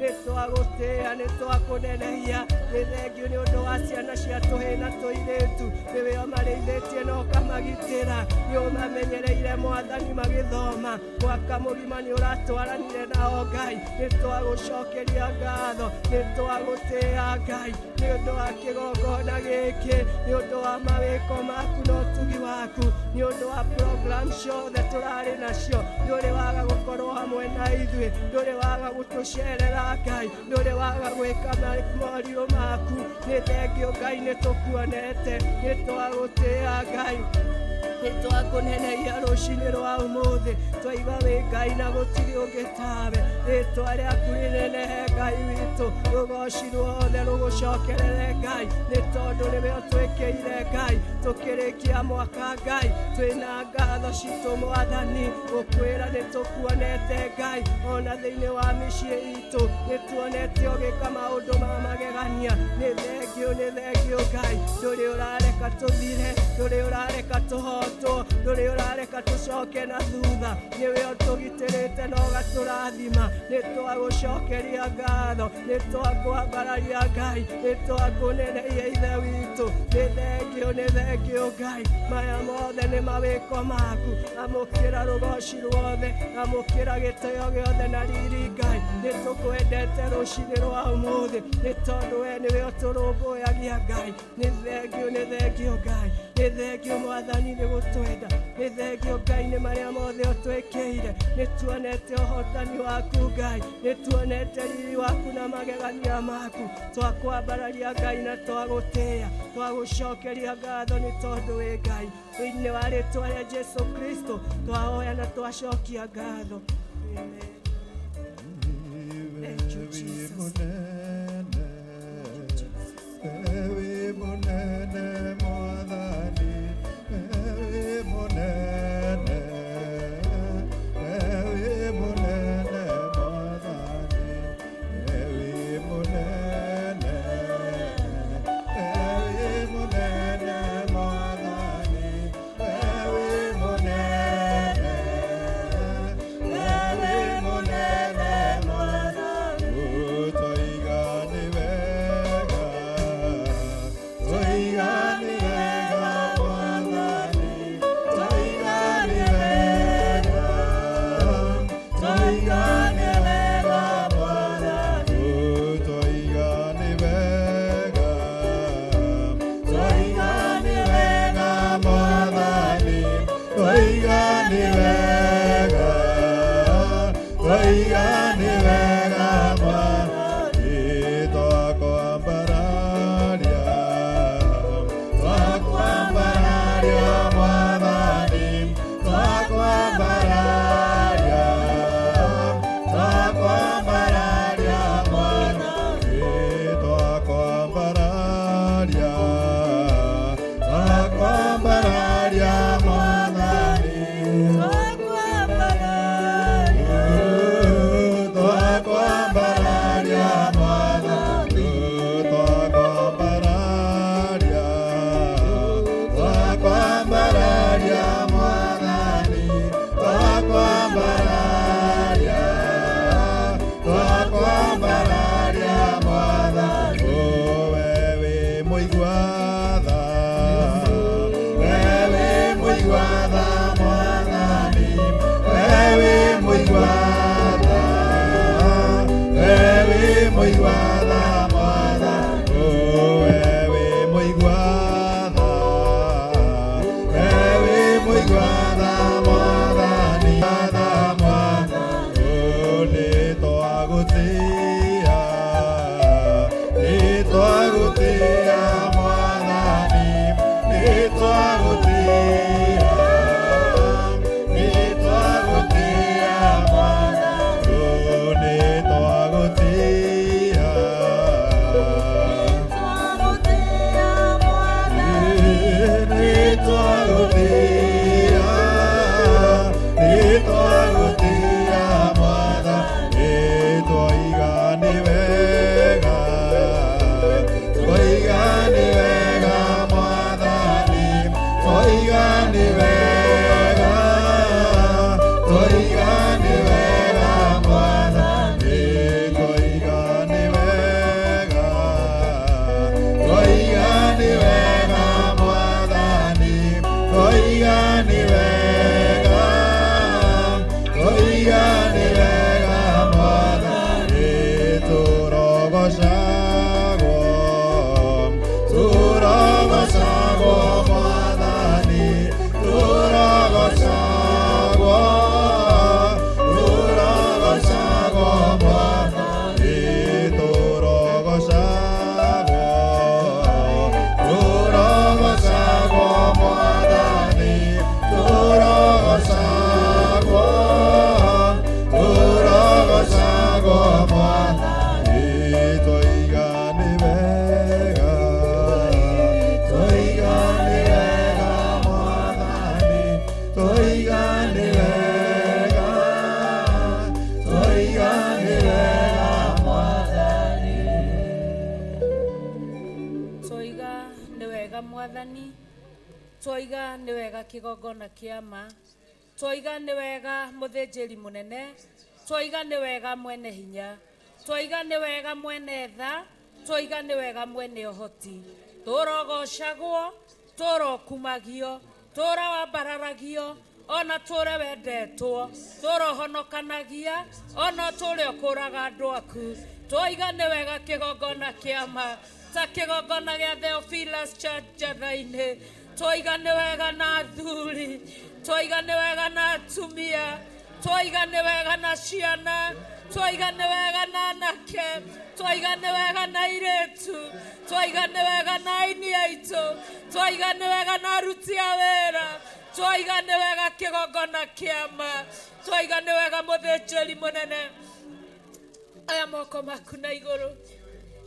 Nĩ twagũtĩĩa, nĩ twakũnenehia. Nĩ thengiũ nĩ ũndũ wa ciana cia tũhĩĩ na tũirĩtu. Nĩwe ũmarĩithĩtie na ũkamagitĩra. Nĩ ũmamenyereire Mwathani magĩthoma. Mwaka mũgima nĩ ũratwaranire nao Ngai. Nĩ twagũcokeria ngatho, nĩ twagũtĩĩa Ngai nĩ ũndũ wa kĩgongona gĩkĩ, nĩ ũndũ wa mawĩko maku na ũtugi waku, nĩ ũndũ wa program ciothe tũrarĩ nacio. Ndũrĩ waga gũkorwo hamwe na ithuĩ, ndũrĩ waga gũtũcerera Ngai, ndũrĩ waga gwĩka morirũ maku. Nĩ thengio Ngai, nĩ tũkuonete, nĩ twagũtĩĩa Ngai, nĩ twakũnenehia rũcinĩ rwa ũmũthĩ. Twaigua wĩ Ngai na gũtirĩ ũngĩ tawe. Rĩtwa rĩaku rĩnenehe Ngai witũ, rũgoci ruothe rũgũcokerere Ngai, nĩ tondũ nĩwe ũtwĩkĩire Ngai. Tũkĩrĩkia mwaka Ngai, twĩna ngatho citũ Mwathani, gũkwĩra nĩ tũkuonete Ngai, ona thĩinĩ wa mĩciĩ itũ nĩ tuonete ũgĩka maũndũ ma magegania. Nĩ thengio, nĩ thengio Ngai, ndũrĩ ũrareka tũthire, ndũrĩ ũrareka tũhotwo, ndũrĩ ũrareka tũcoke na thutha. Nĩwe ũtũgitĩrĩte na ũgatũrathima. Nĩ twagũcokeria ngatho, nĩ twakwambararia Ngai, nĩ twakũnenehia Ithe witũ. Nĩ thengio, nĩ thengio Ngai, maya mothe nĩ mawĩko maku. Amũkĩra rũgoci ruothe, amũkĩra gĩtĩo gĩothe na riri Ngai. Nĩ tũkwendete rũcinĩ rwa ũmũthĩ, nĩ tondũ we nĩwe ũtũrũmbũyagia Ngai. Nĩ thengio, nĩ thengio Ngai, nĩ thengio Mwathani nĩ gũtwenda, nĩ thengio Ngai nĩ marĩa mothe ũtwĩkĩire. Nĩ tuonete ũhotani waku Ngai, nĩ tuonete riri waku na magegania maku. Twakwambararia Ngai na twagũtĩĩa, twagũcokeria ngatho nĩ tondũ wĩ Ngai. Thĩinĩ wa rĩtwa rĩa Jesu Kristo twahoya na twacokia ngatho. Amen. Thank you, Jesus. Thank you, Jesus. Ewe munene Mwathani, ewe munene, ewe munene Mwathani, ewe munene, ewe munene Mwathani, ewe munene, ewe munene Mwathani. Twoiga nĩ wega, twoiga nĩ wega Mwathani, twoiga nĩ wega, twoiga nĩ wega Mwathani, twoiga nĩ wega, twoiga nĩ wega Mwathani, twoiga nĩ wega, twoiga nĩ wega Mwathani, twakwambararia, twakwambararia Mwathani, twakwambararia, twakwambararia Mwathani, twakwambararia, twakwambararia Mwathani. Twakwambararia Mwathani, twakwambararia, twakwambararia Mwathani, twakwambararia, twakwambararia Mwathani. We wĩ mũigua tha, we wĩ mũigua tha Mwathani, we wĩ mũigua tha, we wĩ mũigua tha Mwathani, we wĩ mũigua tha, we wĩ mũigua tha Mwathani, tha Mwathani, nĩ twagũtĩĩa, nĩ twagũtĩĩa Mwathani, nĩ twagũtĩĩa, nĩ twagũtĩĩa Mwathani, nĩ twagũtĩĩa, nĩ twagũtĩĩa, nĩ twagũtĩĩa Mwathani, twoiga Mwathani. Twoiga nĩ wega kĩgongona kĩa ma, twoiga nĩ wega mũthĩnjĩri mũnene, twoiga nĩ wega mwene hinya, twoiga nĩ wega mwene tha, twoiga nĩ wega mwene ũhoti. Tũrogocagwo, tũrokumagio, tũrawambararagio, ona tũre wendetwo, tũrohonokanagia, ona tũre ũkũraga andũ aku. Twoiga nĩ wega kĩgongona kĩa ma, ta kĩgongona gĩa Theophilus Church Njatha-inĩ. Twoiga nĩ wega na athuri, twoiga nĩ wega na atumia, twoiga nĩ wega na ciana, twoiga nĩ wega na anake, twoiga nĩ wega na airĩtu, twoiga nĩ wega na aini aitũ, twoiga nĩ wega na aruti a wĩra, twoiga nĩ wega kĩgongona kĩa ma, twoiga nĩ wega mũthĩnjĩri mũnene. Aya moko maku na igũrũ,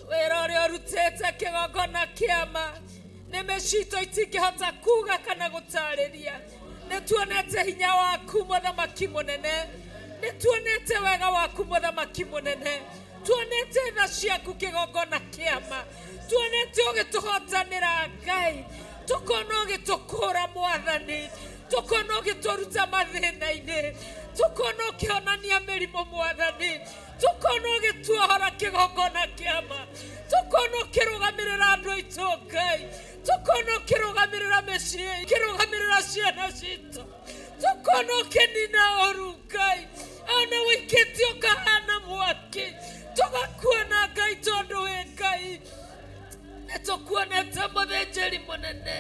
wĩra ũrĩa ũrutĩte kĩgongona kĩa ma, nĩ mĩcito itingĩhota kuga kana gũtarĩria. Nĩ tuonete hinya waku mũthamaki mũnene, nĩ tuonete wega waku mũthamaki mũnene, tuonete tha ciaku kĩgongona kĩa ma, tuonete ũgĩtũhotanĩra Ngai, tũkona ũgĩtũkũra Mwathani, tũkona ũgĩtũruta mathĩna-inĩ, tũkona ũkĩhonania mĩrimũ Mwathani, tũkona ũgĩtuohora kĩgongona kĩa ma, tũkona ũkĩrũgamĩrĩra andũ aitũ Ngai, tũkona ũkĩrũgamĩrĩra mĩciĩ, ũkĩrũgamĩrĩra ciana citũ, tũkona ũkĩnina ũru Ngai, ona wĩikĩtie ũkahana mwaki, tũgakuona Ngai tondũ wĩ Ngai. Nĩ tũkuonete mũthĩnjĩri mũnene,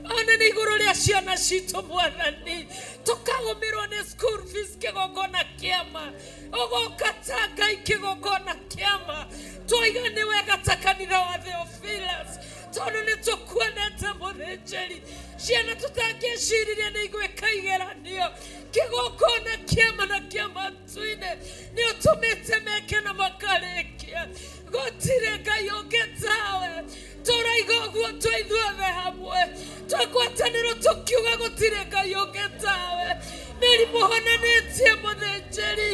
ona nĩ igũrũ rĩa ciana citũ Mwathani, tũkagũmĩrwo nĩ school fees kĩgongona kĩa ma, ũgoka ta Ngai kĩgongona kĩa ma. Twoiga nĩ wega ta kanitha wa Theophilus, tondũ nĩ tũkuonete mũthĩnjĩri, ciana tũtangĩciririe nĩ igwĩka igeranio, kĩgongona kĩa ma na kĩa matu-inĩ nĩ ũtũmĩte meke na makarĩkia. Gũtirĩ Ngai ũngĩ tawe, tũraiga ũguo twĩ ithuothe hamwe, twagwatanĩrwo tũkiuga gũtirĩ Ngai ũngĩ tawe. Mĩrimũ honanĩtie mũthĩnjĩri,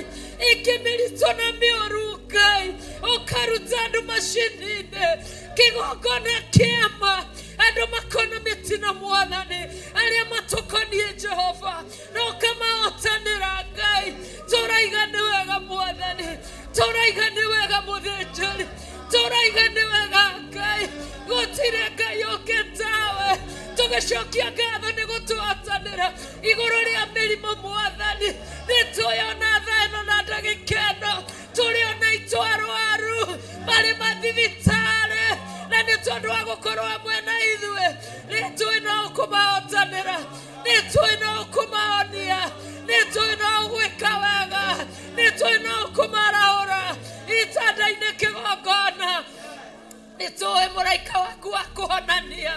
ĩngĩ mĩritũ na mĩũru Ngai, ũkaruta andũ macini-inĩ, kĩgongona kĩa ma, andũ makona mĩtino Mwathani, arĩa matũkoniĩ Jehova, na ũkamahotanĩra Ngai. Tũraiga nĩ wega Mwathani, tũraiga nĩ wega mũthĩnjĩri, tũraiga nĩ wega Ngai, gũtirĩ Ngai ũngĩ tawe. Tũgĩcokia ngatho nĩ gũtũhotanĩra igũrũ rĩa mĩrimũ Mwathani, nĩ tũyona thaa ĩno na ndagĩka ĩno, tũrĩ ona itũ arwaru marĩ mathibitarĩ, na nĩ tondũ wa gũkorwo hamwe na ithuĩ, nĩ tũĩ no ũkũmahotanĩra, nĩ tũĩ no ũkũmahonia, nĩ tũĩ no ũgwĩka wega, nĩ tũĩ no ũkũmaraũra itanda-inĩ kĩgongona. Nĩ tũĩ mũraika waku wa kũhonania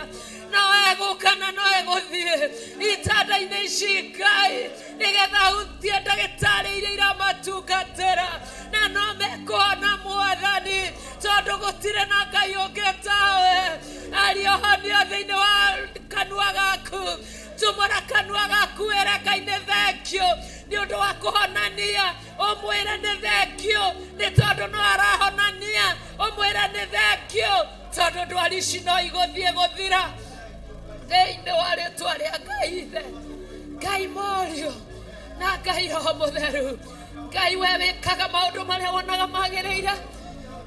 no egũka na no egũthiĩ itanda-inĩ ici Ngai, nĩgetha hutie ndagĩtarĩ iria iramatungatĩra, na no mekũhona Mwathani, tondũ gũtirĩ na Ngai ũngĩ tawe. Aria ũhonio thĩinĩ wa kanua gaku, tumũra kanua gaku wĩre Ngai nĩ thengio nĩ ũndũ wa kũhonania, ũmwĩre nĩ thengio nĩ tondũ no arahonania, ũmwĩre nĩ thengio tondũ ndwari ici no igũthiĩ gũthira thĩinĩ wa rĩtwa rĩa Ngai Ithe, Ngai Mũriũ na Ngai Roho Mũtheru. Ngai we wĩkaga maũndũ marĩa wonaga magĩrĩire,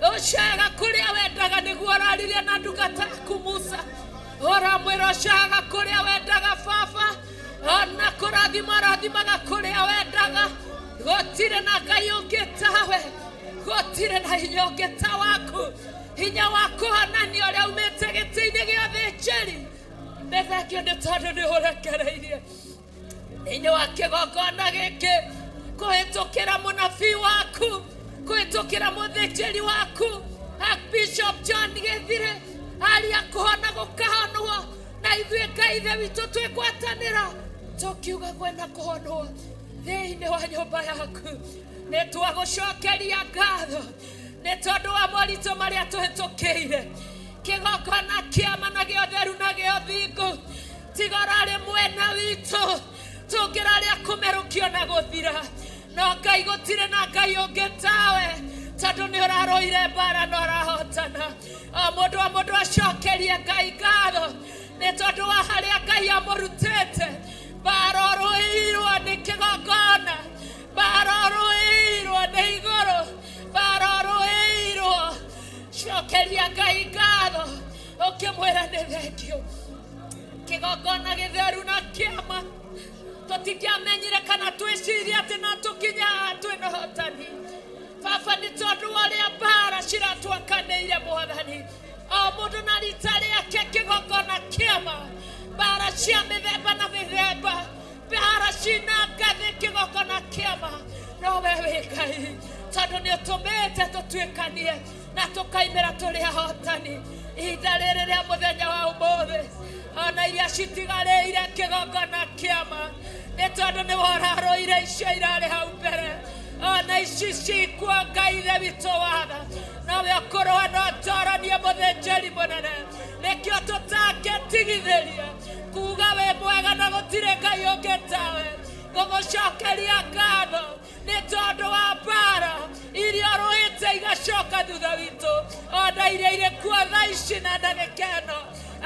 ũcaga kũrĩa wendaga nĩguo ũraririe na ndungata yaku Musa, ũramwĩra ũcaga kũrĩa wendaga Baba, ona kũrathima ũrathimaga kũrĩa wendaga. Gũtirĩ na Ngai ũngĩ tawe, gũtirĩ na hinya ũngĩ ta waku, hinya wa kũhonania ũrĩa umĩte gĩtĩ-inĩ gĩa ũthĩnjĩri. Nĩ thengio nĩ tondũ nĩ ũrekereirie thĩinĩ wa kĩgongona gĩkĩ, kũhĩtũkĩra mũnabii waku, kũhĩtũkĩra mũthĩnjĩri waku Archbishop John Gĩthire, aria kũhona gũkahonwo, na ithuĩ Ngai Ithe witũ twĩgwatanĩra tũkiuga kwena kũhonwo thĩinĩ wa nyũmba yaku. Nĩ twagũcokeria ngatho nĩ tondũ wa moritũ marĩa tũhĩtũkĩire, kĩgongona kĩama na gĩa ũtheru na gĩa ũthingu, tiga ũrarĩ mwena witũ tũngĩrarĩa kũmerũkio na gũthira. No Ngai gũtirĩ na Ngai ũngĩ tawe, tondũ nĩ ũrarũire mbara na ũrahotana. O mũndũ o mũndũ acokerie Ngai ngatho nĩ Nĩ tondũ wa harĩa Ngai amũrutĩte, mbara ũrũĩirwo nĩ kĩgongona, mbara ũrũĩirwo nĩ igũrũ, mbara ũrũĩirwo. Cokeria Ngai ngatho ũkĩmwĩra nĩ thengio. Kĩgongona gĩtheru na kĩama, tũtingĩamenyire kana twĩcirie atĩ no tũkinye haha twĩna ũhotani. Baba, nĩ tondũ wa ũrĩa mbara ciratwakanĩire, Mwathani, o mũndũ na rita rĩake, kĩgongona kĩama, mbara cia mĩthemba na mĩthemba, mbara cina ngathĩ, kĩgongona kĩama, no we wĩ Ngai, tondũ nĩ ũtũmĩte tũtuĩkanie na tũkaimĩra tũrĩ ahotani ihinda rĩrĩ rĩa mũthenya wa ũmũthĩ, ona iria citigarĩire, kĩgongona kĩama, nĩ tondũ nĩ worarũire icio irarĩ hau mbere, ona ici cikua. Ngai Ithe witũ watha, nowe ũkũrũa no toranie mũthĩnjĩri mũnene, nĩkĩo tũtangĩtigithĩria kuga wĩ mwega na gũtirĩ Ngai ũngĩ tawe. Ngũgũcokeria ngatho nĩ tondũ wa mbara iria ũrũĩte igacoka thutha witũ, ona iria irĩ kuo thaa ici na ndagĩka ĩno,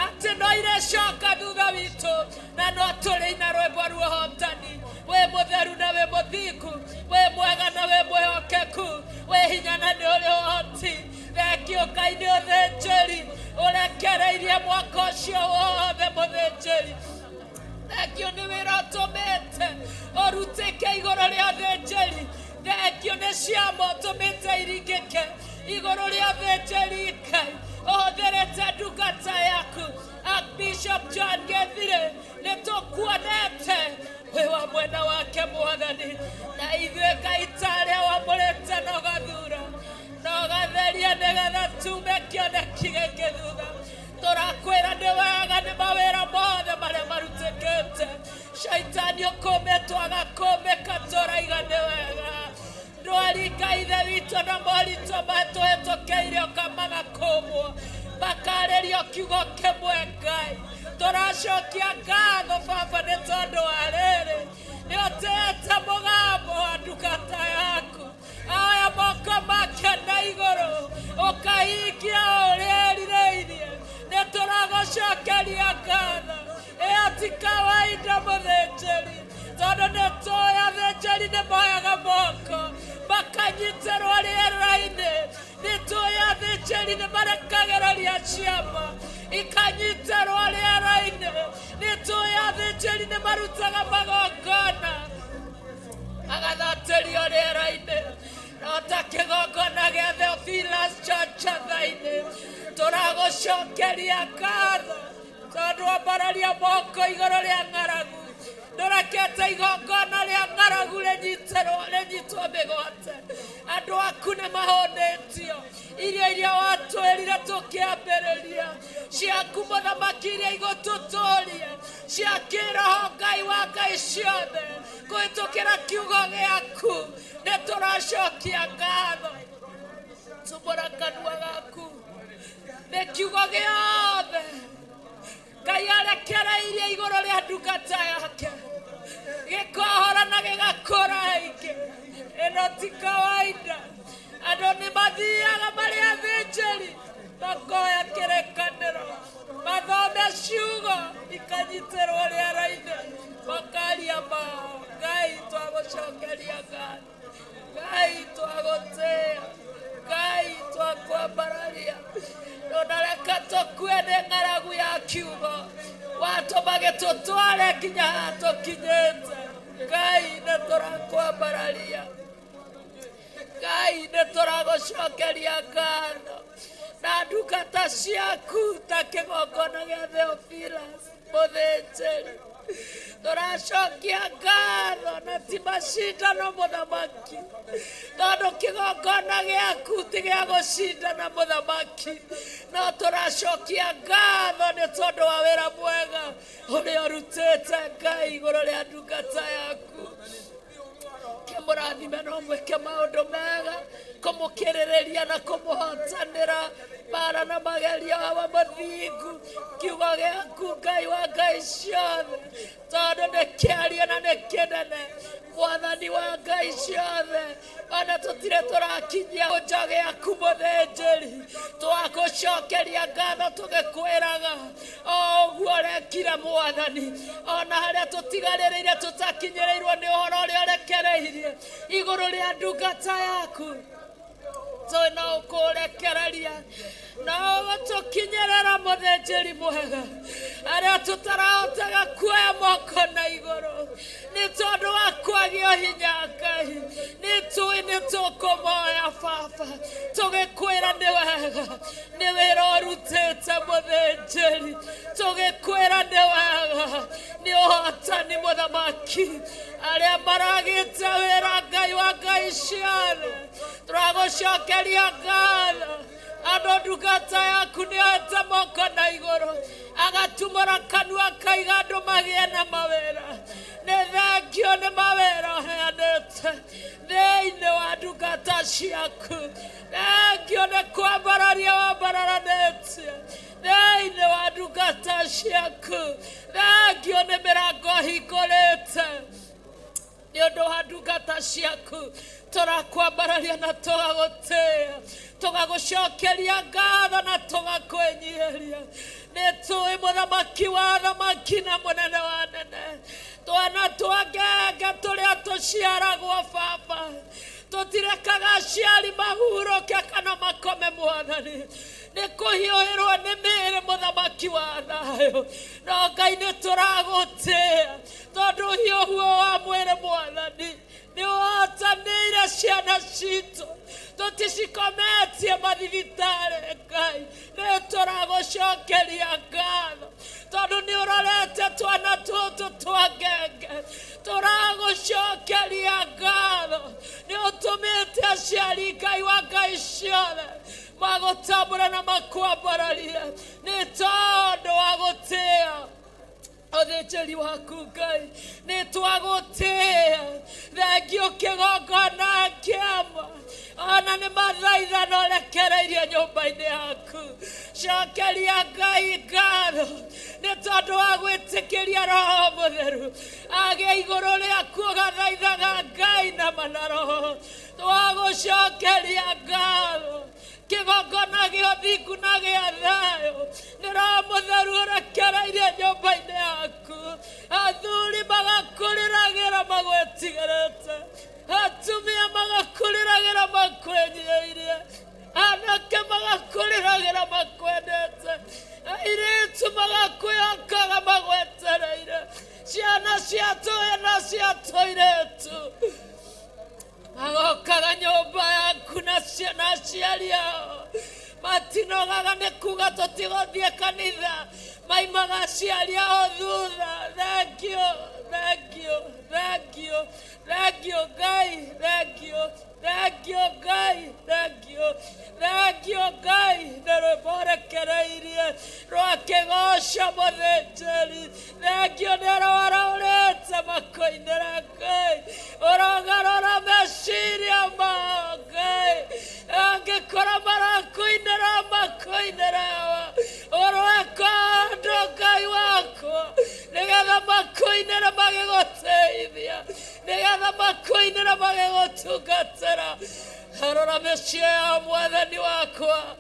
atĩ no irĩcoka thutha witũ na no tũrĩ na rwĩmbo rwa ũhotani. Wĩ mũtheru na wĩ mũthingu, wĩ mwega na wĩ mwĩhokeku, wĩ hinya na nĩ ũrĩ ũhoti. Thengio Ngai nĩ ũthĩnjĩri ũrekereirie mwaka ũcio wothe. Mũthĩnjĩri, thengio nĩ wĩra ũtũmĩte ũrutĩke igũrũ rĩa athĩnjĩri. Thengio nĩ ciama ũtũmĩte iringĩke igũrũ rĩa athĩnjĩri. Ngai, ũhũthĩrĩte ndungata yaku Archbishop John Gethire, nĩ tũkuonete wĩ wa mwena wake, Mwathani, na ithuĩ Ngai ta arĩa wamũrĩte na ũgathura na ũgatheria nĩgetha tume kĩoneki gĩkĩ thutha. Tũrakwĩra nĩ wega nĩ mawĩra mothe marĩa marutĩkĩte. Shaitani ũkũmĩtwo agakũmĩka, tũraiga nĩ wega. Ndwari, Ngai Ithe witũ, na moritũ matũhĩtũkĩire, ũkamaga kũmwo makarĩrio kiugo kĩmwe. Ngai, tũracokia ngatho, Baba, nĩ tondũ wa rĩrĩ nĩ ũtĩĩte mũgambo wa ndungata yaku aya moko make na igũrũ, ũkahingia ũrĩa erirĩirie. Nĩ tũragũcokeria ngatho. Ĩyo ti kawaida, mũthĩnjĩri, tondũ nĩ tũĩ athĩnjĩri nĩ moyaga moko makanyitĩrwo rĩera-inĩ. Nĩ tũĩ athĩnjĩri nĩ marekagĩrĩria ciama ikanyitĩrwo rĩera-inĩ. Nĩ tũĩ athĩnjĩri nĩ marutaga magongona agathatĩrio rĩera-inĩ, no ta kĩgongona gĩa Theophilus Chacha thainĩ. Tũragũcokeria ngatho tondũ ambararia moko igũrũ rĩa ng'aragu, ndũrekete igongona rĩa ng'aragu rĩnyitĩrwo rĩnyitwo mĩgwate. Andũ aku nĩ mahũnĩtio irio iria watwĩrire tũkĩambĩrĩria ciaku, mũthamaki, iria igũtũtũria cia kĩroho. Ngai wa ngai ciothe, kũhĩtũkĩra kiugo gĩaku nĩ tũracokia ngatho. Tumbũra kanua gaku nĩ kiugo gĩothe Ngai arekereirie igũrũ rĩa ndungata yake, gĩkohora na gĩgakũra aingĩ. Ĩno ti kawaida. Andũ nĩ mathiaga marĩ athĩnjĩri makoya kĩrĩkanĩro, mathome ciugo ikanyitĩrwo rĩera-inĩ, makaria mao. Ngai, twagũcokeria ngatho. Ngai, twagũtĩĩa. Ngai, twakwambararia. Ndũnareka tũkue nĩ ng'aragu ya kiugo, watũma gĩtũtware nginya haha tũkinyĩte. Ngai, nĩ tũrakwambararia. Ngai, nĩ tũragũcokeria ngatho na ndungata ciaku ta kĩgongona gĩa Theophilus mũthĩnjĩri. Tũracokia ngatho na ti macindano, mũthamaki, tondũ kĩgongona gĩaku ti gĩa gũcindana, mũthamaki, no tũracokia ngatho nĩ tondũ wa wĩra mwega ũrĩa ũrutĩte, Ngai, igũrũ rĩa ndungata yaku. Kĩmũrathime no mwĩke maũndũ mega, kũmũkĩrĩrĩria na kũmũhotanĩra mbara na magerio. Awa mũthingu, kiugo gĩaku, Ngai wa ngai ciothe, tondũ nĩ kĩario na nĩ kĩnene, Mwathani wa ngai ciothe, ona tũtirĩ tũrakinyia kũnja gĩaku, mũthĩnjĩri, twagũcokeria. Tũragũcokeria ngatho tũgĩkwĩraga o ũguo ũrekire Mwathani, ona harĩa tũtigarĩrĩire tũtakinyĩrĩirwo nĩ ũhoro ũrĩa ũrekereirie igũrũ rĩa ndungata yaku, tũĩ no ũkũrekereria no ũgũtũkinyĩrĩra mũthĩnjĩri mwega, arĩa tũtarahotaga kuoya moko na igũrũ nĩ tondũ wa kwagio hinya. Ngai, nĩ tũĩ nĩ tũkũmoya Baba, tũgĩkwĩra nĩ wega nĩ wĩra ũrutĩte mũthĩnjĩri, tũgĩkwĩra nĩ wega nĩ ũhotani mũthamaki, arĩa maragĩte wĩra. Ngai wa ngai ciothe, tũragũcokeria ngatho. Andũ ndungata yaku nĩ oete moko na igũrũ, agatumũra kanua akaiga andũ magĩe na mawĩra. Nĩ thengio nĩ mawĩra ũheanĩte thĩinĩ wa ndungata ciaku, thengio nĩ kwambararia wambararanĩtie thĩinĩ wa ndungata ciaku, thengio nĩ mĩrango hingũrĩte nĩ ũndũ wa ndungata ciaku. Tũrakwambararia na tũgagũtĩĩa, tũgagũcokeria ngatho na tũgakwĩnyihĩria. Nĩ tũĩ mũthamaki wa thamaki na mũnene wa nene, twana twa ngenge tũrĩa tũciaragwo Baba, tũtirekaga aciari mahurũke kana makome. Mwathani, nĩ kũhiũhĩrwo nĩ mĩĩrĩ, mũthamaki wa thayũ. No Ngai, nĩ tũragũtĩĩa tondũ ũhiũhu wa mwĩrĩ, Mwathani, nĩ ũhotanĩire ciana citũ, tũticikometie mathibitarĩ. Ngai, nĩ tũragũcokeria ngatho tondũ nĩ ũrorete twana tũtũ twa ngenge. Tũragũcokeria ngatho nĩ ũtũmĩte aciari, Ngai wa ngai ciothe, magũtambũre na makwambararie nĩ tondũ wa gũtĩĩa ũthĩnjĩri waku. Ngai, nĩ twagũtĩĩa, thengio kĩgongona kĩama, ona nĩ mathaithana ũrekereirie nyũmba-inĩ yaku. Cokeria Ngai ngatho nĩ tondũ wa gwĩtĩkĩria Roho Mũtheru agĩe igũrũ rĩaku, ũgathaithaga Ngai na manaroho. Twagũcokeria ngatho, kĩgongona gĩa ũthingu na gĩa thayũ nĩ Roho Mũtheru ũrekereirie nyũmba-inĩ yaku. Athuri magakũrĩragĩra magwetigĩrĩte, atumia magakũrĩragĩra makwĩnyihĩirie, anake magakũrĩragĩra makwendete, airĩtu magakwĩhokaga magwetereire, ciana cia tũhĩ na cia tũirĩtu magokaga nyũmba yaku na aciari ao matinogaga nĩ kuga tũtigũthiĩ kanitha, maimaga aciari ao thutha. Thank you, thank you, thank you, thank you Ngai, thank you, thank you Ngai, thank you, thank you Ngai nĩ rwĩmbo ũrekereirie rwa kĩgoco mũthĩnjĩri. Thengio nĩ ũrwarũrĩte makũinĩra. Ngai, ũrogarũra meciria mao. Ngai, angĩkorwo marakũinĩra, makũinĩra ũrweka ũndũ, Ngai wakwa, nĩgetha makũinĩre magĩgũteithia, nĩgetha makũinĩre magĩgũtungatĩra. Rora mĩciĩ ya Mwathani wakwa,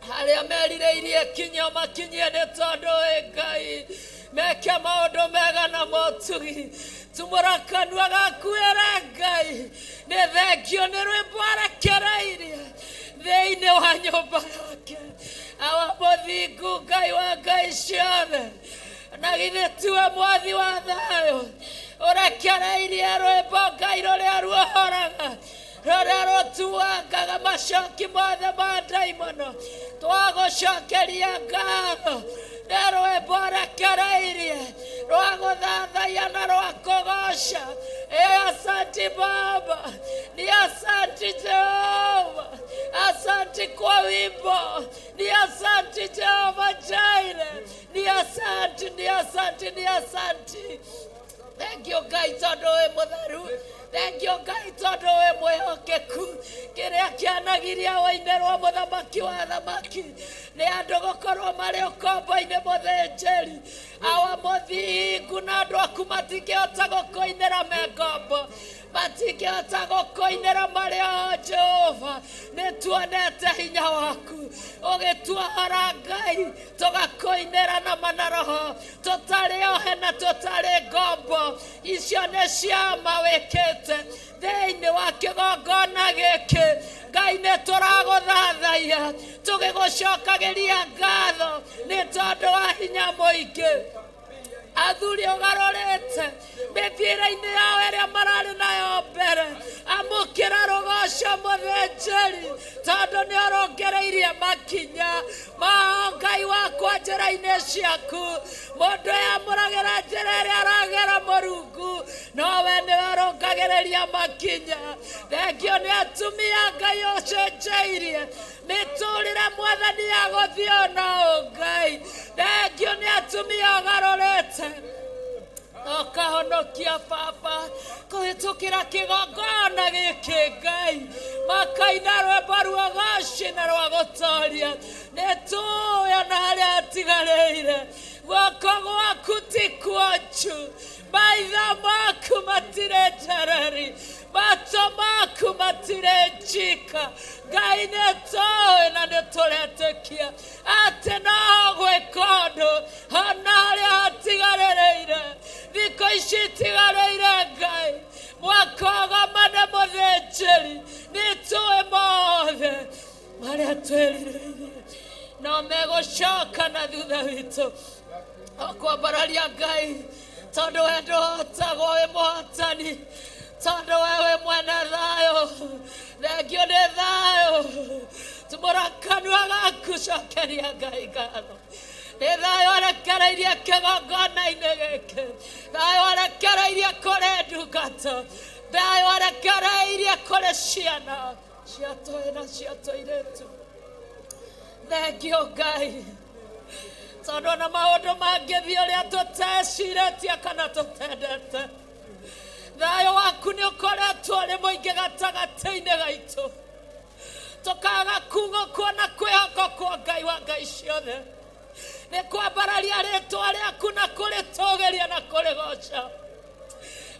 harĩa merirĩirie kinya makinyie, nĩ tondũ ĩ Ngai meke maũndũ mega na motugi. Tumũra kanua gaku ĩre Ngai nĩ thengio nĩ rwĩmbo arekereirie thĩinĩ wa nyũmba yake. Awa mũthingu, Ngai wa ngai ciothe, na githĩ tiwe mwathi wa thayũ ũrekereirie rwĩmbo, Ngai, rũrĩa ruohoraga, rũrĩa rũtuangaga macoki mothe ma ndaimono? Twagũcokeria ngatho nĩ rwĩmbo rekereirie rwa gũthathaiya na rwa kũgoca. Ĩ asanti Baba, ni asanti Jehova, asanti kwa wimbo, ni asanti Jehova Jireh, ni asanti, ni asanti, ni asanti. Thank you Ngai tondũ wĩ mũtheru. Thank you Ngai tondũ wĩ mwĩhokeku. Kĩrĩa kĩanagiria wainĩrwo mũthamaki wa thamaki nĩ andũ gũkorwo marĩ ũkombo-inĩ, mũthĩnjĩri. Awa mũthingu, na andũ aku matingĩhota gũkũinĩra me ngombo. Matingĩhota gũkũinĩra marĩ o Jehova. Nĩ tuonete hinya waku ũgĩtuohora Ngai, tũgakũinĩra na manaroho, tũtarĩ ohe na tũtarĩ ngombo. Icio nĩ ciama wĩkĩte thĩinĩ wa kĩgongona gĩkĩ. Ngai, nĩ tũragũthathaiya tũgĩgũcokagĩria ngatho nĩ tondũ wa hinya mũingĩ. Athuri ũgarũrĩte mĩthiĩre-inĩ yao ĩrĩa mararĩ nayo mbere. Amũkĩra rũgoco mũthĩnjĩri, tondũ nĩ ũrũngereirie makinya mao Ngai wakwa njĩra-inĩ ciaku. Mũndũ yamũragĩra njĩra ĩrĩa aragera Mũrungu, nowe nĩwe ũrũngagĩrĩria makinya. Thengio nĩ atumia Ngai ũcenjeirie mĩtũrĩre Mwathani ya gũthiĩ ona ũ Ngai. Thengio nĩ atumia ũgarũrĩte ũkahonokia baba kũhĩtũkĩra kĩgongona gĩkĩ Ngai, makaina rwĩmbo ruogoci na rwa gũtoria. Nĩ tũĩ ona harĩa hatigarĩire guoko gwaku ti kuonju, maitho maku matirĩ njereri, matũ maku matirĩ njika. Ngai, nĩ tũĩ na nĩ tũretĩkia atĩ no gwĩka ũndũ ona harĩa hatigarĩrĩire thikũ ici itigarĩire. Ngai, mwaka ũgomane mũthĩnjĩri, nĩ tũĩ mothe marĩa twĩrirĩirie no megũcoka na thutha witũ okwambararia Ngai, tondũ we ndũhotagwo, wĩ mũhotani, tondũ we wĩ mwene thayũ. Thengio nĩ thayũ. Tumũra kanua gaku, cokeria Ngai ngatho nĩ thayũ arekereirie kĩgongona-inĩ gĩkĩ, thayũ arekereirie kũrĩ ndungata, thayũ arekereirie kũrĩ ciana cia tũhĩ na cia tũirĩtu. Thengio Ngai, tondũ ona maũndũ mangĩthiĩ ũrĩa tũtecirĩtie kana tũtendete, thayũ waku nĩ ũkoretwo ũrĩ mũingĩ gatagatĩ-inĩ gaitũ, tũkaga kuga kuona kwĩhoko kwa Ngai wa ngai ciothe nĩ kwambararia rĩtwa rĩaku na kũrĩtũgĩria na kũrĩgoca.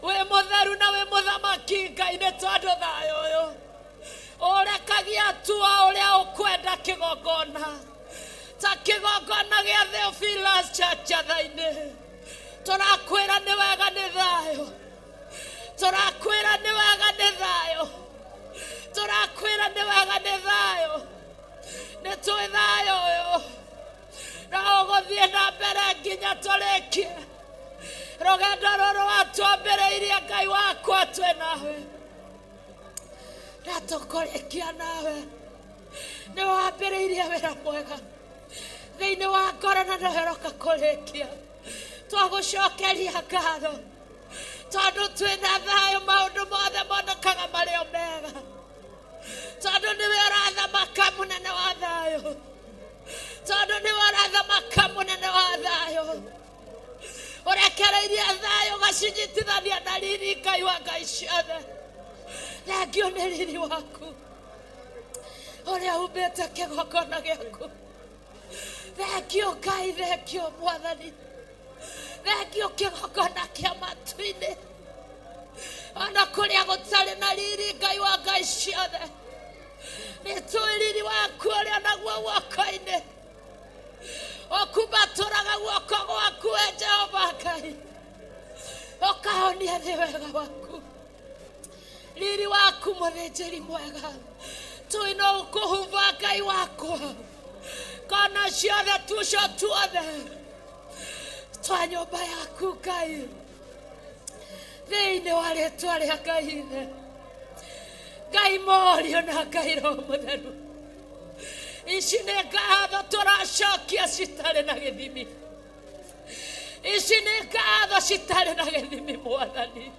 Wĩ mũtheru na wĩ mũthamaki Ngai, nĩ tondũ thayũ ũyũ ũrekagia tua ũrĩa ũkwenda kĩgongona ta kĩgongona gĩa Theophilus Church thainĩ. Tũrakwĩra nĩ wega nĩ thayũ, tũrakwĩra nĩ wega nĩ thayũ, tũrakwĩra nĩ wega nĩ thayũ. Nĩ tũĩ thayũ ũyũ no ũgũthiĩ na mbere nginya tũrĩkie rũgendo rũrũ watwambĩrĩirie. Ngai wakwa, twĩ nawe na tũkũrĩkia nawe. Nĩ wambĩrĩirie wĩra mwega thĩinĩ wa ngoro na nowe ũroka kũrĩkia. Twagũcokeria ngatho tondũ twĩna thayũ, maũndũ mothe monekaga marĩ o mega, tondũ nĩwe ũrathamaka mũnene wa thayũ, tondũ nĩwe ũrathamaka mũnene wa thayũ. Ũrekereirie thayũ ũgacinyitithania na riri. Ngai wa ngai ciothe, thengio nĩ riri waku ũrĩa umbĩte kĩgongona gĩaku. Thengio Ngai, thengio Mwathani, thengio kĩgongona kĩa matu-inĩ ona kũrĩa gũtarĩ na riri. Ngai wa ngai ciothe, nĩ tũĩ riri waku ũrĩa naguo guoko-inĩ ũkumbatũraga guoko gwaku, we Jehova Ngai, ũkahonia thĩ wega waku, riri waku mũthĩnjĩri mwega. Tũĩ no ũkũhuba Ngai wakwa kona ciothe, tuco tuothe twa nyũmba yaku Ngai, thĩinĩ wa rĩtwa rĩa Ngai Ithe, Ngai Mũriũ na Ngai Roho Mũtheru. Ici nĩ ngatho tũracokia citarĩ na gĩthimi, ici nĩ ngatho citarĩ na gĩthimi Mwathani.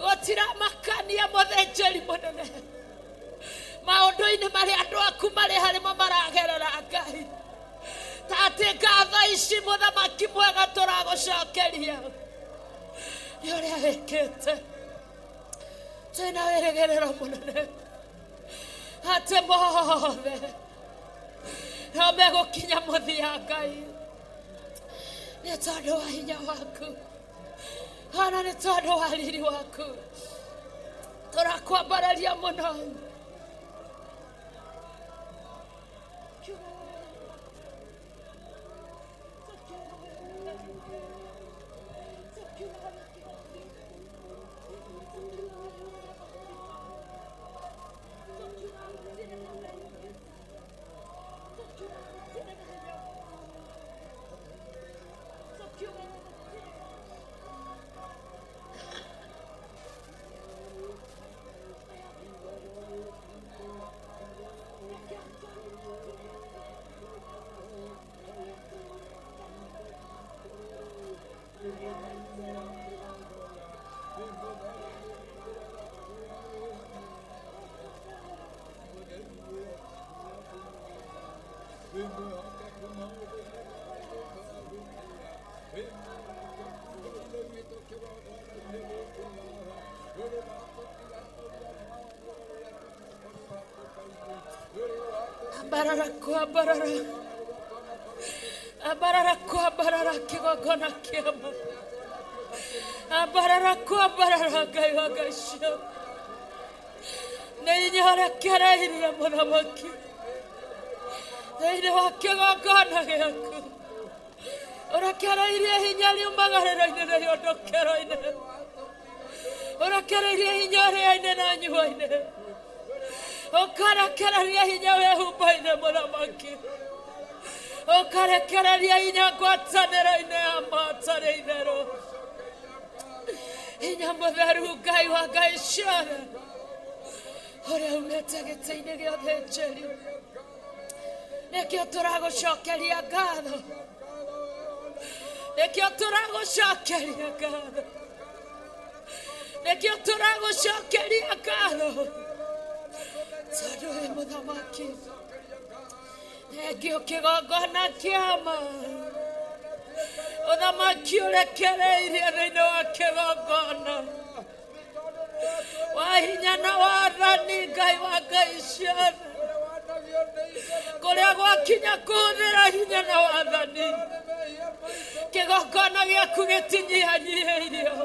Gũtiramakania mũthĩnjĩri mũnene maũndũ-inĩ marĩa andũ aku marĩ harĩmo maragerera Ngai, ta atĩ ngatho ici mũthamaki mwega tũragũcokeria nĩ ũrĩa wĩkĩte. Twĩna wĩrĩgĩrĩro mũnene atĩ mothe no megũkinya mũthia Ngai, nĩ tondũ wa hinya waku. Ona nĩ tondũ wa riri waku tũrakwambararia mũno. Ambarara kwambarara, ambarara kwambarara kĩgongona kĩama, ambarara kwambarara Ngai wa ngai ciothe. Nĩ inya ũrekereirie mũthamaki thĩinĩ wa kĩgongona gĩaku, ũrekereirie hinya riumagarĩro-inĩ na rĩondokero-inĩ, ũrekereirie hinya ũrĩa-inĩ na nyua-inĩ, ũkarekereria hinya wĩhumba-inĩ mũthamaki, ũkarekereria hinya ngwatanĩro-inĩ ya matarĩ itherũ, hinya mũtheru Ngai wa ngai ciothe ũrĩa umĩte gĩtĩ-inĩ gĩa ũthĩnjĩri. Nĩkĩo tũragũcokeria ngatho, nĩkĩo tũragũcokeria ngatho, nĩkĩo tũragũcokeria ngatho, tondũ wĩ mũthamaki. Thengio kĩgongona kĩama, ũthamaki ũrekereirie thĩinĩ wa kĩgongona wa hinya na wathani Ngai wa ngai ciothe, kũrĩa gwakinya kũhũthĩra hinya na wathani, kĩgongona gĩaku gĩtinyihanyihĩirio.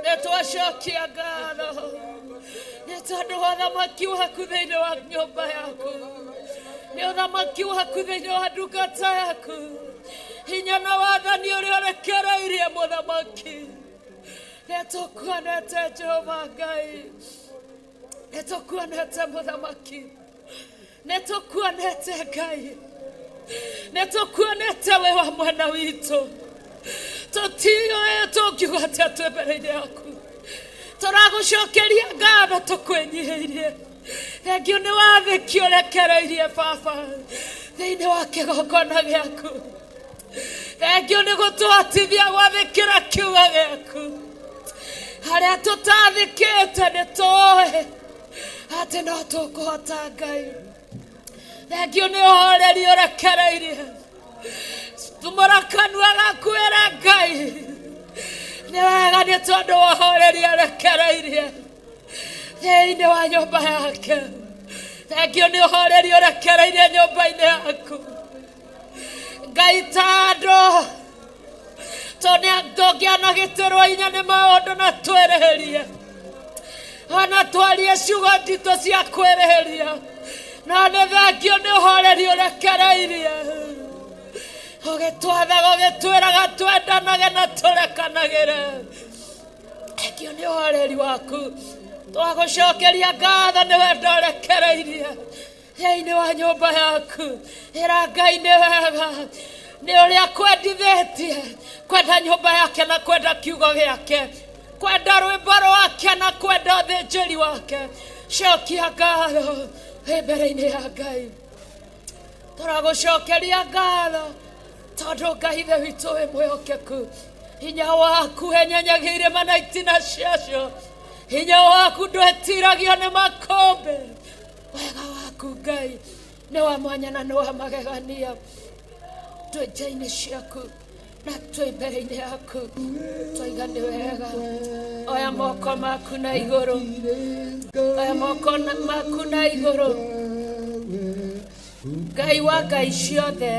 Nĩ twacokia ngatho nĩ tondũ wa ũthamaki waku thĩinĩ wa nyũmba yaku, nĩ ũthamaki waku thĩinĩ wa ndungata yaku, hinya na wathani ũrĩa ũrekereirie mũthamaki. Nĩ tũkuonete Jehova Ngai, nĩ tũkuonete mũthamaki, nĩ tũkuonete Ngai, nĩ tũkuonete wĩ wa mwena witũ. Tũtiũĩ tũngiuga atĩa twĩ mbere-inĩ yaku, tũragũcokeria ngatho tũkwĩnyihĩirie. Thengio nĩ wathĩki ũrekereirie baba thĩinĩ wa kĩgongona gĩaku. Thengio nĩ gũtũhotithia gwathĩkĩra kiugo gĩaku. Harĩa tũtathĩkĩte nĩ tũĩ atĩ no tũkũhota Ngai. Thengio nĩ ũhoreri ũrekereirie. Tumũra kanua gaku wĩre Ngai nĩ wega, nĩ tondũ wa ũhoreri arekereirie thĩinĩ wa nyũmba yake. Thengio nĩ ũhoreri ũrekereirie nyũmba-inĩ yaku Ngai, tandũ tũngĩanagĩtĩrwo inya nĩ maũndũ na twĩrĩhĩrie, ona twarie ciugo nditũ cia kwĩrĩhĩria, no nĩ thengio nĩ ũhoreri ũrekereirie ũgĩtwathaga ũgĩtwĩraga twendanage na tũrekanagĩre. Thengio nĩ ũhoreri waku, twagũcokeria ngatho nĩ wendo ũrekereirie thĩinĩ wa nyũmba yaku. Ĩra Ngai nĩ wega nĩ ũrĩa kwendithĩtie kwenda nyũmba yake na kwenda kiugo gĩake, kwenda rwĩmbo rwake na kwenda ũthĩnjĩri wake. Cokia ngatho wĩ mbere-inĩ ya Ngai. Tũragũcokeria ngatho tondũ Ngai ithe witũ wĩ mwĩhokeku. Hinya waku henyenyagia irĩma na itina ciacio, hinya waku ndwĩtiragio nĩ makũmbĩ. Wega waku Ngai nĩ wa mwanya na nĩ wa magegania. Twĩ nja-inĩ ciaku na twĩ mbere-inĩ yaku, twaiga nĩ wega. Oya moko maku na igũrũ, oya moko maku na igũrũ. Ngai wa ngai ciothe,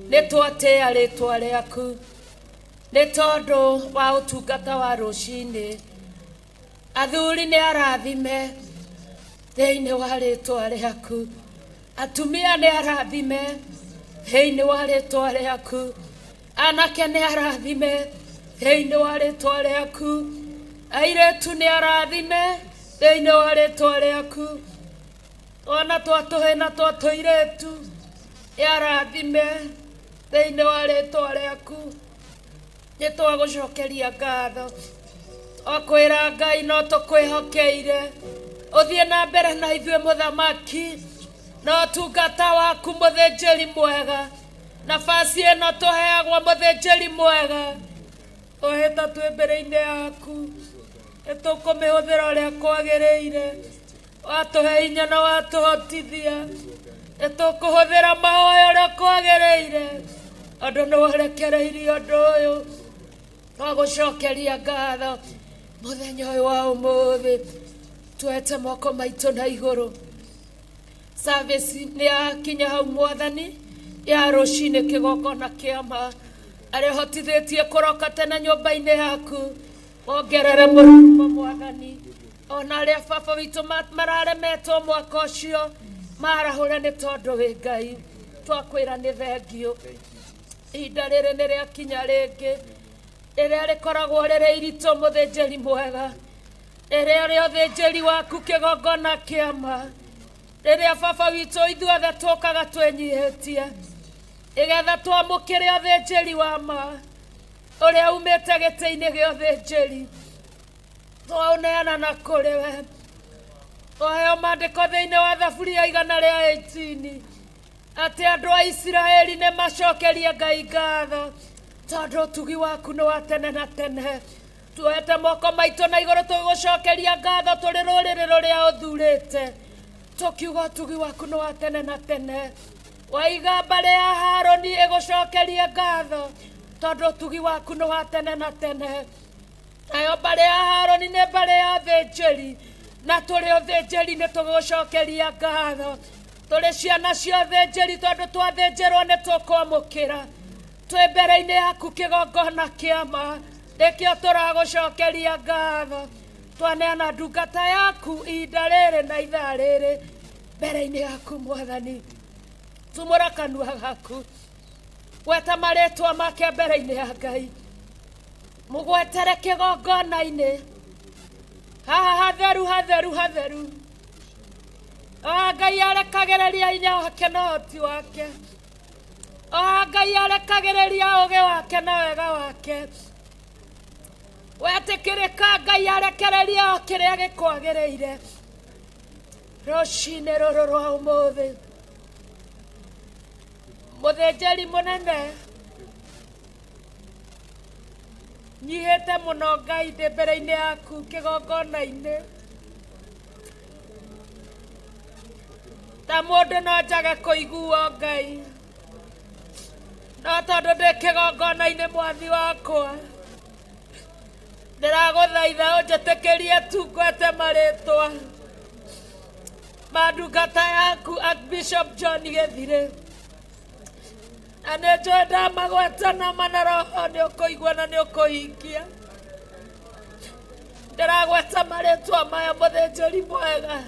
nĩ twatĩĩa rĩtwa rĩaku. Nĩ tondũ wa ũtungata wa rũcinĩ. Athuri nĩ arathime thĩinĩ wa rĩtwa rĩaku. Atumia nĩ arathime thĩinĩ wa rĩtwa rĩaku. Anake nĩ arathime thĩinĩ wa rĩtwa rĩaku. Airĩtu nĩ arathime thĩinĩ wa rĩtwa rĩaku. Twana twa tũhĩ na twa tũirĩtu nĩ arathime thĩinĩ wa rĩtwa rĩaku. Nĩ twagũcokeria ngatho. Twakwĩra Ngai no tũkwĩhokeire ũthiĩ na mbere na ithuĩ mũthamaki na ũtungata waku mũthĩnjĩri mwega. Nafasi ĩno tũheagwo mũthĩnjĩri mwega twahĩta twĩ mbere-inĩ yaku nĩ tũkũmĩhũthĩra ũrĩa kwagĩrĩire. Watũhe hinya na watũhotithia nĩ tũkũhũthĩra mahoya ũrĩa kwagĩrĩire tondũ nĩ warekereirie ũndũ ũyũ. Twagũcokeria ngatho mũthenya ũyũ wa ũmũthĩ. Twete moko maitũ na igũrũ. Service nĩ yakinya hau mwathani ya rũcinĩ kĩgongona kĩa ma. Arĩa ũhotithĩtie kũroka tene nyũmba-inĩ yaku wongerere mũrurumo mwathani. Ona arĩa baba witũ mararemetwo mwaka ũcio marahũre nĩ tondũ wĩ Ngai. Twakwĩra nĩ thengiũ. Ihinda rĩrĩ nĩ rĩakinya rĩngĩ rĩrĩa rĩkoragwo rĩrĩ iritũ mũthĩnjĩri mwega, rĩrĩa rĩa ũthĩnjĩri waku kĩgongona kĩa ma, rĩrĩa baba witũ ithuothe tũkaga twĩnyihĩtie nĩgetha twamũkĩre ũthĩnjĩri wa ma ũrĩa umĩte gĩtĩ-inĩ gĩa ũthĩnjĩri. Twaũneana na kũrĩ we. Twaheo maandĩko thĩinĩ wa Thaburi ya 118 atĩ andũ a Isiraeli nĩ macokerie Ngai ngatho tondũ ũtugi waku nĩ wa tene na tene. Tuoete moko maitũ na igũrũ tũgĩgũcokeria ngatho tũrĩ rũrĩrĩ rũrĩa ũthurĩte, tũkiuga ũtugi waku nĩ wa tene na tene. Waiga mbarĩ ya Harũni ĩgũcokerie ngatho tondũ ũtugi waku nĩ wa tene na tene. Nayo mbarĩ ya Harũni nĩ mbarĩ ya ũthĩnjĩri, na tũrĩ ũthĩnjĩri nĩ tũgũcokeria ngatho. Tũrĩ ciana cia ũthĩnjĩri tondũ twathĩnjĩrwo nĩ tũkwamũkĩra. Twĩ mbere-inĩ yaku kĩgongona kĩa ma, nĩkĩo tũragũcokeria ngatho. Twaneana ndungata yaku ihinda rĩrĩ na ithaa rĩrĩ mbere-inĩ yaku mwathani. Tumũra kanua gaku, gweta marĩtwa make mbere-inĩ ya Ngai. Mũgwetere kĩgongona-inĩ haha hatheru hatheru hatheru. Oha Ngai arekagĩrĩria hinya wake na ũhoti wake. Oha Ngai arekagĩrĩria ũũgĩ wake na wega wake. Wetĩkĩrĩka Ngai arekereria o kĩrĩa gĩkwagĩrĩire rũcinĩ rũrũ rwa ũmũthĩ. Mũthĩnjĩri mũnene nyihĩte mũno Ngai ndĩ mbere-inĩ yaku kĩgongona-inĩ. Ta mũndũ no njage kũiguo Ngai, no tondũ ndĩ kĩgongona-inĩ mwathi wakwa, ndĩragũthaitha ũnjĩtĩkĩrie tu ngwete marĩtwa ma ndungata yaku Archbishop John Gĩthirĩ. Na nĩ njũĩ ndamagweta na mana roho nĩ ũkũigua na nĩ ũkũhingia. Ndĩragweta marĩtwa maya mũthĩnjĩri mwega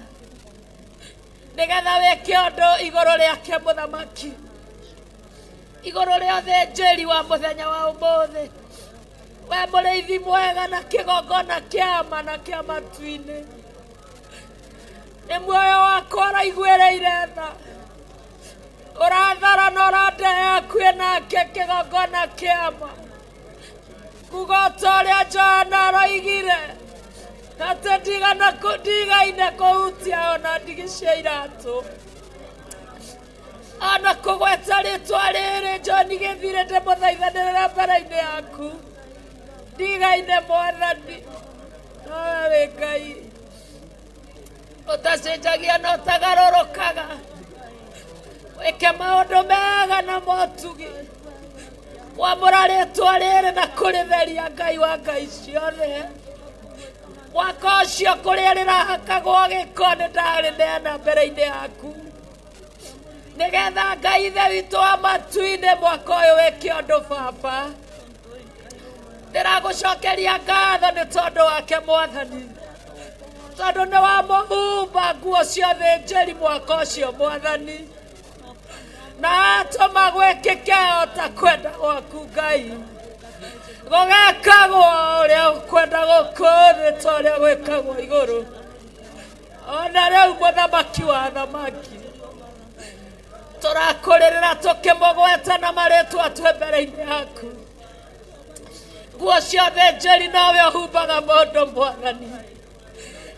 nĩgetha wĩke ũndũ igũrũ rĩake mũthamaki, igũrũ rĩa ũthĩnjĩri wa mũthenya wa ũmũthĩ. We mũrĩithi mwega na kĩgongona kĩa ma na kĩa matu-inĩ, nĩ muoyo wakwa ũraiguĩrĩire tha, ũrathara na ũrandehe hakuhĩ nake kĩgongona kĩa ma. Kuga o ta ũrĩa Johana aroigire atĩ ndigaine kũhutia ona ndigi cia iratũ, ona kũgweta rĩtwa rĩrĩ John Gĩthirĩ ndĩmũthaithanĩrĩra mbere-inĩ yaku, ndigaine mwathani, nowe wĩ Ngai ũtacenjagia na ũtagarũrũkaga, wĩke maũndũ mega na motugi, kwamũra rĩtwa rĩrĩ na kũrĩtheria Ngai wa Ngai ciothe. Mwaka ũcio kũrĩa rĩrahakagwo gĩko nĩ ndarĩneana mbere-inĩ yaku, nĩgetha Ngai Ithe witũ wa matu-inĩ mwaka ũyũ wĩke ũndũ baba. Ndĩragũcokeria ngatho nĩ tondũ wake Mwathani, tondũ nĩ wamũhumba nguo cia ũthĩnjĩri mwaka ũcio Mwathani, na atũma gwĩkĩke o ta kwenda gwaku Ngai, gũgekagwo ũrĩa ũkwenda gũkũ thĩ ta ũrĩa gwĩkagwo igũrũ. Ona rĩu mũthamaki wa athamaki, tũrakũrĩrĩra tũkĩmũgweta na marĩtwa twĩ mbere-inĩ yaku. Nguo cia ũthĩnjĩri nowe ũhumbaga mũndũ Mwathani,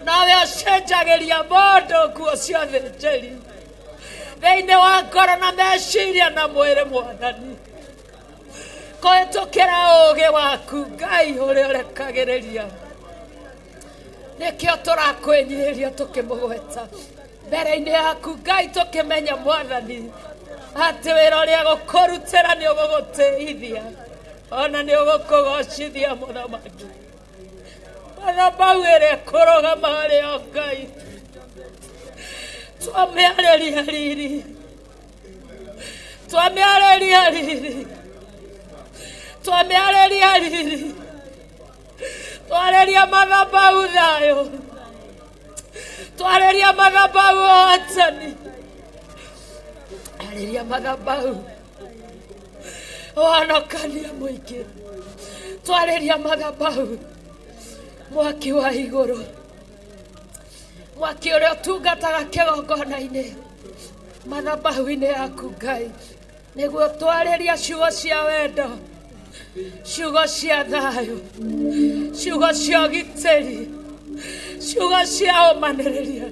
nowe ũcenjagĩria mũndũ nguo cia ũthĩnjĩri thĩinĩ wa ngoro na meciria na mwĩrĩ Mwathani, kũhĩtũkĩra ũũgĩ waku Ngai ũrĩa ũrekagĩrĩria. Nĩkĩo tũrakwĩnyihĩria tũkĩmũgweta mbere-inĩ yaku Ngai, tũkĩmenya Mwathani atĩ wĩra ũrĩa gũkũrutĩra nĩ ũgũgũtĩithia ona nĩ ũgũkũgocithia mũthamaki. Madhabahu ĩrĩa ĩkũrũgama harĩ o Ngai, twamĩarĩria riri, twamĩarĩria riri, twamĩarĩria riri, twarĩria madhabahu thayũ, twarĩria madhabahu ũhotani, arĩria madhabahu ũhonokania mũingĩ, twarĩria madhabahu mwaki wa igũrũ, mwaki ũrĩa ũtungataga kĩgongona-inĩ madhabahu-inĩ yaku Ngai, nĩguo twarĩria ciugo cia wendo, ciugo cia thayũ, ciugo cia ũgitĩri, ciugo cia ũmanĩrĩria,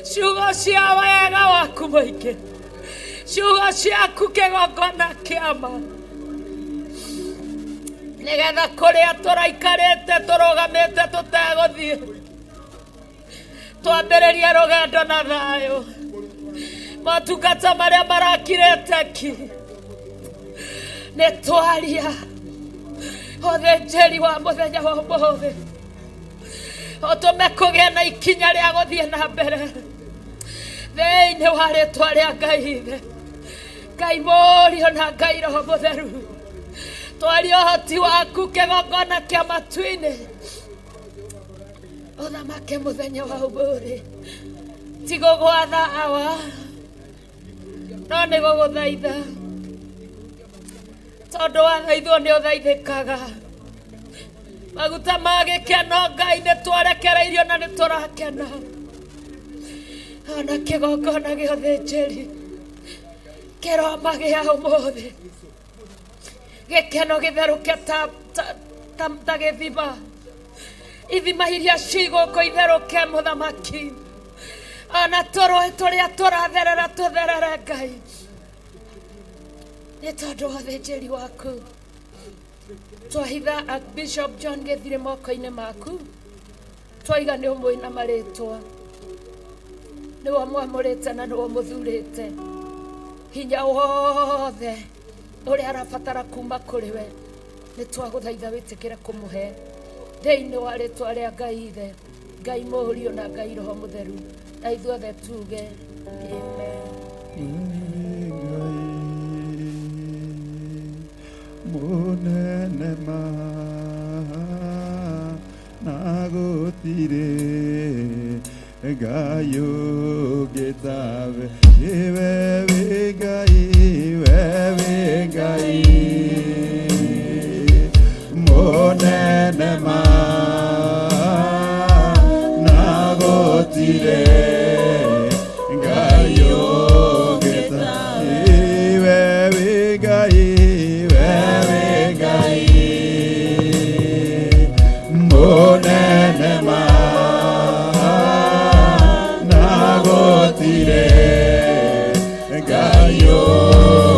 ciugo cia wega waku mũingĩ, ciugo ciaku kĩgongona kĩama, nĩgetha kũrĩa tũraikarĩte tũrũgamĩte tũtegũthiĩ twambĩrĩrie rũgendo na thayũ. Motungata marĩa marakirĩte ki, nĩ twaria ũthĩnjĩri wa mũthenya wa ũmũthĩ ũtũme kũgĩe na ikinya rĩa gũthiĩ na mbere thĩinĩ wa rĩtwa rĩa Ngai Ithe, Ngai Mũriũ na Ngai Roho Mũtheru. Twaria ũhoti waku kĩgongona kĩa matu-inĩ, ũthamake mũthenya wa ũmũthĩ. Ti gũgwatha awa, no nĩ gũgũthaitha, tondũ wathaithwo nĩ ũthaithĩkaga. Maguta ma gĩkeno Ngai nĩ twarekereirio na nĩ tũrakena. Ona kĩgongona gĩa ũthĩnjĩri kĩroma gĩa ũmũthĩ, gĩkeno gĩtherũke ta, ta, ta, ta gĩthima, ithima iria cigũkũ itherũke mũthamaki, ona tũrũĩ tũrĩa tũratherera tũtherere Ngai, nĩ tondũ wa ũthĩnjĩri waku. Twahitha Archbishop John Gĩthirĩ moko-inĩ maku, twaiga nĩ ũmũĩ na marĩtwa, nĩwe mwamũrĩte na nĩwe mũthurĩte. Hinya wothe ũrĩa arabatara kuma kũrĩ we, nĩ twagũthaitha wĩtĩkĩre kũmũhe thĩinĩ wa rĩtwa rĩa Ngai Ithe, Ngai Mũriũ na Ngai Roho Mũtheru, na ithuothe tuge amen. Ngai mũnene ma na gũtirĩ Ngai ũngĩ tawe, we wĩ Ngai, we wĩ Ngai mũnene ma na gũtirĩ Ngai ũngĩ tawe, we wĩ Ngai, we wĩ Ngai mũnene ma na gũtirĩ Ngai ũngĩ.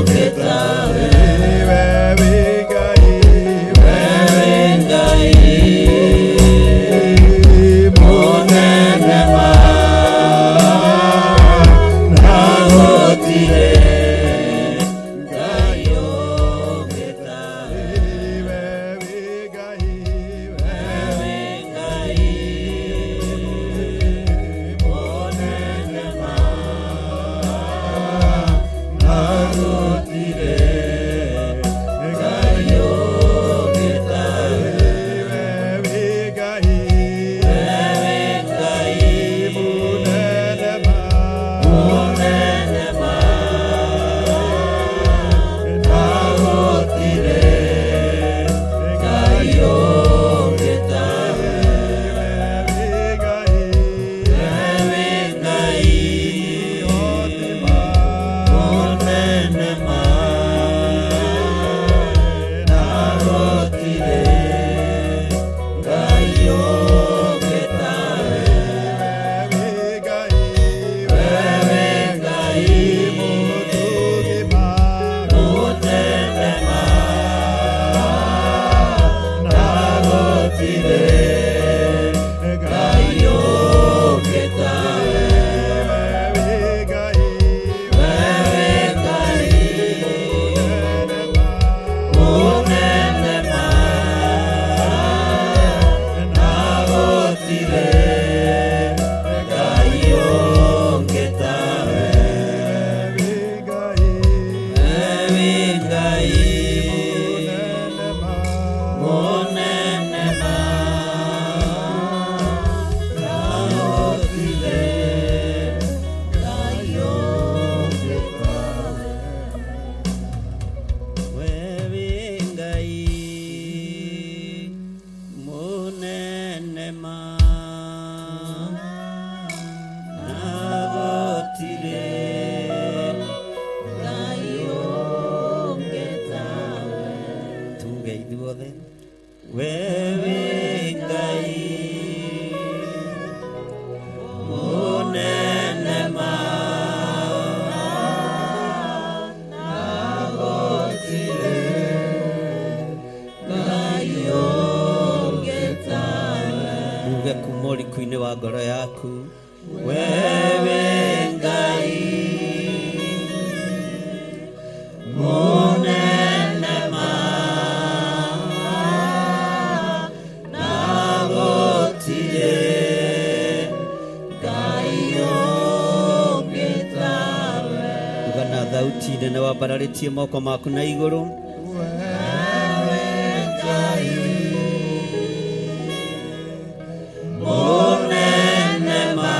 Thauti nene wambararĩtie moko maku na igũrũ. Mũnene ma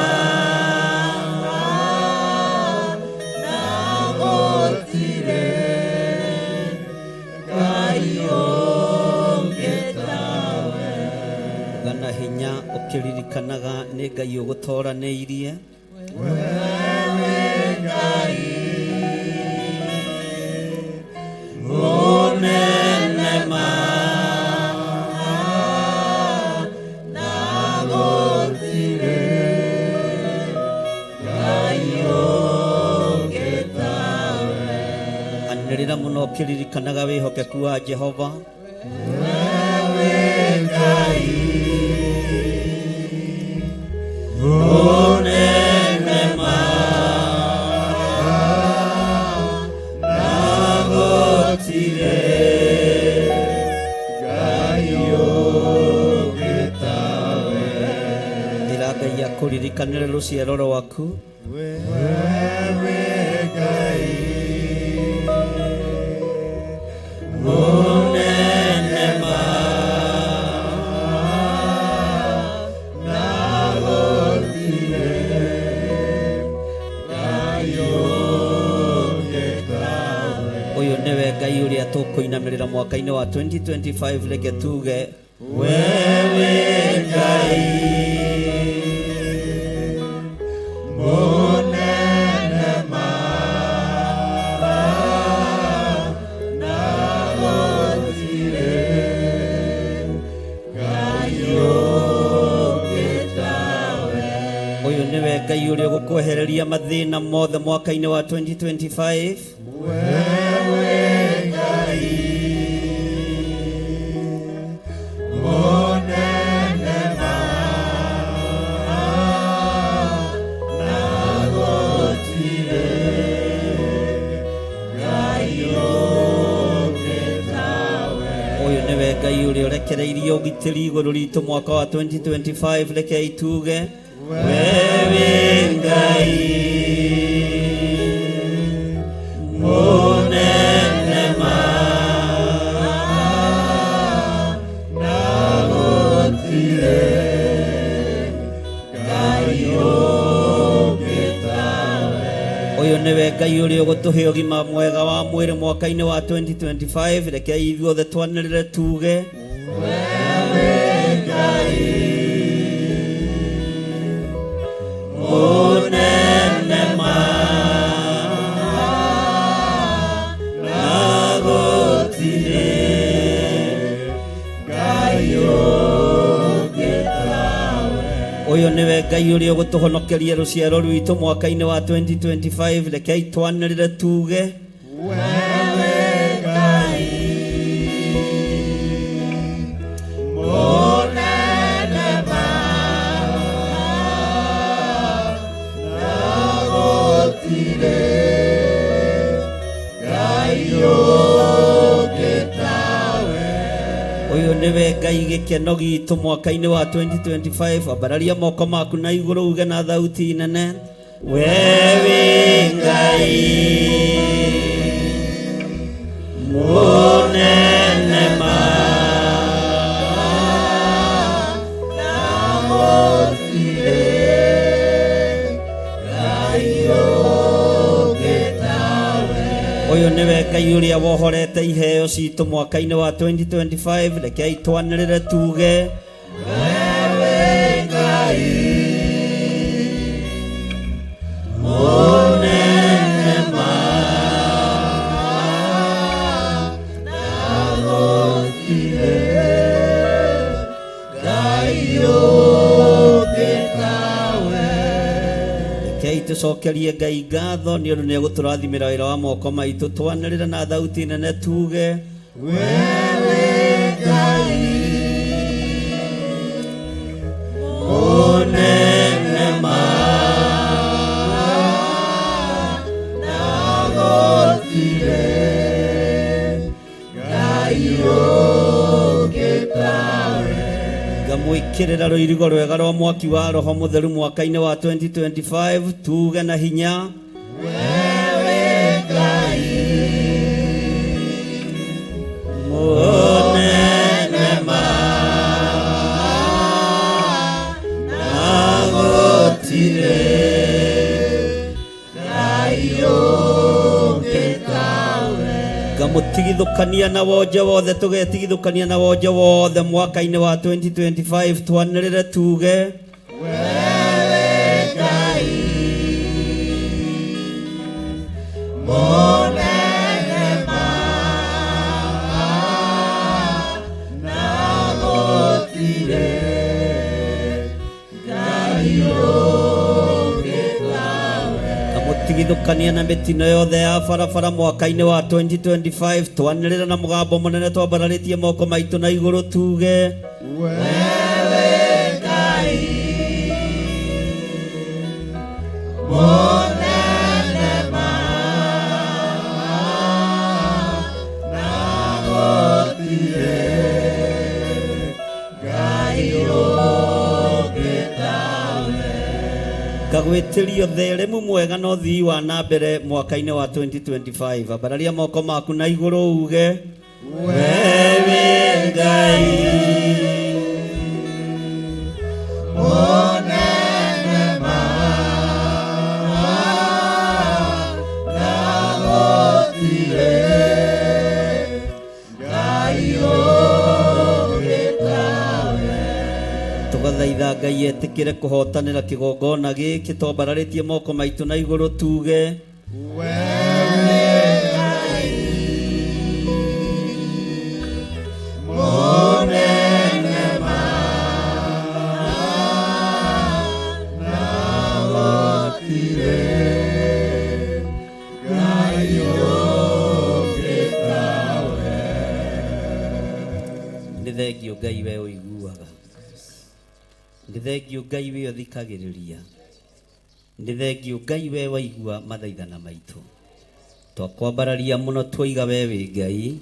gana hinya ũkĩririkanaga nĩ Ngai ũgũtoranĩirie. Mũnene ma anĩrĩra mũno ũkĩririkanaga wĩhokeku wa Jehova. Mũnene ma ĩra Ngai akũririkanĩre rũciaro rwaku. Mũnene ma ũyũ nĩwe Ngai ũrĩa tũkũinamĩrĩra mwaka-inĩ wa 2025. Reke tuge wewe Ngai ũyũ nĩwe Ngai ũrĩa ũgũkwehereria mathĩna mothe mwaka-inĩ wa 2025. Ũyũ nĩwe Ngai ũrĩa ũrekereirie ũgitĩri igũrũ ritũ mwaka wa 2025. Rekei tuge wewe Ngai mũnene ma. Ũyũ nĩwe Ngai ũrĩa ũgũtũhe ũgima mwega wa mwĩrĩ mwaka-inĩ wa 2025. Rekei ithuothe twanĩrĩre tuge mũnene ma na gũtirĩ. Ũyũ nĩwe Ngai ũrĩa ũgũtũhonokeria rũciaro rwitũ mwaka-inĩ wa 2025. Rekei twanĩrĩre tuge ũyũ nĩwe Ngai gĩkeno gitũ mwaka-inĩ wa 2025. Ambararia moko maku na igũrũ uge na thauti nene wewe Ngai mũnene ma. Ũyũ nĩwe Ngai ũrĩa wohorete iheo citũ mwaka-inĩ wa 2025. Rekei twanĩrĩre tuge mũnene ma. Rekei tũcokerie Ngai ngatho nĩ ũndũ nĩ egũtũrathimĩra wĩra wa moko maitũ. Twanĩrĩre na thauti nene tuge Wewe Ngai mũnene ma. Na gũtirĩ Ngai ũngĩ tawe. Ngamwĩkĩrĩra rũirigo rwega rwa mwaki wa Roho Mũtheru mwaka-inĩ wa 2025. Tuge na hinya Wewe Ngai. Mũnene ma na gũtirĩ Ngai ũngĩ tawe. Ngamũtigithũkania na wonje wothe, tũgetigithũkania na wonje wothe mwaka-inĩ wa 2025, twanĩrĩre tuge Wewe Ngai mũnene ma na gũtirĩ Ngai ũngĩ tawe. Ngamũtigithũkania na mĩtino yothe ya barabara mwaka-inĩ wa 2025, twanĩrĩre na mũgambo mũnene twambararĩtie moko maitũ na igũrũ tuge Wewe Ngai mũnene ma na gũtirĩ Ngai ũngĩ tawe. Ngagwĩtĩria ũtheremu mwega na ũthii wa na mbere mwaka-inĩ wa 2025, ambararia moko maku na igũrũ uge wewe Ngai Mũnene ma na gũtirĩ Ngai ũngĩ tawe. Tũgathaitha Ngai etĩkĩre kũhotanĩra kĩgongona gĩkĩ twambararĩtie moko maitũ na igũrũ tuge Wewe Ngai mũnene ma na gũtirĩ Ngai ũngĩ tawe. Nĩ thengio Ngai we ũiguaga, nĩ thengio Ngai we ũthikagĩrĩria, nĩ thengio Ngai we waigua mathaithana maitũ. Twakwambararia mũno, twoiga we wĩ Ngai,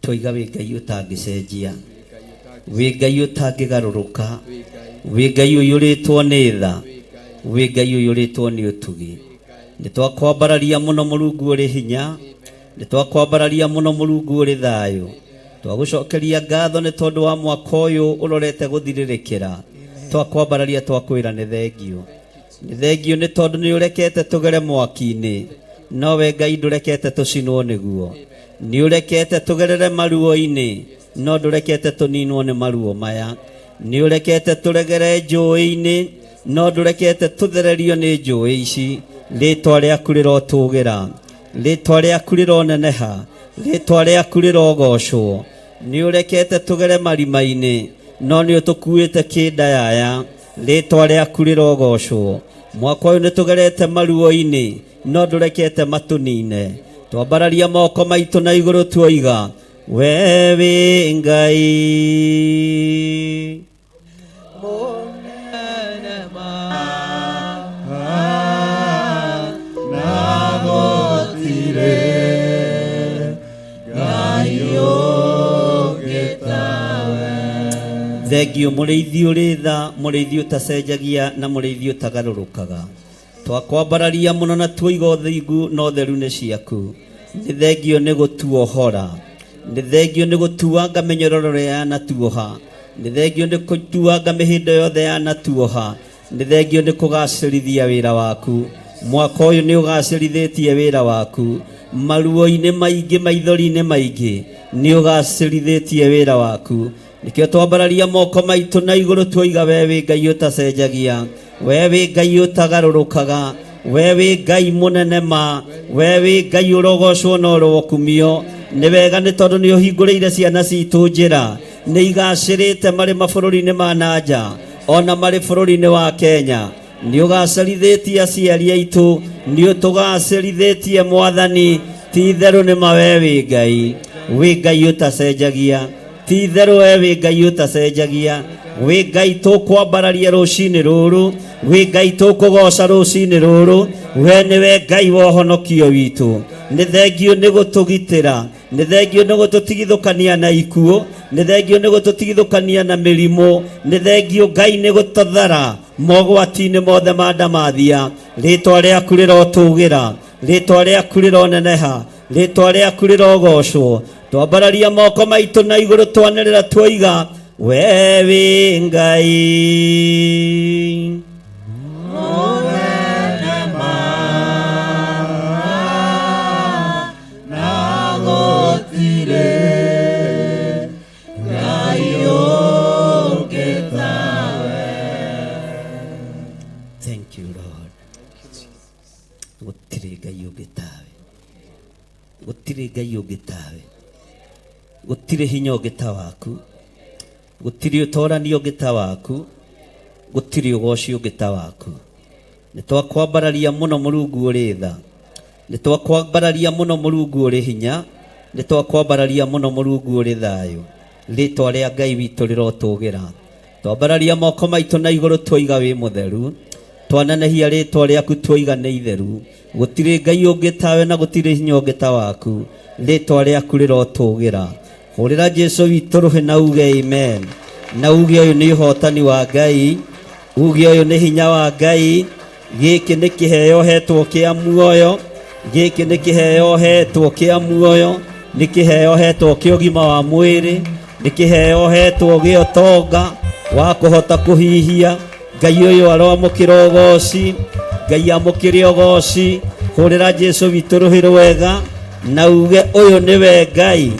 twoiga wĩ Ngai ũtangĩcenjia, wĩ Ngai ũtangĩgarũrũka, wĩ Ngai ũiyũrĩtwo nĩ tha, wĩ Ngai ũiyũrĩtwo nĩ ũtugi. Nĩ twakwambararia mũno Mũrungu ũrĩ hinya, nĩ twakwambararia mũno Mũrungu ũrĩ thayũ. Twagũcokeria ngatho nĩ tondũ wa mwaka ũyũ ũrorete gũthirĩrĩkĩra. Twakwambararia, twakwĩra nĩ thengio, nĩ thengio nĩ tondũ nĩ ũrekete tũgere mwaki-inĩ, nowe Ngai ndũrekete tũcinwo nĩguo. Nĩ ũrekete tũgerere maruo-inĩ, no ndũrekete tũninwo nĩ maruo maya. Nĩ ũrekete tũregere njũĩ-inĩ, no ndũrekete tũthererio nĩ njũĩ ici. Rĩtwa rĩaku rĩrotũgĩra, rĩtwa rĩaku rĩroneneha, rĩtwa rĩaku rĩrogocwo. Nĩ ũrekete tũgere marima-inĩ, no nĩ ũtũkuĩte kĩndayaya. Rĩtwa rĩaku rĩrogocwo. Mwaka ũyũ nĩ tũgerete maruo-inĩ, no ndũrekete matũnine. Twambararia moko maitũ na igũrũ tuoiga we wĩ Ngai Mũnene ma na gũtirĩ Ngai ũngĩ tawe. Thengio mũrĩithi ũrĩ tha, mũrĩithi ũtacenjagia na mũrĩithi ũtagarũrũkaga. Twakwambararia mũno na tuoiga ũthingu na ũtheru nĩ ciaku. Nĩ thengio nĩ gũtuohora, nĩ thengio nĩ gũtuanga mĩnyororo ĩrĩa yanatuoha, nĩ thengio nĩ gũtuanga mĩhĩndo yothe yanatuoha, nĩ thengio nĩ kũgacĩrithia wĩra waku. Mwaka ũyũ nĩ ũgacĩrithĩtie wĩra waku maruo-inĩ maingĩ, maithori-inĩ maingĩ, nĩ ũgacĩrithĩtie wĩra waku. Nĩkĩo twambararia moko maitũ na igũrũ tuoiga we wĩ Ngai ũtacenjagia, we wĩ Ngai ũtagarũrũkaga, we wĩ Ngai mũnene ma, we wĩ Ngai ũrogocwo na ũrokumio. Nĩ wega nĩ tondũ nĩ ũhingũrĩire ciana citũ njĩra, nĩ igacĩrĩte marĩ mabũrũri-inĩ ma nanja ona marĩ bũrũri-inĩ wa Kenya. Nĩ ũgacĩrithĩtie aciari aitũ, nĩ ũtũgacĩrithĩtie Mwathani. Ti itherũ nĩ ma we wĩ Ngai, wĩ Ngai ũtacenjagia. Ti itherũ we wĩ Ngai ũtacenjagia, wĩ Ngai tũkwambararia rũcinĩ rũrũ, wĩ Ngai tũkũgoca rũcinĩ rũrũ. We nĩwe Ngai wa ũhonokio witũ. Nĩ thengio nĩ gũtũgitĩra, nĩ thengio nĩ gũtũtigithũkania na ikuũ, nĩ thengio nĩ gũtũtigithũkania na mĩrimũ, nĩ thengio Ngai nĩ gũtũthara mogwati-inĩ mothe ma ndamathia. Rĩtwa rĩaku rĩrotũgĩra, rĩtwa rĩaku rĩroneneha, rĩtwa rĩaku rĩrogocwo. Twambararia moko maitũ na igũrũ, twanĩrĩra twoiga we wĩ Ngai. Na gũtirĩ Ngai ũngĩ tawe. Thank you, Lord. Gũtirĩ Ngai ũngĩ tawe, gũtirĩ Ngai ũngĩ tawe, gũtirĩ hinya ũngĩ ta waku, gũtirĩ ũtorani ũngĩ ta waku, gũtirĩ ũgoci ũngĩ ta waku. Nĩ twakwambararia mũno Mũrungu ũrĩ tha, nĩ twakwambararia mũno Mũrungu ũrĩ hinya, nĩ twakwambararia mũno Mũrungu ũrĩ thayũ. Rĩtwa rĩa Ngai witũ rĩrotũgĩra. Twambararia moko maitũ na igũrũ, twoiga wĩ mũtheru. Twanenehia rĩtwa rĩaku, twoiga nĩ itheru. Gũtirĩ Ngai ũngĩ tawe na gũtirĩ hinya ũngĩ ta waku. Rĩtwa rĩaku rĩrotũgĩra. Hũrĩra Jesu witũ rũhĩ na uge amen, na uge ũyũ nĩ ũhotani wa Ngai, uge ũyũ nĩ hinya wa Ngai. Gĩkĩ nĩ kĩheo hetwo kĩa muoyo, gĩkĩ nĩ kĩheo hetwo kĩa muoyo, nĩ kĩheo hetwo kĩa ũgima wa mwĩrĩ, nĩ kĩheo hetwo gĩa ũtonga wa kũhota kũhihia. Ngai ũyũ aroamũkĩra ũgoci, Ngai amũkĩre ũgoci. Hũrĩra Jesu witũ rũhĩ rwega na uge ũyũ nĩwe Ngai,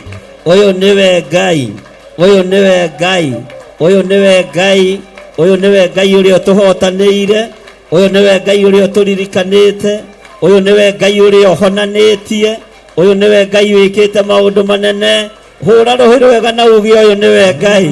ũyũ nĩwe Ngai, ũyũ nĩwe Ngai, ũyũ nĩwe Ngai, ũyũ nĩwe Ngai ũrĩa ũtũhotanĩire, ũyũ nĩwe Ngai ũrĩa ũtũririkanĩte, ũyũ nĩwe Ngai ũrĩa ũhonanĩtie, ũyũ nĩwe Ngai wĩkĩte maũndũ manene. Hũra rũhĩ rwega na uge ũyũ nĩwe Ngai,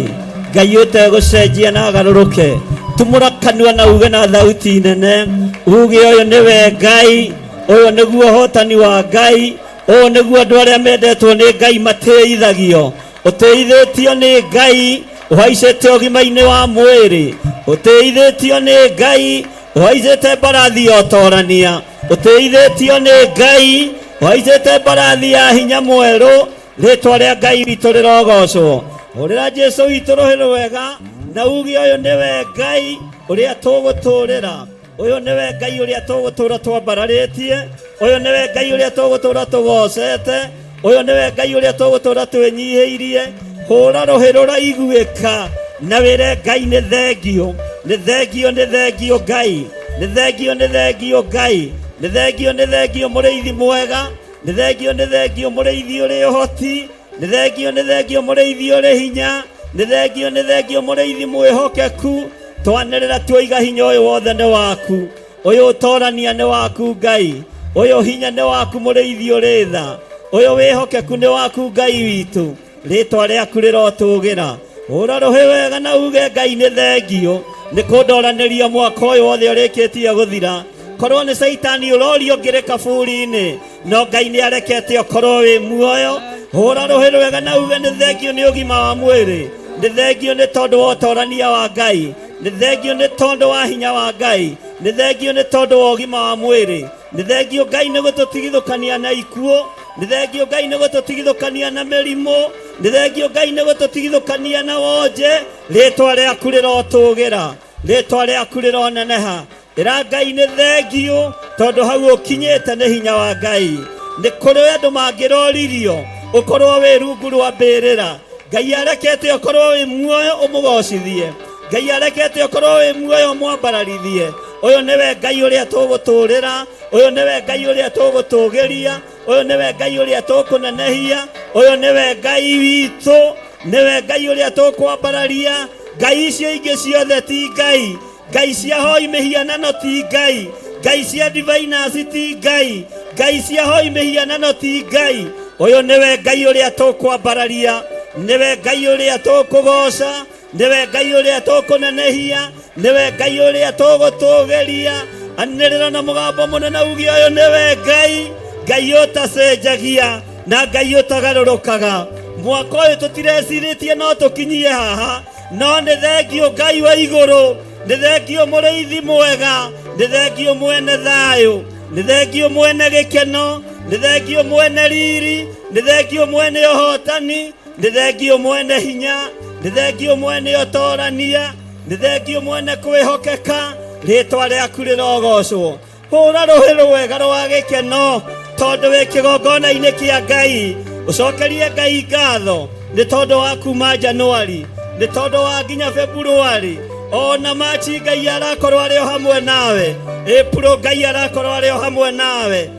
Ngai ũtegũcenjia na agarũrũke. Tumũra kanua na uge na thauti nene, uge ũyũ nĩwe Ngai, ũyũ nĩguo ũhotani wa Ngai, ũyũ nĩguo andũ arĩa mendetwo nĩ Ngai matĩithagio. Ũtĩithĩtio nĩ Ngai ũhaicĩte ũgima-inĩ wa mwĩrĩ, ũtĩithĩtio nĩ Ngai ũhaicĩte mbarathi ya ũtorania, ũtĩithĩtio nĩ Ngai ũhaicĩte mbarathi ya hinya mwerũ. Rĩtwa rĩa Ngai witũ rĩrogocwo. Hũrĩra Jesu witũ rũhĩ rwega na uge ũyũ nĩwe Ngai ũrĩa tũgũtũrĩra, ũyũ nĩwe Ngai ũrĩa tũgũtũra twambararĩtie, ũyũ nĩwe Ngai ũrĩa tũgũtũra tũgocete, ũyũ nĩwe Ngai ũrĩa tũgũtũra twĩnyihĩirie. Hũra rũhĩ rũraiguĩka na wĩre Ngai nĩ thengio, nĩ thengio, nĩ thengio Ngai, nĩ thengio, nĩ thengio Ngai, nĩ thengio, nĩ thengio mũrĩithi mwega, nĩ thengio, nĩ thengio mũrĩithi ũrĩ ũhoti, nĩ thengio, nĩ thengio mũrĩithi ũrĩ hinya, nĩ thengio, nĩ thengio mũrĩithi mwĩhokeku. Twanĩrĩra tuoiga hinya ũyũ wothe nĩ waku, ũyũ ũtorania nĩ waku Ngai, ũyũ hinya nĩ waku mũrĩithi ũrĩ tha, ũyũ wĩhokeku nĩ waku Ngai witũ. Rĩtwa rĩaku rĩrotũgĩra. Hũra rũhĩ wega na uge Ngai nĩ thengio nĩ kũndoranĩria mwaka ũyũ wothe ũrĩkĩtie gũthira. Korwo nĩ caitani ũrorio ngĩrĩ kaburi-inĩ, no Ngai nĩ arekete ũkorwo wĩ muoyo. Hũra rũhĩ rwega na uge nĩ thengio nĩ ũgima wa mwĩrĩ, nĩ thengio nĩ tondũ wa ũtorania wa Ngai, nĩ thengio nĩ tondũ wa hinya wa Ngai, nĩ thengio nĩ tondũ wa ũgima wa mwĩrĩ, nĩ thengio Ngai nĩ gũtũtigithũkania na ikuũ, nĩ thengio Ngai nĩ gũtũtigithũkania na mĩrimũ, nĩ thengio Ngai nĩ gũtũtigithũkania na wonje. Rĩtwa rĩaku rĩrotũgĩra, rĩtwa rĩaku rĩroneneha. Ĩra Ngai nĩ thengio tondũ hau ũkinyĩte nĩ hinya wa Ngai. Nĩ kũrĩ andũ mangĩroririo ũkorwo wĩ rungu rwa mbĩrĩra, Ngai arekete ũkorwo wĩ muoyo ũmũgocithie, Ngai arekete ũkorwo wĩ muoyo ũmwambararithie. Ũyũ nĩwe Ngai ũrĩa tũgũtũrĩra, ũyũ nĩwe Ngai ũrĩa tũgũtũgĩria, ũyũ nĩwe Ngai ũrĩa tũkũnenehia, ũyũ nĩwe Ngai witũ, nĩwe Ngai ũrĩa tũkwambararia. Ngai icio ingĩ ciothe ti Ngai, Ngai cia hoi mĩhianano ti Ngai, Ngai cia diviners ti Ngai, Ngai cia hoi mĩhianano ti Ngai. Ũyũ nĩwe Ngai ũrĩa tũkwambararia, nĩwe Ngai ũrĩa tũkũgoca, nĩwe Ngai ũrĩa tũkũnenehia, nĩwe Ngai ũrĩa tũgũtũgĩria. Anĩrĩra na mũgambo mũnene uge ũyũ nĩwe Ngai, Ngai ũtacenjagia na Ngai ũtagarũrũkaga. Mwaka ũyũ tũtirecirĩtie no tũkinyie haha, no nĩ thengio Ngai wa igũrũ, nĩ thengio mũrĩithi mwega, nĩ thengio mwene thayũ, nĩ thengio mwene gĩkeno, nĩ thengio mwene riri, nĩ thengio mwene ũhotani, nĩ thengio mwene hinya, nĩ thengio mwene ũtorania, nĩ thengio mwene kwĩhokeka. Rĩtwa rĩaku rĩrogocwo. Hũra rũhĩ rwega rwa gĩkeno tondũ wĩ kĩgongona-inĩ kĩa Ngai. Ũcokerie Ngai ngatho nĩ tondũ wa kuma Januari, nĩ tondũ wa nginya Februari, ona Machi Ngai arakorwo arĩ o hamwe nawe, April Ngai arakorwo arĩ o hamwe nawe,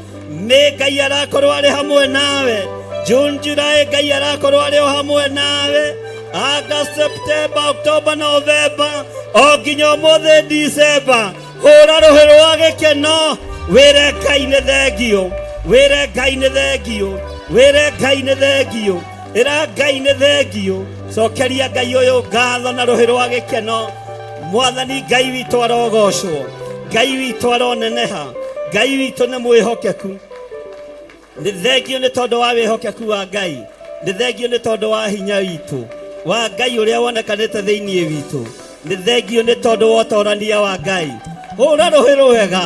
May Ngai arakorwo arĩ hamwe nawe, June, July Ngai arakorwo arĩ o hamwe nawe, August, September, October, November, o nginya ũmũthĩ December. Hũra rũhĩ rwa gĩkeno, wĩre Ngai nĩ thengio, wĩre Ngai nĩ thengio, wĩre Ngai nĩ thengio, ĩra Ngai nĩ thengio. Cokeria Ngai ũyũ ngatho na rũhĩ rwa gĩkeno. Mwathani Ngai witũ arogocwo, Ngai witũ aroneneha, Ngai witũ nĩ mwĩhokeku. Nĩ thengio nĩ tondũ wa wĩhokeku wa Ngai, nĩ thengio nĩ tondũ wa hinya witũ wa Ngai ũrĩa wonekanĩte thĩinĩ witũ, nĩ thengio nĩ tondũ wa ũtorania wa Ngai. Hũra rũhĩ rwega,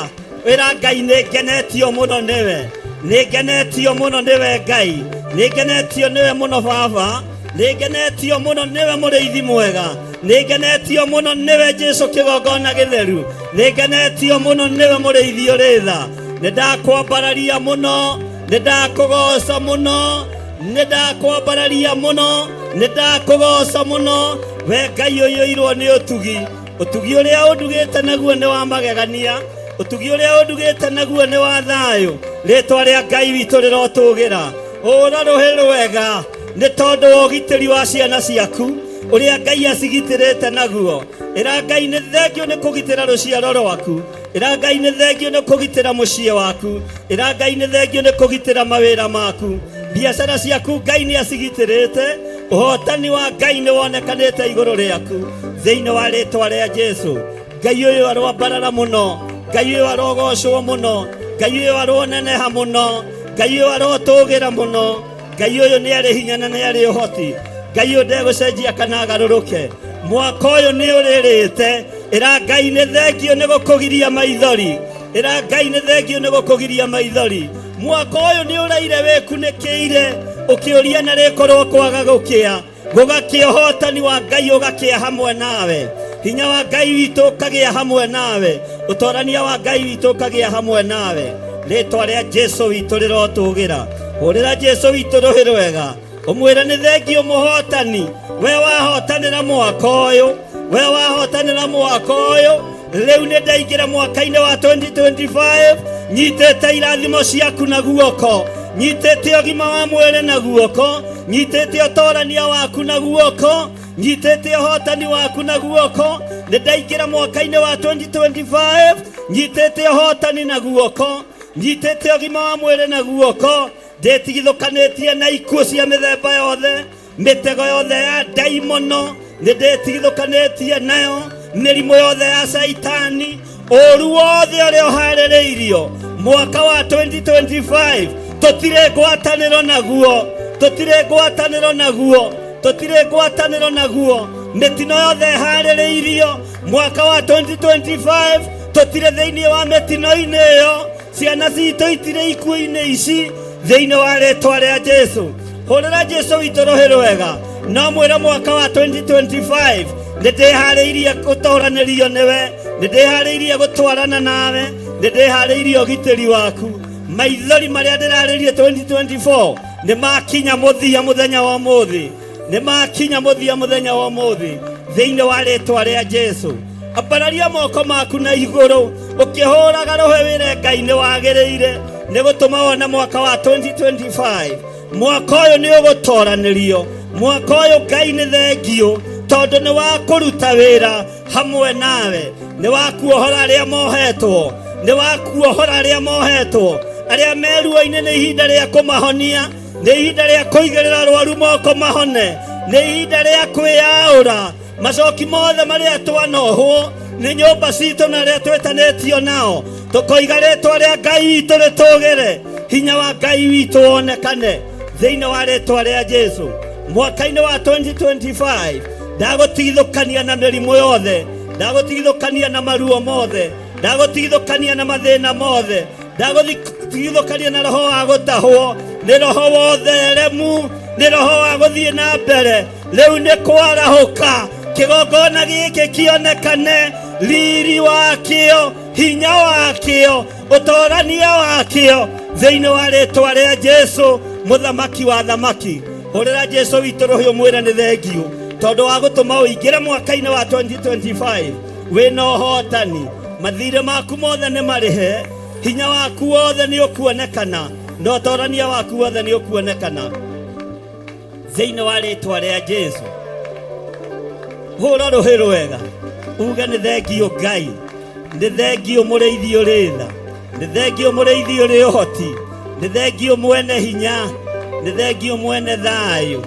wĩra Ngai nĩ ngenetio mũno nĩwe, nĩ ngenetio mũno nĩwe Ngai, nĩ ngenetio nĩwe mũno Baba, nĩ ngenetio mũno nĩwe mũrĩithi mwega, nĩ ngenetio mũno nĩwe Jesu kĩgongona gĩtheru, nĩ ngenetio mũno nĩwe mũrĩithi ũrĩ tha. Nĩ ndakwambararia mũno, nĩ ndakũgoca mũno, nĩ ndakwambararia mũno, nĩ ndakũgoca mũno, we Ngai ũiyũirwo nĩ ũtugi. Ũtugi ũrĩa ũndugĩte naguo nĩ wa magegania, ũtugi ũrĩa ũndugĩte naguo nĩ wa thayũ. Rĩtwa rĩa Ngai witũ rĩrotũgĩra. Hũra rũhĩ rwega nĩ tondũ wa ũgitĩri wa ciana ciaku ũrĩa Ngai acigitĩrĩte naguo. Ĩra Ngai nĩ thengio nĩ kũgitĩra rũciaro rwaku. Ĩra Ngai nĩ thengio nĩ kũgitĩra mũciĩ waku. Ĩra Ngai nĩ thengio nĩ kũgitĩra mawĩra maku. Biacara ciaku Ngai nĩ acigitĩrĩte. Ũhotani wa Ngai nĩ wonekanĩte igũrũ rĩaku thĩinĩ wa rĩtwa rĩa Jesu. Ngai ũyũ aroambarara mũno, Ngai ũyũ arogocwo mũno, Ngai ũyũ aroneneha mũno, Ngai ũyũ arotũgĩra mũno. Ngai ũyũ nĩ arĩ hinya na nĩ arĩ ũhoti. Ngai ũyũ ndegũcenjia kana agarũrũke. Mwaka ũyũ nĩ ũrĩrĩte. Ĩra Ngai nĩ thengio nĩ gũkũgiria maithori. Ĩra Ngai nĩ thengio nĩ gũkũgiria maithori. Mwaka ũyũ nĩ ũraire wĩkunĩkĩire ũkĩũria na rĩkorwo kwaga gũkĩa. Gũgakĩa ũhotani wa Ngai ũgakĩa hamwe nawe. Hinya wa Ngai witũ ũkagĩa hamwe nawe. Ũtorania wa Ngai witũ ũkagĩa hamwe nawe. Rĩtwa rĩa Jesu witũ rĩrotũgĩra. Hũrĩra Jesu witũ rũhĩ rwega. Ũmwĩre nĩ thengio mũhotani. We wahotanĩra mwaka ũyũ. We wahotanĩra mwaka ũyũ. Rĩu nĩ ndaingĩra mwaka-inĩ wa 2025 nyitĩte irathimo ciaku na guoko, nyitĩte ũgima wa mwĩrĩ na guoko, nyitĩte ũtorania waku na guoko, nyitĩte ũhotani waku na guoko. Nĩ ndaingĩra mwaka-inĩ wa 2025 nyitĩte ũhotani na guoko, nyitĩte ũgima wa mwĩrĩ na guoko, ndĩtigithũkanĩtie na ikuũ cia mĩthemba yothe, mĩtego yothe ya ndaimono nĩ ndĩtigithũkanĩtie nayo, mĩrimũ yothe ya caitani, ũru wothe ũrĩa ũharĩrĩirio mwaka wa 2025 tũtirĩ ngwatanĩro naguo, tũtirĩ ngwatanĩro naguo, tũtirĩ ngwatanĩro naguo. Mĩtino yothe ĩharĩrĩirio mwaka wa 2025 tũtirĩ thĩinĩ wa mĩtino-inĩ ĩyo. Ciana citũ itirĩ ikuũ-inĩ ici thĩinĩ wa rĩtwa rĩa Jesu. Hũrĩra Jesu witũ rũhĩ rwega no mwĩre mwaka wa 2025 nĩ ndĩharĩirie gũtoranĩrio nĩwe, nĩ ndĩharĩirie gũtwarana nawe, nĩ ndĩharĩirie ũgitĩri waku. Maithori marĩa ndĩrarĩrie 2024 nĩ makinya mũthia mũthenya wa ũmũthĩ, nĩ makinya mũthia mũthenya wa ũmũthĩ thĩinĩ wa rĩtwa rĩa Jesu. Ambararia moko maku na igũrũ ũkĩhũraga rũhĩ wĩre Ngai nĩ wagĩrĩire nĩ gũtũma wone mwaka wa 2025. Mwaka ũyũ nĩ ũgũtoranĩrio, mwaka ũyũ Ngai nĩ thengio tondũ nĩ wa kũruta wĩra hamwe nawe, nĩ wa kuohora arĩa mohetwo, nĩ wa kuohora arĩa mohetwo, arĩa me ruo-inĩ nĩ ihinda rĩa kũmahonia, nĩ ihinda rĩa kũigĩrĩra arwaru moko mahone, nĩ ihinda rĩa kwĩyaũra macoki mothe marĩa twanohwo nĩ nyũmba citũ na arĩa twĩtanĩtio nao, tũkoiga rĩtwa rĩa Ngai witũ rĩtũgĩre, hinya wa Ngai witũ wonekane thĩinĩ wa rĩtwa rĩa Jesu. Mwaka-inĩ wa 2025 ndagũtigithũkania na mĩrimũ yothe, ndagũtigithũkania na maruo mothe, ndagũtigithũkania na mathĩna mothe, ndagũtigithũkania na roho wa gũtahwo, nĩ roho wa ũtheremu, nĩ roho wa gũthiĩ na mbere. Rĩu nĩ kwarahũka kĩgongona gĩkĩ kĩonekane, riri wakĩo, hinya wakĩo, ũtorania wakĩo Thĩinĩ wa rĩtwa rĩa Jesu, mũthamaki wa thamaki. Hũrĩra Jesu witũ rũhĩ ũmwĩre nĩ thengiũ tondũ wa gũtũma ũingĩre mwaka-inĩ wa 2025 wĩna ũhotani. Mathirĩ maku mothe nĩ marĩhe, hinya waku wothe nĩ ũkuonekana, na ũtorania waku wothe nĩ ũkuonekana thĩinĩ wa rĩtwa rĩa Jesu. Hũra rũhĩ rwega uge nĩ thengiũ Ngai, nĩ thengiũ mũrĩithi ũrĩ tha, nĩ thengiũ mũrĩithi ũrĩ ũhoti, nĩ thengiũ mwene hinya, nĩ thengiũ mwene thayũ.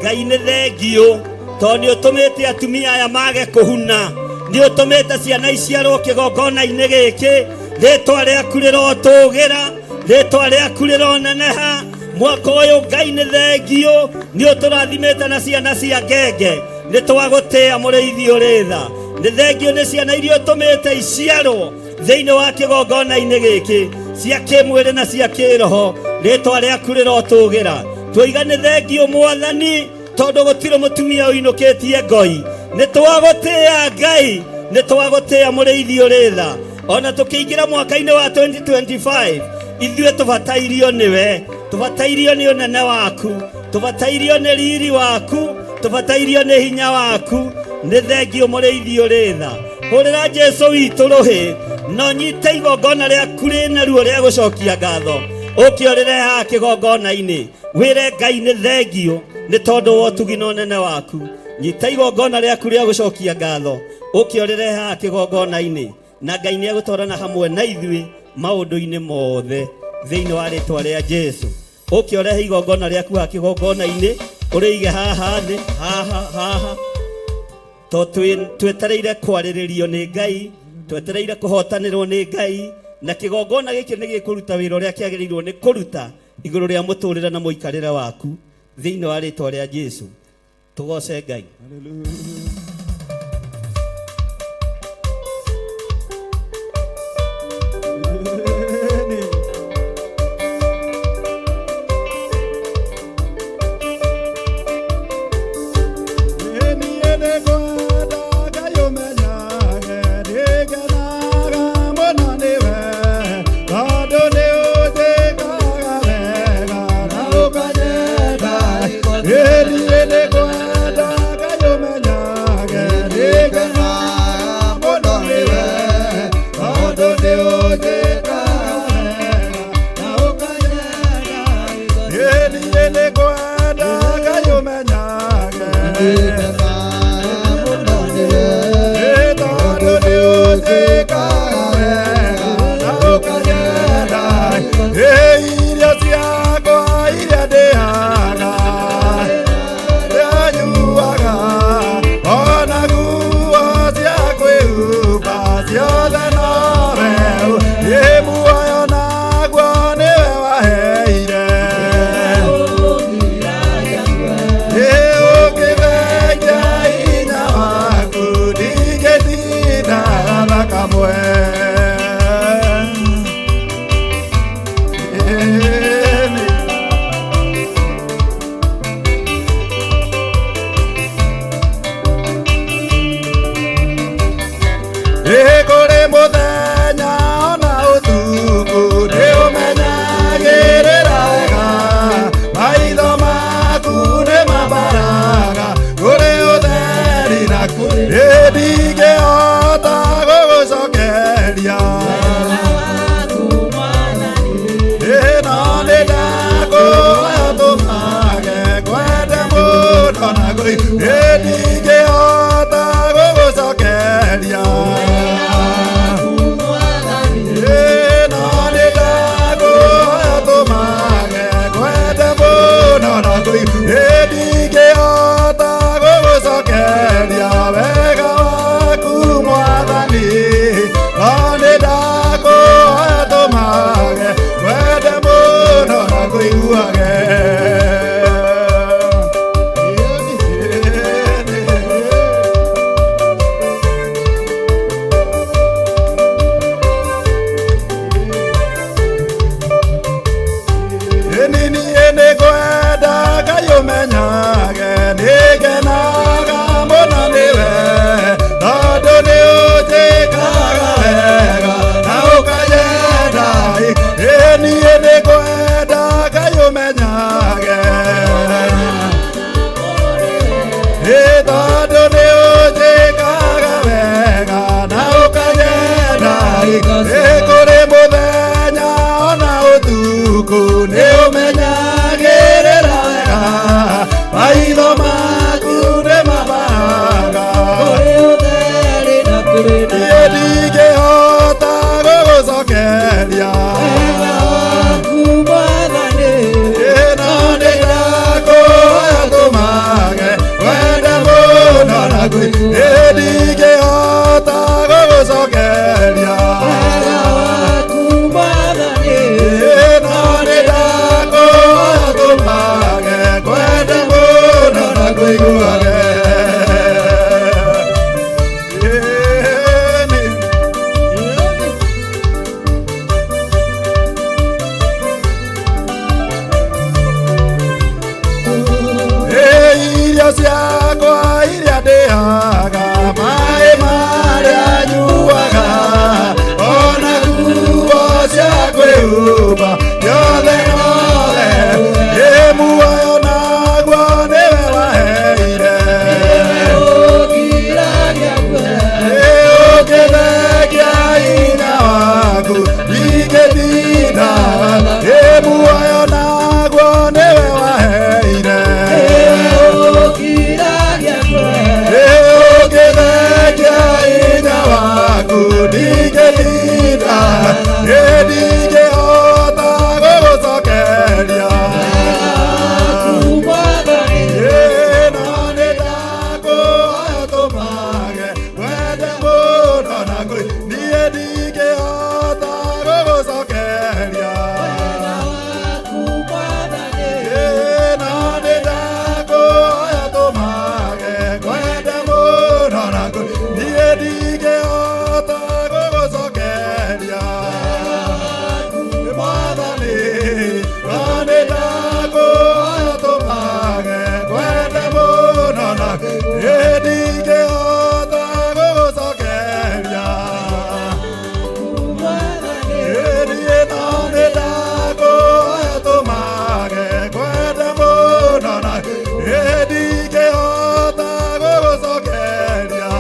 Ngai nĩ thengiũ tondũ nĩ ũtũmĩte atumia aya mage kũhuna, nĩ ũtũmĩte ciana iciarwo kĩgongona-inĩ gĩkĩ. Rĩtwa rĩaku rĩrotũgĩra, rĩtwa rĩaku rĩroneneha mwaka ũyũ. Ngai nĩ thengiũ nĩ ũtũrathimĩte na ciana cia ngenge. Nĩ twagũtĩa mũrĩithi ũrĩ tha. Nĩ thengiũ nĩ ciana iria ũtũmĩte iciarwo thĩinĩ wa kĩgongona-inĩ gĩkĩ, cia kĩmwĩrĩ na cia kĩroho. Rĩtwa rĩaku rĩrotũgĩra. Twoiga nĩ thengiũ Mwathani tondũ gũtirĩ mũtumia ũinũkĩtie ngoi. Nĩ twagũtĩa Ngai, nĩ twagũtĩa mũrĩithi ũrĩ tha. Ona tũkĩingĩra mwaka-inĩ wa 2025, ithuĩ tũbatairio nĩwe, tũbatairio nĩ ũnene waku, tũbatairio nĩ riri waku, tũbatairio nĩ hinya waku. Nĩ thengiũ mũrĩithi ũrĩ tha. Hũrĩra Jesu witũ rũhĩ na ũnyite igongona rĩaku rĩna ruo rĩa gũcokia ngatho, ũke ũrĩre haha kĩgongona-inĩ, wĩre Ngai nĩ thengiũ nĩ tondũ wa ũtugi na ũnene waku. Nyita igongona rĩaku rĩa gũcokia ngatho, ũke ũrĩre haha kĩgongona-inĩ, na Ngai nĩ egũtwarana hamwe na ithuĩ maũndũ-inĩ mothe thĩinĩ wa rĩtwa rĩa Jesu. Ũke ũrehe igongona rĩaku haha kĩgongona-inĩ, ũrĩige haha thĩ, haha haha, to twetereire kwarĩrĩrio nĩ Ngai, twetereire kũhotanĩrwo nĩ Ngai, na kĩgongona gĩkĩ nĩ gĩkũruta wĩra ũrĩa kĩagĩrĩirwo nĩ kũruta igũrũ rĩa mũtũrĩre na mũikarĩre waku thĩinĩ wa rĩtwa rĩa Jesu. Tũgoce Ngai. Irio ciakwa iria ndĩaga, ndĩanyuaga, ona nguo cia kwĩhumba, ciothe nowe. Ĩ muoyo naguo nĩwe waheire. Ĩ ũngĩthengia hinya waku, ndingĩtinda na kamwe. Ĩni. Ĩ kũrĩ mũthenya ona ũtukũ ndĩũmenyagĩrĩra wega, maitho maku nĩ mambaraga kũrĩ ũtheri na kũrĩ. Ĩ ndingĩhota gũgũcokeria, ĩ no nĩ ndakũhoya tũmage ngwende mũno na kũi. Ĩ ndingĩhota gũgũcokeria, ĩ no nĩ ndakũhoya tũmage ngwende mũno na kũi. Ĩ ndingĩhota gũgũcokeria wega waku Mwathani, no nĩ ndakũhoya tũmage ngwende mũno na kũiguage. Nini nĩ ngwenda Ngai ũmenyage nĩngenaga mũno nĩwe tondũ nĩ ũnjĩkaga wega na ũkanyenda. Ĩ niĩ nĩ ngwenda nĩ ũmenyagĩrĩra wega maitho maku nĩ mabaraga Kũrĩ ũtheri na kũrĩ na niĩ ndingĩhota gũgũcokeria wega waku Mwathani. ĩno nĩ ndakũhoya tũmage wende mũno na niĩ ndingĩhota gũgũcokeria Wega waku Mwathani. ĩno nĩ ndakũhoya tũmage kwende mũno na kũiguage Ĩni. Irio ciakwa iria ndĩaga maĩ marĩa nyuaga ona nguo cia kwĩhumba yothe yothe ĩ muoyo naguo nĩwe waheire Ũkiragia Ĩ ũkĩthengia hinya waku ndingĩtinda ĩ muoyo naguo nĩwe waheire Ũkiragia ũngĩthengia hinya waku ndingĩtinda ndingĩhota gũgũcokeria Mwathani. ĩno nĩ ndakũhoya tũmage wende mũno na niĩ ndingĩhota gũgũcokeria Waku Mwathani. ĩno nĩ ndakũhoya tũmage kwende mũno na niĩ ndingĩhota gũgũcokeria Mwathani no nĩ ndakũhoya tũmage kwende mũno na niĩ ndingĩhota gũgũcokeria Mwathani. niĩ no nĩ ndakũhoya tũmage kwende mũno na niĩ ndingĩhota gũgũcokeria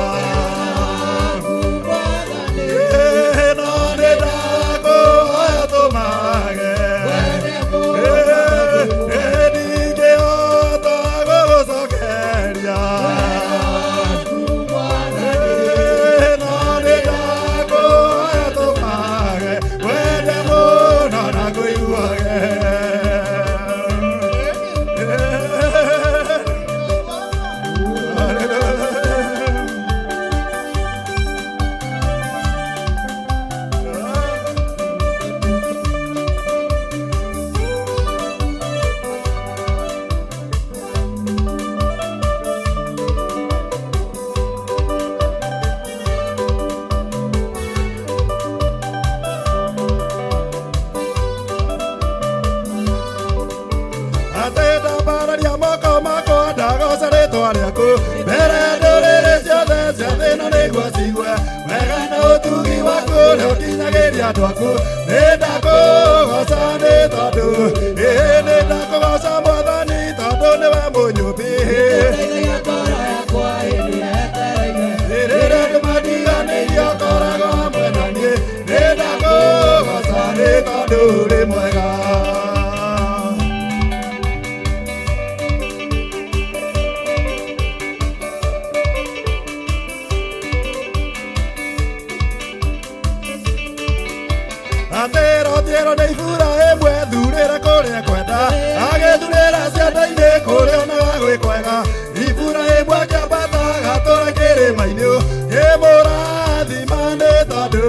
Mwathani. ĩno nĩ ndakũhoya tũmage ndingĩhota gũgũcokeria ĩno nĩ ndakũhoya tũmage wende mũno na kũiguage atĩ ndambararia moko makwa ndagoca rĩtwa rĩaku mbere ya ndũrĩrĩ ciothe cia thĩ ĩno nĩguo cigue wega na ũtugi waku ũrĩa ũkinyagĩria andũ aku nĩ ndakũgoca nĩ tondũ ĩĩ nĩ ndakũgoca mwathani tondũ nĩwe mũnyũmbi Ndeithagia ngoro yakwa hĩndĩ ĩrĩa yetereire. rĩrĩa andũ matiganĩirio koragwo hamwe na niĩ nĩ ndakũgoca nĩ tondũ ũrĩ mwega. Atĩro tiero nĩ ibura ĩmwe thurĩre kũrĩa kwenda agĩthurĩra cianda-inĩ kũrĩa onaga gwĩ kwega ibura ĩmwe akĩambata agatũra kĩrĩma-inĩ kĩmũrathima nĩ tondũ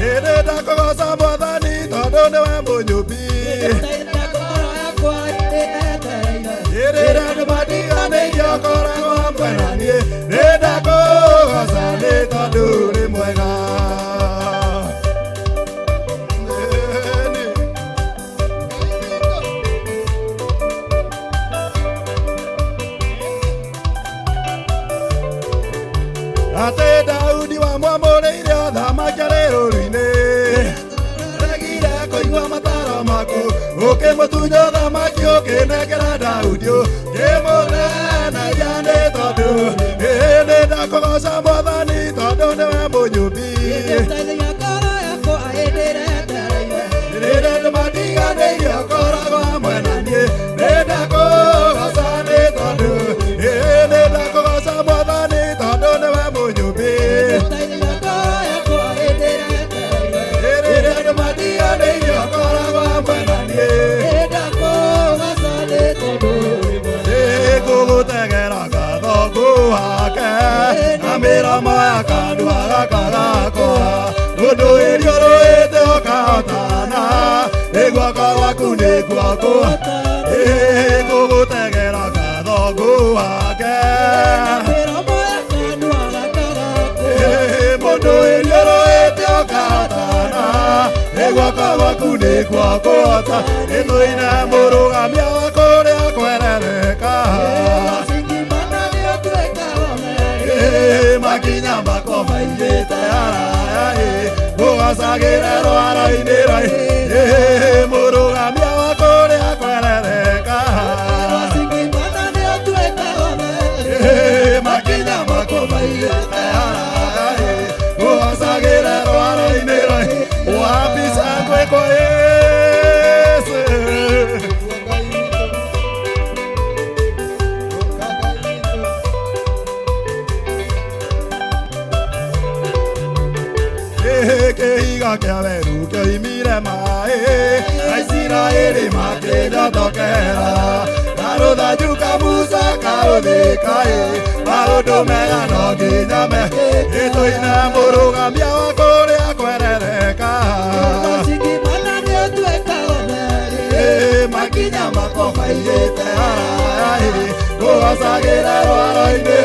ĩndĩ ndakũgoca mwathani tondũ nĩwe mũnyũmbi Ndeithagia ngoro yakwa hĩndĩ ĩrĩa yetereire. rĩrĩa andũ matiganĩirio koragwo hamwe na niĩ nĩ ndakũgoca nĩ tondũ ũrĩ mwega. Ĩni. Atĩ Daudi wamwamũrĩire ũthamaki arĩ rũru-inĩ regire kũigua mataro maku ũkĩmũtunya ũthamaki ũkĩnengera Daudi ũkĩmũneneria nĩ tondũ ĩĩ nĩ ndakũgoca mwathani tondũ nĩwe mũnyũmbi Ndeithagia ngoro yakwa hĩndĩ ĩrĩa yetereire. rĩrĩa andũ matiganĩirio moya kanua gaka gakwa mũndũ wĩriũrũĩte ũkahotana ĩ guoko gwaku nĩkuo kũgũtegera ngatho ngũhake mũndũ wĩriũrũĩte ũkahotana ĩ guoko gwaku nĩkuo kũhota nĩtũine mũrũgamia wa kũrĩa kwerereka makinya makwa maigĩte haraya ngũgacagĩre rwaro-inĩ rwa mũrũgamia wa kũrĩa kwerereka makinya makwa maigĩte haraya ngũgacagĩre rwaro-inĩ rwa wapi shangwe kwa Yesu. Kĩhiga kĩa werũ kĩoimire maĩ Aisiraeli makĩnyotokera na rũthanju ka Musa karũthĩka maũndũ mega no nginya me ĩtũine mũrũgamia wa kũrĩa kwerereka makinya makwa maigĩte haraya ngũgacagĩra rwaro-inĩ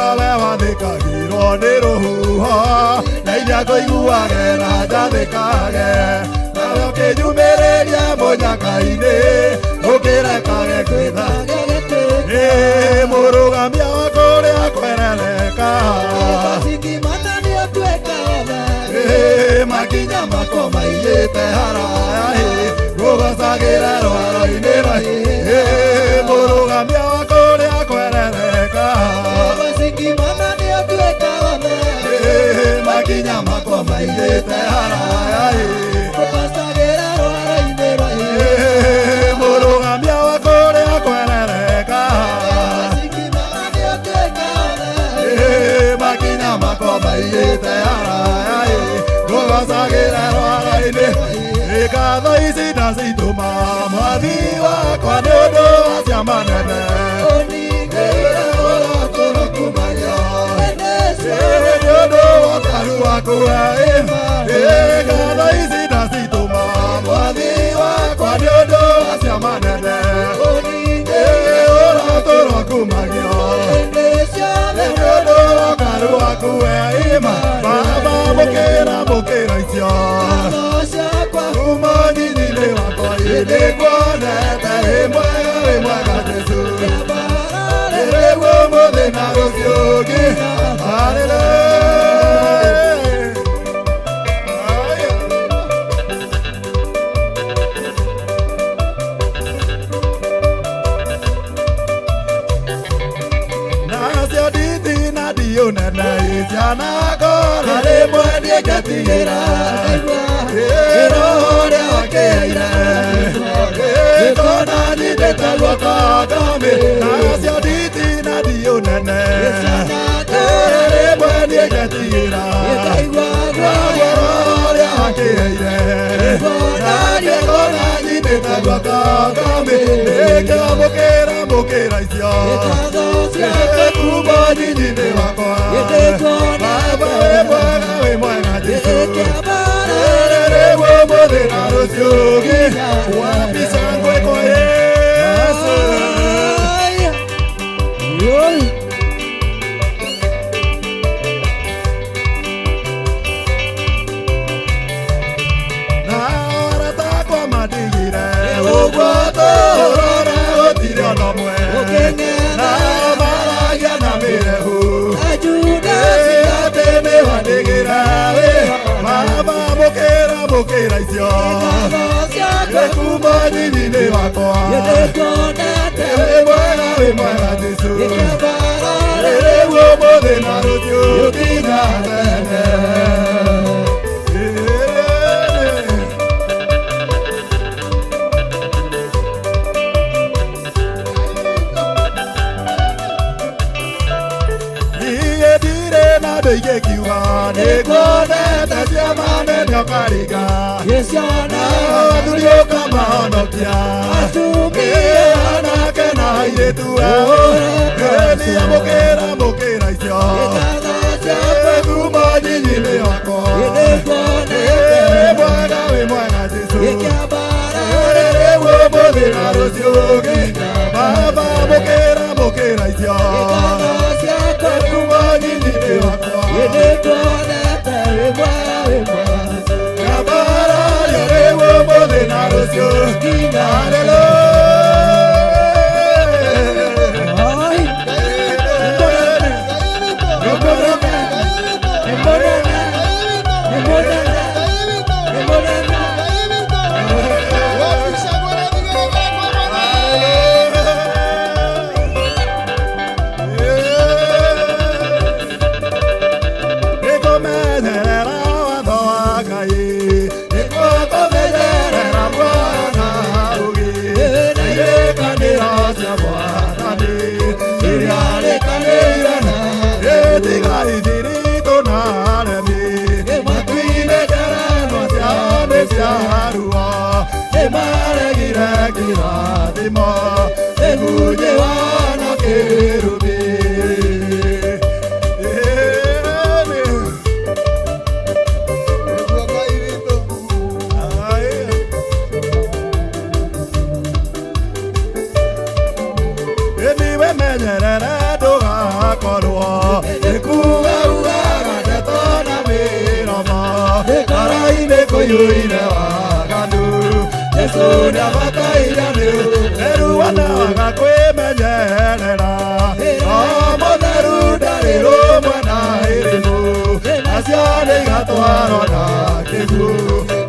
owe wathĩkagĩrwo nĩ rũhuho na iria ngũiguage na njathĩkage nawe ũkĩnyumĩrĩria mũnyaka-inĩ ũkĩrekage gwĩtha mũrũgamia wa kũrĩa kwerereka makinya makwa maigĩte haraya ngũgacagĩra rwaro-inĩ rwa mũrũgamia wa kũrĩa kwerereka makinya makwa maigĩte haraya mũrũgamia wa kũrĩa kwerereka makinya makwa maigĩte haraya ngũgacagĩra rwaro-inĩ ngatho ici ndacitũma mwathi wakwa nĩ ũndũ wa ciama nene nĩ ũndũ wa ũtaru waku ngatho ici ndacitũma mwathi wakwa nĩ ũndũ wa ciama nene ũratũrwakumagio nĩ ũndũ wa ũkaru waku baba mũkĩra mũkĩra icio kuma nyinyi-inĩ wakwa nĩnguonete wĩ mwega wĩ mwega Jesũ rĩu ũmũthĩ na rũciũ nginya Hallelujah. Nacio nditi na ndiũ nene cianakora rĩmwe ndiĩngetigĩra roho ũrĩa wakĩheire tona nyitĩte guoko ngami nacio nditi na ndiũ nene rĩmwe ndiĩngetigĩra roho ũrĩa wakĩheire tona nyitĩte guoko ngami nĩkĩo mũkĩra mũkĩra icio kuma nyinyi-inĩ wakwa baba wĩ mwega Jesũ rĩu ũmũthĩ na rũciũ nginya wapi shangwe kwa Yesu. Na arata akwa mandigire ũguo tũrora gũtirĩ ona ũmwe na maragia na mĩrehu atĩ nĩwandigire baba mũkĩra mũkĩra icio kuma nyinyi-inĩ wakwa wĩ mwega wĩ mwega Jesũ rĩu ũmũthĩ na rũciũ nginya tene. Niĩ ndirĩ na ndũingĩkiuga nĩnguonete ciama nene ũkaringa na athuri ũkamahonokia anake na airĩtu ao niĩ mũkĩra mũkĩra icio ũmũthĩ na rũciũ Baba mũkĩra mũkĩra icio Kuma nyinyi wakwa Kabara rĩu ũmũthĩ na rũciũ Nĩkũmenyerera watho wa Ngai, nĩkũmenyerera mwana ũgĩ, na irĩkanĩro cia Mwathani, iria arĩkanĩire na ĩtiga ithiritũ na aremi, matuinĩ ngerenwa ciao nĩ cia ruo, nĩmaregire kĩrathimo, ĩmunyi wana kĩrumi. Ĩni. Ĩniwe menyerere ndũgakorwo nĩkuga ugaga ndeto na mĩromo ngoro-inĩ kũiyũire waganu Jesũ nĩabataire nĩ ũtheru wanaga kwĩmenyerera o mũtheru ndarĩ rũmwe na ĩrĩmũ nacio nĩ igatwarwo na kĩguũ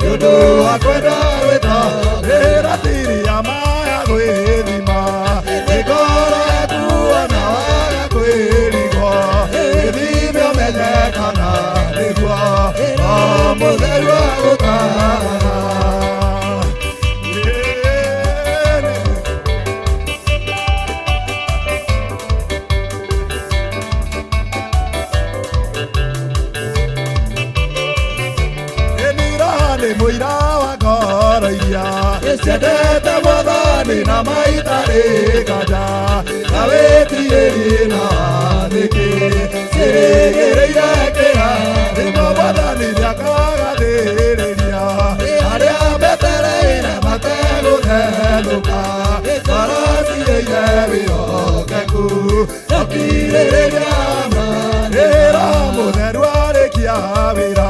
nĩ ũndũ wa kwenda rwĩto ĩratiri ya maya gwĩthima ĩkoro yakuo na waga kwĩrigwo ĩthime ũmenye kana nĩguo o mũtheru agũtaraga. Ĩnira nĩ mũira wa ngoro iria ciendete Mwathani na maitarĩ kanja na wĩtirĩri na wathĩki ciĩrĩgĩrĩire kĩrathimo Mwathani nĩakagathĩrĩria arĩa metereire mategũthethũka ngoro ciĩire wĩhokeku ũkirĩrĩria ĩra mũtheru arĩkia wĩra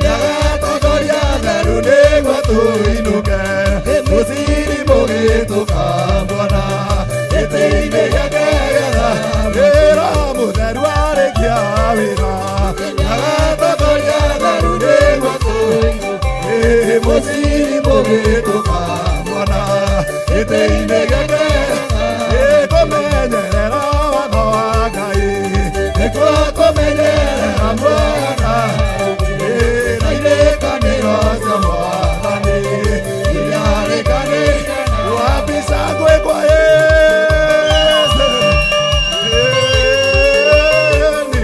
nĩagatongoria theru nĩguo tũinũke mũciri mũgĩtũkamuona gĩtĩ-inĩ gĩake gĩatha ĩra mũtheru arĩkia wĩra nĩagatongoria theru nĩguo tũinũke mũciri mũgĩtũkamuona gĩtĩ-inĩ gĩake ĩkũmenyerera watho wa Ngai nĩkuo kũmenyerera mwana na irĩkanĩro cia Mwathani iria arĩkanĩire wabica ngũĩ kwa Yesu. Ĩni.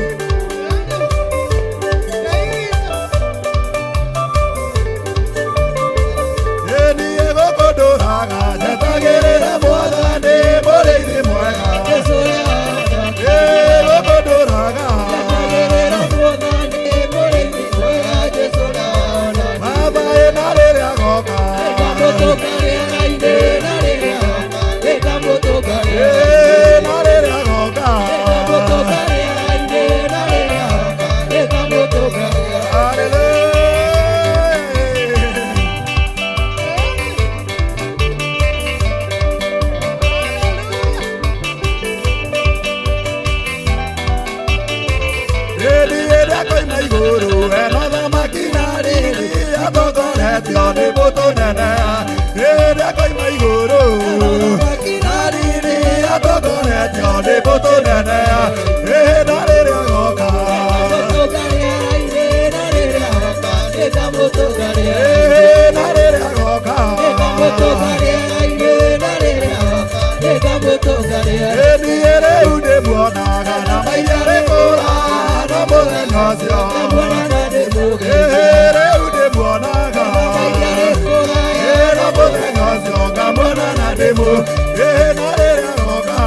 Ĩni ĩgũkũndũraga njetagĩrĩra Mwathani mũrĩithi mwega ĩgũkũndũraga Baba ĩna rĩrĩa agoka ĩna rĩrĩa agoka Hallelujah. Hĩndĩ ĩrĩa koima igũrũ ena thamaki na riri atongoretio nĩ mbũtũ nene ĩrĩa koima igũrũ na riri atongoretio nĩ mbũtũ nene ĩna rĩrĩa agoka ĩna rĩrĩa agoka ĩniĩ rĩu ndĩmuonaga na maitho rĩkũra na mũthenya ũcio ĩĩ rĩu ndĩmuonaga ĩna mũthenya ũcio ngamuona na ndĩmũ ĩna rĩrĩa agoka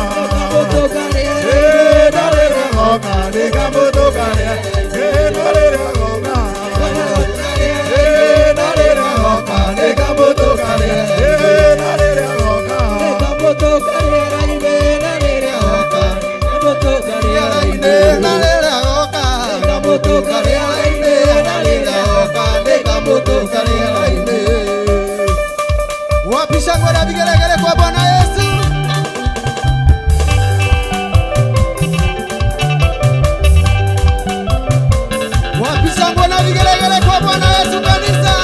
ĩna rĩrĩa agoka nĩngamũtũkaria ĩna rĩrĩa agoka ĩna rĩrĩa agoka nĩngamũtũkaria ĩna rĩrĩa agoka. Wapi shangwe na vigelegele kwa Bwana Yesu? Wapi shangwe na vigelegele kwa Bwana Yesu kanisa?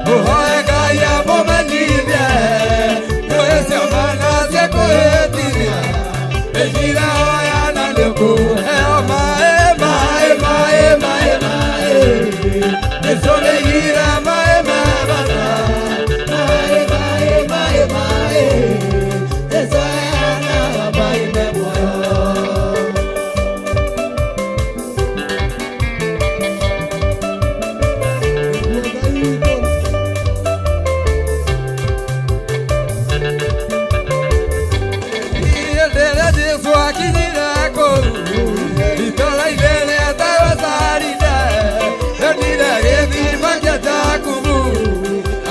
Mũhoe Ngai amũmenyithie Nĩũĩ ciama cia kwĩhĩtithia Ĩnjira hoya na nĩũkũheo maĩ maĩ maĩ maĩ maĩ Jesũ nĩaigire maĩ me bata Maĩ maĩ maĩ maĩ Jesũ aheanaga maĩ me muoyo. Rĩrĩa Jesũ akinyire kũu itũũra-inĩ rĩetagwo Saride, nĩonire gĩthima kĩa Jakubu,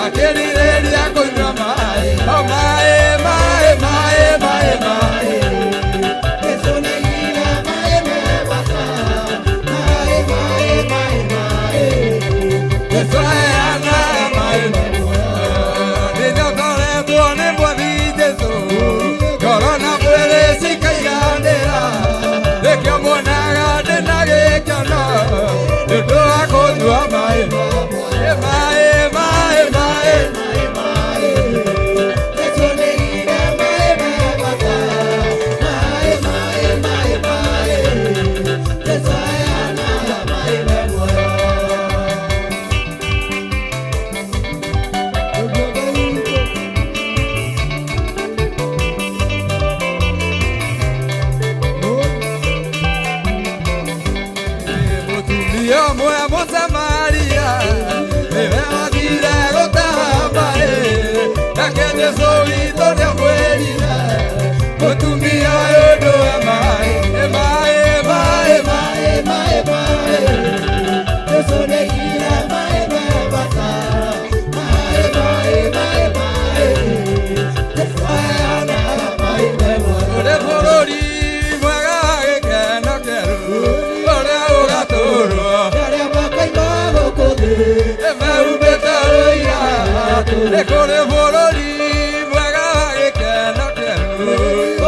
akĩrirĩria kũnyua maĩ. O maĩ, maĩ, maĩ, maĩ, maĩ. Jesũ nĩaigire maĩ me bata. Maĩ, maĩ, maĩ, maĩ. Jesũ aheanaga maĩ me muoyo. Nĩnyotoretwo nĩ Mwathi Jesũ, ngoro na mwĩrĩ cikaiganĩra. Nĩkĩo muonaga ndĩna gĩkeno, nĩ ũndũ wa kũnyua maĩ. Maĩ, maĩ, maĩ, maĩ. Jesũ nĩaigire maĩ me bata. Maĩ, maĩ, maĩ, maĩ. Jesũ aheanaga maĩ me muoyo. Mũtumia ũmwe Mũsamaria nĩwe wathire gũtaha maĩ, nake Jesũ witũ nĩamwĩrire, mũtumia ũyũ ndũhe maĩ, maĩ, maĩ, maĩ, maĩ, maĩ. Jesũ nĩaigire maĩ me bata. Maĩ, maĩ, maĩ, maĩ. Jesũ aheanaga maĩ me muoyo. Kũrĩ bũrũri mwega wa gĩkeno kĩerũ, ũrĩa ũgatũũrwo arĩa makoima gũkũ thĩ mehumbĩte ũira. Nĩ kũrĩ bũrũri mwega wa gĩkeno kĩerũ,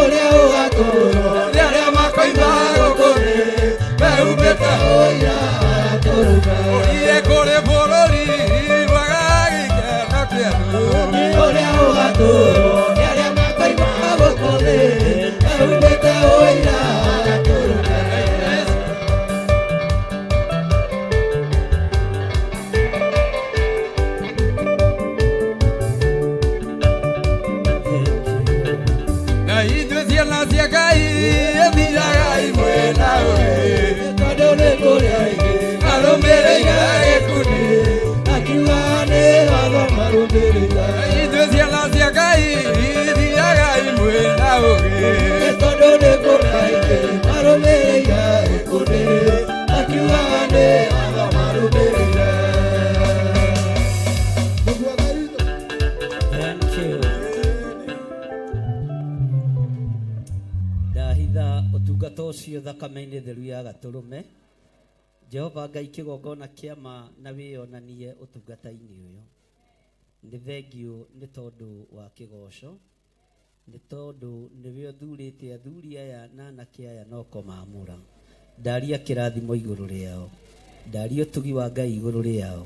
ũrĩa ũgatũũrwo nĩ arĩa makoima gũkũ thĩ mehumbĩte ũira. Ũriĩ kũrĩ bũrũri mwega wa gĩkeno kĩerũ, ũrĩa ũgatũũrwo nĩ arĩa makoima gũkũ thĩ mehumbĩte ũira. Na ithuĩ ciana cia Ngai ĩthiaga imwe na ũgĩ, tondũ nĩ kũrĩ aingĩ marũmĩrĩire gĩkundi, akiuga nĩ watho marũmĩrĩire. Na ithuĩ ciana cia Ngai ithiaga imwe na ũgĩ, tondũ nĩ kũrĩ aingĩ marũmĩrĩire gĩkundi, akiuga nĩ watho marũmĩrĩire. Thank you. Ndahitha ũtungata ũcio thakame-inĩ theru ya gatũrũme. Jehova Ngai kĩgongona kĩama na wĩyonanie ũtungata-inĩ ũyũ. Nĩ thengiũ nĩ tondũ wa kĩgoco, nĩ tondũ nĩwe ũthurĩte athuri aya na anake aya na ũkũmaamũra. Ndaria kĩrathimo igũrũ rĩao, ndaria ũtugi wa Ngai igũrũ rĩao,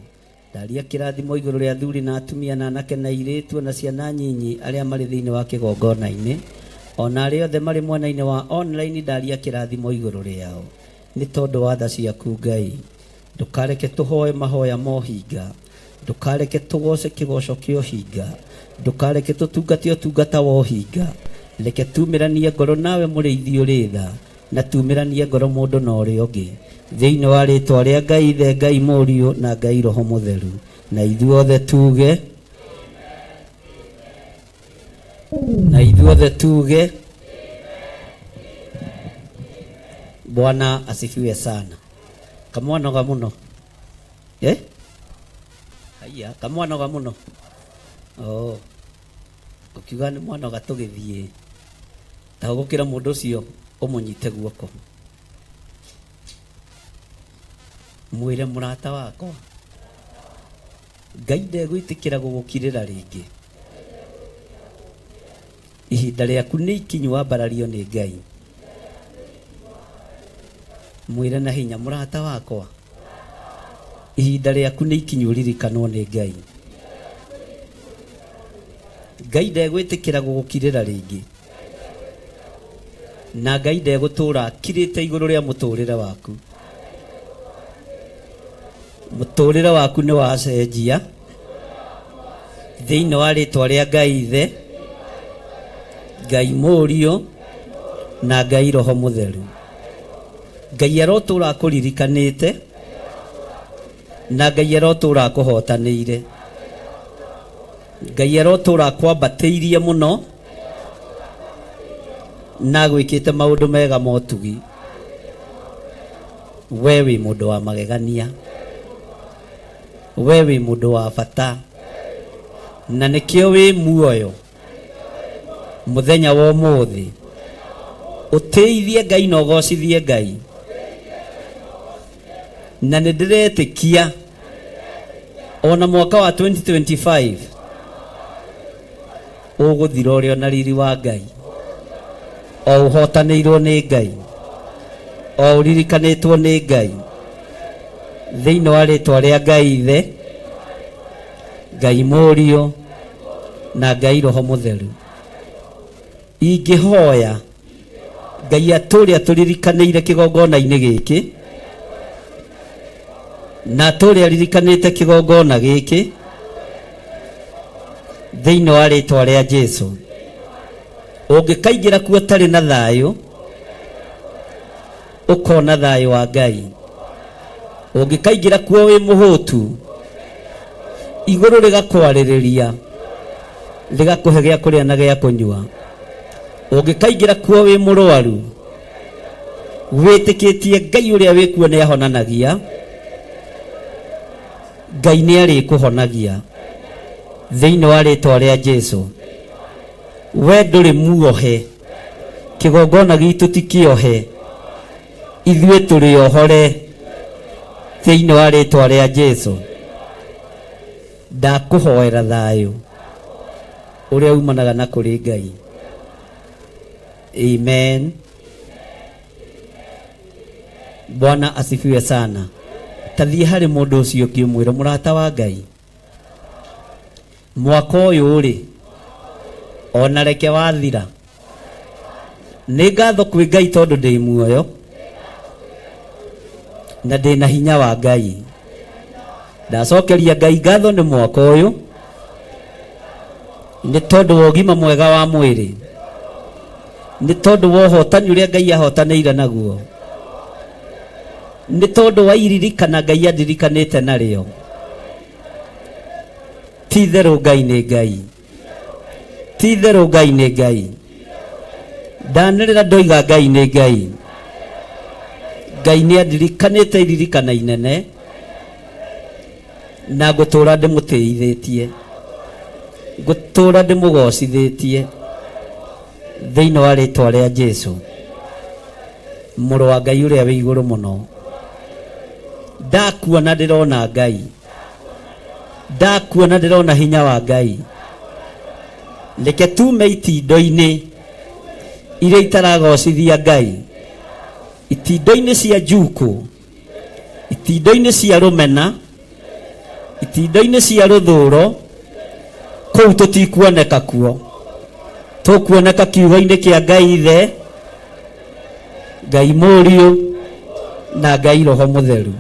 ndaria kĩrathimo igũrũ rĩa athuri na atumia na anake na airĩtu na ciana nyinyi arĩa marĩ thĩinĩ wa kĩgongona-inĩ, ona arĩa othe marĩ mwena-inĩ wa online, ndaria kĩrathimo igũrũ rĩao nĩ tondũ wa tha ciaku Ngai. Ndũkareke tũhoe mahoya mohinga, ndũkareke tũgoce kĩgoco kĩa ũhinga, ndũkareke tũtungate ũtungata wa ũhinga. Reke tumĩranie ngoro nawe mũrĩithi ũrĩ tha, na tumĩranie ngoro mũndũ na ũrĩa ũngĩ, thĩinĩ wa rĩtwa rĩa Ngai Ithe, Ngai Mũriũ na Ngai Roho Mũtheru. Na ithuothe tuge, na ithuothe tuge, Bwana asifiwe sana. Kamwanoga mũno, eh? Haiya, kamwanoga mũno. Oh. Ũkiuga nĩ mwanoga tũgĩthiĩ. Ta gũkĩra mũndũ ũcio ũmũnyite guoko. Mwĩre mũrata wakwa. Ngai ndegwĩtĩkĩra gũgũkirĩra rĩngĩ. Ihinda rĩaku nĩ ikinyu wambarario nĩ Ngai. Mwĩre na hinya mũrata wakwa. Ihinda rĩaku nĩ ikinyu ũririkanwo nĩ Ngai. Ngai ndegwĩtĩkĩra gũgũkirĩra rĩngĩ, na Ngai ndegũtũra akirĩte igũrũ rĩa mũtũrĩre waku. Mũtũrĩre waku nĩ wacenjia thĩinĩ wa rĩtwa rĩa Ngai Ithe, Ngai Mũriũ na Ngai Roho Mũtheru. Ngai arotũra akũririkanĩte na Ngai arotũra akũhotanĩire. Ngai arotũra akwambatĩirie mũno na agwĩkĩte maũndũ mega ma ũtugi. We wĩ mũndũ wa magegania, we wĩ mũndũ wa bata, na nĩkĩo wĩ muoyo mũthenya wa ũmũthĩ. Ũtĩithie Ngai na ũgocithie Ngai. Na nĩ ndĩretĩkia ona mwaka wa 2025 ũgũthira ũrĩ ona riri wa Ngai, o ũhotanĩirwo nĩ Ngai, o ũririkanĩtwo nĩ Ngai, thĩinĩ wa rĩtwa rĩa Ngai Ithe, Ngai Mũriũ na Ngai Roho Mũtheru. Ingĩhoya Ngai atũre atũririkanĩire kĩgongona-inĩ gĩkĩ, na atũre aririkanĩte kĩgongona gĩkĩ thĩinĩ wa rĩtwa rĩa Jesu. Ũngĩkaingĩra kuo ũtarĩ na thayũ, ũkona thayũ wa Ngai. Ũngĩkaingĩra kuo wĩ mũhũtu, igũrũ rĩgakwarĩrĩria, rĩgakũhe gĩa kũrĩa na gĩa kũnyua. Ũngĩkaingĩra kuo wĩ mũrwaru, wĩtĩkĩtie Ngai ũrĩa wĩ kuo nĩ ahonanagia, Ngai nĩ arĩkũhonagia thĩinĩ wa rĩtwa rĩa Jesu. We ndũrĩ muohe, kĩgongona gitũ ti kĩohe, ithuĩ tũrĩ ohore thĩinĩ wa rĩtwa rĩa Jesu. Ndakũhoera thayũ ũrĩa umanaga na kũrĩ Ngai. Amen. Bwana asifiwe sana. Tathiĩ harĩ mũndũ ũcio ũngĩ ũmwĩre, mũrata wa Ngai, mwaka ũyũ rĩ, ona reke wathira, nĩ ngatho kwĩ Ngai tondũ ndĩ muoyo na ndĩ na hinya wa Ngai. Ndacokeria Ngai ngatho nĩ mwaka ũyũ nĩ tondũ wa ũgima mwega wa mwĩrĩ, nĩ tondũ wa ũhotani ũrĩa Ngai ahotanĩire naguo, nĩ tondũ wa iririkana Ngai andirikanĩte narĩo. Ti itherũ Ngai nĩ Ngai, ti itherũ Ngai nĩ Ngai. Ndanĩrĩra ndoiga Ngai nĩ Ngai. Ngai nĩ andirikanĩte iririkana inene, na ngũtũra ndĩmũtĩithĩtie, ngũtũra ndĩmũgocithĩtie thĩinĩ wa rĩtwa rĩa Jesu, mũrũ wa Ngai ũrĩa wĩ igũrũ mũno. Ndakuona ndĩrona Ngai, ndakuona ndĩrona hinya wa Ngai. Reke tume itindo-inĩ iria itaragocithia Ngai, itindo-inĩ cia njukũ, itindo-inĩ cia rũmena, itindo-inĩ cia rũthũro, kũu tũtikuoneka kuo. Tũkuoneka kiugo-inĩ kĩa Ngai Ithe, Ngai Mũriũ na Ngai Roho Mũtheru.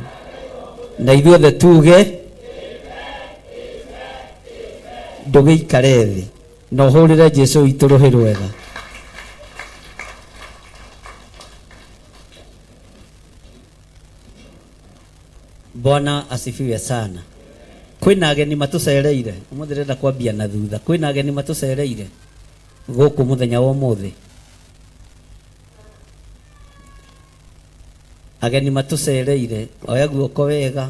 Na ithuothe tuge ndũgĩikare thĩ na ũhũrĩre Jesu witũ rũhĩ rwega. Bwana asifiwe sana. Kwĩna ageni matũcereire ũmũthĩ, ndĩrenda kwambia na thutha. Kwĩna ageni matũcereire gũkũ mũthenya wa ũmũthĩ, ageni matũcereire. Oya guoko wega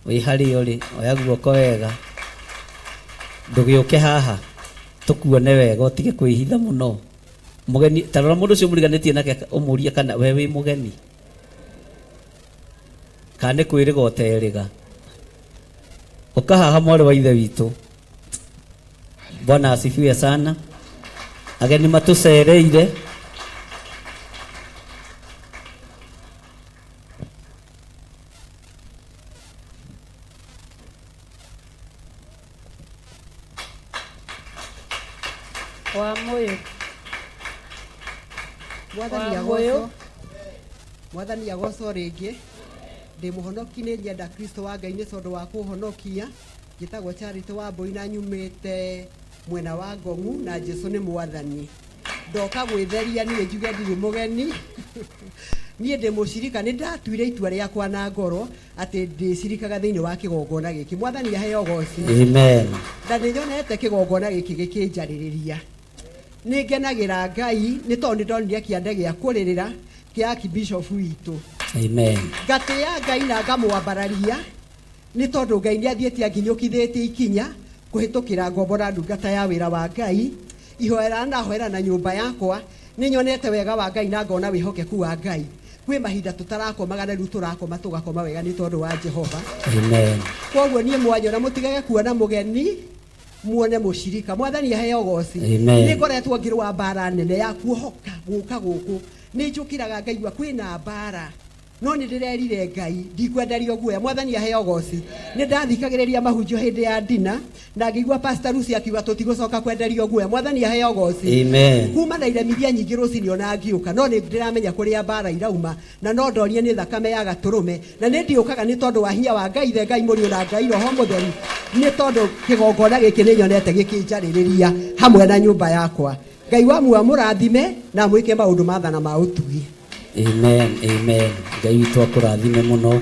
wĩ harĩa ũrĩ, oya guoko wega, ndũgĩũke haha tũkuone wega, ũtige kwĩhitha mũno. Mũgeni, ta rora mũndũ ũcio mũriganĩtie nake, ũmũrie kana we wĩ mũgeni kana nĩ kwĩrĩga ũterĩga. Ũka haha mwarĩ wa ithe witũ. Bwana asifiwe sana. Ageni matũcereire. Wa mũyũ. Mwathani Wa mũyũ. agocwo. Mwathani agocwo rĩngĩ. Ndĩ mũhonoki, nĩ nyenda Kristo wa Ngai nĩ tondũ wa kũhonokia. Njĩtagwo Charity wa Mbũi na nyumĩte mwena wa Ngong'u, na Jesu nĩ Mwathani. Ndoka gwĩtheria niĩ njuge ndirĩ mũgeni, niĩ ndĩ mũcirika. Nĩ ndatuire itua rĩakwa na ngoro atĩ ndĩcirikaga thĩinĩ wa kĩgongona gĩkĩ. Mwathani aheo goci. Amen. Na nĩ nyonete kĩgongona gĩkĩ gĩkĩnjarĩrĩria. Nĩ ngenagĩra Ngai nĩ tondũ nĩ ndonire kĩande gĩa kũrĩrĩra kĩa Archbishop witũ. Amen. Ngatĩĩa Ngai na ngamwambararia nĩ tondũ Ngai nĩ athiĩte anginyũkithĩtie ikinya kũhĩtũkĩra ngombo na ndungata ya wĩra wa Ngai. Ihoera nahoera na nyũmba yakwa, nĩ nyonete wega wa Ngai na ngona wĩhokeku wa Ngai. Kwĩ mahinda tũtarakomaga, na rĩu tũrakoma, tũgakoma wega nĩ tondũ wa Jehova. Amen. Koguo niĩ mwanyona, mũtigage kuona mũgeni, muone mũcirika. Mwathani aheo goci. Amen. Nĩ ngoretwo ngĩrũa mbara nene ya kuohoka gũka gũkũ. Nĩ njũkĩraga ngaigua kwĩna mbara, no nĩ ndĩrerire Ngai ndikwenderio guoya. Mwathani aheo goci. Nĩ ndathikagĩrĩria mahunjio hĩndĩ ya dina na ngĩigua Pastor Lucy akiuga tũtigũcoka kwenderio guoya. Mwathani aheo goci. Amen. Kuma na iremithia nyingĩ rũcinĩ ona ngĩũka, no nĩ ndĩramenya kũrĩa mbara irauma, na no ndorie nĩ thakame ya gatũrũme, na nĩ ndiũkaga nĩ tondũ wa hinya wa Ngai Ithe, Ngai Mũriũ na Ngai Roho Mũtheru, nĩ tondũ kĩgongona gĩkĩ nĩ nyonete gĩkĩnjarĩrĩria hamwe na nyũmba yakwa. Ngai wa muoyo mũrathime na mwĩke maũndũ mathana ma ũtugi. Amen. Amen. Ngai witũ akũrathime mũno.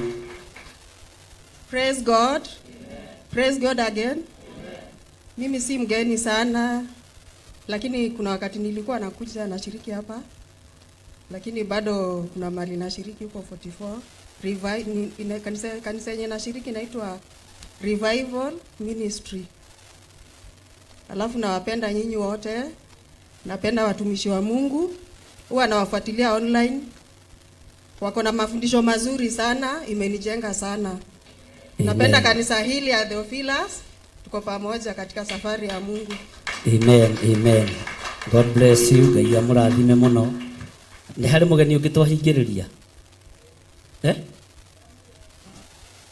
Praise God. Praise God again. Mimi si mgeni sana, lakini kuna wakati nilikuwa nakuja nashiriki hapa, lakini bado kuna mali nashiriki huko 44 kanisa yenye nashiriki inaitwa Revival Ministry. Alafu nawapenda nyinyi wote, napenda watumishi wa Mungu, huwa nawafuatilia online, wako na mafundisho mazuri sana, imenijenga sana. Napenda Amen. kanisa hili ya Theophilus, tuko pamoja katika safari ya Mungu. Amen. Amen. God bless you. Ngai amũrathime mũno. Nĩ harĩ mũgeni ũngĩ twahingĩrĩria, eh?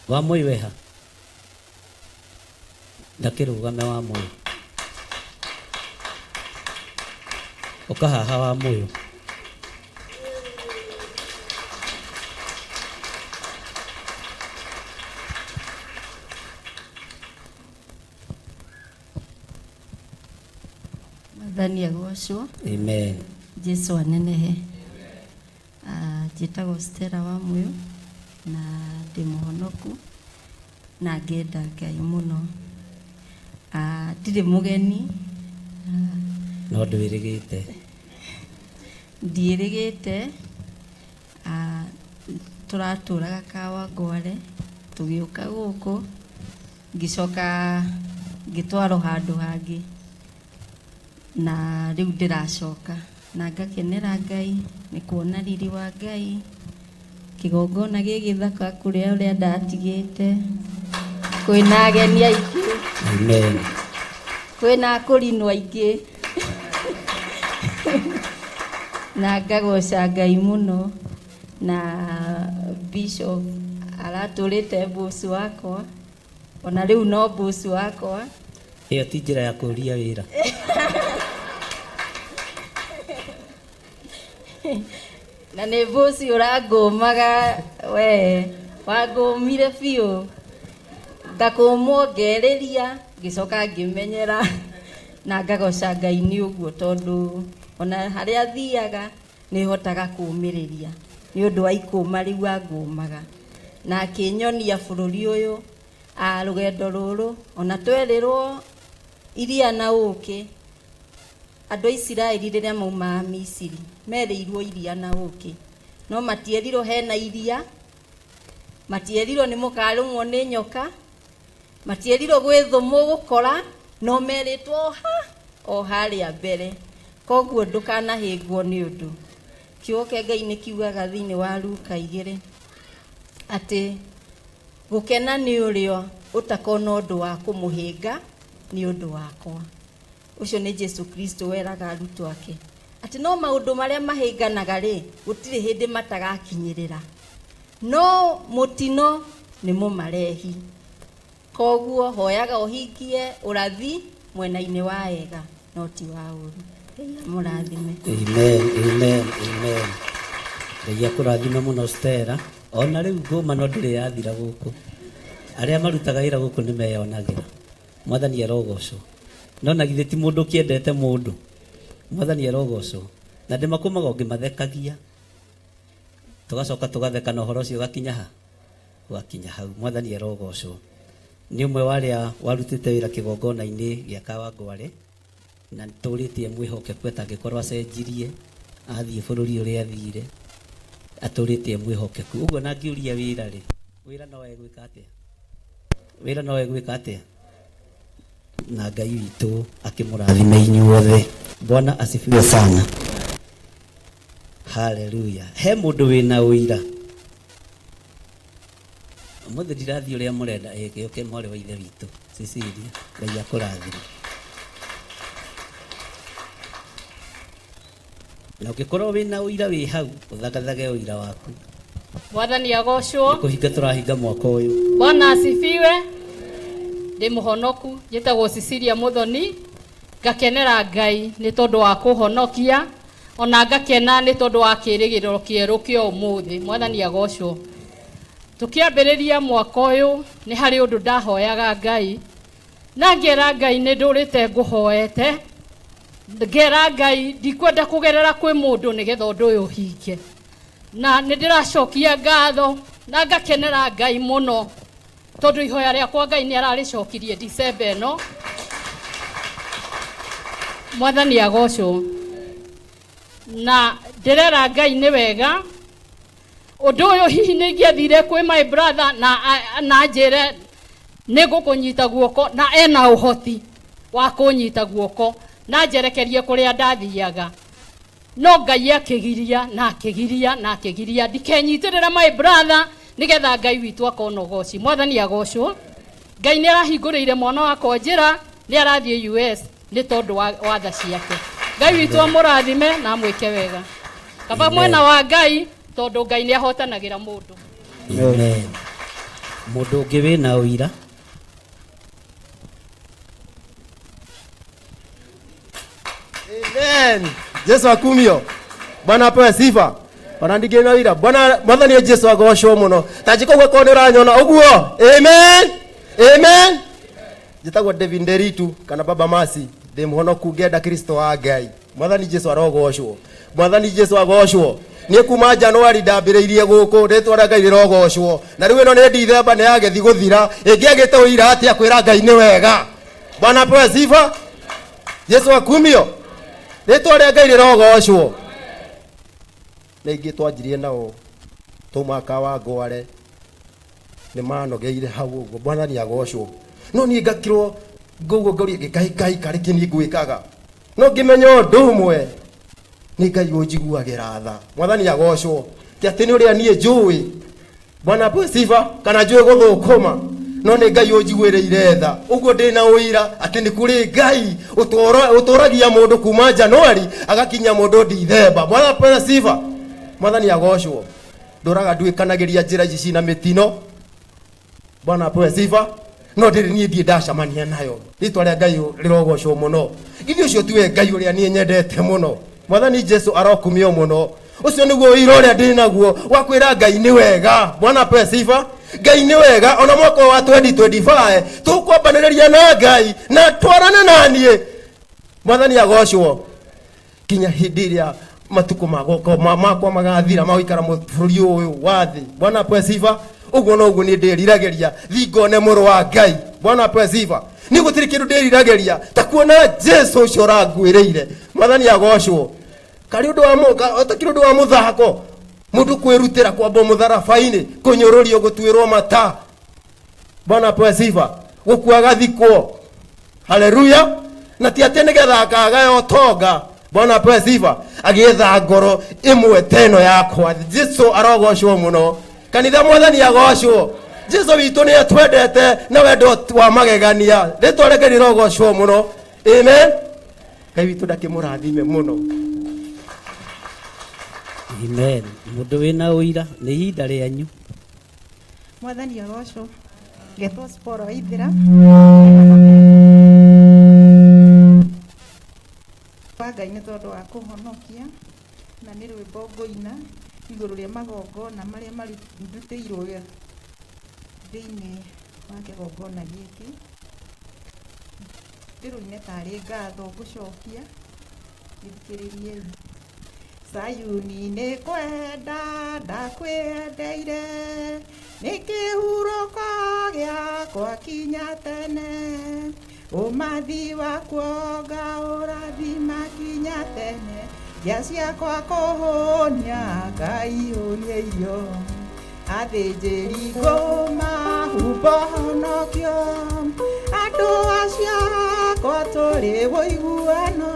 Wa mũyũ weha ndakĩrũgame. Wa mũyũ, ũka haha wa mũyũ. Mwathani agocwo. Amen. Jesu anenehe. Njĩtagwo Stella wa Mũyũ na ndĩ mũhonoku na ngenda Ngai mũno. Ndirĩ mũgeni. No ndwĩrĩgĩte. Ndiĩrĩgĩte. Tũratũraga Kawangware, tũgĩũka gũkũ, ngĩcoka ngĩtwarwo handũ hangĩ, na rĩu ndĩracoka na ngakenera Ngai nĩ kuona riri wa Ngai, kĩgongona gĩgĩthaka kũrĩa ũrĩa ndatigĩte, kwĩna ageni aingĩ. Amen. Kwĩna akũrinwo aingĩ, na ngagoca Ngai mũno. Na bishop aratũrĩte mbucu wakwa, ona rĩu no mbucu wakwa. Ĩyo ti njĩra ya kũria wĩra. Na nĩ mbuci ũrangũmaga, we wangũmire biũ, ngakũmwo, ngerĩria, ngĩcoka ngĩmenyera, na ngagoca Ngai nĩ ũguo, tondũ ona harĩa thiaga nĩ hotaga kũũmĩrĩria nĩ ũndũ wa ikũma rĩu angũmaga na akĩnyonia bũrũri ũyũ a rũgendo rũrũ. Ona twerĩrwo iria na ũkĩ, andũ a Isiraeli rĩrĩa maumaga Misiri merĩirwo iria na ũkĩ, no matierirwo hena iria, matierirwo nĩ mũkarũmwo nĩ nyoka, matierirwo gwĩ thũ mũgũkora, no merĩtwo ha o harĩa mbere. Koguo ndũkanahĩngwo nĩ ũndũ. Kiugo kĩa Ngai nĩ kiugaga thĩinĩ wa Luka 2 atĩ gũkena nĩ ũrĩa ũtakona ũndũ wa kũmũhĩnga nĩ ũndũ wakwa. Ũcio nĩ Jesu Kristo weraga arutwo ake atĩ no maũndũ marĩa mahĩnganaga rĩ, gũtirĩ hĩndĩ matagakinyĩrĩra, no mũtino nĩ mũmarehi. Koguo hoyaga ũhingie ũrathi mwena-inĩ wa ega. No ti wa ũru. Ngai amũrathime. Amen, amen, amen. Ngai akũrathime mũno Stella. Ona rĩu ngũma no ndĩrĩ yathira gũkũ. Arĩa marutaga wĩra gũkũ nĩ meyonagĩra. Mwathani arogocwo. No na githĩ ti mũndũ ũkĩendete mũndũ. Mwathani arogocwo. Na ndĩmakũmaga ũngĩmathekagia. Tũgacoka tũgatheka na ũhoro ũcio ũgakinya ha? Ũgakinya hau. Mwathani arogocwo. Nĩ ũmwe wa arĩa warutĩte wĩra kĩgongona-inĩ gĩa Kawangware na tũrĩtie mwĩhokeku atangĩkorwo acenjirie athiĩ bũrũri ũrĩa athire atũrĩtie mwĩhokeku. Ũguo na angĩũria wĩra rĩ, wĩra no egwĩka atĩa? Wĩra no egwĩka atĩa? Na Ngai witũ akĩmũrathime inyuothe. Bwana asifiwe sana. Haleluya. He mũndũ wĩna ũira. Ũmũthĩ ndirathiĩ ũrĩa mũrenda. Ĩ gĩũke mwarĩ wa ithe witũ Cecilia. Ngai akũrathime. Na ũngĩkorwo wĩna ũira wĩ hau, ũthagathage ũira waku. Mwathani agocwo. Nĩ kũhinga tũrahinga mwaka ũyũ. Bwana asifiwe. Ndĩ mũhonoku, njĩtagwo Cecilia Muthoni, ngakenera Ngai nĩ tondũ wa kũhonokia, ona ngakena nĩ tondũ wa kĩrĩgĩrĩro kĩerũ kĩa ũmũthĩ. Mwathani agocwo. Tũkĩambĩrĩria mwaka ũyũ nĩ harĩ ũndũ ndahoyaga Ngai, na ngera Ngai nĩ ndũrĩte ngũhoete, ngera Ngai ndikwenda kũgerera kwĩ mũndũ nĩgetha ũndũ ũyũ ũhinge. Na nĩ ndĩracokia ngatho na ngakenera Ngai mũno tondũ ihoya rĩakwa Ngai nĩ ararĩcokirie December ĩno. Mwathani agocwo. Na ndĩrera Ngai nĩ wega. Ũndũ ũyũ hihi nĩ ingĩathire kwĩ my brother na anjĩre nĩ ngũkũnyita guoko, na ena ũhoti wa kũnyita guoko na njerekerie kũrĩa ndathiaga. No Ngai akĩgiria na akĩgiria na akĩgiria ndikenyitĩrĩre my brother nĩgetha Ngai witũ akona ũgoci. Mwathani agocwo. Ngai nĩ arahingũrĩire mwana wakwa njĩra, nĩ arathiĩ US nĩ tondũ wa tha ciake. Ngai witũ amũrathime na amwĩke wega. Kaba mwena wa Ngai tondũ Ngai nĩ ahotanagĩra mũndũ. Amen. Mũndũ ũngĩ wĩna ũira? Amen. Jesu akumio. Bwana apewe sifa. Ona ndingĩ na ũira. Bwana Mwathani Jesu agocwo mũno. Ta njĩka ũguo korwo nĩ ũranyona ũguo. Amen. Amen. Njĩtagwo David Nderitu kana Baba Masi. Ndĩ mũhonoku ngenda Kristo wa Ngai. Mwathani Jesu arogocwo. Mwathani Jesu agocwo. Niĩ kuma Januari ndambĩrĩirie gũkũ, rĩtwa rĩa Ngai rĩrogocwo. Na rĩu ĩno nĩ Dithemba nĩ yagethi gũthira. Ĩngĩagĩte ũira atĩa kwĩra Ngai nĩ wega. Bwana apewe sifa. Jesu akumio. Rĩtwa rĩa Ngai rĩrogocwo. Nĩ ingĩ twanjirie nao twauma Kawangware nĩ manogeire hau ũguo. Mwathani agocwo. No niĩ ngakirwo ngũguo ngauria gĩkai kai karĩ kĩ niĩ ngwĩkaga. No ngĩmenya ũndũ ũmwe nĩ Ngai ũnjiguagĩra tha. Mwathani agocwo. Ti atĩ nĩ ũrĩa niĩ njũĩ. Bwana apewe sifa kana njũĩ gũthũkũma. No nĩ Ngai ũnjiguĩrĩire tha. Ũguo ndĩna ũira atĩ nĩ kũrĩ Ngai ũtũragia mũndũ kuma Januari agakinya mũndũ Dithemba. Bwana apewe sifa. Mwathani agocwo. Ndũraga nduĩkanagĩria njĩra ici cina mĩtino. Bwana apewe sifa. No ndĩrĩ niĩ ndiĩ ndacemania nayo. Rĩtwa rĩa Ngai rĩrogocwo mũno. Githĩ ũcio tiwe Ngai ũrĩa niĩ nyendete mũno. Mwathani Jesu arokumio mũno. Ũcio nĩguo ũira ũrĩa ndĩ naguo wa kwĩra Ngai nĩ wega. Bwana apewe sifa. Ngai nĩ wega ona mwaka wa 2025 tũkwambanĩrĩria na Ngai na twarane na niĩ. Mwathani agocwo. Kinya hĩndĩ ĩrĩa matukũ makwa magathira magũikara bũrũri ũyũ wa thĩ. Bwana apewe sifa. Ũguo noguo niĩ ndĩriragĩria thiĩ ngone mũrũ wa Ngai. Bwana apewe sifa. Niĩ gũtirĩ kĩndũ ndĩriragĩria ta kuona Jesu ũcio ũranguĩrĩire. Mwathani agocwo. Karĩ ũndũ wa ũtakĩrĩ ũndũ wa mũthako mũndũ kwĩrutĩra kwambwo mũtharaba-inĩ, kũnyũrũrio, gũtuĩrwo mata. Bwana apewe sifa. Gũkua gathikwo. Haleluya. Na ti atĩ nĩgetha akagaya ũtonga. Bwana apewe sifa. Agĩetha ngoro ĩmwe ta ĩno yakwa. Jesu arogocwo mũno. Kanitha Mwathani agocwo. Jesu witũ nĩ atwendete na wendo wa magegania. Rĩtwa rĩake rĩrogocwo mũno. Amen. Ngai witũ ndakĩmũrathime mũno. Amen. Mũndũ wĩna ũira nĩ ihinda rĩanyu. Mwathani agocwo. Ngetwo Sporo Waithera. tondũ wa kũhonokia na nĩ rwĩmbo ngũina igũrũ rĩa magongona marĩa ndutĩirwo thĩinĩ wa kĩgongona gĩkĩ. Ndĩrũine tarĩ ngatho ngũcokia, gĩthikĩrĩriei. Sayuni nĩ kwenda ndakwendeire, nĩ kĩhurũko gĩakwa kinya tene, ũmathi wakuo ngaũrathima kinya tene, nja ciakwa kũhũnia ngaihũnia irio, athĩnjĩri ngũma humbo honokio, andũ acio akwa tũrĩ ũiguano,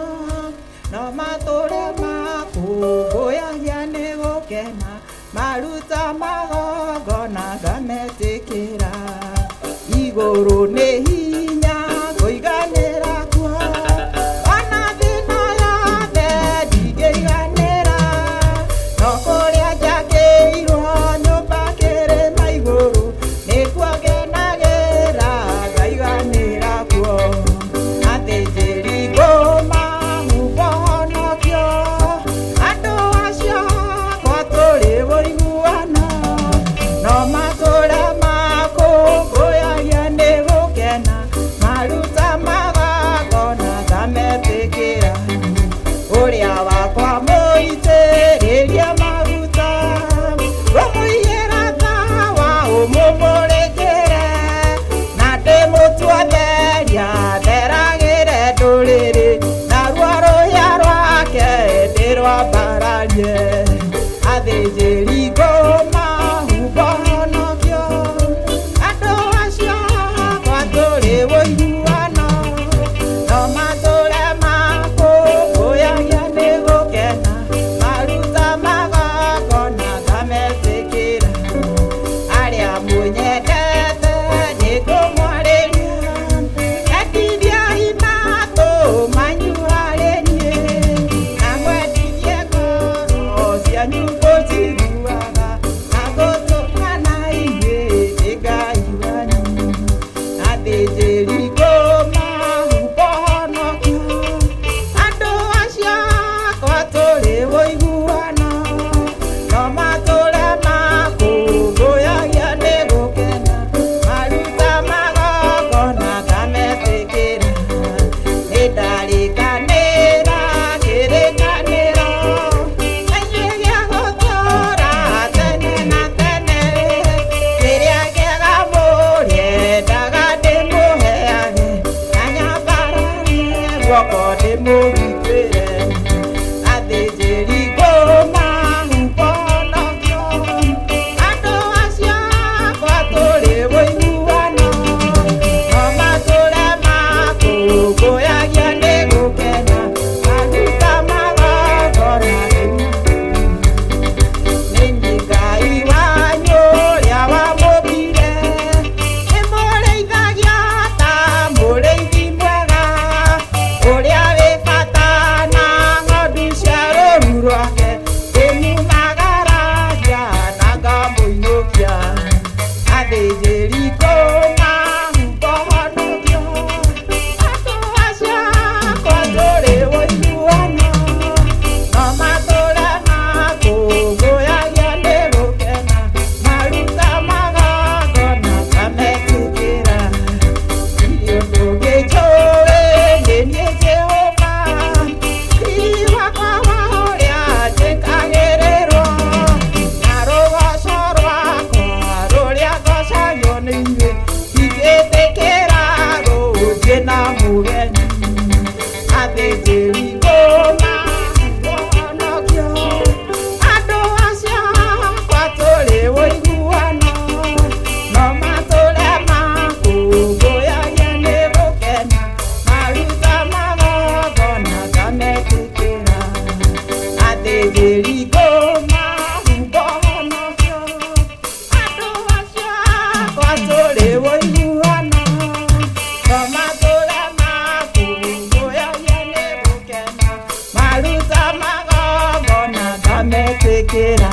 no matũre makũngũyagia nĩ gũkena, maruta magongona ngametĩkĩra, igũrũ nĩ hinya kũiganĩra kuo, ona thĩna yothe ndingĩiganĩra, no kũrĩa njakĩirwo nyũmba kĩrĩma igũrũ, nĩkuo ngenagĩra ngaiganĩra kuo, athĩnjĩri ngũma humbo honokio, andũ acio akwa tũrĩ ũiguano, no matũre makũngũyagia nĩ gũkena, maruta magongona ngametĩkĩra, ũrĩa wakwa mũitĩrĩrie maguta, ngũmũigĩra tawa ũmũmũrĩkĩre, na ndĩmũtue theria theragĩre ndũrĩrĩ, naruo rũhĩa rwake ndĩrwambararie, athĩnjĩri ngũma humbo honokio, andũ acio akwa tũrĩ ũiguano, no matũre makũngũyagia nĩ gũkena, maruta magongona ngametĩkĩra, arĩa mũnyendete nĩngũmwarĩria, endithiai matũ manyu harĩ niĩ, na mwendithie ngoro cianyu kũnjiguaga, na ngũtũmana inyuĩ ndĩ Ngai wanyu, athĩnjĩri ngũma humbo honokio, andũ acio akwa tũrĩ ũiguano, no matũre makũngũyagia nĩ gũkena, maruta magongona ngametĩkĩra, nĩ ndarĩkanĩra kĩrĩkanĩro, na inyuĩ gĩa gũtũũra tene na tene, kĩrĩa kĩega mũrĩendaga ndĩmũheage, na nyambararie guoko ndĩmũgitĩre, athĩnjĩri ngũma humbo honokio, andũ acio akwa tũrĩ ũiguano, no matũre makũngũyagia nĩ gũkena, maruta magongona nĩ niĩ Ngai wanyu ũrĩa wamũmbire, nĩmũrĩithagia ta mũrĩithi mwega, ũrĩa wĩ bata na ng'ondu cia rũũru rwake, ndĩmumagaragia na ngamũinũkia, athĩnjĩri ngũma humbo honokio, andũ acio akwa tũrĩ ũiguano, no matũre makũngũyagia nĩ gũkena, maruta magongona ngametĩkĩra, ndirĩ ũndũ ũngĩ njũĩ nĩ niĩ Jehova, riri wakwa wa ũrĩa njĩkagĩrĩrwo, na rũgoco rwakwa rũrĩa ngocagio nĩ inyuĩ, ndingĩtĩkĩra rũthiĩ na mũgeni, athĩnjĩri ngũma humbo honokio, andũ acio akwa tũrĩ ũiguano, no matũre makũngũyagia nĩ gũkena, maruta magongona ngametĩkĩra, athĩnjĩri ngũma humbo honokio, andũ acio akwa tũrĩ ũiguano, no matũre makũngũyagia nĩ gũkena, maruta magongona ngametĩkĩra.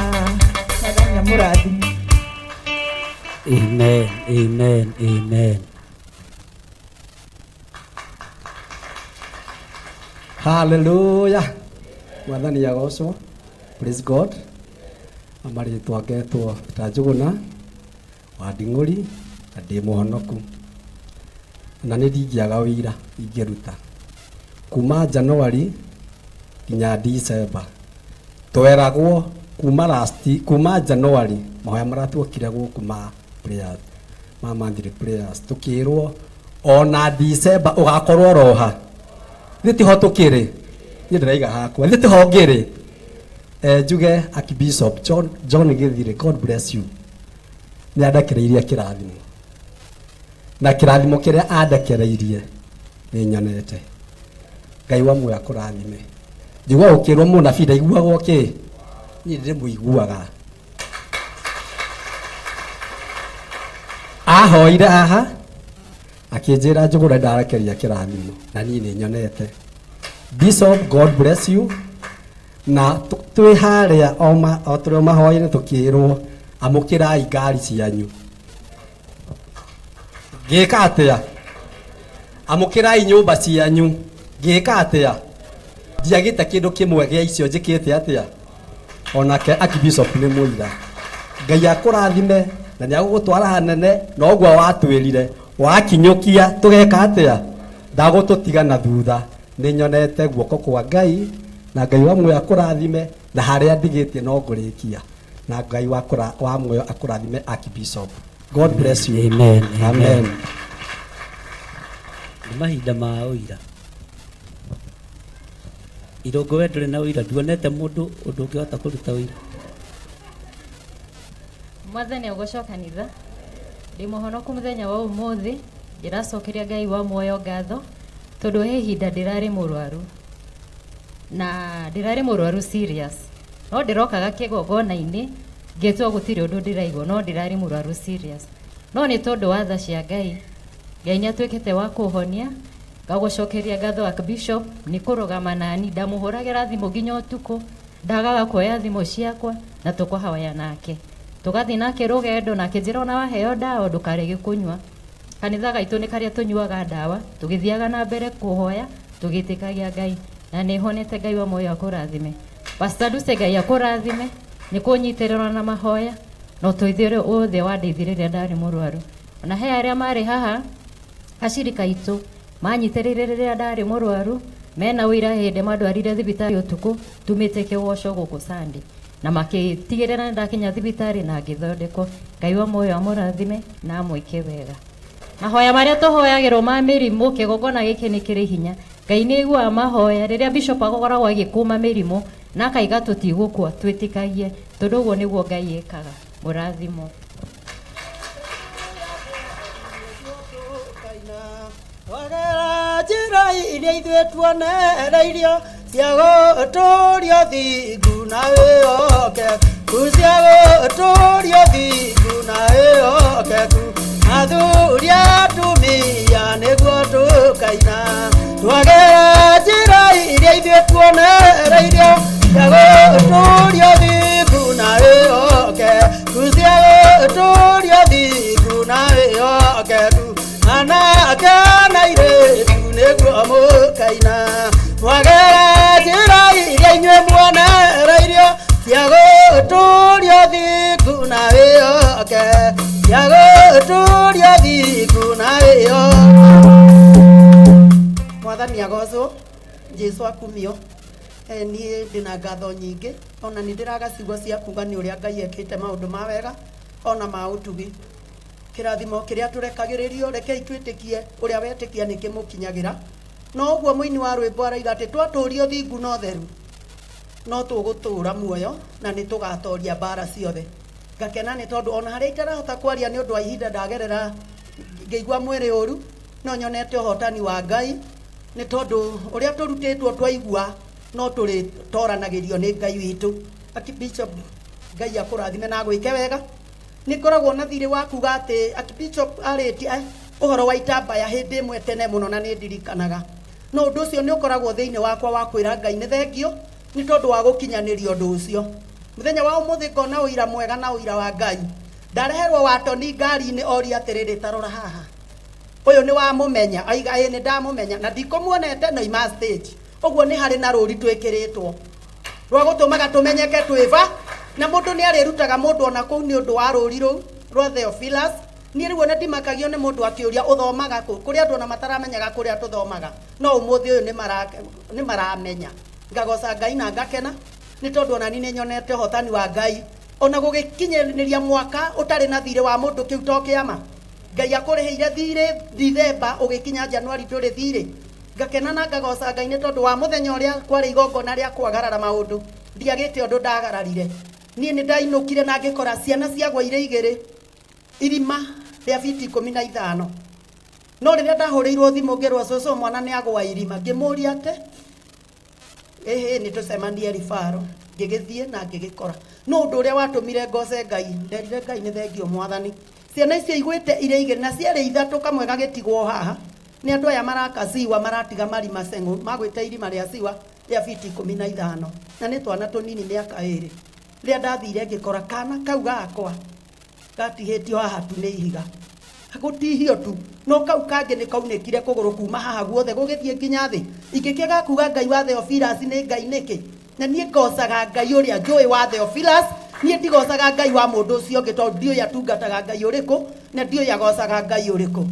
Mwathani amũrathime. Amen, amen, amen. Hallelujah. Mwathani agocwo. Praise God. Marĩtwa ngetwo ta Njũgũna wa Nding'ũri na ndĩ mũhonoku. Na nĩ ndingĩaga ũira ingĩruta. Kuma January nginya December tweragwo kuma last kuma January mahoya marĩa tuokire gũkũ ma prayers ma monthly prayers tukirwo ona December ugakorwo roha thĩ tiho tukĩrĩ niĩ ndĩraiga hakwa thĩ tiho ngĩrĩ eh, njuge Archbishop John, John Gĩthirĩ God bless you nĩ andekereirie kĩrathimo na kĩrathimo kĩrĩa andekereirie nĩ nyonete Ngai wa muoyo akũrathime njigua ũkĩrwo mũnabii ndaiguagwo kĩ niĩ ndĩmũiguaga ahoire haha akĩnjĩra njũgũra ndarekeria kĩrathimo na niĩ nĩ nyonete Bishop God bless you na twĩ harĩa o tũrĩ o mahoya-inĩ tũkĩrwo amũkĩrai ngari cianyu ngĩka atĩa amũkĩrai nyũmba cianyu ngĩka atĩa ndiagĩte kĩndũ kĩmwe gĩa icio njĩkĩte atĩa onake Archbishop nĩ mũira Ngai akũrathime na nĩ agũgũtwara hanene na ũguo watwĩrire wakinyũkia tũgeka atĩa ndagũtũtiga na thutha nĩ nyonete guoko kwa Ngai na Ngai wa muoyo akũrathime na harĩa ndigĩtie no ngũrĩkia na Ngai wa muoyo akũrathime Archbishop God bless you. Amen. Amen. Nĩ mahinda ma ũira. Irũngũ we ndũrĩ na ũira, nduonete mũndũ ũndũ ũngĩhota kũruta ũira. Mwathani agocwo kanitha. Ndĩ mũhonoku mũthenya wa ũmũthĩ, ndĩracokeria Ngai wa muoyo ngatho, tondũ he ihinda ndĩrarĩ mũrwaru. Na ndĩrarĩ mũrwaru serious. No ndĩrokaga kĩgongona-inĩ, ngĩtua gũtirĩ ũndũ ndĩraigua, no ndĩrarĩ mũrwaru serious. No nĩ tondũ wa tha cia Ngai, Ngai nĩ atuĩkĩte wa kũhonia, ngagũcokeria ngatho Archbishop nĩ kũrũgama nani, ndamũhũragĩra thimũ nginya ũtukũ, ndagaga kuoya thimũ ciakwa na tũkahoya nake. Tũgathiĩ nake rũgendo na akĩnjĩra ona waheo ndawa ndũkarege kũnyua. Kanitha gaitũ nĩ karĩa tũnyuaga ndawa, tũgĩthiaga na mbere kũhoya tũgĩtĩkagia Ngai na nĩ honete Ngai wa muoyo akũrathime. Pastor Lucy Ngai akũrathime nĩ kũnyitĩrĩra na mahoya na ũteithio ũrĩa wothe wandeithirie rĩrĩa ndarĩ mũrwaru. Ona he arĩa marĩ haha acirika aitũ manyitĩrĩire rĩrĩa ndarĩ mũrwaru mena ũira hĩndĩ mandwarire thibitarĩ ũtukũ tumĩte kĩgoco gũkũ Sunday na makĩtigĩrĩra nĩ ndakinya thibitarĩ na ngĩthondekwo. Ngai wa muoyo amũrathime na amwĩke wega. Mahoya marĩa tũhoyagĩrwo ma mĩrimũ kĩgongona gĩkĩ nĩ kĩrĩ hinya. Ngai nĩ aiguaga mahoya rĩrĩa bishop akoragwo agĩkũma mĩrimũ na akaiga tũtigũkua twĩtĩkagie tondũ ũguo nĩguo Ngai ekaga. Mũrathimwo. Twagera njĩra iria ithuĩ tuonereirio cia gũtũũria thingu na wĩhokeku cia gũtũũria thingu na wĩhokeku athuri atumia nĩguo tũkaina twagera njĩra iria ithuĩ tuonereirio cia gũtũũria thingu na wĩhokeku cia gũtũũria thingu na wĩhokeku anake na airĩtu nĩguo mũkaina mwagera njĩra iria inyuĩ muonereirio cia gũtũũria thingu na wĩhoke cia gũtũũria thingu na wĩhoke Mwathani agocwo Jesu akumio. Eh, niĩ ndĩna ngatho nyingĩ ona nĩ ndĩraga ciugo cia kuga nĩ ũrĩa Ngai ekĩte maũndũ ma wega ona ma ũtugi. Kĩrathimo kĩrĩa tũrekagĩrĩrio rekei twĩtĩkie ũrĩa wetĩkia nĩ kĩmũkinyagĩra. No ũguo mũini wa rwĩmbo araiga atĩ twatũria ũthingu na ũtheru no tũgũtũra muoyo na nĩ tũgatoria mbara ciothe. Ngakena nĩ tondũ ona harĩa itarahota kwaria nĩ ũndũ wa ihinda ndagerera ngĩigua mwĩrĩ ũru no nyonete ũhotani wa Ngai nĩ tondũ ũrĩa tũrutĩtwo twaigua no tũrĩtoranagĩrio nĩ Ngai witũ. Archbishop Ngai akũrathime na agwĩke wega. Nĩ ngoragwo na thirĩ wa kuga atĩ Archbishop arĩtie ũhoro wa itambaya hĩndĩ ĩmwe tene mũno na nĩ ndirikanaga. No ũndũ ũcio nĩ ũkoragwo thĩinĩ wakwa wa kwĩra Ngai nĩ thengio nĩ tondũ wa gũkinyanĩria ũndũ ũcio. Mũthenya wa ũmũthĩ ngona ũira mwega na ũira wa Ngai. Ndareherwo watoni ngari-inĩ oria atĩrĩrĩ ta rora haha. Ũyũ nĩ wamũmenya? Oiga ĩĩ nĩ ndamũmenya na ndikũmuonete no ima stage. Ũguo nĩ harĩ na rũri twĩkĩrĩtwo. Rwa gũtũmaga tũmenyeke twĩ va, na mũndũ nĩ arĩrutaga mũndũ ona kũu nĩ ũndũ wa rũri rũu rwa Theophilus. Niĩ rĩu ona ndimakagio nĩ mũndũ akĩũria ũthomaga kũ, kũrĩ andũ ona mataramenyaga kũrĩa tũthomaga, no ũmũthĩ ũyũ nĩ maramenya. Ngagoca Ngai na ngakena nĩ tondũ ona niĩ nĩ nyonete ũhotani wa Ngai, ona gũgĩkinyanĩria mwaka ũtarĩ na thirĩ wa mũndũ kĩu to kĩama. Ngai akũrĩhĩire thirĩ Dithemba, ũgĩkinya Januari ndũrĩ thirĩ. Ngakena na ngagoca Ngai nĩ tondũ wa mũthenya ũrĩa kwarĩ igongona rĩa kwagarara maũndũ, ndiagĩte ũndũ ndagararire. Niĩ nĩ ndainũkire na ngĩkora ciana ciagwa irĩ igĩrĩ irima rĩa biti 15. No rĩrĩa ndahũrĩirwo thimũ ngĩrwo cũcũ mwana nĩ agwa irima, ngĩmũria atĩ ĩhĩ nĩ tũcemanie ribaro, ngĩgĩthiĩ na ngĩgĩkora. No ũndũ ũrĩa watũmire ngoce Ngai, nderire Ngai nĩ thengio mwathani. Ciana icio igwĩte irĩ igĩrĩ na ciarĩ ithatũ, kamwe gagĩtigwo haha nĩ andũ aya maraka siwa, maratiga marima ceng'ũ, magwĩte irima rĩa siwa rĩa biti 15, na nĩ twana tũnini mĩaka 2. Rĩrĩa ndathire ngĩkora kana kau gakwa gatihĩtio haha tu nĩ ihiga, gũtihio tu, no kau kangĩ nĩ kaunĩkire kũgũrũ kuma haha guothe gũgĩthiĩ nginya thĩ. Ingĩkĩaga kuga Ngai wa Theophilus nĩ Ngai nĩkĩ? Na niĩ ngocaga Ngai ũrĩa njũĩ wa Theophilus, niĩ ndigocaga Ngai wa mũndũ ũcio ũngĩ, tondũ ndiũĩ atungataga Ngai ũrĩkũ na ndiũĩ agocaga Ngai ũrĩkũ.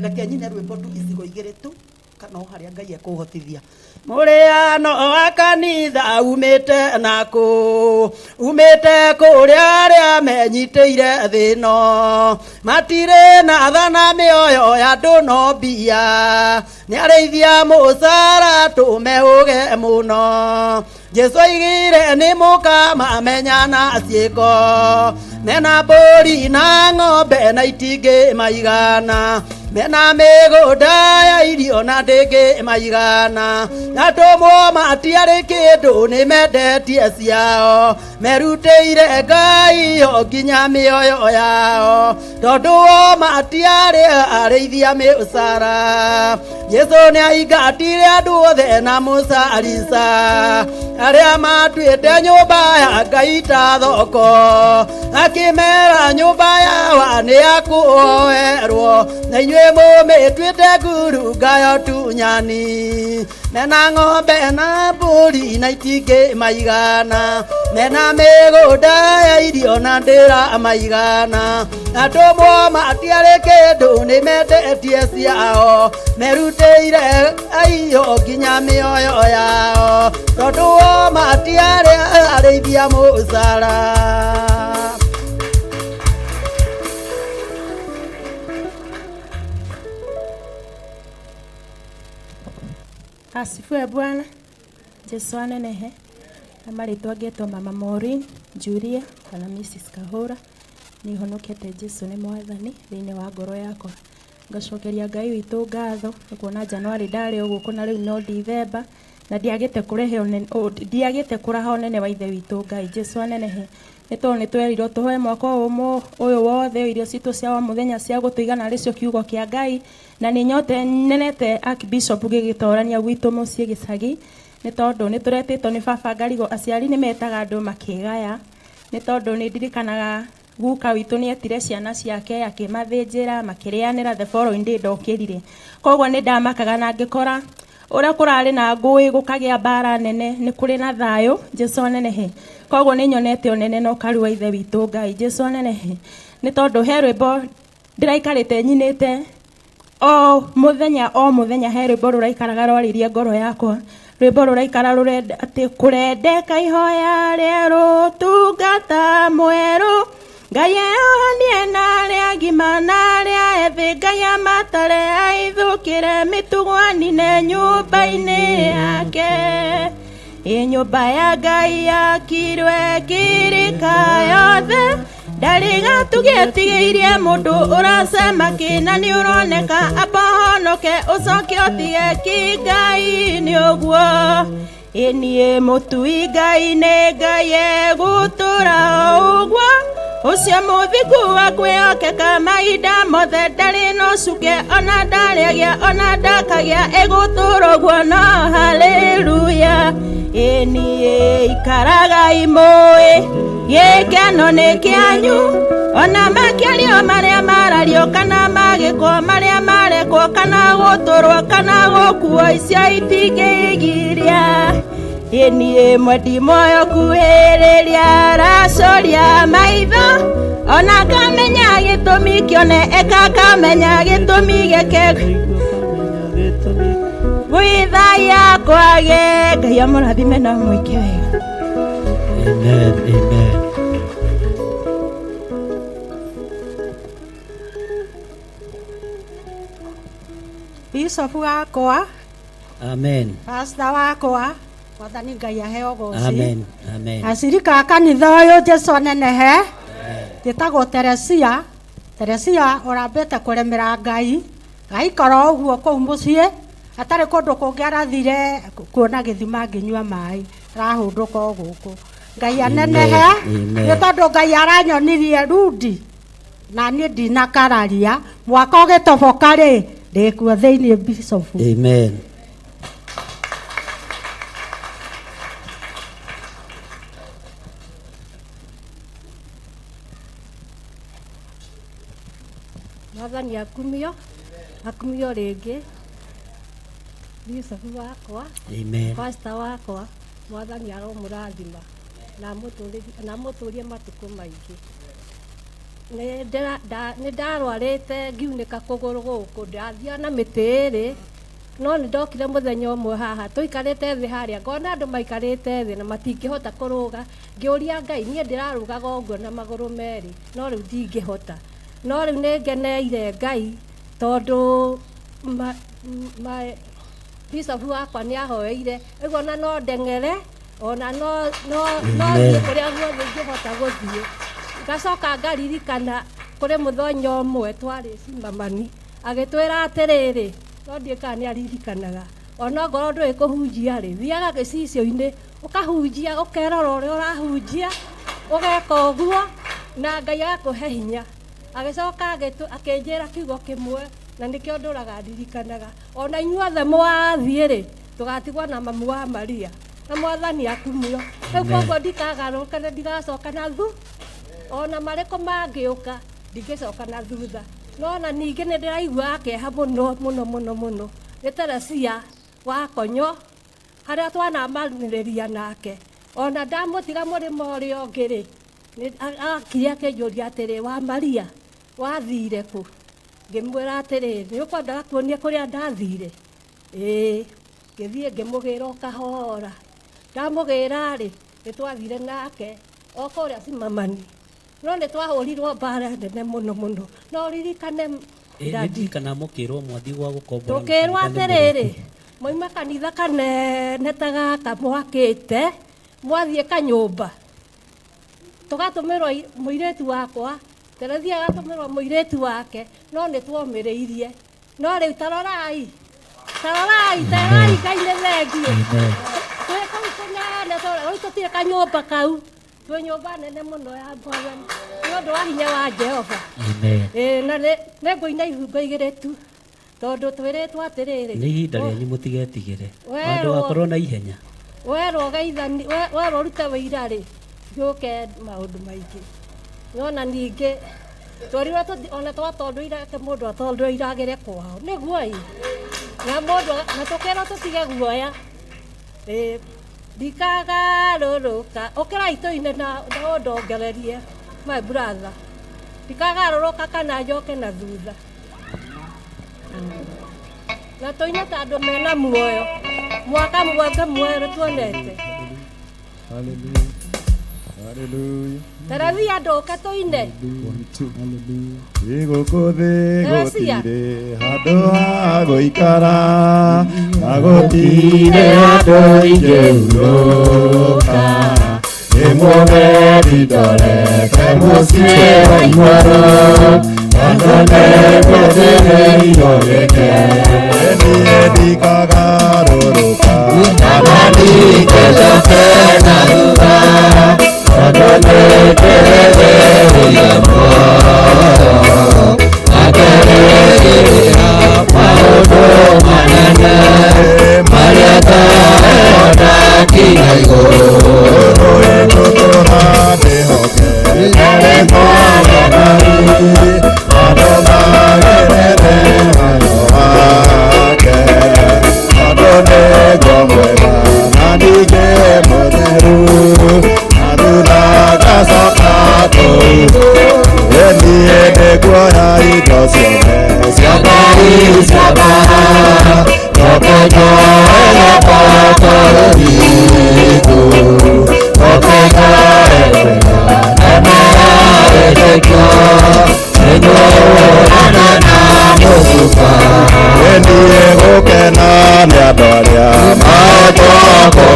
Reke nyine rwĩmbo tu icigo igĩrĩ tu, kana o harĩa Ngai ekũhotithia. Mũrĩano wa kanitha umĩte nakũ, umĩte kũrĩa arĩa menyitĩire thĩ ĩno, matirĩ na tha na mĩoyo ya andũ no mbia, nĩ arĩithia mũcara tũmehũge mũno. Jesu aigire nĩ mũkamamenya na ciĩko, mena mbũri na ng'ombe na itingĩ maigana, mena mĩgũnda ya irio na ndĩngĩ maigana, atũmwo matiarĩ kĩndũ nĩ mendetie ciao, merutĩire Ngai o nginya mĩoyo yao, tondũ o matiarĩ arĩithia mĩcara. Jesu nĩ aingatire andũ othe na mũcarica, arĩa matuĩte nyũmba ya Ngai ta thoko, akĩmera nyũmba yawa nĩ ya kũhoerwo, na inyuĩ mũmĩtuĩte ngurunga ya ũtunyani. Mena ng'ombe na mbũri na itingĩ maigana, mena mĩgũnda ya irio na ndĩra maigana, atũmwo matiarĩ kĩndũ nĩ mendetie ciao, merutĩire aiyo nginya mĩoyo yao, tondũ o matiarĩ arĩithia mũcara. Asifiwe Bwana. Jesu anenehe. Na marĩtwa ngetwo Mama Maureen Julia kana Mrs Kahũra. Nĩ honokete Jesu nĩ mwathani thĩinĩ wa ngoro yakwa. Ngacokeria Ngai witũ ngatho nĩ kuona Januari ndarĩ o gũkũ na rĩu no Dithemba na ndiagĩte kũrehe ndiagĩte kũraha ũnene wa ithe witũ Ngai. Jesu anenehe. Nĩ tondũ nĩ twerirwo tũhoe mwaka ũyũ wothe irio citũ cia o mũthenya cia gũtũigana arĩ cio kiugo kĩa Ngai. Na nĩ nyote nenete Archbishop gĩgĩtorania gwitũ mũciĩ gĩcagi, nĩ tondũ nĩ tũretĩtwo nĩ baba Ngarigo, aciari nĩ metaga andũ makĩgaya, nĩ tondũ nĩ ndirikanaga guka witũ nĩ etire ciana ciake akĩmathĩnjĩra makĩrĩanĩra, the following day ndokĩrire. Koguo nĩ ndamakaga na ngĩkora ũrĩa kũrarĩ na ngũĩ gũkagĩa mbara nene, nĩ kũrĩ na thayũ. Jesu anenehe. Koguo nĩ nyonete ũnene na ũkaru wa ithe witũ Ngai. Jesu anenehe. Nĩ tondũ he rwĩmbo ndĩraikarĩte nyinĩte o mũthenya o mũthenya, he rwĩmbo rũraikaraga rwarĩrie ngoro yakwa, rwĩmbo rũraikara rũrenda atĩ kũrendeka ihoya rĩerũ tungata mwerũ, Ngai eyohanie na arĩa agima na arĩa ethĩ, Ngai amatare aithũkĩre mĩtugo anine nyũmba-inĩ yake. Ĩ nyũmba ya Ngai yakirwe kĩrĩka yothe, ndarĩ gatugĩ atigĩirie mũndũ ũracema kĩna nĩ ũroneka, amba ũhonoke ũcoke ũtige kĩ Ngai nĩ ũguo. Ĩ niĩ mũtui Ngai nĩ Ngai egũtũra o ũguo, ũcio mũthingu wa kwĩhokeka mahinda mothe, ndarĩ na ũcuke ona ndarĩ agĩa ona ndakagĩa, egũtũra ũguo no haleluya. Ĩ niĩ ikaragai mũĩ gĩkeno nĩ kĩanyu, ona makĩario marĩa marario kana magĩkwo marĩa marekwo kana gũtũrwo kana gũkuo, icio itingĩgiria. Ĩniĩ mwendi muoyo kuhĩrĩria aracoria maitho ona ngamenya gĩtũmi kĩone eka ngamenya gĩtũmi gĩake gwĩthaya kwage. Ngai amũrathime na mwĩke wega. Amen, amen. Bishop wakwa, Amen. Pastor wakwa, Mwathani Ngai aheo goci. Amen. Amen. Acirika a kanitha ũyũ Jesũ anenehe. Njĩtagwo Teresia. Teresia ũrambĩte kũremera Ngai gaikara ũguo kũu mũciĩ atarĩ kũndũ kũngĩ arathire kuona gĩthima ngĩnyua maĩ arahũndũka o gũkũ. Ngai anenehe. Amen. Nĩ tondũ Ngai aranyonirie rudi na niĩ ndinakararia mwaka ũgĩtoboka rĩ ndĩkuo thĩinĩ Bishop. Amen. Mwathani akumio, akumio rĩngĩ. Bishop wakwa, Amen. Pastor wakwa, Mwathani aromũrathima na amũtũrie matukũ maingĩ. Nĩ ndarwarĩte ngiunĩka kũgũrũ gũkũ, ndathiaga na mĩtĩ ĩrĩ, no nĩ ndokire mũthenya ũmwe haha tũikarĩte thĩ harĩa ngona andũ maikarĩte thĩ na matingĩhota kũrũga. Ngĩũria Ngai, niĩ ndĩrarũgaga ũguo na magũrũ merĩ, no rĩu ndingĩhota. No rĩu nĩ ngeneire Ngai tondũ Bishop wakwa nĩ ahoeire rĩu ona no ndeng'ere ona no thiĩ kũrĩa guothe ingĩhota gũthiĩ. Ngacoka ngaririkana kũrĩ mũthenya ũmwe twarĩ Cimamani agĩtwĩra atĩrĩrĩ, no ndiũĩ kana nĩ aririkanaga, ona ongorwo ndũĩ kũhunjia rĩ, thiaga gĩcicio-inĩ ũkahunjia, ũkerora ũrĩa ũrahunjia, ũgeka ũguo na Ngai agakũhe hinya. Agĩcoka akĩnjĩra kiugo kĩmwe na nĩkĩo ndũraga ndirikanaga, ona inyuothe mwathiĩ rĩ tũgatigwo na mamu wa Maria na Mwathani akumio. Rĩu koguo ndikagarũrũka na ndigacoka na thu, ona marĩkũ mangĩũka ndingĩcoka na thutha. No na ningĩ nĩ ndĩraigua kĩeha mũno mũno mũno mũno nĩ Teresia wa Konyo harĩa twanamanĩrĩria nake, ona ndamũtiga mũrĩmo ũrĩa ũngĩ rĩ, akire akĩnjũria atĩrĩ, wa Maria wathire kũ? Ngĩmwĩra atĩrĩ, nĩ ũkwendaga kuonia kũrĩa ndathire? Ĩĩ. Ngĩthiĩ ngĩmũgĩra o kahora. Ndamũgĩra rĩ, nĩ twathire nake o kũrĩa Cimamani, no nĩ twahũrirwo mbara nene mũno mũno. No ririkane Ndirikana mũkĩrwo mwathiĩ gwa gũkombora tũkĩrwo atĩrĩrĩ, mwauma kanitha kanene ta gaka mwakĩte, mwathiĩ kanyũmba, tũgatũmĩrwo mũirĩtu wakwa, Teresia agatũmĩrwo mũirĩtu wake, no nĩ twomĩrĩirie. No rĩu tarorai, tarorai, tarorai Ngai nĩ thengiũ. Twĩ kũu kũnene, rĩu tũtirĩ kanyũmba kau, twĩ nyũmba nene mũno ya Mwathani nĩ ũndũ wa hinya wa Jehova. Na nĩ ngũina ihungo igĩrĩ tu tondũ twĩrĩtwo atĩrĩrĩ, nĩ ihinda rĩanyu mũtigetigĩre, handũ wakorwo na ihenya. Werwo geithani, werwo ũrute wĩira rĩ, gĩũke maũndũ maingĩ. Nona ningĩ twerirwo ona twatondoire atĩ mũndũ atondoire agĩre kwao, nĩguo ĩ, na mũndũ na tũkĩrwo tũtige guoya. Ndikagarũrũka, ũkĩrai tũine na ũndongererie my brother, ndikagarũrũka kana njoke na thutha, na tũine ta andũ mena muoyo, mwaka mwaka mwerũ tuonete. Hallelujah. Hallelujah. Teresia ndũke tũine. Igũkũ thĩ gũtirĩ handũ ha gũikara, na gũtirĩ andũ ingĩhurũka. Nĩ mũgeni ndorete mũciĩ wa igũrũ, na nĩngwĩthĩrĩirio gĩkeno. Niĩ ndikagarũrũka, kana ndingĩcoke na thutha, tondũ nĩndĩrĩrĩire muoyo, na ngerĩgĩrĩra maũndũ manene marĩa ngarona nginya igũrũ. Ngũtũũra ndĩhokete rĩĩtwa rĩa Ngai, andũ magĩrĩre watho wake.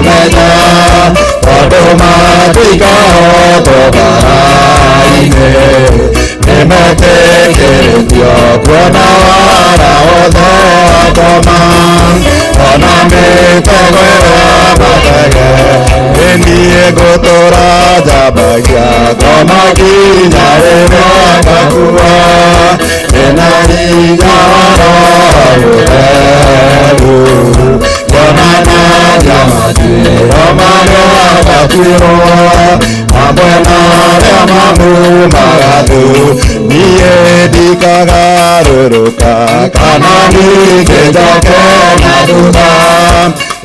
kũmenya tondũ matikahotwo mbara-inĩ nĩmetĩkĩrĩtio kuona wara wothe wa ngoma ona mĩtego ĩrĩa matege niĩ ngũtũra njambagia ngoma nginya rĩrĩa ngakua ndĩna hinya wa Roho Mũtheru kuonanagia matuĩro marĩa matuirwo hamwe na arĩa mamumaga thu niĩ ndikagarũrũka kana ningĩ njoke na thutha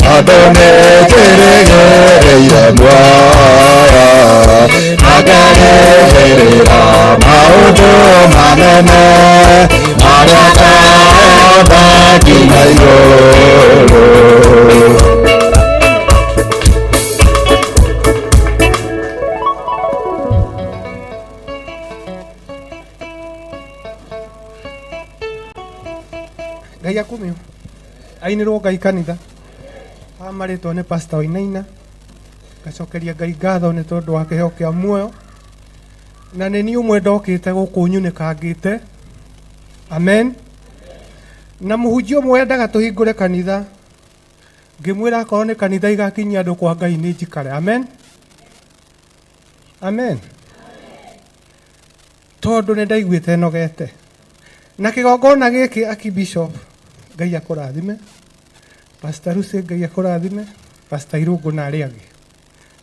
tondũ nĩnjĩrĩgĩrĩire muoyo na ngerĩgĩrĩra maũndũ manene marĩa ngahota nginya igũrũ. Ngai akumio ainirwo Ngai kanitha wa marĩtwa nĩ pastor Wainaina ngacokeria Ngai ngatho nĩ tondũ wa kĩheo kĩa muoyo na nĩ niĩ ũmwe ndokĩte gũkũ nyunĩkangĩte amen na mũhunjia ũmwe wendaga tũhingũre kanitha ngĩmwĩra akorwo nĩ kanitha igakinyia andũ kwa Ngai nĩ njikare amen amen tondũ nĩ ndaiguĩte nogete na kĩgongona gĩkĩ akibishop Ngai akũrathime Pastor Lucy Ngai akũrathime Pastor Irũngũ na arĩa angĩ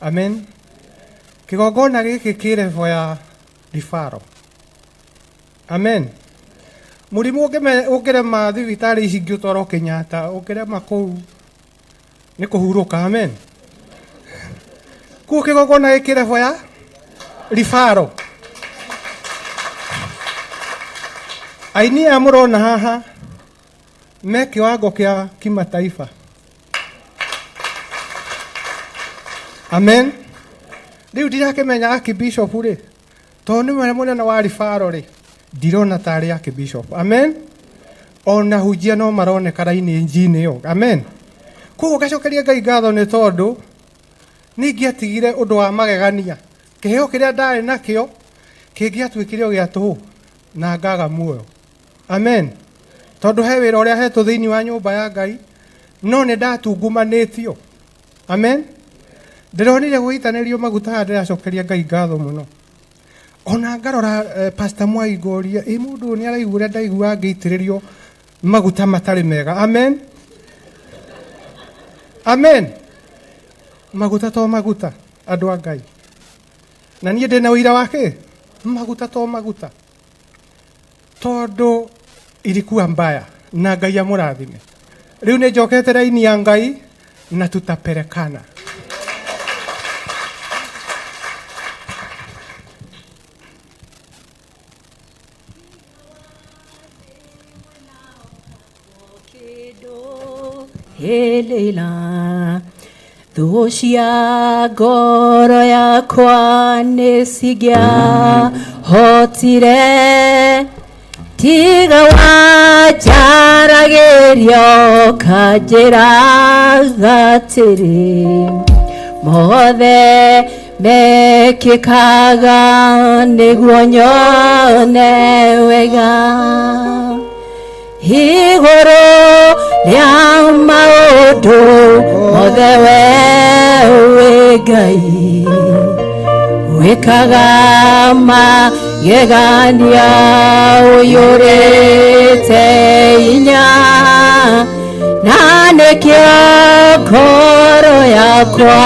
amen kĩgongona gĩkĩ kĩ level ya referral amen mũrimũ ũngĩrema thibitarĩ ici ingĩ ũtwarwo Kenyatta ũngĩrema kũu nĩ kũhurũka amen kuo kĩgongona gĩkĩ level ya referral aini aya mũrona haha me kiwango kĩa kimataifa amen rĩu ndirakĩmenya akibishop rĩ tondũ nĩwe mũnene wa ribaro rĩ ndirona tarĩ akibishop amen ona hunjia no maroneka raini njinĩ ĩyo amen koguo ngacokeria Ngai ngatho nĩ tondũ ningĩatigire ũndũ wa magegania kĩheo kĩrĩa ndarĩ nakĩo kĩngĩatuĩkire o gĩa tũhũ na ngaga muoyo amen tondũ he wĩra ũrĩa hetwo thĩinĩ wa nyũmba ya Ngai no nĩ ndatungumanĩtio amen ndĩronire gũitanĩrio maguta haha ndĩracokeria Ngai ngatho mũno ona ngarora Pastor Mwai ngoria ĩ mũndũ ũyũ nĩ araigua ũrĩa ndaigua ngĩitĩrĩrio maguta matarĩ mega amen amen maguta to maguta andũ a Ngai na niĩ ndĩna ũira wake maguta to maguta tondũ ilikuwa mbaya na Ngai amũrathime rĩu nĩ njokete raini ya Ngai na tutaperekana. Helena thũ cia ngoro yakwa nĩ cingĩahotire tiga wanjaragĩria ũkanjĩra atĩrĩ mothe mekĩkaga nĩguo nyone wega igũrũ rĩa maũndũ mothe we wĩ Ngai wĩkaga magegania ũiyũrĩte hinya na nĩkĩo ngoro yakwa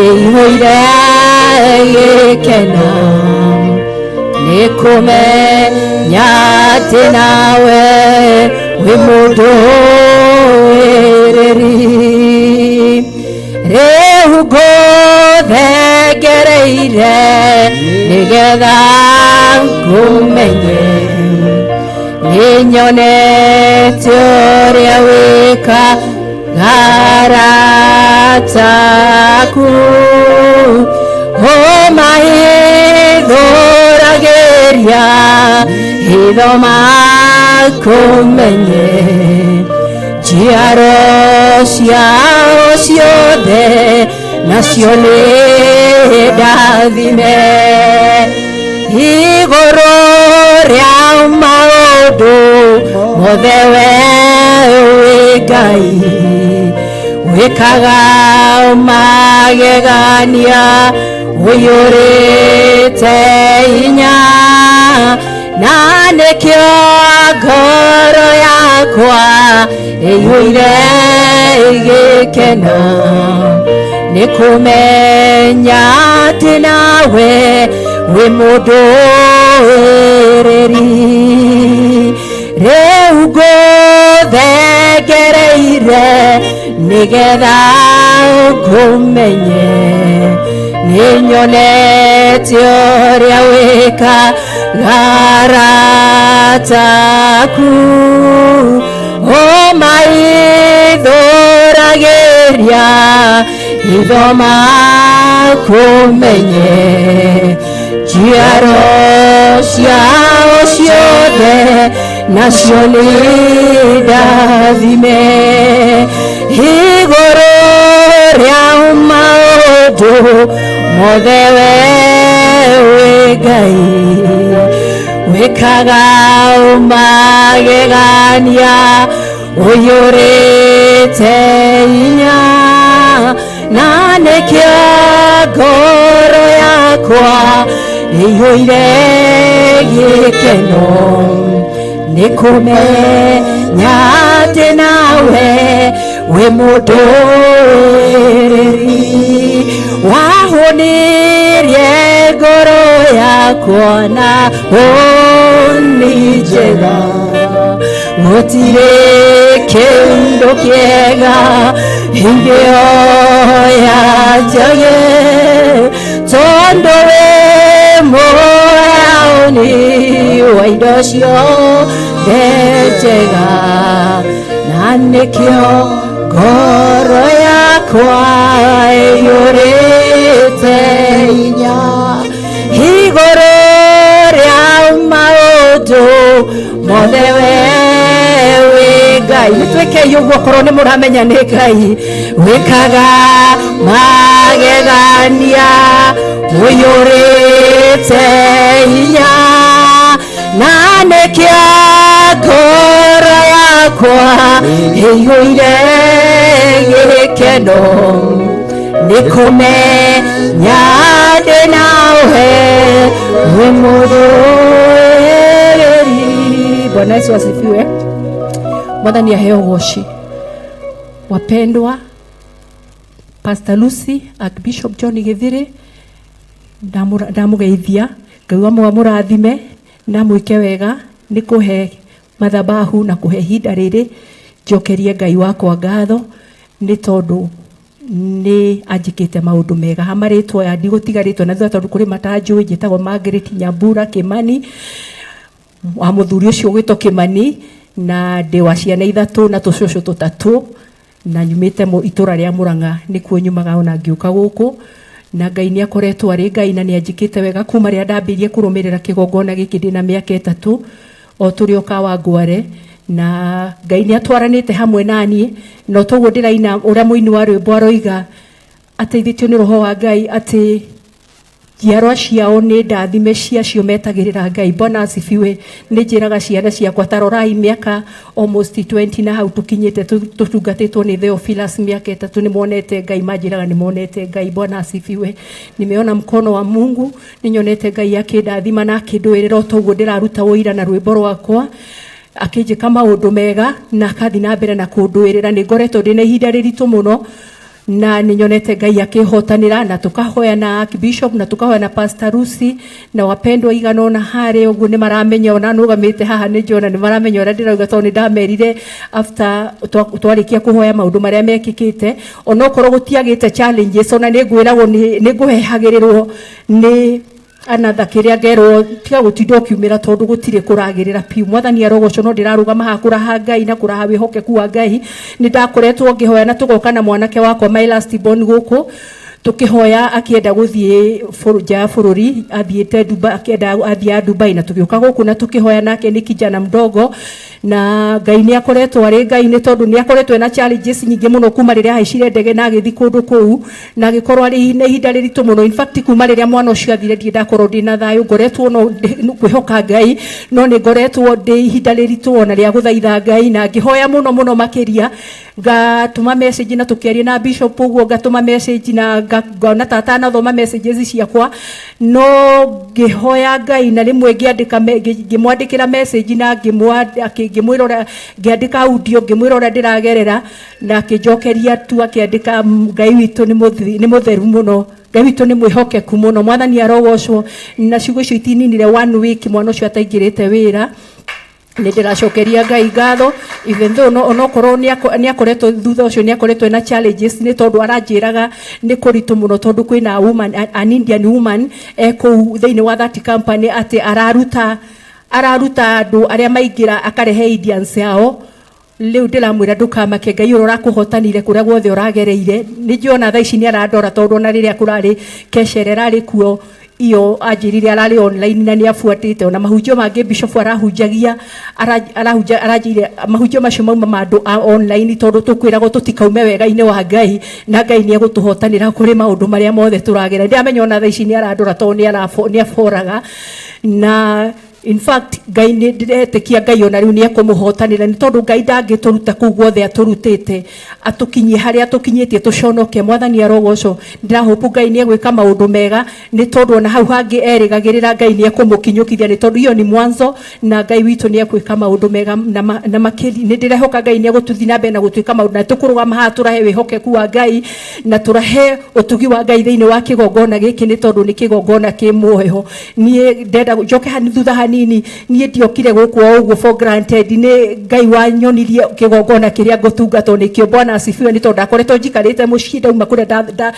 ĩihũire gĩkeno nĩ kũmenya atĩ nawe wĩ mũndũ wĩrĩri rĩu ngũthengereire nĩgetha ngũmenye nĩnyonete ũrĩa wĩkaga arata aku ũmahithũragĩria hitho makũmenye njiaro cia Ciothe nacio nĩ ndathime igũrũ rĩa maũndũ mothe we wĩ Ngai wĩkaga magegania ũiyũrĩte hinya na nĩkĩo ngoro yakwa ĩiyũire gĩkeno nĩ kũmenya atĩ nawe wĩ mũndũ wĩrĩri rĩu ngũthengereire nĩgetha ngũmenye nĩnyonete ũrĩa wĩkaga arata aku ũmaithũragĩria itho makũmenye njiaro ciao ciothe nacio nĩ ndathime igũrũ rĩa maũndũ mothe we wĩ Ngai wĩkaga magegania ũiyũrĩte hinya na nĩkĩo ngoro yakwa ĩiyũire gĩkeno nĩ kũmenya atĩ nawe wĩ mũndũ wĩrĩri wahũnirie ngoro yakwa na hũni njega gũtirĩ kĩndũ kĩega ingĩoya njage tondũ wĩ mũyaũni wa indo ciothe njega na nĩkĩo ngoro yakwa ĩiyũrĩte hinya igũrũ rĩa maũndũ mothe we wĩ Ngai twĩkei ũguo korwo nĩ mũramenya nĩ Ngai wĩkaga magegania ũiyũrĩte hinya na nĩkĩo ngoro yakwa ĩiyũire gĩkeno nĩ kũmenya ndĩ nawe wĩ mũthũĩrĩri. Bwana Yesu asifiwe. Mwathani aheo ũgoci. Wapendwa, Pastor Lucy, Archbishop John Githiri, ndamũgeithia Ngai wa mũrathime na mwĩke wega nĩ kũhe mathabahu na kũhe ihinda rĩrĩ njokerie Ngai wakwa ngatho nĩ tondũ nĩ anjĩkĩte maũndũ mega. Ha marĩtwa ya ndigũtiga rĩtwa na thutha tondũ kũrĩ matanjũĩ, njĩtagwo Margaret Nyambura Kimani wa mũthuri ũcio ũgwĩtwo Kimani, na ndĩ wa ciana ithatũ na tũcũcũ tũtatũ, na nyumĩte itũra rĩa Murang'a nĩkuo nyumaga ona ngĩũka gũkũ, na Ngai nĩ akoretwo arĩ Ngai na nĩ anjĩkĩte wega kuma rĩrĩa ndambĩrĩirie kũrũmĩrĩra kĩgongona gĩkĩ ndĩna mĩaka 3 o tũrĩ o Kawangware, na Ngai nĩ atwaranĩte hamwe na niĩ, na toguo ndĩraina ũrĩa mũini wa rwĩmbo aroiga ateithĩtio nĩ roho wa Ngai atĩ njiarwa ciao nĩ ndathime ciacio metagĩrĩra Ngai. Bwana asifiwe. Nĩ njĩraga ciana ciakwa ta rorai mĩaka almost 20 na hau tũkinyĩte tũtungatĩtwo nĩ Theophilus mĩaka 3, nĩ monete Ngai, manjĩraga nĩ monete Ngai. Bwana asifiwe. Nimeona mkono wa Mungu, nĩ nyonete Ngai akĩndathima na akĩndũĩrĩra o toguo ndĩraruta ũira na rwĩmbo rwakwa, akĩnjĩka maũndũ mega na akathiĩ na mbere na kũndũĩrĩra. Nĩ ngoretwo ndĩna ihinda rĩritũ mũno na nĩ nyonete Ngai akĩhotanĩra, na tũkahoya na Archbishop na tũkahoya na Pastor Lucy na wapendwa igana ona harĩa ũguo nĩ maramenya, ona nũgamĩte haha nĩ njona nĩ maramenya ũrĩa ndĩrauga, tondũ nĩ ndamerire after twarĩkia kũhoya maũndũ marĩa mekĩkĩte, onokorwo gũtiagĩte challenges, ona nĩ ngwĩragwo nĩ ngũhehagĩrĩrwo nĩ another kĩrĩa ngerwo tiga gũtinda ũkiumĩra tondũ gũtirĩ kũragĩrĩra piũ. Mwathani arogocwo, no ndĩrarũgama haha kũraha Ngai na kũraha wĩhokeku wa Ngai. Nĩ ndakoretwo ngĩhoya na tũgoka na mwanake wakwa my last born gũkũ, Tukihoya akienda guthie nja ya bururi, athiite Dubai, akienda athiaga Dubai, na tugiuka guku na tukihoya nake. Ni kijana mdogo na Ngai ni akoretwo arĩ Ngai, nĩ tondũ nĩ akoretwo ena challenges nyingĩ mũno kuma rĩrĩa ahaicire ndege na agĩthiĩ kũndũ kũu na agĩkorwo arĩ na ihinda rĩritũ mũno. In fact, kuma rĩrĩa mwana ũcio athire, ndirĩ ndakorwo ndĩ na thayũ. Ngoretwo no kwĩhoka Ngai, no nĩ ngoretwo ndĩ ihinda rĩritũ ona rĩa gũthaitha Ngai na ngĩhoya mũno mũno makĩria, ngatũma message na tũkĩaria na bishop ũguo, ngatũma message na ngona ta atanathoma messages ciakwa, no ngĩhoya Ngai na rĩmwe ngĩandĩka ngĩmwandĩkĩra message na ngĩmwĩra ũrĩa, ngĩandĩka audio ngĩmwĩra ũrĩa ndĩragerera, na akĩnjokeria tu akĩandĩka, "Ngai witũ nĩ mũtheru mũno, Ngai witũ nĩ mwĩhokeku mũno, Mwathani arogocwo." Na ciugo icio itininire one week mwana ũcio ataingĩrĩte wĩra. Nĩ ndĩracokeria Ngai ngatho, even though no onokorwo nĩ akoretwo thutha ũcio nĩ akoretwo ena challenges, nĩ tondũ aranjĩraga nĩ kũritũ mũno, tondũ kwĩna woman, an Indian woman kũu thĩinĩ wa that company, atĩ araruta andũ arĩa maingĩra, akarehe Indians yao. Rĩu ndĩramwĩra, ndũkamake, Ngai ũrĩa ũrakũhotanire kũrĩa guothe ũragereire, nĩ njona thaa ici nĩ arandora, tondũ ona rĩrĩa kũrarĩ kecere rarĩ kuo iyo anjĩrire ararĩ online na nĩ abuatĩte ona mahunjio mangĩ bishop arahunjagia, arahunja, aranjĩire mahunjio macio mauma ma andũ a online, tondũ tũkwĩragwo tũtikaume wega-inĩ wa Ngai na Ngai nĩ egũtũhotanĩra kũrĩ maũndũ marĩa mothe tũragera. Ndĩramenya ona thaa ici nĩ arandora, tondũ nĩ aboraga na in fact Ngai nĩ ndĩretĩkia Ngai ona rĩu nĩ ekũmũhotanĩra, nĩ tondũ Ngai ndangĩtũruta kũu guothe atũrutĩte atũkinyie harĩa atũkinyĩtie tũconoke. Mwathani arogocwo. Ndĩrahopu Ngai nĩ egwĩka maũndũ mega, nĩ tondũ ona hau hangĩ erĩgagĩrĩra Ngai nĩ ekũmũkinyũkithia, nĩ tondũ iyo ni mwanzo na Ngai witũ nĩ egwĩka maũndũ mega na makĩria. Nĩ ndĩrehoka Ngai nĩ egũtũthiĩ na mbere na gũtuĩka maũndũ, na tũkũrũgama haha tũrahe wĩhokeku wa Ngai na tũrahe ũtugi wa Ngai thĩinĩ wa kĩgongona gĩkĩ, nĩ tondũ nĩ kĩgongona kĩ muoyo. Niĩ ndenda njoke thutha hanini. Niĩ ndiokire gũkũ o ũguo for granted, nĩ Ngai wanyonirie kĩgongona kĩrĩa ngũtungatwo nĩkĩo. Bwana asifiwe. Nĩ tondũ ndakoretwo njikarĩte mũciĩ, ndauma kũrĩa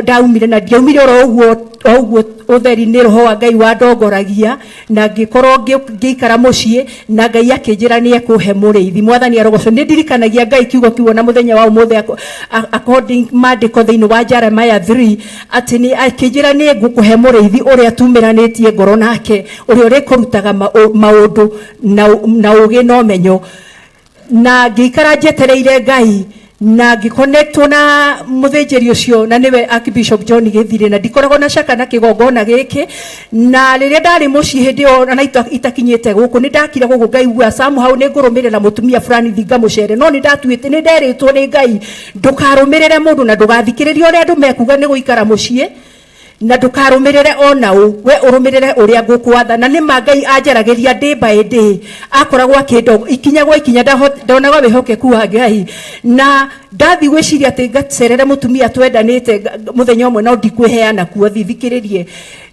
ndaumire na ndiaumire oro ũguo o ũguo ũtheri, nĩ roho wa Ngai wandongoragia na ngĩkorwo ngĩikara mũciĩ na Ngai akĩnjĩra nĩ ekũhe mũrĩithi. Mwathani arogocwo. Nĩ ndirikanagia Ngai kiugo kiugo na mũthenya wa ũmũthĩ, according maandĩko thĩinĩ wa Jeremiah 3, atĩ nĩ akĩnjĩra nĩ ngũkũhe mũrĩithi ũrĩa tumĩranĩtie ngoro nake, ũrĩa ũrĩkũrutaga maũndũ na ũgĩ na ũmenyo. Na ngĩikara njetereire Ngai na ngĩconnectwo na mũthĩnjĩri ũcio, na nĩwe Archbishop John Gĩthirĩ, na ndikoragwo na caka na kĩgongona gĩkĩ. Na rĩrĩa ndarĩ mũciĩ hĩndĩ ĩyo na itakinyĩte gũkũ, nĩ ndakire gũkũ ngaigua somehow nĩ ngũrũmĩrĩra mũtumia fulani thi ngamũcere, no nĩ ndatuĩte, nĩ nderĩtwo nĩ Ngai, ndũkarũmĩrĩre mũndũ na ndũgathikĩrĩrie ũrĩa andũ mekuga, nĩ gũikara mũciĩ na ndũkarũmĩrĩre ona ũ, we ũrũmĩrĩre ũrĩa ngũkwatha. Na nĩ ma Ngai anjaragĩria day by day, akoragwo akĩndo ikinya gwa ikinya. Ndonaga wĩhokeku wa Ngai na ndathi gwĩciria atĩ ngacerere mũtumia twendanĩte mũthenya ũmwe, no ndikwĩheana kuo thithikĩrĩrie.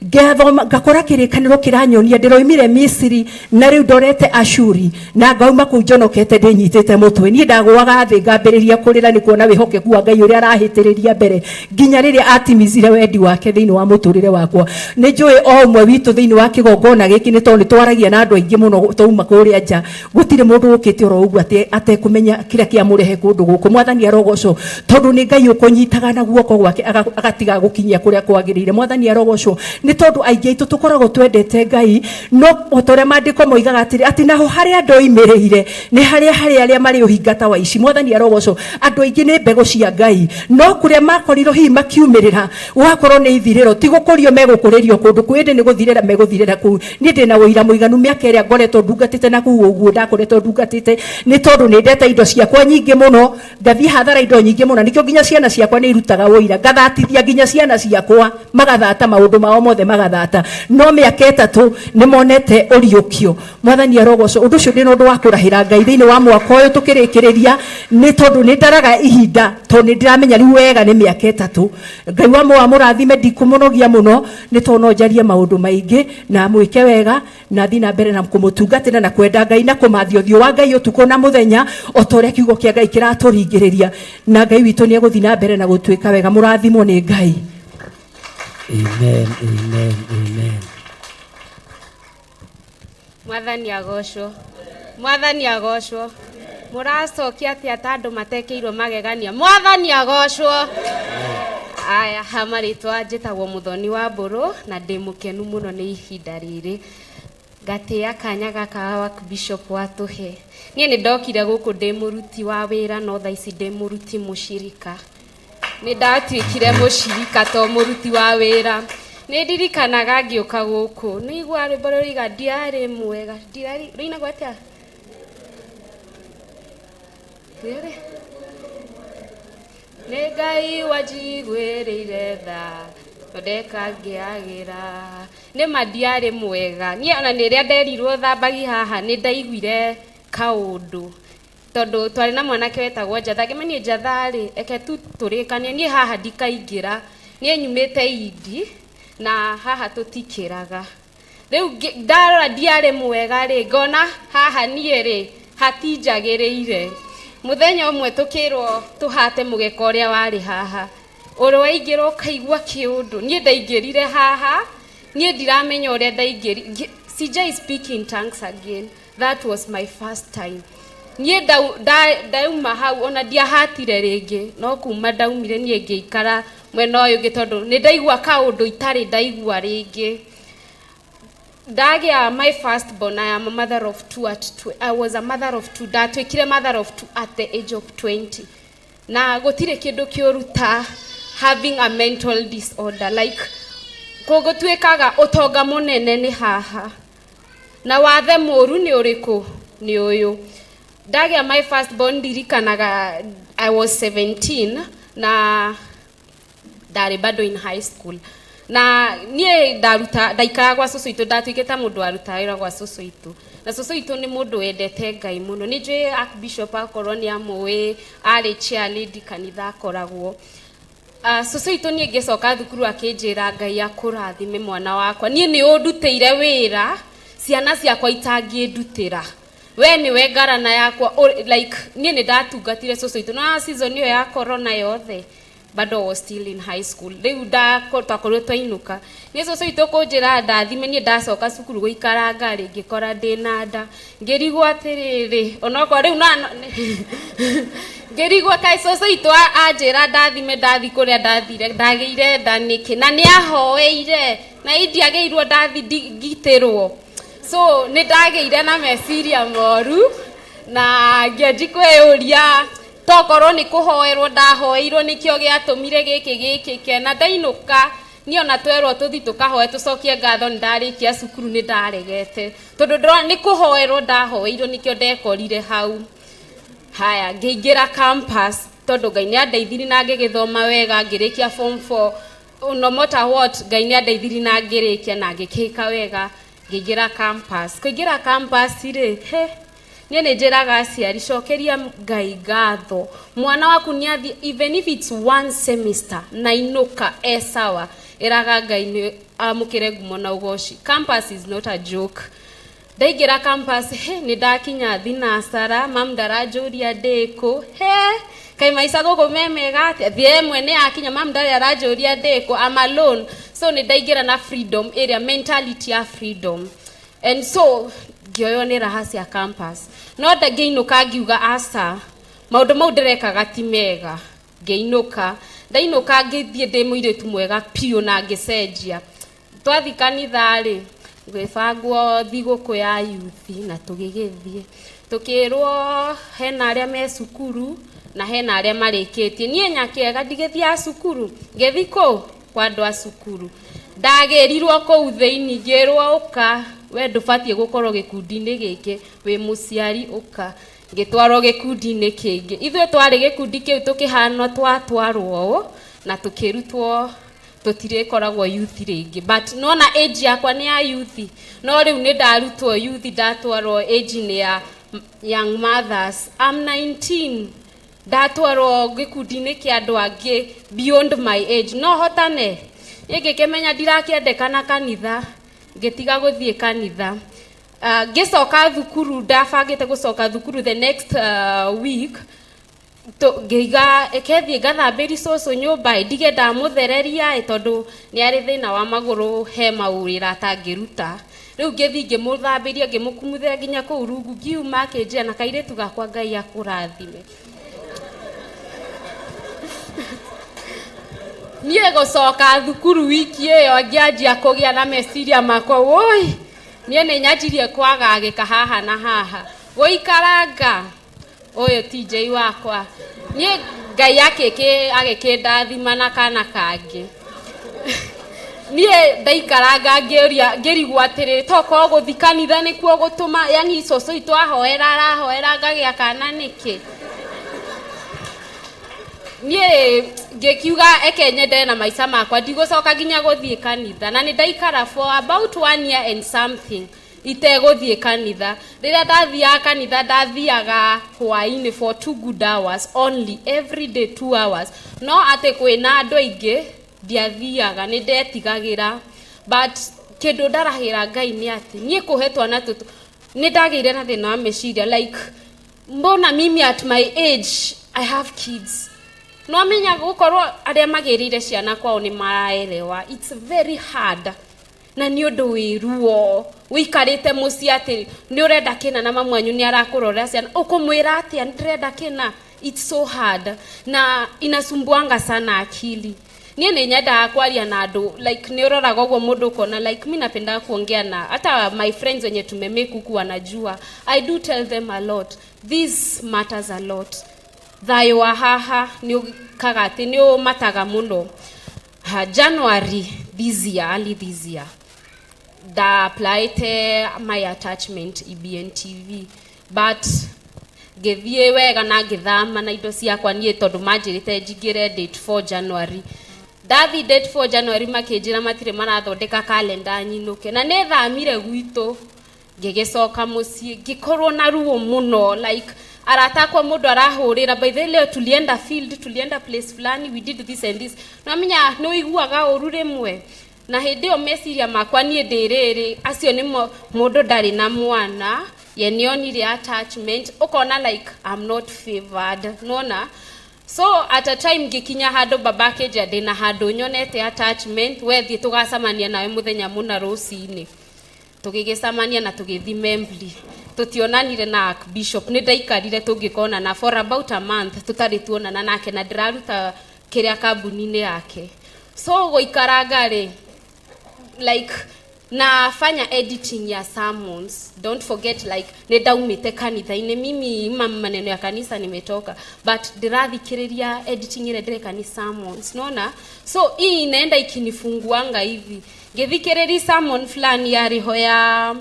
Ngathoma ngakora kĩrĩkanĩro kĩranyonia ndĩroimire Misiri na rĩu ndorete Ashuri, na ngauma kũu njonokete ndĩnyitĩte mũtwe. Niĩ ndagũaga thĩ ngambĩrĩria kũrĩra nĩ kuona wĩhokeku wa Ngai ũrĩa arahĩtĩrĩria mbere nginya rĩrĩa atimizire wendi wake thĩinĩ wa mũtũrĩre wakwa. Nĩ njũĩ o ũmwe witũ thĩinĩ wa kĩgongona gĩkĩ, nĩ tondũ nĩ twaragia na andũ aingĩ mũno twauma kũrĩa nja, gũtirĩ mũndũ ũkĩte oro ũguo atĩ atekũmenya kĩrĩa kĩamũrehe kũndũ gũkũ. Mwathani arogocwo, tondũ nĩ Ngai ũkũnyitaga na guoko gwake agatiga gũkinyia kũrĩa kwagĩrĩire. Mwathani arogocwo, nĩ tondũ aingĩ aitũ tũkoragwo twendete Ngai, no o ta ũrĩa maandĩko moigaga atĩrĩ, atĩ naho harĩa ndoimĩrĩire nĩ harĩa harĩ arĩa marĩ ũhinga ta wa ici. Mwathani arogocwo. Andũ aingĩ nĩ mbegũ cia Ngai, no kũrĩa makorirwo hihi makiumĩrĩra gũgakorwo nĩ ithirĩro, ti gũkũrio megũkũrĩrio kũndũ kũu, ĩndĩ nĩ gũthirĩra megũthirĩra kũu. Niĩ ndĩna ũira mũiganu mĩaka ĩrĩa ngoretwo ndungatĩte na kũu ũguo ndakoretwo ndungatĩte, nĩ tondũ nĩ ndete indo ciakwa nyingĩ mũno, ngathiĩ hathara indo nyingĩ mũno. Nĩkĩo nginya ciana ciakwa nĩ irutaga ũira, ngathatithia nginya ciana ciakwa magathata maũndũ mao mothe magathata, no mĩaka 3 nĩ monete ũriũkio. Mwathani arogocwo. Ũndũ ũcio ndĩna ũndũ wa kũrahĩra Ngai thĩinĩ wa mwaka ũyũ tũkĩrĩkĩrĩria, nĩ tondũ nĩ ndaraga ihinda, tondũ nĩ ndĩramenya rĩu wega nĩ mĩaka 3. Ngai wa mũwa mũrathime. Ndikũmũnogia mũno, nĩ tondũ no njarie maũndũ maingĩ, na mwĩke wega na thiĩ na mbere na kũmũtungatĩra na kwenda Ngai na kũmathia ũthiũ wa Ngai ũtukũ na mũthenya, o ta ũrĩa kiugo kĩa Ngai kĩratũringĩrĩria, na Ngai witũ nĩ egũthiĩ na mbere na gũtuĩka wega. Mũrathimwo nĩ Ngai. Amen, amen, amen. Mwathani agocwo. Mwathani agocwo. Mũracokia atĩa ta andũ matekĩirwo magegania? Mwathani agocwo. Aya, ha marĩtwa njĩtagwo Mũthoni wa Mbũrũ na ndĩ mũkenu mũno nĩ ihinda rĩrĩ. Ngatĩa kanya gaka wa Bishop watũhe. Niĩ nĩ ndokire gũkũ ndĩ mũruti wa wĩra no thaa ici ndĩ mũruti mũcirika. Nĩ ndatuĩkire mũcirika to mũruti wa wĩra. Nĩ ndirikanaga ngĩũka gũkũ. Nĩ igua rwĩmbo rũroiga ndiarĩ mwega. Ndiarĩ, rũinagwo atĩa? Rĩrĩ. Nĩ Ngai wanjiguĩrĩire tha, thondeka ngĩagĩra. Nĩ ma ndiarĩ mwega. Niĩ ona rĩrĩa nderirwo thambagi haha nĩ ndaiguire kaũndũ. Tondũ twarĩ na mwanake wetagwo Njatha, ngĩmenya niĩ Njatha rĩ, eke tu tũrĩkanie, niĩ haha ndikaingĩra. Niĩ nyumĩte Indi na haha tũtikĩraga. Rĩu ndarora ndiarĩ mwega rĩ, ngona haha niĩ rĩ, hatinjagĩrĩire. Mũthenya ũmwe tũkĩrwo tũhate mũgeka ũrĩa warĩ haha. Ũrĩa waingĩra ũkaigua kĩũndũ. Niĩ ndaingĩrire haha, niĩ ndiramenya ũrĩa ndaingĩrire. Sijai speak in tongues again. That was my first time. Niĩ ndauma hau ona ndiahatire rĩngĩ, no kuma ndaumire niĩ ngĩikara mwena ũyũ ũngĩ tondũ nĩ ndaigua kaũndũ itarĩ ndaigua rĩngĩ. Ndagĩa my first born, I am a mother of two at two, I was a mother of two, ndatuĩkire mother of two at the age of 20. Na gũtirĩ kĩndũ kĩũru ta having a mental disorder, like kũgũtuĩkaga ũtonga mũnene nĩ haha. Na wathe mũru nĩ ũrĩkũ? Nĩ ũyũ. Ndagĩa my first born ndirikanaga I was 17 na ndarĩ bado in high school. Na niĩ ndaruta ndaikaraga gwa cũcũ witũ, ndatuĩkĩte mũndũ warutaga wĩra gwa cũcũ witũ. Na cũcũ witũ nĩ mũndũ wendete Ngai mũno. Nĩ njũĩ Archbishop akorwo nĩ amũĩ, arĩ chair lady kanitha akoragwo. Cũcũ witũ niĩ ngĩcoka thukuru akĩnjĩra Ngai akũrathime mwana wakwa. Niĩ nĩ ũndutĩire wĩra ciana ciakwa itangĩndutĩra. We nĩwe ngarana yakwa, like niĩ nĩ ndatungatire cũcũ witũ. Na season ĩyo ya corona yothe bado I was still in high school. Rĩu twakorirwo twainũka. Niĩ cũcũ witũ kũnjĩra ndathime, niĩ ndacoka cukuru gũikaranga rĩ, ngĩkora ndĩna nda. Ngĩrigwo atĩrĩrĩ, onokorwo rĩu na ngĩrigwo kaĩ cũcũ witũ anjĩra ndathime ndathi kũrĩa ndathire, ndagĩire nda nĩkĩ? Na nĩ ahoeire, na ndiagĩirwo ndathi ngitĩrwo. So nĩ ndagĩire na meciria moru, na ngĩanji kwĩyũria tokorwo nĩ kũhoerwo ndahoeirwo nĩkĩo gĩatũmire gĩkĩ gĩkĩke. Na ndainũka niĩ ona twerwo tũthi tũkahoe tũcokie ngatho nĩ ndarĩkia cukuru nĩ ndaregete, tondũ ndĩrona nĩ kũhoerwo ndahoeirwo nĩkĩo ndekorire hau. Haya, ngĩingĩra campus tondũ Ngai nĩ andeithirie na ngĩgĩthoma wega, ngĩrĩkia form 4. No matter what, Ngai nĩ andeithirie na ngĩrĩkia na ngĩkĩka wega, ngĩingĩra campus. Kũingĩra campus rĩ, he, niĩ nĩ njĩraga aciari, cokeria Ngai ngatho. Mwana waku nĩ athiĩ, even if it's one semester, na inũka e sawa, ĩraga Ngai nĩ amũkĩre ngumo na ũgoci. Campus is not a joke. Ndaingĩra campus, he, nĩ ndakinya thinacara, mam ndaranjũria ndĩkũ, he, kaĩ maica gũkũ me mega atĩa? Thĩ ĩmwe nĩ yakinya, mam ndarĩ aranjũria ndĩkũ, I'm alone. So nĩ ndaingĩra na freedom ĩrĩa, mentality ya freedom. And so, ngĩoywo nĩ raha cia campus. No ngĩinũka ngiuga aca, maũndũ mau ndĩrekaga ti mega. Ngĩinũka, ndainũka ngĩthiĩ ndĩ mũirĩtu mwega biũ na ngĩcenjia. Twathi kanitha rĩ, gwĩbangwo thigũkũ ya youth na tũgĩgĩthiĩ. Tũkĩrwo hena arĩa me cukuru na hena arĩa marĩkĩtie. Niĩ nyakĩega ndigĩthiaga cukuru, ngĩthiĩ kũ? Kwa andũ a cukuru. Ndagĩrirwo kũu thĩinĩ ngĩrwo ũka, we ndũbatiĩ gũkorwo gĩkundi-inĩ gĩkĩ, wĩ mũciari ũka. Ngĩtwarwo gĩkundi-inĩ kĩngĩ. Ithuĩ twarĩ gĩkundi kĩu tũkĩhana twatwarwo ũũ na tũkĩrutwo tũtirĩkoragwo youth rĩngĩ. But nona age yakwa nĩ ya youth, no rĩu nĩ ndarutwo youth, ndatwarwo age-inĩ ya young mothers. I'm 19. Ndatwarwo gĩkundi-inĩ kĩa andũ angĩ beyond my age. No hotane? Niĩ ngĩkĩmenya ndirakĩendekana kanitha, ngĩtiga gũthiĩ kanitha. Ngĩcoka thukuru, ndabangĩte gũcoka thukuru the next week. Ngĩiga ĩkethiĩ ngathambĩri cũcũ nyũmba, ndige ndamũthereria, tondũ nĩ arĩ thĩna wa magũrũ, he mawĩra atangĩruta. Rĩu ngĩthiĩ ngĩmũthambĩria, ngĩmũkumuthĩra nginya kũu rungu, ngiuma akĩnjĩra na kairĩtu gakwa Ngai akũrathime. Niĩ gũcoka thukuru wiki ĩyo ngĩanjia kũgĩa na meciria makwa, woi, niĩ nĩ nyanjirie kwagagĩka haha na haha gũikaranga ũyũ ti njei wakwa. Niĩ Ngai akĩkĩ agĩkĩndathima na kana kangĩ. Niĩ ndaikaranga ngĩũria ngĩrigwo atĩrĩ, tokorwo gũthi kanitha nĩkuo gũtũma, yani cũcũ witũ ahoera arahoera ngagĩa kana nĩkĩ. Niĩ ngĩkiuga eke nyendere na maica makwa, ndigũcoka nginya gũthiĩ kanitha. Na nĩ ndaikara for about one year and something itegũthiĩ kanitha. Rĩrĩa ndathiaga kanitha, ndathiaga hwaĩ-inĩ for 2 good hours only, every day 2 hours, no atĩ kwĩna andũ aingĩ ndiathiaga, nĩ ndetigagĩra. But kĩndũ ndarahĩra Ngai nĩ atĩ niĩ kũhe twana tũtũ nĩ ndagĩire na thĩna wa meciria, like mbona mimi at my age I have kids? No amenya gũkorwo arĩa magĩrĩire ciana kwao nĩ maraelewa, it's very hard, na nĩ ũndũ wĩ ruo ũikarĩte mũciĩ atĩ nĩ ũrenda kĩna na mamu wanyu nĩ arakũrorera ciana, ũkũmwĩra atĩa nĩ ndĩrenda kĩna? It's so hard na inasumbuanga sana akili. Niĩ nĩ nyendaga kwaria na andũ, like nĩ ũroraga ũguo mũndũ ũkona, like mi napenda kuongea na hata my friends wenye tumemake huku wanajua I do tell them a lot. This matters a lot. Thayũ wa haha nĩ ũkaga atĩ nĩ ũmataga mũno. Ha, January this year, early this year, nda applyte my attachment EBN TV, but ngĩthiĩ wega na ngĩthama na indo ciakwa niĩ tondũ manjĩrĩte njingĩre date 4 January. Ndathi date 4 January, makĩnjĩra matirĩ marathondeka kalenda nyinũke, na nĩ thamire gwitũ ngĩgĩcoka mũciĩ ngĩkorwo na ruo mũno, like arata akwa mũndũ arahũrĩra, "By the way, leo tulienda field, tulienda place fulani, we did this and this." Namenya nĩ ũiguaga ũru rĩmwe, na hĩndĩ ĩyo meciria makwa niĩ ndĩrĩrĩ acio nĩ mũndũ ndarĩ na mwana ye nĩonire attachment, ũkona like I'm not favored, nona. So at a time ngĩkinya handũ baba akĩnjĩra ndĩna handũ nyonete attachment, we thiĩ tũgacemania nawe mũthenya mũna rũcinĩ. Tũgĩgĩcemania na tũgĩthi Membli. Tũtionanire na Bishop, nĩ ndaikarire tũngĩkonana for about a month tũtarĩ tuonana nake, na ndĩraruta kĩrĩa kambuni-inĩ yake. So gũikaranga rĩ, like nafanya editing ya sermons, don't forget, like nĩ ndaumĩte kanitha-inĩ mimi, ma maneno ya kanisa nimetoka, but ndĩrathikĩrĩria editing ĩrĩa ndĩreka ni sermons, nona. So hii inaenda ikinifunguanga hivi, ngĩthikĩrĩria sermon fulani yarĩho ya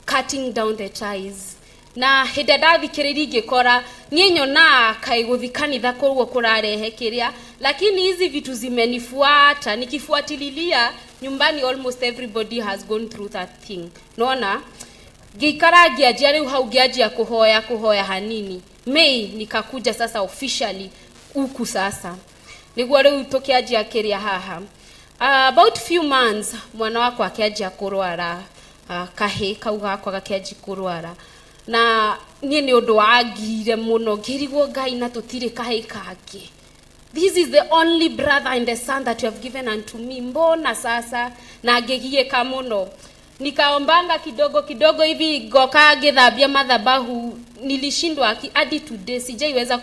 cutting down the ties, na hĩndĩ ĩrĩa ndathikĩrĩria ngĩkora niĩ nyonaga kaĩ gũthi kanitha koguo kũrarehe kĩrĩa, lakini hizi vitu zimenifuata. Nikifuatililia nyumbani, almost everybody has gone through that thing, nona. Ngĩikara ngĩanjia rĩu hau ngĩanjia kũhoya kũhoya hanini. May nikakuja sasa officially huku, sasa nĩguo rĩu tũkĩanjia kĩrĩa haha. About few months mwana wakwa akĩanjia kũrwara, kahĩ kau gakwa gakĩanjia kũrwara, na niĩ nĩ ũndũ wangire mũno, ngĩrigwo, "Ngai, na tũtirĩ kahĩ kangĩ? This is the only brother and the son that you have given unto me, mbona sasa?" Na ngĩgiĩka mũno. Nikaombanga kidogo kidogo hivi, ngoka ngĩthambia madhabahu, nilishindwa hadi today sijaiweza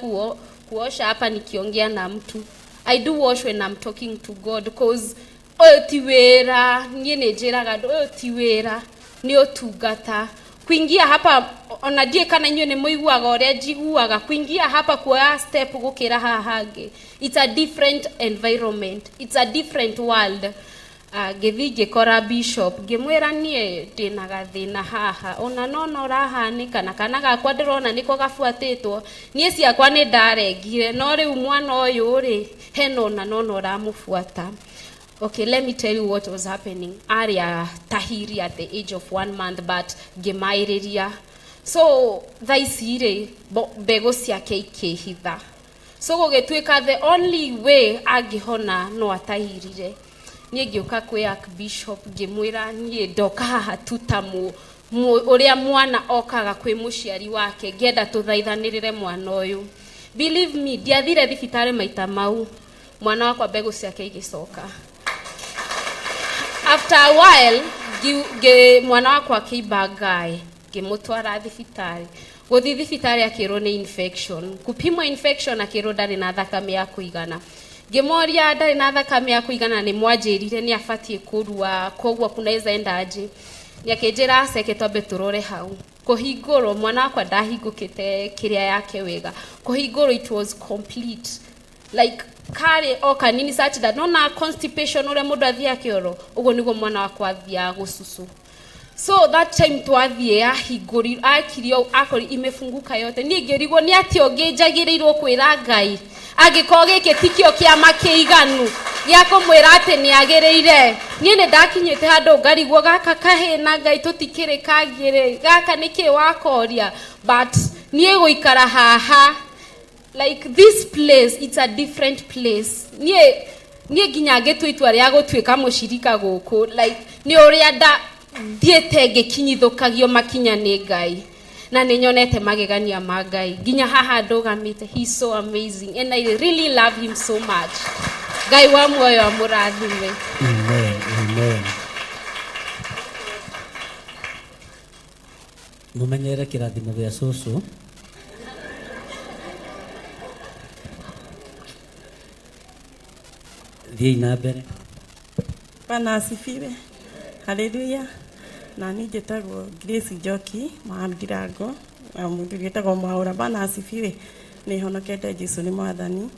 kuosha hapa nikiongea na mtu. I do wash when I'm talking to God, cause ũyũ ti wĩra. Niĩ nĩ njĩraga andũ ũyũ ti wĩra, nĩ ũtungata. Kuingia hapa, ona ndiĩ kana inyuĩ nĩ mũiguaga ũrĩa njiguaga, kuingia hapa, kuoya step gũkĩra haha hangĩ, it's a different environment, it's a different world. Ngĩthiĩ ngĩkora bishop, ngĩmwĩra niĩ ndĩna gathĩna haha, ona nona ũrahanĩka na kana gakwa ndĩrona nĩko gabuatĩtwo. Niĩ ciakwa nĩ ndarengire, no rĩu mwana ũyũ rĩ, hena ona nona ũramũbuata. Okay, let me tell you what was happening. Arĩ tahiri at the age of 1 month, but ngĩmaĩrĩria. So thaa ici rĩ, mbegũ ciake ikĩhitha, so gũgĩtuĩka the only way angĩhona no atahirire. Niĩ ngĩũka kwĩ Archbishop, ngĩmwĩra niĩ ndoka haha tu ta ũrĩa mwana okaga kwĩ mũciari wake, ngĩenda tũthaithanĩrĩre mwana ũyũ. Believe me, ndiathire thibitarĩ maita mau, mwana wakwa mbegũ ciake igĩcoka. After a while mwana wakwa akĩimba ngaĩ, ngĩmũtwara thibitarĩ. Gũthiĩ thibitarĩ akĩrwo nĩ infection, kupimwa infection akĩrwo ndarĩ na thakame ya kũigana. Ngĩmoria ndarĩ na thakame ya kũigana, nĩ mwanjĩrire nĩ abatiĩ kũrua, koguo kunaweza enda aje. Nĩ aceke twambe tũrore hau. Kũhingũrwo mwana wakwa ndahingũkĩte kĩrĩa yake wega. Kũhingũrwo it was complete. Like karĩ o kanini such that nona constipation ũrĩa mũndũ athiaga kĩoro, ũguo nĩguo mwana wakwa athiaga gũcucu. So that time twathiĩ ahingũri akirio akori imefunguka yote. Niĩ ngĩrigwo nĩ atĩa ũngĩ njagĩrĩirwo kwĩra Ngai angĩkorwo gĩkĩ tikĩo kĩama kĩiganu gĩa kũmwĩra atĩ nĩ agĩrĩire. Niĩ nĩ ndakinyĩte handũ ngarigwo gaka kahĩ na Ngai tũtikĩrĩ kangĩrĩ gaka nĩkĩ wakoria, but niĩ gũikara haha like this place, it's a different place. Niĩ nginya ngĩtua itua rĩa gũtuĩka mũcirika gũkũ, like nĩ ũrĩa nda thiĩte ngĩkinyithũkagio makinya nĩ Ngai, na nĩ nyonete magegania ma Ngai nginya haha ndũgamĩte. He's so amazing and I really love him so much. Ngai wa muoyo amũrathime. Amen. Amen. Mumenyere kĩrathimo gĩa cũcũ. Thiĩi na mbere. Bwana asifiwe. Haleluya. Na niĩ njĩtagwo Grace Njoki wa Ndirango na mũthuri wĩtagwo Mwaũra. Bwana asifiwe. Nĩ honokete, Jesu nĩ mwathani.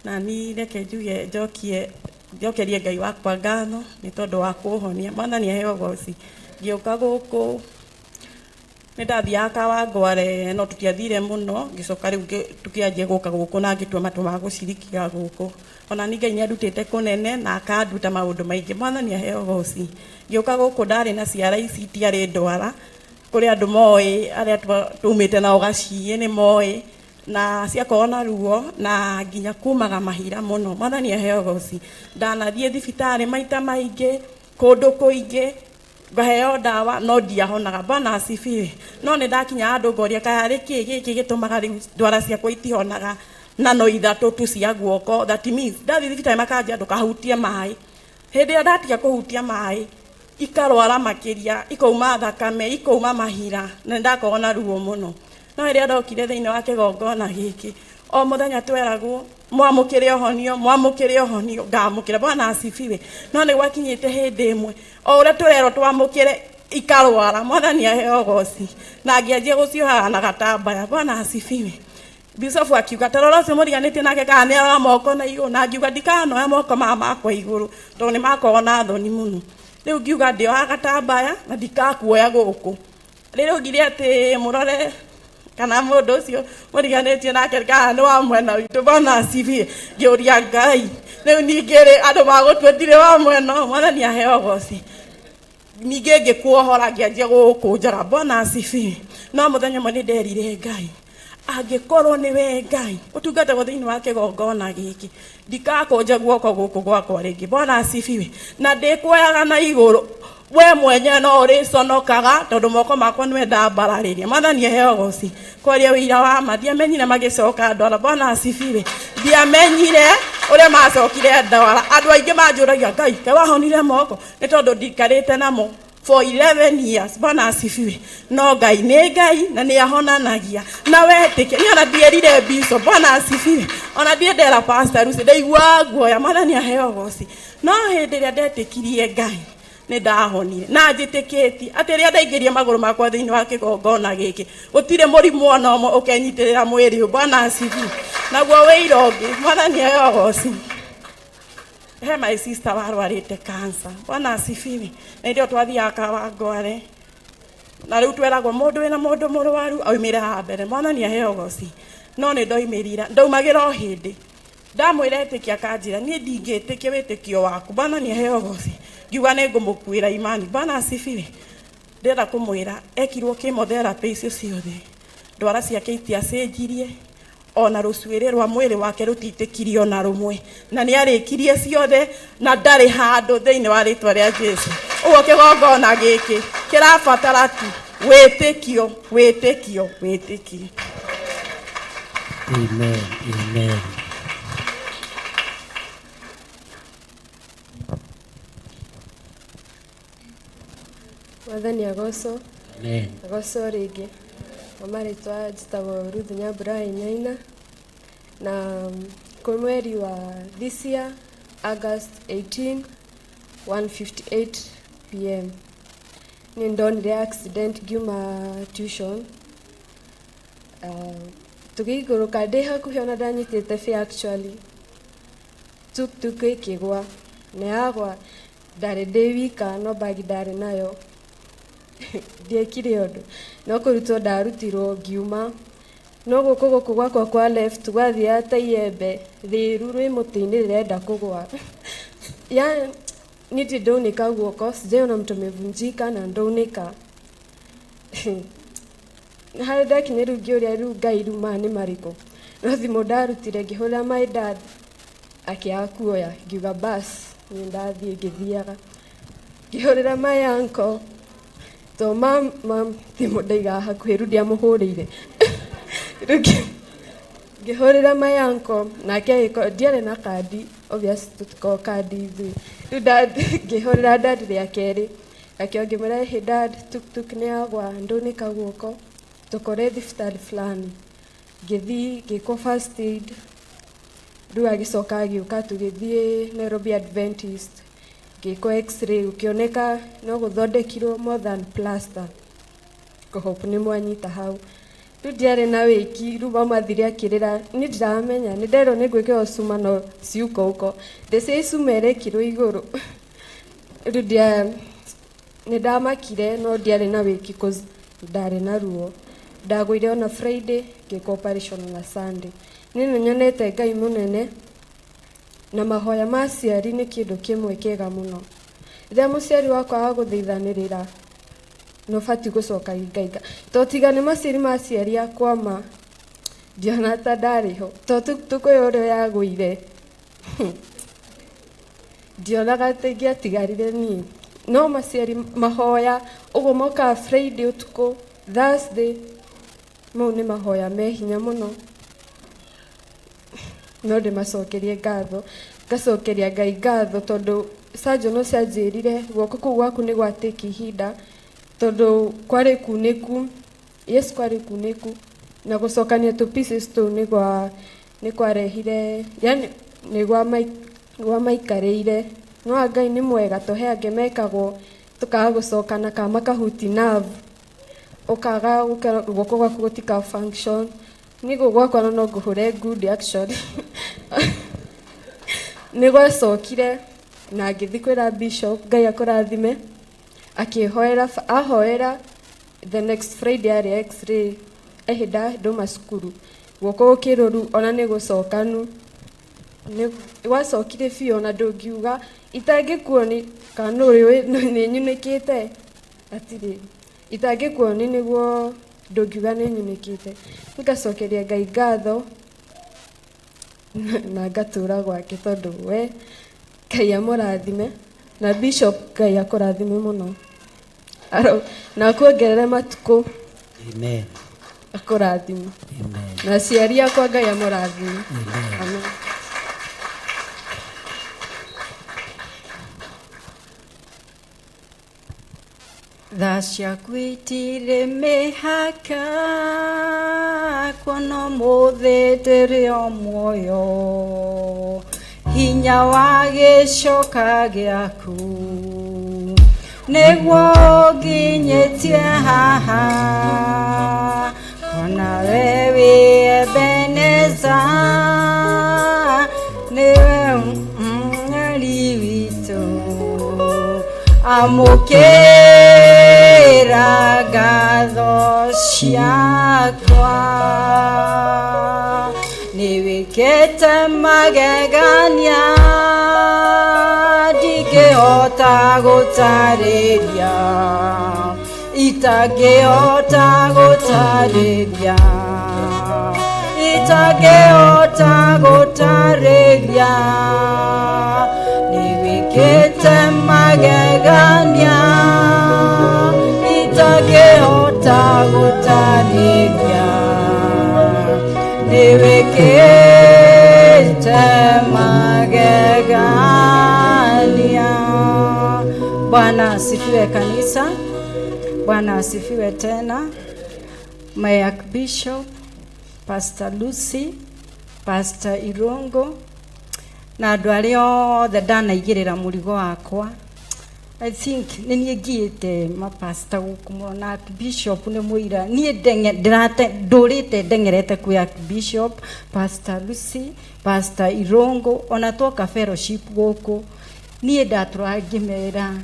Na niĩ reke njuge njokie njokerie Ngai wakwa ngatho nĩ tondũ wa kũhonia. Mwathani aheo ũgoci. Ngĩũka gũkũ nĩ ndathiaga Kawangware no tũtiathire mũno, ngĩcoka rĩu tũkĩanjia gũka gũkũ na ngĩtua matua ma gũcirikia gũkũ. Ona ni Ngai nĩ andutĩte kũnene na akanduta maũndũ maingĩ. Mwathani aheo ũgoci. Ngĩũka gũkũ ndarĩ na ciara ici itiarĩ ndwara, kũrĩ andũ moĩ arĩa tumĩte nao gaciĩ nĩ moĩ, na ciakorwo na ruo na nginya kumaga mahira mũno. Mwathani aheo ũgoci. Ndanathiĩ thibitarĩ maita maingĩ, kũndũ kũingĩ, ngaheo ndawa no ndiahonaga. Bwana asifiwe. No nĩ ndakinya handũ ngoria kaya rĩ kĩ gĩkĩ gĩtũmaga rĩu ndwara ciakwa itihonaga, na no ithatũ tu cia guoko. That means ndathiĩ thibitarĩ makanjia ndũkahutie maĩ. Hĩndĩ ĩrĩa ndatiga kũhutia maĩ ikarwara makĩria, ikauma thakame, ikauma mahira, na nĩndakorwo na ruo mũno. No rĩrĩa ndokire thĩinĩ wa kĩgongona gĩkĩ, o mũthenya tweragwo mwamũkĩre ũhonio, mwamũkĩre ũhonio, ngamũkĩra. Bwana asifiwe. No nĩ gwakinyĩte hĩndĩ ĩmwe o ũrĩa tũrerwo twamũkĩre ikarwara. Mwathani aheo ũgoci. Na ngĩanjia gũciohaga na gatambaya. Bwana asifiwe. Bishop akiuga ta rora ũcio mũriganĩtie nake kana nĩ aroya moko na igũrũ, na ngiuga ndikanoya moko maya makwa igũrũ tondũ nĩ makorwo na thoni mũno. Rĩu ngiuga ndĩohaga gatambaya na ndikakuoya gũkũ. Rĩrĩa augire atĩ mũrore kana mũndũ ũcio mũriganĩtie nake kana nĩ wa mwena witũ. Bwana asifiwe. Ngĩũria Ngai, rĩu ningĩ rĩ andũ magũtua ndirĩ wa mwena ũyũ. Mwathani aheo ũgoci. Ningĩ ngĩkuohora ngĩanjia gũkũnjaga. Bwana asifiwe. No mũthenya ũmwe nĩ nderire Ngai, angĩkorwo nĩ we Ngai ũtungatagwo thĩinĩ wa kĩgongona gĩkĩ, ndikakũnja guoko gũkũ gwakwa rĩngĩ. Bwana asifiwe. Na ndĩkuoyaga na igũrũ, we mwenyewe no ũrĩconokaga tondũ moko makwa nĩwe ndambararĩria. Mwathani aheo ũgoci. Kwaria ũira wa ma, ndiamenyire magĩcoka ndwara. Bwana asifiwe. Ndiamenyire ũrĩa macokire ndwara. Andũ aingĩ manjũragia, Ngai kaĩ wahonire moko? Nĩ tondũ ndikarĩte namo for 11 years. Bwana asifiwe. No Ngai nĩ Ngai na nĩ ahonanagia na wetĩkia. Niĩ ona ndierire bishop. Bwana asifiwe. Ona ndiĩ ndera pastor Lucy, ndaiguaga guoya. Mwathani aheo ũgoci. No hĩndĩ ĩrĩa ndetĩkirie Ngai nĩ ndahonire, na njĩtĩkĩtie atĩ rĩrĩa ndaingĩria magũrũ makwa thĩinĩ wa kĩgongona gĩkĩ, gũtirĩ mũrimũ ona ũmwe ũkenyitĩrĩra mwĩrĩ ũyũ. Bwana asifiwe. Naguo wĩira ũngĩ, Mwathani aheo ũgoci, he my sister warwarĩte cancer. Bwana asifiwe. Na hĩndĩ ĩyo twathiaga Kawangware, na rĩu tweragwo mũndũ wĩna mũndũ mũrwaru aumĩre haha mbere. Mwathani aheo ũgoci. No nĩ ndoimĩrira, ndaumagĩra o hĩndĩ ndamwĩra ĩtĩkia, akanjĩra niĩ ndingĩtĩkia wĩtĩkio waku. Mwathani aheo ũgoci. Ngiuga nĩ ngũmũkuĩra imani. Bwana asifiwe. Ndĩrenda kũmwĩra ekirwo chemotherapy icio ciothe, ndwara ciake itiacenjirie, ona rũcuĩrĩ rwa mwĩrĩ wake rũtitĩkirie ona rũmwe, na nĩ arĩkirie ciothe na ndarĩ handũ thĩinĩ wa rĩtwa rĩa Jesu. Ũguo kĩgongona gĩkĩ kĩrabatara tu wĩtĩkio, wĩtĩkio, wĩtĩkio. Amen. Amen. Mwathani agocwo. Amen. Agocwo rĩngĩ. Na marĩtwa njĩtagwo Ruth Nyambura Wainaina, na Kwĩ mweri wa this year August 18 1:58 pm nĩ ndonire accident ngiuma tuition. Tũgĩikũrũka ndĩ hakuhĩ ona ndanyitĩte fare actually, tuktuk ĩkĩgwa na yagwa ndarĩ ndĩ wika no bagi ndarĩ nayo, ndiekire ũndũ no kũrutwo ndarutirwo ngiuma no gũkũ gũkũ gwakwa kwa left gwathiaga ta iembe rĩru rĩ mũtĩ-inĩ rĩrenda kũgwa. Ya niĩ ndirĩ ndaunĩka guoko, sijaiona mtu amevunjika na ndaunĩka. Harĩa ndakinya rĩu ngĩũria rĩu Ngai rĩu maya nĩ marĩkũ, no thimũ ndarutire ngĩhũrĩra my dad akĩaga kuoya, ngiuga bas niĩ ndathiĩ ngĩthiaga ngĩhũrĩra my uncle to mam mam thimũ ndaigaga hakuhĩ rĩu ndiamũhũrĩire. Rĩu ngĩhũrĩra my uncle nake agĩkorwo ndiarĩ na kandi, obvious tũtikoragwo kandi ithuĩ. Rĩu ngĩhũrĩra dad rĩa kerĩ akĩo ngĩmwĩra, hey dad, tuktuk nĩ yagwa ndunĩka guoko tũkore thibitarĩ fulani. Ngĩthiĩ ngĩkwo first aid, rĩu agĩcoka agĩũka tũgĩthiĩ Nairobi Adventist ngĩkwo x-ray, gũkĩoneka no gũthondekirwo more than plaster. Ngũhope nĩ mwanyita hau. Rĩu ndiarĩ na wĩki, rĩu mama athire akĩrĩra, niĩ ndiramenya, nĩ nderwo nĩ ngwĩkĩrwo cuma no ciuka huko. Ndĩciria cuma ĩrekirwo igũrũ. Rĩu ndia nĩ ndamakire no ndiarĩ na wĩki cause ndarĩ na ruo. Ndagũire ona Friday ngĩkwo operation ona Sunday. Niĩ nĩ nyonete Ngai mũnene na mahoya ma aciari nĩ kĩndũ kĩmwe kĩega mũno. Rĩrĩa mũciari wakwa agũthaithanĩrĩra nĩ ũbatiĩ gũcoka ingainga. To tiga nĩ maciari ma aciari akwa ma ndiona ta ndarĩ ho. To tuktuk ĩyo ũrĩa yagũire ndionaga ta ingĩatigarire niĩ. No maciari mahoya ũguo mokaga Friday ũtukũ, Thursday, mau nĩ mahoya me hinya mũno. No ndĩmacokerie ngatho, ngacokeria Ngai ngatho tondũ surgeon ũcio anjĩrire guoko kũu gwaku nĩ gwa take ihinda tondũ kwarĩ kunĩku, yes kwarĩ kunĩku na gũcokania tũ pieces tũu nĩ gwa nĩ kwarehire yani nĩ gwamaikarĩire. No Ngai nĩ mwega to he angĩ mekagwo tũkaga gũcokana kana makahuti nerve ũkaga guoko gwaku gũtika function. Niĩ gũkũ gwakwa no ngũhũre ngundi actually. Nĩ gwacokire na ngĩthiĩ kwĩra bishop Ngai akũrathime, akĩhoera ahoera the next Friday yarĩ x-ray ĩhĩ ndauma cukuru guoko gũkĩrũru ona nĩ gũcokanu. Nĩ gwacokire biũ ona ndũngiuga itangĩkuoni kana nũ ũrĩ nĩ nyunĩkĩte hatirĩ. Itangĩkuoni nĩguo ndũngiuga nĩ nyunĩkĩte. Ngacokeria Ngai ngatho na ngatũra gwake tondũ we Ngai amũrathime na bishop Ngai akũrathime mũno. Na akuongerere matukũ. Amen. Akũrathime. Amen. Na aciari akwa Ngai amũrathime. Amen. Amen. Tha ciaku itirĩ mĩhaka, kuona ũmũthĩ ndĩrĩ o muoyo, hinya wa gĩcoka gĩaku nĩguo ũnginyĩtie haha, ona we wĩ Ebeneza, nĩwe Mweri witũ, amũkĩra ngatho ciakwa, nĩwĩkĩte magegania ndingĩhota gũtarĩria, itangĩhota gũtarĩria, itangĩhota gũtarĩria, nĩwĩkĩte magegania itangĩhota gũtarĩria, nĩwĩkĩte magegania. Bwana asifiwe kanisa. Bwana asifiwe tena. My Archbishop, Pastor Lucy, Pastor Irungu na andũ arĩa othe ndanaigĩrĩra mũrigo wakwa. I think nĩ niĩ ngiĩte mapasta gũkũ mũno na Archbishop nĩ mũira. Niĩ ndũrĩte ndeng'erete kwĩ Archbishop, Pastor Lucy, Pastor Irungu, ona twoka fellowship gũkũ niĩ ndatũraga ngĩmera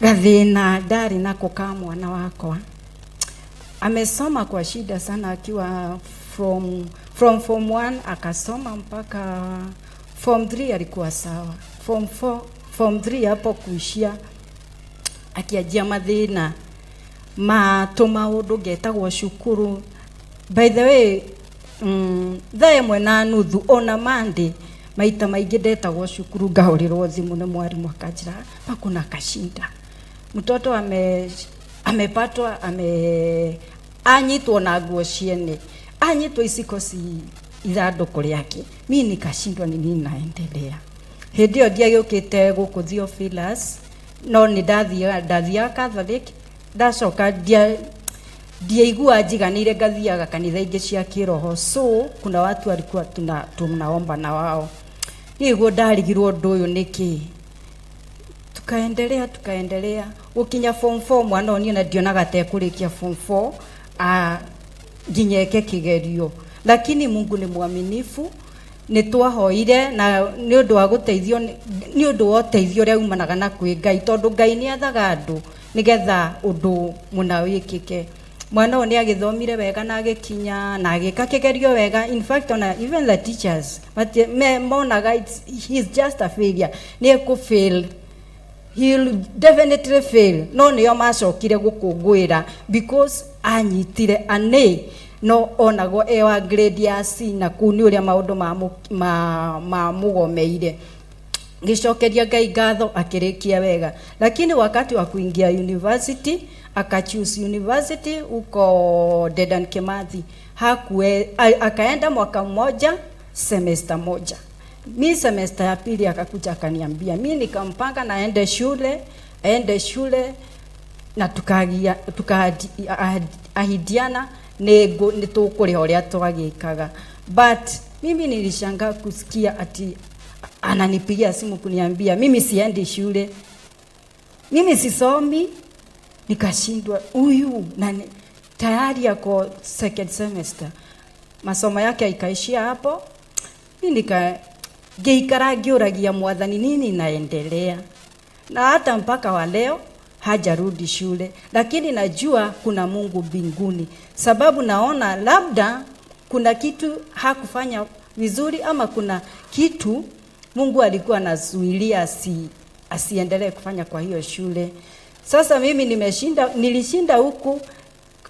gathĩna ndarĩ nako ka mwana wakwa. Amesoma kwa shida sana akiwa from form 1 akasoma mpaka form 3 alikuwa sawa. Form 4, form 3 hapo kuishia akianjia mathĩna ma tũmaũndũ ngetagwo cukuru. By the way, thaa ĩmwe na nuthu ona Monday maita maingĩ ndetagwo cukuru, ngahũrĩrwo thimũ nĩ mwarimũ akanjĩra hapa kuna kashinda, mtoto amepatwa ame anyitwo na nguo ciene, anyitwo iciko ci ithandũkũ rĩake. Mi nikashindwa ni nini naendelea. Hĩndĩ ĩyo ndiagĩũkĩte gũkũ Theophilus, no nĩ ndathiaga Catholic. Ndacoka ndiaigua njiganĩire, ngathiaga kanitha ingĩ cia kĩroho, so kuna watu walikuwa tunaomba na wao. Niguo ndarigirwo ũndũ ũyũ nĩkĩ. Tukaendelea, tukaendelea gũkinya form 4, mwana ũyũ niĩ na ndionaga ta ekũrĩkia form 4 nginya eke kĩgerio, lakini Mungu ni mwaminifu. Nĩ twahoire na nĩ ũndũ wa gũteithio, nĩ ũndũ wa ũteithio ũrĩa umanaga na kwĩ Ngai, tondũ Ngai nĩ athaga andũ nĩgetha ũndũ mũna wĩkĩke. Mwana ũyũ nĩ agĩthomire wega na agĩkinya na agĩka kĩgerio wega. In fact, ona even the teachers monaga he's just a failure, nĩ ekũ fail, he'll definitely fail, no nĩo macokire gũkũngũĩra because anyitire ane no onagwo e wa grade ya C, na kũu nĩ ũrĩa maũndũ mamũgomeire. Ngĩcokeria Ngai ngatho akĩrĩkia wega, lakini wakati wa kuingia university akachoose university huko Dedan Kimathi. Hakue, akaenda mwaka mmoja, semester moja. Mi semester ya pili akakuja akaniambia, mi nikampanga na aende shule, aende shule na tukaahidiana nĩ tũkũrĩha ũrĩa twagĩkaga. But mimi nilishangaa kusikia ati ananipigia simu kuniambia mimi siendi shule, mimi sisomi. Nikashindwa huyu na tayari ako second semester, masomo yake ikaishia hapo. Mi nika ngĩikara ngĩũragia Mwathani nini inaendelea, na hata mpaka wa leo hajarudi shule, lakini najua kuna Mungu mbinguni, sababu naona labda kuna kitu hakufanya vizuri ama kuna kitu Mungu alikuwa anazuilia asiendelee kufanya kwa hiyo shule. Sasa mimi nilishinda huku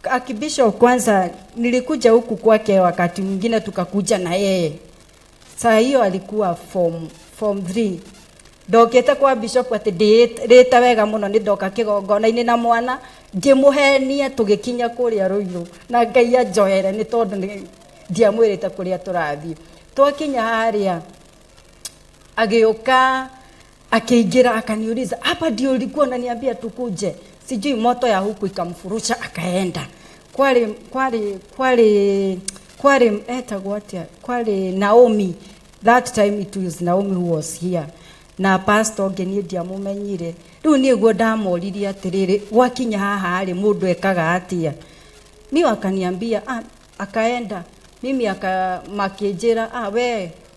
akibisho kwanza, nilikuja huku kwake wakati mwingine tukakuja na yeye. Saa hiyo alikuwa form 3. Ndokĩte kwa bishop atĩ ndĩrĩte wega mũno, nĩ ndoka kĩgongona-inĩ na mwana ngĩmũhenia tũgĩkinya kũrĩa Rũirũ, na Ngai anjohere nĩ tondũ ndiamwĩrĩte kũrĩa tũrathiĩ. Twakinya harĩa agĩũka akĩingĩra akaniuliza, hapa ndio ulikuwa unaniambia tukuje? Sijui moto ya huku ikamfurusha akaenda. Kwari etagwo atĩa? Kwari Naomi. That time it was Naomi who was here. Na pastor ũngĩ niĩ ndiamũmenyire. Rĩu niĩ guo ndamoririe atĩrĩrĩ, gwakinya haha rĩ, mũndũ ekaga atĩa? Mi wakaniambia, akaenda. Mimi makĩnjĩra,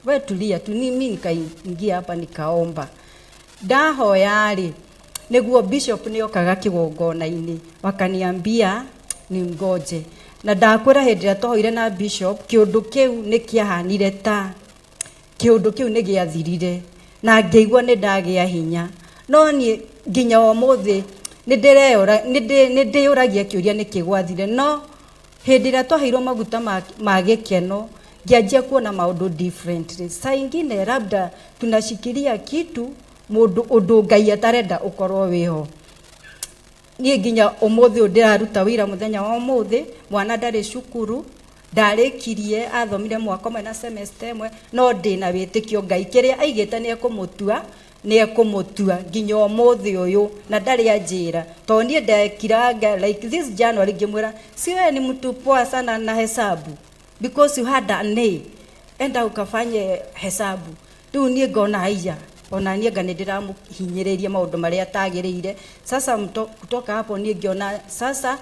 we tulia tu. Mimi nikaingia hapa nikaomba. Ndahoya rĩ, nĩguo bishop nĩokaga kĩgongona-inĩ, wakaniambia ningoje. Na ndakwĩra hĩndĩ ĩrĩa twahoire na bishop, kĩũndũ kĩu nĩ kĩahanire ta kĩũndũ kĩu nĩ gĩathirire, na ngĩigua nĩ ndagĩa hinya. No niĩ nginya ũmũthĩ nĩ ndĩyũragia kĩũria nĩkĩ gwathire. No hĩndĩ ĩrĩa twaheirwo maguta ma gĩkeno, ngĩanjia kuona maũndũ differently. Saa ingine labda tunashikilia kitu mũndũ ũndũ Ngai atarenda ũkorwo wĩho. Niĩ nginya ũmũthĩ ũyũ ndĩraruta wĩra, mũthenya wa ũmũthĩ mwana ndarĩ cukuru, ndarĩkirie athomire mwaka ũmwe na semester ĩmwe, no ndĩna wĩtĩkio Ngai kĩrĩa aigĩte nĩ ekũmũtua, nĩ ekũmũtua nginya ũmũthĩ ũyũ, na ndarĩ anjĩra. Tondũ niĩ ndekiranga like this January ngĩmwĩra, si wewe ni mtu poa sana na hesabu because you had an A. Enda ukafanye hesabu. Rĩu niĩ ngona haiya, ona niĩ anga nĩ ndĩramũhinyĩrĩria maũndũ marĩa atagĩrĩire. Sasa mto, kutoka hapo niĩ ngĩona sasa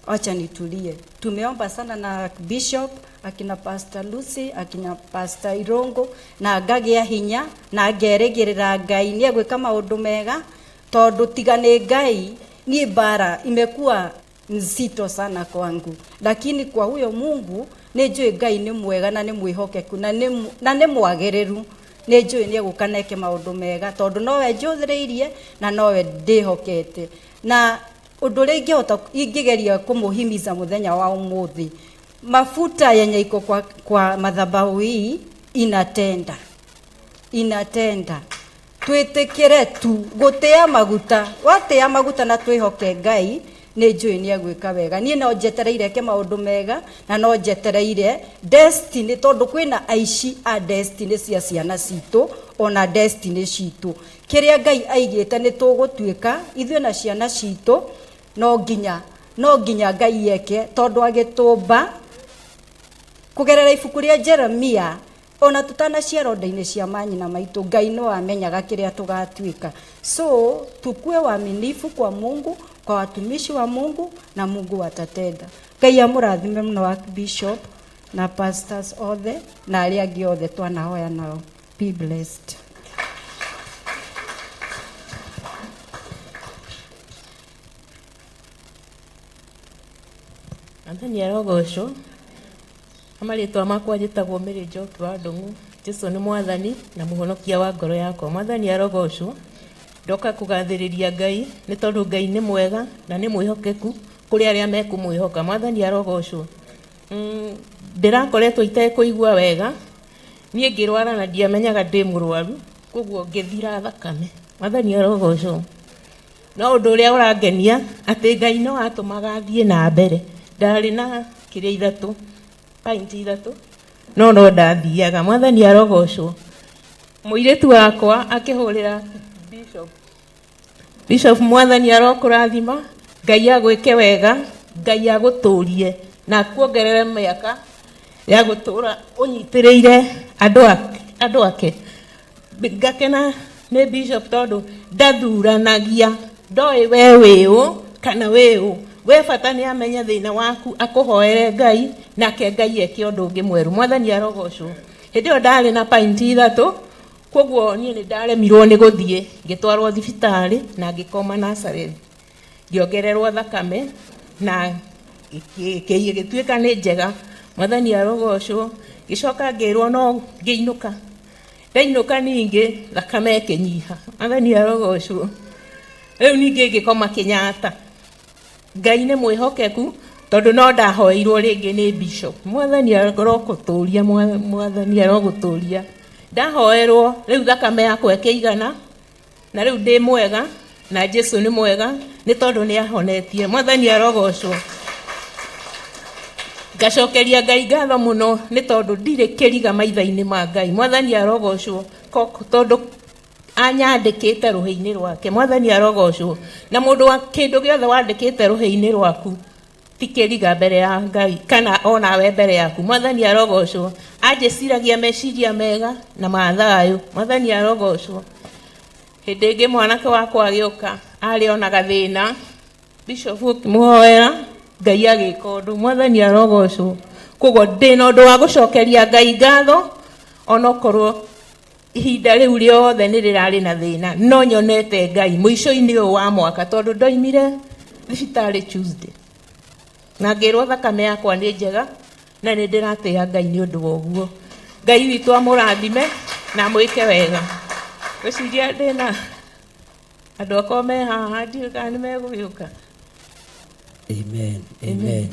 wacha nitulie. Tumeomba sana na bishop, akina Pastor Lucy, akina Pastor Irongo, na ngagĩa hinya na ngerĩgĩrĩra Ngai nĩ egwĩka maũndũ mega, tondũ tiga nĩ Ngai niĩ mbara imekuwa nzito sana kwangu, lakini kwa huyo Mungu nĩ njũĩ Ngai nĩ mwega na nĩ mwĩhokeku na nĩ na nĩ mwagĩrĩru. Nĩ njũĩ nĩ egũka na eke maũndũ mega, tondũ nowe njũthĩrĩirie na nowe ndĩhokete. Na ũndũ ũrĩa ingĩhota ingĩgeria kũmũhimiza mũthenya wa ũmũthĩ, mafuta yenye iko kwa madhabahu hii inatenda, inatenda. Twĩtĩkĩre tu gũtĩa maguta, watĩa maguta na twĩhoke Ngai, nĩ njũĩ nĩ egwĩka wega. Niĩ no njetereire eke maũndũ mega, na no njetereire destiny, tondũ kwĩna aici a destiny cia ciana citũ ona destiny citũ. Kĩrĩa Ngai aigĩte nĩ tũgũtuĩka ithuĩ na ciana citũ, no nginya Ngai eke, tondũ agĩtũmba kũgerera ibuku rĩa Jeremia, ona tutanaciarwo nda-inĩ cia manyina maitũ, Ngai no amenyaga kĩrĩa tũgatuĩka. So tukue waaminifu kwa Mungu, kwa watumishi wa Mungu, na Mungu atatenda. Ngai amũrathime mũno Archbishop na pastors othe na arĩa angĩ othe twanahoya nao. Be blessed. Mwathani arogocwo. Marĩtwa makwa njĩtagwo Mary Njoki wa Ndung'u. Jesu nĩ mwathani na mũhonokia wa ngoro yakwa. Mwathani arogocwo. Ndoka kũgathĩrĩria Ngai nĩ tondũ Ngai nĩ mwega na nĩ mwĩhokeku kũrĩ arĩa mekũmwĩhoka. Mwathani arogocwo. Ndĩrakoretwo itekũigua wega, niĩ ngĩrwara na ndiamenyaga ndĩ mũrwaru, koguo ngĩthira thakame. Mwathani arogocwo. No ũndũ ũrĩa ũrangenia atĩ Ngai no atũmaga thiĩ na mbere. Ndarĩ na kĩrĩa ithatũ, pint ithatũ, no no ndathiaga. Mwathani arogocwo. Mũirĩtu wakwa akĩhũrĩra bishop. Bishop, mwathani arokũrathima, Ngai agwĩke wega, Ngai agũtũrie na akuongerere mĩaka ya gũtũra ũnyitĩrĩire andũ ake. Ngakena nĩ bishop tondũ ndathuranagia, ndoĩ we wĩ ũ kana wĩ ũ, we bata nĩ amenye thĩna waku, akũhoere Ngai, nake Ngai eke ũndũ ũngĩ mwerũ. Mwathani arogocwo. Hĩndĩ ĩyo ndarĩ na pint ithatũ, koguo niĩ nĩ ndaremirwo nĩ gũthiĩ, ngĩtwarwo thibitarĩ na ngĩkoma Nazareth, ngĩongererwo thakame na ĩgĩtuĩka nĩ njega. Mwathani arogocwo. Ngĩcoka ngĩrwo no ngĩinũka. Ndainũka ningĩ thakame ĩkĩnyiha. Mwathani arogocwo. Rĩu ningĩ ngĩkoma Kenyatta. Ngai nĩ mwĩhokeku tondũ no ndahoeirwo rĩngĩ nĩ bishop. Mwathani arogũtũria, mwathani arogũtũria. Ndahoerwo rĩu thakame yakwa ĩkĩigana na rĩu ndĩ mwega na Jesu nĩ mwega nĩ tondũ nĩ ahonetie. Mwathani arogocwo. Ngacokeria Ngai ngatho mũno nĩ tondũ ndirĩ kĩriga maitho-inĩ ma Ngai. Mwathani arogocwo tondũ anyandĩkĩte rũhĩ-inĩ rwake. Mwathani arogocwo. Na mũndũ wa kĩndũ gĩothe wandĩkĩte rũhĩ-inĩ rwaku ti kĩriga mbere ya Ngai kana onawe mbere yaku. Mwathani arogocwo. Anjĩciragia meciria mega na ma thayũ. Mwathani arogocwo. Hĩndĩ ĩngĩ mwanake wakwa agĩũka arĩ ona gathĩna, bishop ũkĩmũhoera Ngai agĩka ũndũ. Mwathani arogocwo. Koguo ndĩna ũndũ wa gũcokeria Ngai ngatho onokorwo ihinda rĩu rĩothe nĩ rĩrarĩ na thĩna, no nyonete Ngai mũico-inĩ ũyũ wa mwaka, tondũ ndoimire thibitarĩ Tuesday na ngĩrwo thakame yakwa nĩ njega, na nĩ ndĩratĩa Ngai nĩ ũndũ wa ũguo. Ngai witũ amũrathime na amwĩke wega. Ngwĩciria ndĩna andũ akwa me haha, ndiũĩ kana nĩ megũgĩũka. Amen. Amen.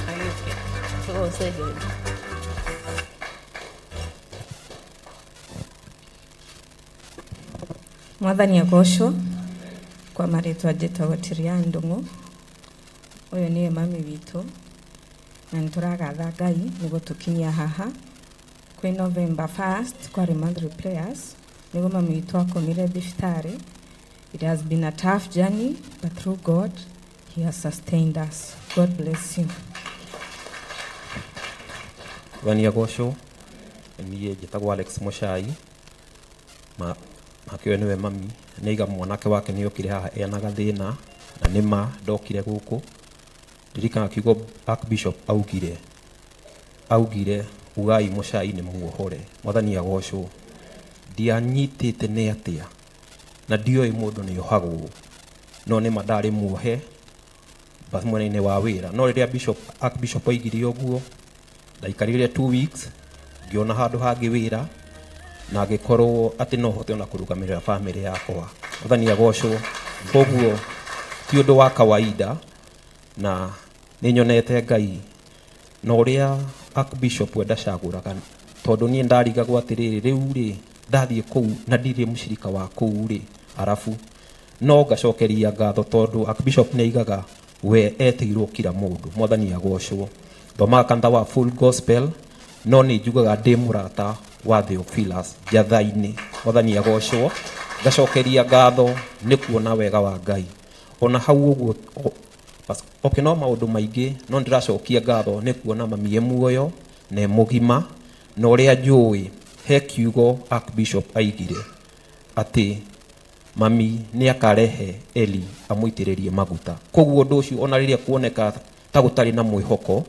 Agĩũke. Tũgoce Ngai. Mwathani agocwo. Kwa marĩtwa njĩtagwo Tirian Ndung'u. Ũyũ nĩwe mami witũ, na nĩ tũragatha Ngai nĩ gũtũkinyia haha. Kwĩ November 1st kwarĩ monthly prayers, nĩguo mami witũ akomire thibitarĩ. It has been a tough journey, but through God, He has sustained us. God bless you. Mwathani agocwo. Niĩ njĩtagwo Alex Mũcai, ma nake ũyũ nĩwe mami. Nĩaiga mwanake wake nĩokire haha ena gathĩna, na nĩma ndokire gũkũ. Ndirikanaga kiugo Archbishop augire, augire ugai Mũcai nĩ muohore. Mwathani agocwo. Ndianyitĩte nĩ atĩa, na ndioĩ mũndũ nĩohagwo, no nĩma ndarĩ muohe mwena-inĩ wa wĩra. No rĩrĩa Bishop, Archbishop aigire ũguo, ndaikarire 2 weeks ngĩona handũ hangĩ wĩra na ngĩkorwo atĩ no hote ona kũrũgamĩrĩra famĩlĩ yakwa. Mwathani agocwo. Koguo ti ũndũ wa kawaida na nĩ nyonete Ngai na ũrĩa Archbishop we ndacagũraga, tondũ niĩ ndarigagwo atĩrĩrĩ, rĩu rĩ ndathiĩ kũu na ndirĩ mũcirika wa kũu rĩ, arabu no ngacokeria ngatho tondũ Archbishop nĩ aigaga we etĩirwo kira mũndũ. Mwathani agocwo. Thomaga kanitha wa Full Gospel, no nĩ njugaga ndĩ mũrata wa Theophilus Njatha-inĩ. Mwathani agocwo. Ngacokeria ngatho nĩ kuona wega wa Ngai ona hau ũguo. Okay, no maũndũ maingĩ, no ndĩracokia ngatho nĩ kuona mami e muoyo na e mũgima, na ũrĩa njũĩ he kiugo Archbishop aigire atĩ mami nĩ akarehe Eli amũitĩrĩrie maguta. Koguo ũndũ ũcio ona rĩrĩa kuoneka ta gũtarĩ na mwĩhoko,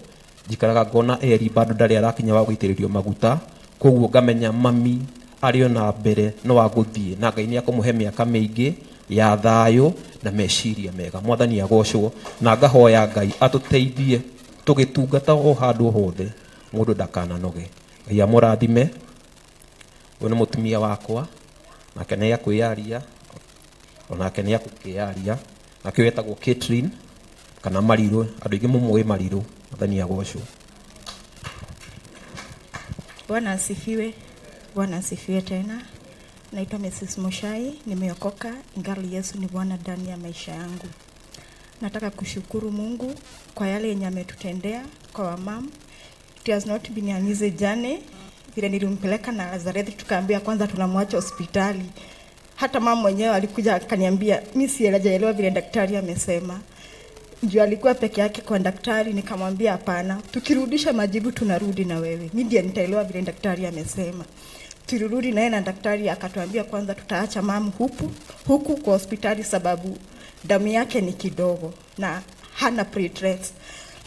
njikaraga ngona Eli bado ndarĩ arakinya wa gũitĩrĩrio maguta. Koguo ngamenya mami arĩ ona mbere no agũthiĩ, na Ngai nĩ akũmũhe mĩaka mĩingĩ ya thayũ na meciria mega. Mwathani agocwo. Na ngahoya Ngai atũteithie tũgĩtungata o handũ hothe, mũndũ ndakananoge. Ngai amũrathime. Ũyũ nĩ mũtumia wakwa, nake nĩ akwĩyaria, onake nĩ akũkĩyaria. Nake ũyũ etagwo Catherine kana Marirũ, andũ aingĩ mũmũĩ Marirũ. Mwathani agocwo. Bwana asifiwe. Bwana asifiwe tena. Naitwa Mrs. Mushai, nimeokoka ingali Yesu ni Bwana ndani ya maisha yangu. Nataka kushukuru Mungu kwa yale yenye ametutendea kwa wamam. It has not been an easy journey. Vile nilimpeleka na Nazareth, tukaambia kwanza tunamwacha hospitali. Hata mama mwenyewe alikuja akaniambia, mimi sielewa vile daktari amesema. Ndio alikuwa peke yake kwa daktari, nikamwambia hapana, tukirudisha majibu tunarudi na wewe. Mimi ndiye nitaelewa vile daktari amesema. Tulirudi naye na daktari akatuambia kwanza tutaacha mama huku kwa hospitali sababu damu yake ni kidogo na hana platelets.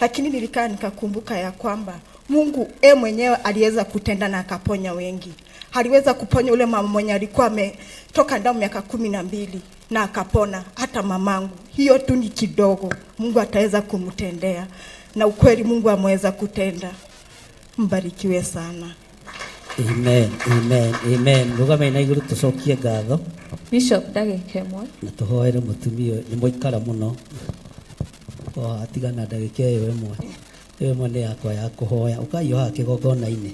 Lakini nilikaa nikakumbuka ya kwamba Mungu e mwenyewe aliweza kutenda na akaponya wengi. Aliweza kuponya ule mama mwenye alikuwa ametoka damu miaka 12 na akapona, hata mamangu. Hiyo tu ni kidogo, Mungu ataweza kumtendea. Na ukweli Mungu ameweza kutenda. Mbarikiwe sana. Amen, amen, amen. Rugame na iguru tucokie ngatho. Bishop ndagĩka ĩmwe. Na tũhoere mũtumia ũyũ, nĩ mwaikara mũno. O atigana ndagĩka ĩyo ĩmwe. Ĩyo ĩmwe nĩ yakwa ya kũhoya. Ũkai o haha kĩgongona-inĩ.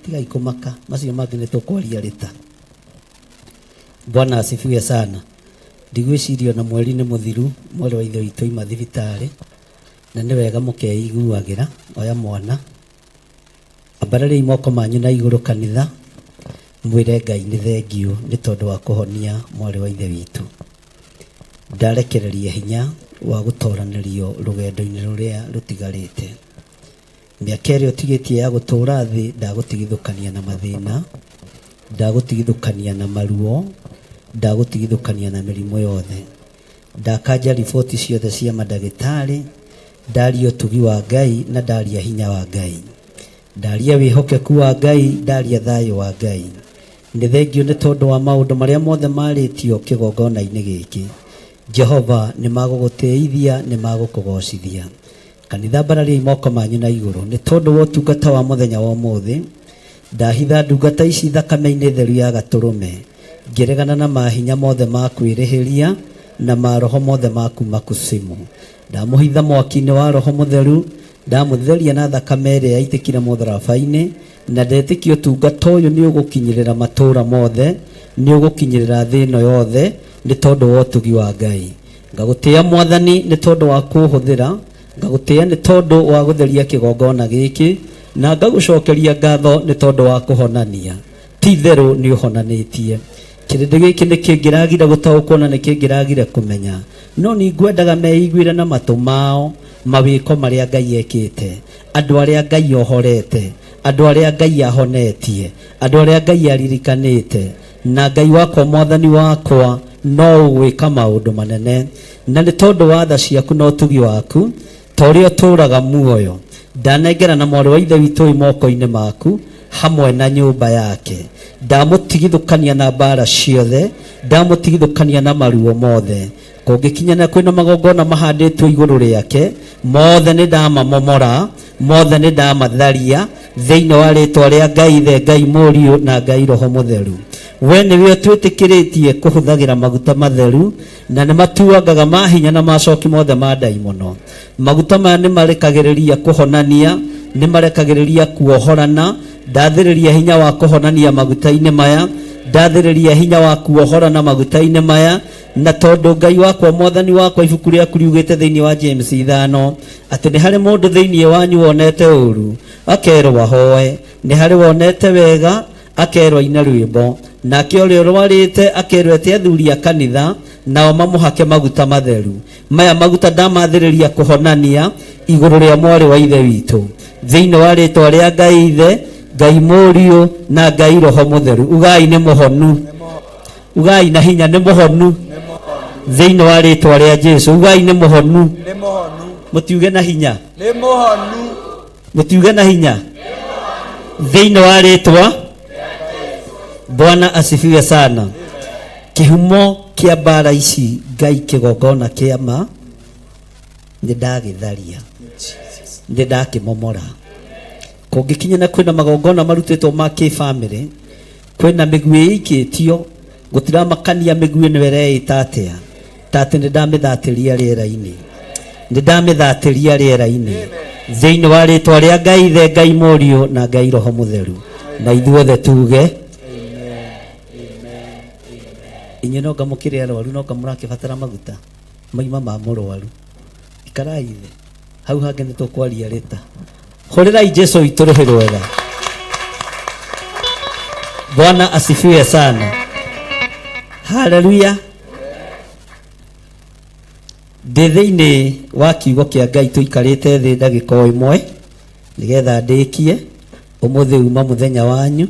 Tigai kũmaka, macio mangĩ nĩ tũkwaria rĩta. Bwana asifiwe sana. Ndigwĩciria ona mweri nĩ mũthiru, mwarĩ wa ithe witũ aima thibitarĩ, na nĩ wega mũkeiguagĩra. Oya mwana. Ambarariai moko manyu na igũrũ kanitha, mwĩre Ngai nĩ thengiũ nĩ tondũ wa kũhonia mwarĩ wa ithe witũ. Ndarekereria hinya wa gũtoranĩrio rũgendo-inĩ rũrĩa rũtigarĩte. Mĩaka ĩrĩa ũtigĩtie ya gũtũũra thĩ, ndagũtigithũkania na mathĩna, ndagũtigithũkania na maruo, ndagũtigithũkania na mĩrimũ yothe. Ndakanja riboti ciothe cia mandagĩtarĩ, ndaria ũtugi wa Ngai na ndaria hinya wa Ngai. Ndaria wĩhokeku wa Ngai, ndaria thayũ wa Ngai. Nĩ thengio nĩ tondũ wa maũndũ marĩa mothe marĩtio kĩgongona-inĩ gĩkĩ. Jehova nĩ magũgũtĩithia, nĩ magũkũgocithia. Kanitha mbarariai moko manyu na igũrũ nĩ tondũ wa ũtungata wa mũthenya wa ũmũthĩ. Ndahitha ndungata ici thakame-inĩ theru ya gatũrũme, ngĩregana na mahinya mothe ma kwĩrĩhĩria na maroho mothe ma kuma kusimu. Ndamũhitha mwaki-inĩ wa roho mũtheru, ndamũtheria na thakame ĩrĩa yaitĩkire mũtharaba-inĩ, na ndetĩkia ũtungata ũyũ nĩ ũgũkinyĩrĩra matũũra mothe, nĩ ũgũkinyĩrĩra thĩ ĩno yothe nĩ tondũ wa ũtugi wa Ngai. Ngagũtĩĩa Mwathani nĩ tondũ wa kũhũthĩra, ngagũtĩĩa nĩ tondũ wa gũtheria kĩgongona gĩkĩ, na ngagũcokeria ngatho nĩ tondũ wa kũhonania. Ti itherũ nĩ ũhonanĩtie. Kĩrĩndĩ gĩkĩ nĩ kĩngĩragire gũtaũkwo na nĩ kĩngĩragire kũmenya, no nĩ ngwendaga meiguĩre na matũ mao mawĩko marĩa Ngai ekĩte, andũ arĩa Ngai ohorete, andũ arĩa Ngai ahonetie, andũ arĩa Ngai aririkanĩte. Na Ngai wakwa, Mwathani wakwa, no ũgwĩka maũndũ manene, na nĩ tondũ wa tha ciaku na ũtugi waku, ta ũrĩa ũtũũraga muoyo, ndanengera na mwarĩ wa ithe witũ ũyũ moko-inĩ maku hamwe na nyũmba yake. Ndamũtigithũkania na mbaara ciothe, ndamũtigithũkania na maruo mothe. Kũngĩkinya na kwĩna magongona mahandĩtwo igũrũ rĩake, mothe nĩ ndamamomora, mothe nĩ ndamatharia thĩinĩ wa rĩtwa rĩa Ngai Ithe, Ngai Mũriũ na Ngai Roho Mũtheru. We nĩwe ũtwĩtĩkĩrĩtie kũhũthagĩra maguta matheru na nĩ matuangaga mahinya na macoki mothe ma ndaimono. Maguta maya nĩ marekagĩrĩria kũhonania, nĩ marekagĩrĩria kuohorana. Ndathĩrĩria hinya wa kũhonania maguta-inĩ maya, ndathĩrĩria hinya wa kuohorana maguta-inĩ maya. Na tondũ Ngai wakwa, Mwathani wakwa, ibuku rĩaku riugĩte thĩinĩ wa James 5 atĩ nĩ harĩ mũndũ thĩinĩ wanyu wonete ũru akerwo ahoe, nĩ harĩ wonete wega akerwo aine rwĩmbo, nake ũrĩa ũrwarĩte akerwo ete athuri a kanitha nao mamũhake maguta matheru. Maya maguta ndamathĩrĩria kũhonania igũrũ rĩa mwarĩ wa ithe witũ thĩinĩ wa rĩtwa rĩa Ngai Ithe, Ngai Mũriũ na Ngai Roho Mũtheru. Ugai nĩ mũhonu, ugai na hinya nĩ mũhonu thĩinĩ wa rĩtwa rĩa Jesu. Ugai nĩ mũhonu, mũtiuge na hinya, nĩ mũhonu, mũtiuge na hinya thĩinĩ wa rĩtwa. Bwana asifiwe sana. Kĩhumo kĩa mbara ici Ngai kĩgongona kĩa ma nĩ ndagĩtharia, nĩ ndakĩmomora. Kũngĩkinya na kwĩna magongona marutĩtwo ma kĩbamĩrĩ, kwĩna mĩguĩ ĩikĩtio, gũtiramakania mĩguĩ nĩyo ĩreĩta atĩa, ta atĩ nĩ ndamĩthatĩria rĩera-inĩ, nĩ ndamĩthatĩria rĩera-inĩ thĩinĩ wa rĩtwa rĩa Ngai Ithe, Ngai Mũriũ na Ngai Roho Mũtheru. Na ithuothe tuge inyuĩ no ngamũkĩrĩ arwaru, no ngamũrakĩbatara maguta maima ma mũrwaru. Ikarai thĩ hau hangĩ nĩ tũkwaria rĩta. Hũrĩrai Jesu witũ rũhĩ rwega. Bwana asifiwe sana. Haleluya. Ndĩ thĩinĩ wa kiugo kĩa Ngai tũikarĩte thĩ ndagĩka o ĩmwe nĩgetha ndĩkie. Ũmũthĩ uma mũthenya wanyu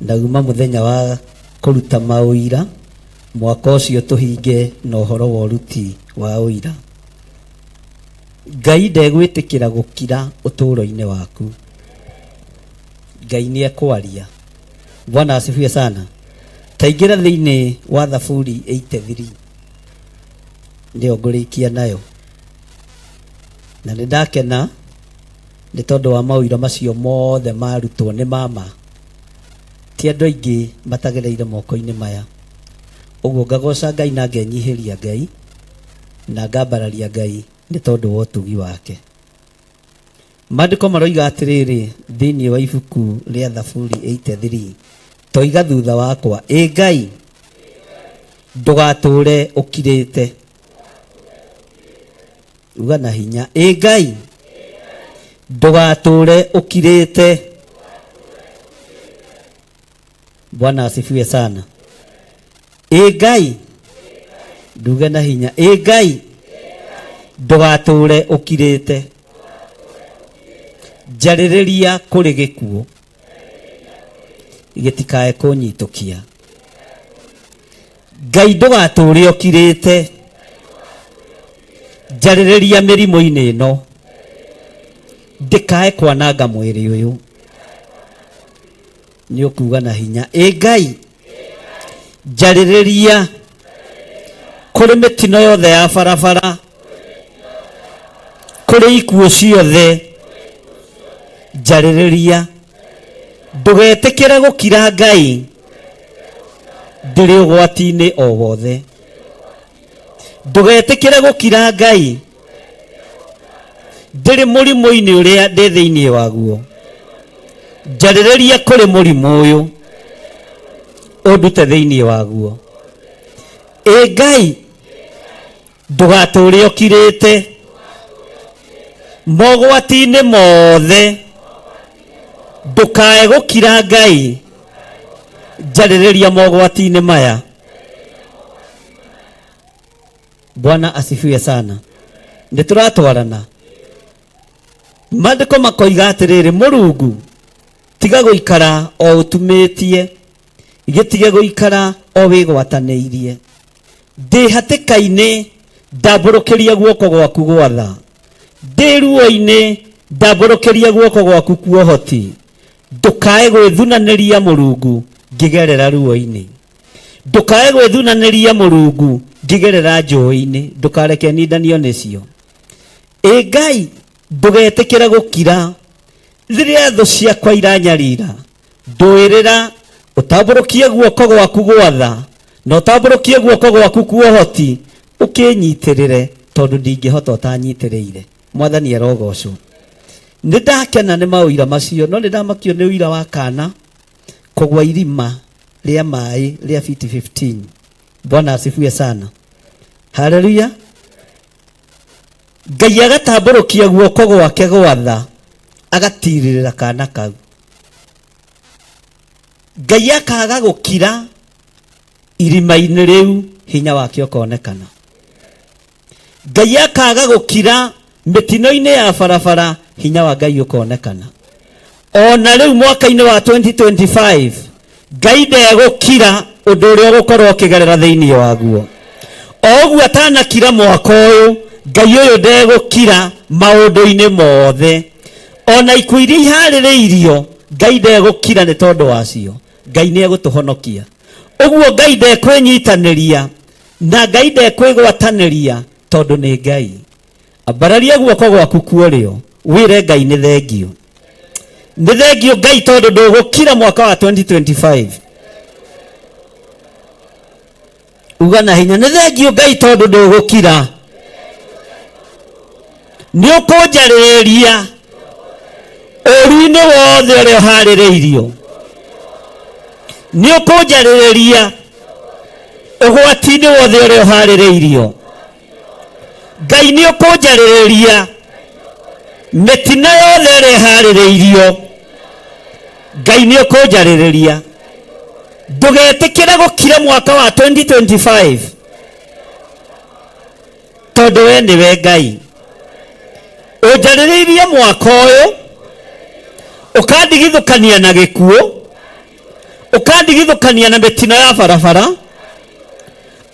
na uma mũthenya wa kũruta maũira, mwaka ũcio tũhinge na ũhoro wa ũruti wa ũira. Ngai ndegwĩtĩkĩra gũkira ũtũũro-inĩ waku. Ngai nĩ ekwaria. Bwana asifiwe sana. Taingĩra thĩinĩ wa Thaburi 83 nĩyo ngũrĩkia nayo, na nĩ ndakena nĩ tondũ wa maũira macio mothe marutwo nĩ mama. Ti andũ aingĩ matagereire moko-inĩ maya. Ũguo ngagoca Ngai na ngenyihĩria Ngai na ngambararia Ngai nĩ tondũ wa ũtugi wake. Maandĩko maroiga atĩrĩrĩ thĩinĩ wa ibuku rĩa Thaburi 83, toiga thutha wakwa, ĩ Ngai, ndũgatũũre ũkirĩte. Uga na hinya, ĩ Ngai, ndũgatũũre ũkirĩte. Bwana asifiwe sana. Ĩ Ngai, nduge na hinya, ĩ Ngai, ndũgatũũre ũkirĩte. Njarĩrĩria kũrĩ gĩkuũ gĩtikae kũnyitũkia. Ngai ndũgatũũre ũkirĩte. Njarĩrĩria mĩrimũ-inĩ ĩno ndĩkae kwananga mwĩrĩ ũyũ. Nĩ ũkuga na hinya, ĩ Ngai, njarĩrĩria kũrĩ mĩtino yothe ya barabara, kũrĩ ikuũ ciothe, njarĩrĩria. Ndũgetĩkĩre gũkira Ngai ndĩrĩ ũgwati-inĩ o wothe. Ndũgetĩkĩre gũkira Ngai ndĩrĩ mũrimũ-inĩ ũrĩa ndĩ thĩinĩ waguo. Njarĩrĩria kũrĩ mũrimũ ũyũ, ũndute thĩinĩ waguo. Ĩ Ngai, ndũgatũũre ũkirĩte mogwati-inĩ mothe. Ndũkae gũkira Ngai Njarĩrĩria mogwati-inĩ maya. Bwana asifiwe sana. Nĩ tũratwarana. Maandĩko makoiga atĩrĩrĩ, Mũrungu tiga gũikara o ũtumĩtie, gĩtige gũikara o wĩgwatanĩirie. Ndĩ hatĩka-inĩ ndambũrũkĩria guoko gwaku gwatha, ndĩ ruo-inĩ ndambũrũkĩria guoko gwaku kuohoti. Ndũkae gwĩthunanĩria Mũrungu ngĩgerera ruo-inĩ, ndũkae gwĩthunanĩria Mũrungu ngĩgerera njũĩ-inĩ, ndũkareke nindanio nĩcio. Ĩ Ngai, ndũgetĩkĩre gũkira rĩrĩa thũ ciakwa iranyarira. Ndũĩrĩra, ũtambũrũkie guoko gwaku gwatha, na ũtambũrũkie guoko gwaku kuohoti, ũkĩnyitĩrĩre, tondũ ndingĩhota ũtanyitĩrĩire. Mwathani arogocwo. Nĩ ndakena nĩ maũira macio, no nĩ ndamakio nĩ ũira wa kana kũgwa irima rĩa maĩ rĩa fiti 15. Bwana asifiwe sana. Haleluya. Ngai agatambũrũkia guoko gwake gwatha, agatirĩrĩra kana kau. Ngai akaga gũkira irima-inĩ rĩu, hinya wake ũkonekana. Ngai akaga gũkira mĩtino-inĩ ya barabara, hinya wa Ngai ũkonekana. Ona rĩu mwaka-inĩ wa 2025 Ngai ndegũkira ũndũ ũrĩa ũgũkorwo ũkĩgerera thĩinĩ waguo. O ũguo atanakira mwaka ũyũ, Ngai ũyũ ndegũkira maũndũ-inĩ mothe. Ona ikuũ iria iharĩrĩirio, Ngai ndegũkira nĩ tondũ wacio. Ngai nĩ egũtũhonokia. Ũguo Ngai ndekwĩnyitanĩria na Ngai ndekwĩgwatanĩria tondũ nĩ Ngai. Ambararia guoko gwaku kuorĩo wĩre Ngai nĩ thengio. Nĩ thengio Ngai tondũ ndũgũkira mwaka wa 2025. Uga na hinya nĩ thengio Ngai tondũ ndũgũkira. Nĩ ũkũnjarĩrĩria ũru-inĩ wothe ũrĩa ũharĩrĩirio. Nĩ ũkũnjarĩrĩria ũgwati-inĩ wothe ũrĩa ũharĩrĩirio. Ngai nĩ ũkũnjarĩrĩria mĩtino yothe ĩrĩa ĩharĩrĩirio. Ngai nĩ ũkũnjarĩrĩria. Ndũgetĩkĩre gũkira mwaka wa 2025 tondũ we nĩwe Ngai. Ũnjarĩrĩirie mwaka ũyũ ũkandigithũkania na gĩkuũ, ũkandigithũkania na mĩtino ya barabara,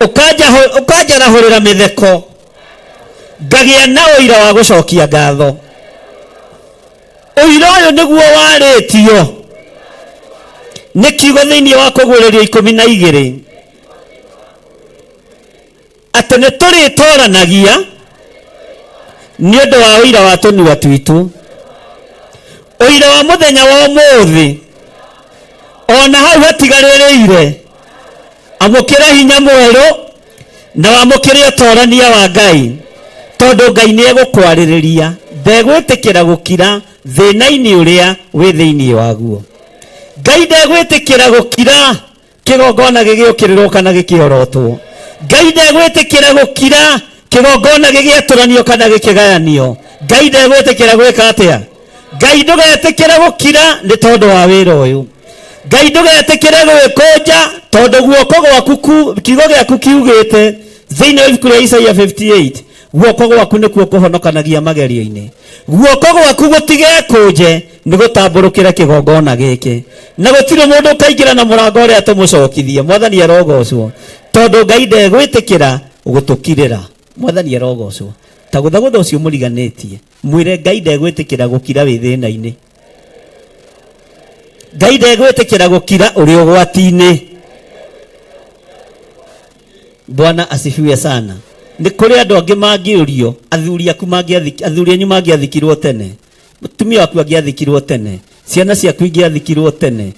ũkanjarahũrĩra mĩtheko, ngagĩa na ũira wa gũcokia ngatho. Ũira ũyũ nĩguo warĩtio nĩ kiugo thĩinĩ wa kũguũrĩrio 12 atĩ nĩ tũrĩtoranagia nĩ ũndũ wa ũira wa tũnua twitũ. Ũira wa mũthenya wa ũmũthĩ ona hau hatigarĩrĩire, amũkĩra hinya mwerũ na wamũkĩre ũtorania wa Ngai, tondũ Ngai nĩ egũkwarĩrĩria, ndegwĩtĩkĩra gũkira thĩna-inĩ ũrĩa wĩ thĩinĩ waguo. Ngai ndegwĩtĩkĩra gũkira kĩgongona gĩgĩũkĩrĩrwo kana gĩkĩorotwo. Ngai ndegwĩtĩkĩra gũkira kĩgongona gĩgĩatũranio kana gĩkĩgayanio. Ngai ndegwĩtĩkĩra gwĩka atĩa? Ngai ndũgetĩkĩre gũkira nĩ tondũ wa wĩra ũyũ. Ngai ndũgetĩkĩre gwĩkũnja tondũ guoko gwaku kiugo gĩaku kiugĩte thĩinĩ wa ibuku rĩa Isaia 58, guoko gwaku nĩkuo kũhonokanagia magerio-inĩ. Guoko gwaku gũtigekũnje nĩ gũtambũrũkĩre kĩgongona gĩkĩ, na gũtirĩ mũndũ ũkaingĩra na mũrango ũrĩa tũmũcokithie. Mwathani arogocwo, tondũ Ngai ndegwĩtĩkĩra gũtũkirĩra. Mwathani arogocwo. Ta gũthagũtha ũcio mũriganĩtie, mwĩre Ngai ndegwĩtĩkĩra gũkira wĩ thĩna-inĩ. Ngai ndegwĩtĩkĩra gũkira ũrĩ ũgwati-inĩ. Bwana asifiwe sana. Nĩ kũrĩ andũ angĩ mangĩũrio, athuri aku mangĩathik-, athuri anyu mangĩathikirwo tene, mũtumia waku angĩathikirwo tene, ciana ciaku ingĩathikirwo tene,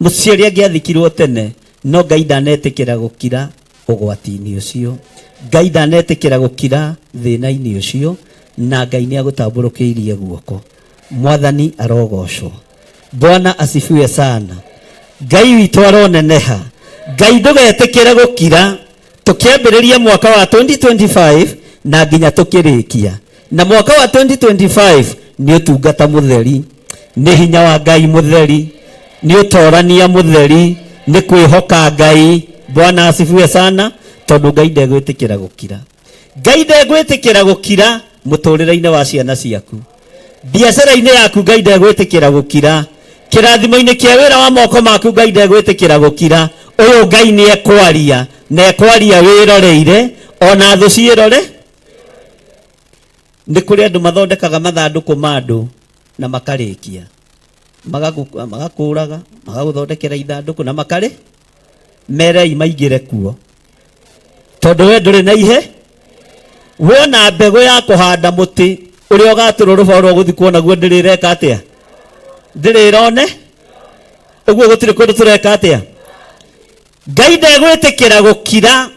mũciari angĩathikirwo tene, no Ngai ndanetĩkĩra gũkira ũgwati-inĩ ũcio. Ngai ndanetĩkĩra gũkira thĩna-inĩ ũcio, na Ngai nĩ agũtambũrũkĩirie guoko. Mwathani arogocwo. Bwana asifiwe sana. Ngai witũ aroneneha. Ngai ndũgetĩkĩre gũkira tũkĩambĩrĩria mwaka wa 2025 na nginya tũkĩrĩkia. Na mwaka wa 2025 nĩ ũtungata mũtheri, nĩ hinya wa Ngai mũtheri. Nĩ ũtorania mũtheri, nĩ kwĩhoka Ngai. Bwana asifiwe sana, tondũ Ngai ndegwĩtĩkĩra gũkira. Ngai ndegwĩtĩkĩra gũkira mũtũrĩre-inĩ wa ciana ciaku, biacara-inĩ yaku Ngai ndegwĩtĩkĩra gũkira, kĩrathimo-inĩ kĩa wĩra wa moko maku Ngai ndegwĩtĩkĩra gũkira. Ũyũ Ngai nĩ ekwaria, na ekwaria wĩroreire, ona thũ ciĩrore. Nĩ kũrĩ andũ mathondekaga mathandũkũ ma andũ na makarĩkia, magakũraga, magagũthondekera ithandũkũ na makarĩ merei maingĩre kuo, tondũ we ndũrĩ na ihe. Wona mbegũ ya kũhanda mũtĩ ũrĩa ũgatũrwo rũbaũ rwa gũthikwo naguo ndĩrĩ ĩreka atĩa? Ndĩrĩ ĩrone ũguo, gũtirĩ kũndũ tũreka atĩa? Ngai ndegwĩtĩkĩra gũkira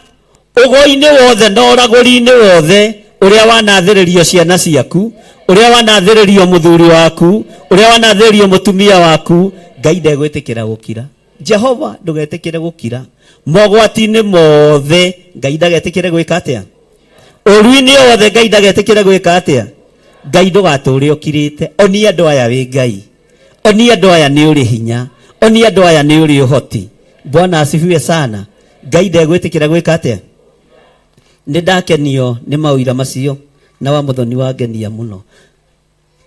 ũgo-inĩ wothe na ũragũri-inĩ wothe ũrĩa wanathĩrĩrio ciana ciaku, ũrĩa wanathĩrĩrio mũthuri waku, ũrĩa wanathĩrĩrio mũtumia waku. Ngai ndegwĩtĩkĩra gũkira. Jehova, ndũgetĩkĩre gũkira mogwati-inĩ mothe. Ngai ndagetĩkĩre gwĩka atĩa? Ũru-inĩ wothe Ngai ndagetĩkĩre gwĩka atĩa? Ngai, ndũgatũre ũkirĩte. Onia andũ aya wĩ Ngai, onia andũ aya nĩ ũrĩ hinya, onia andũ aya nĩ ũrĩ ũhoti. Bwana asifiwe sana. Ngai ndegwĩtĩkĩra gwĩka atĩa? Nĩ ndakenio nĩ maũira macio, na wa Mũthoni wangenia mũno,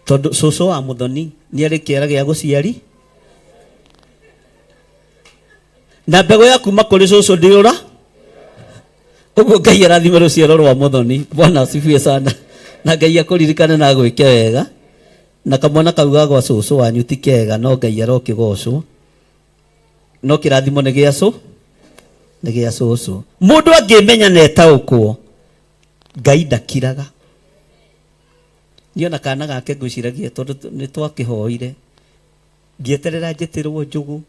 tondũ cũcũ wa Mũthoni nĩ arĩ kĩara gĩa gũciari, na mbegũ ya kuma kũrĩ cũcũ ndĩũra ũguo. Ngai arathime rũciaro rwa Mũthoni. Bwana asifiwe sana, na Ngai akũririkane na agwĩke wega. Na kamwana kau ga gwa cũcũ wanyu ti kega, no Ngai arokĩgocwo, no kĩrathimo nĩ gĩa cũ nĩ gĩa cũcũ. Mũndũ angĩmenya na etaũkwo, Ngai ndakiraga. Niĩ ona kana gake ngwĩciragia, tondũ nĩ twakĩhoire, ngĩeterera njĩtĩrwo njũgũ,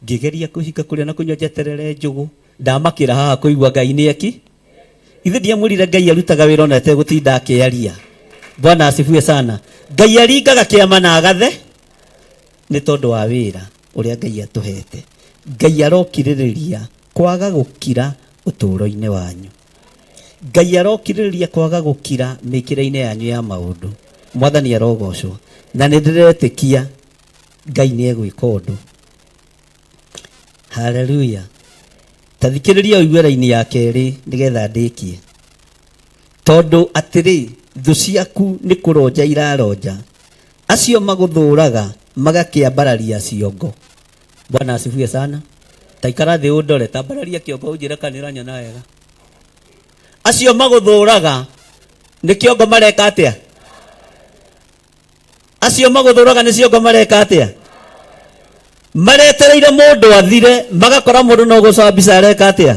ngĩgeria kũhinga kũrĩa na kũnyua njeterere njũgũ. Ndamakĩra haha kũigua Ngai nĩ eki ithe. Ndiamwĩrire Ngai arutaga wĩra ona etegũtinda akĩaria? Bwana asifiwe sana. Ngai aringaga kĩama na agathe nĩ tondũ wa wĩra ũrĩa Ngai atũhete. Ngai arokirĩrĩria kwaga gũkira ũtũũro-inĩ wanyu. Ngai arokirĩrĩria kwaga gũkira mĩkĩre-inĩ yanyu ya maũndũ. Mwathani arogocwo, na nĩ ndĩretĩkia Ngai nĩ egwĩka ũndũ. Haleluya. Ta thikĩrĩria ũigue raini ya kerĩ nĩgetha ndĩkie, tondũ atĩrĩ, thũ ciaku nĩ kũronja iraronja, acio magũthũraga magakĩambararia ciongo. Bwana asifiwe sana. Ta ikara thĩ ũndore, tambararia kĩongo ũnjĩre kana nĩũranyona wega. Acio magũthũraga nĩ kĩongo mareka atĩa? Acio magũthũraga nĩ ciongo mareka atĩa? Maretereire mũndũ athire, magakora mũndũ no gũcambica areka atĩa?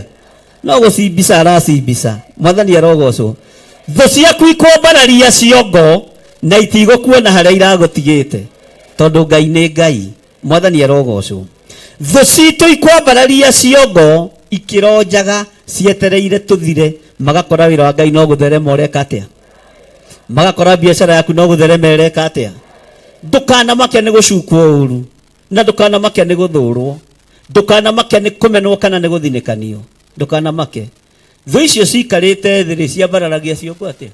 No gũcimbica aracimbica. Mwathani arogocwo. Thũ ciaku ikwambararia ciongo na itigũkuona harĩa iragũtigĩte, tondũ Ngai nĩ Ngai. Mwathani arogocwo. Thũ citũ ikwambararia ciongo ikĩronjaga cietereire tũthire, magakora wĩra wa Ngai no gũtherema ũreka atĩa? Magakora biacara yaku no gũtherema ĩreka atĩa? Ndũkanamake nĩ gũcukwo ũru, na ndũkanamake nĩ gũthũrwo, ndũkanamake nĩ kũmenwo kana nĩ gũthinĩkanio. Ndũkanamake. Thũ icio cikarĩte thĩ rĩ, ciambararagia ciongo atĩa?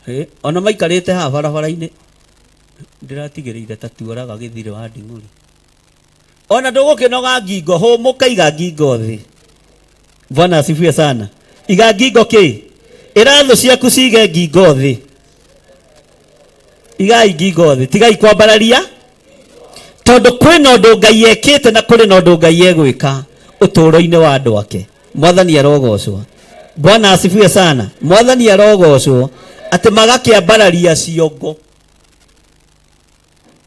Hĩ, ona maikarĩte haha barabara-inĩ, ndĩratigĩrĩire ta tuoraga gĩthirĩ wa nding'ũri. Ona ndũgũkĩnoga ngingo, hũmũka, iga ngingo thĩ. Bwana asifiwe sana. Iga ngingo kĩ? Ĩra thũ ciaku cige ngingo thĩ. Igai ngingo thĩ, tigai kwambararia, tondũ kwĩna ũndũ Ngai ekĩte na kũrĩ na ũndũ Ngai egwĩka ũtũũro-inĩ wa andũ ake. Mwathani arogocwo. Bwana asifiwe sana. Mwathani arogocwo. Atĩ magakĩambararia ciongo.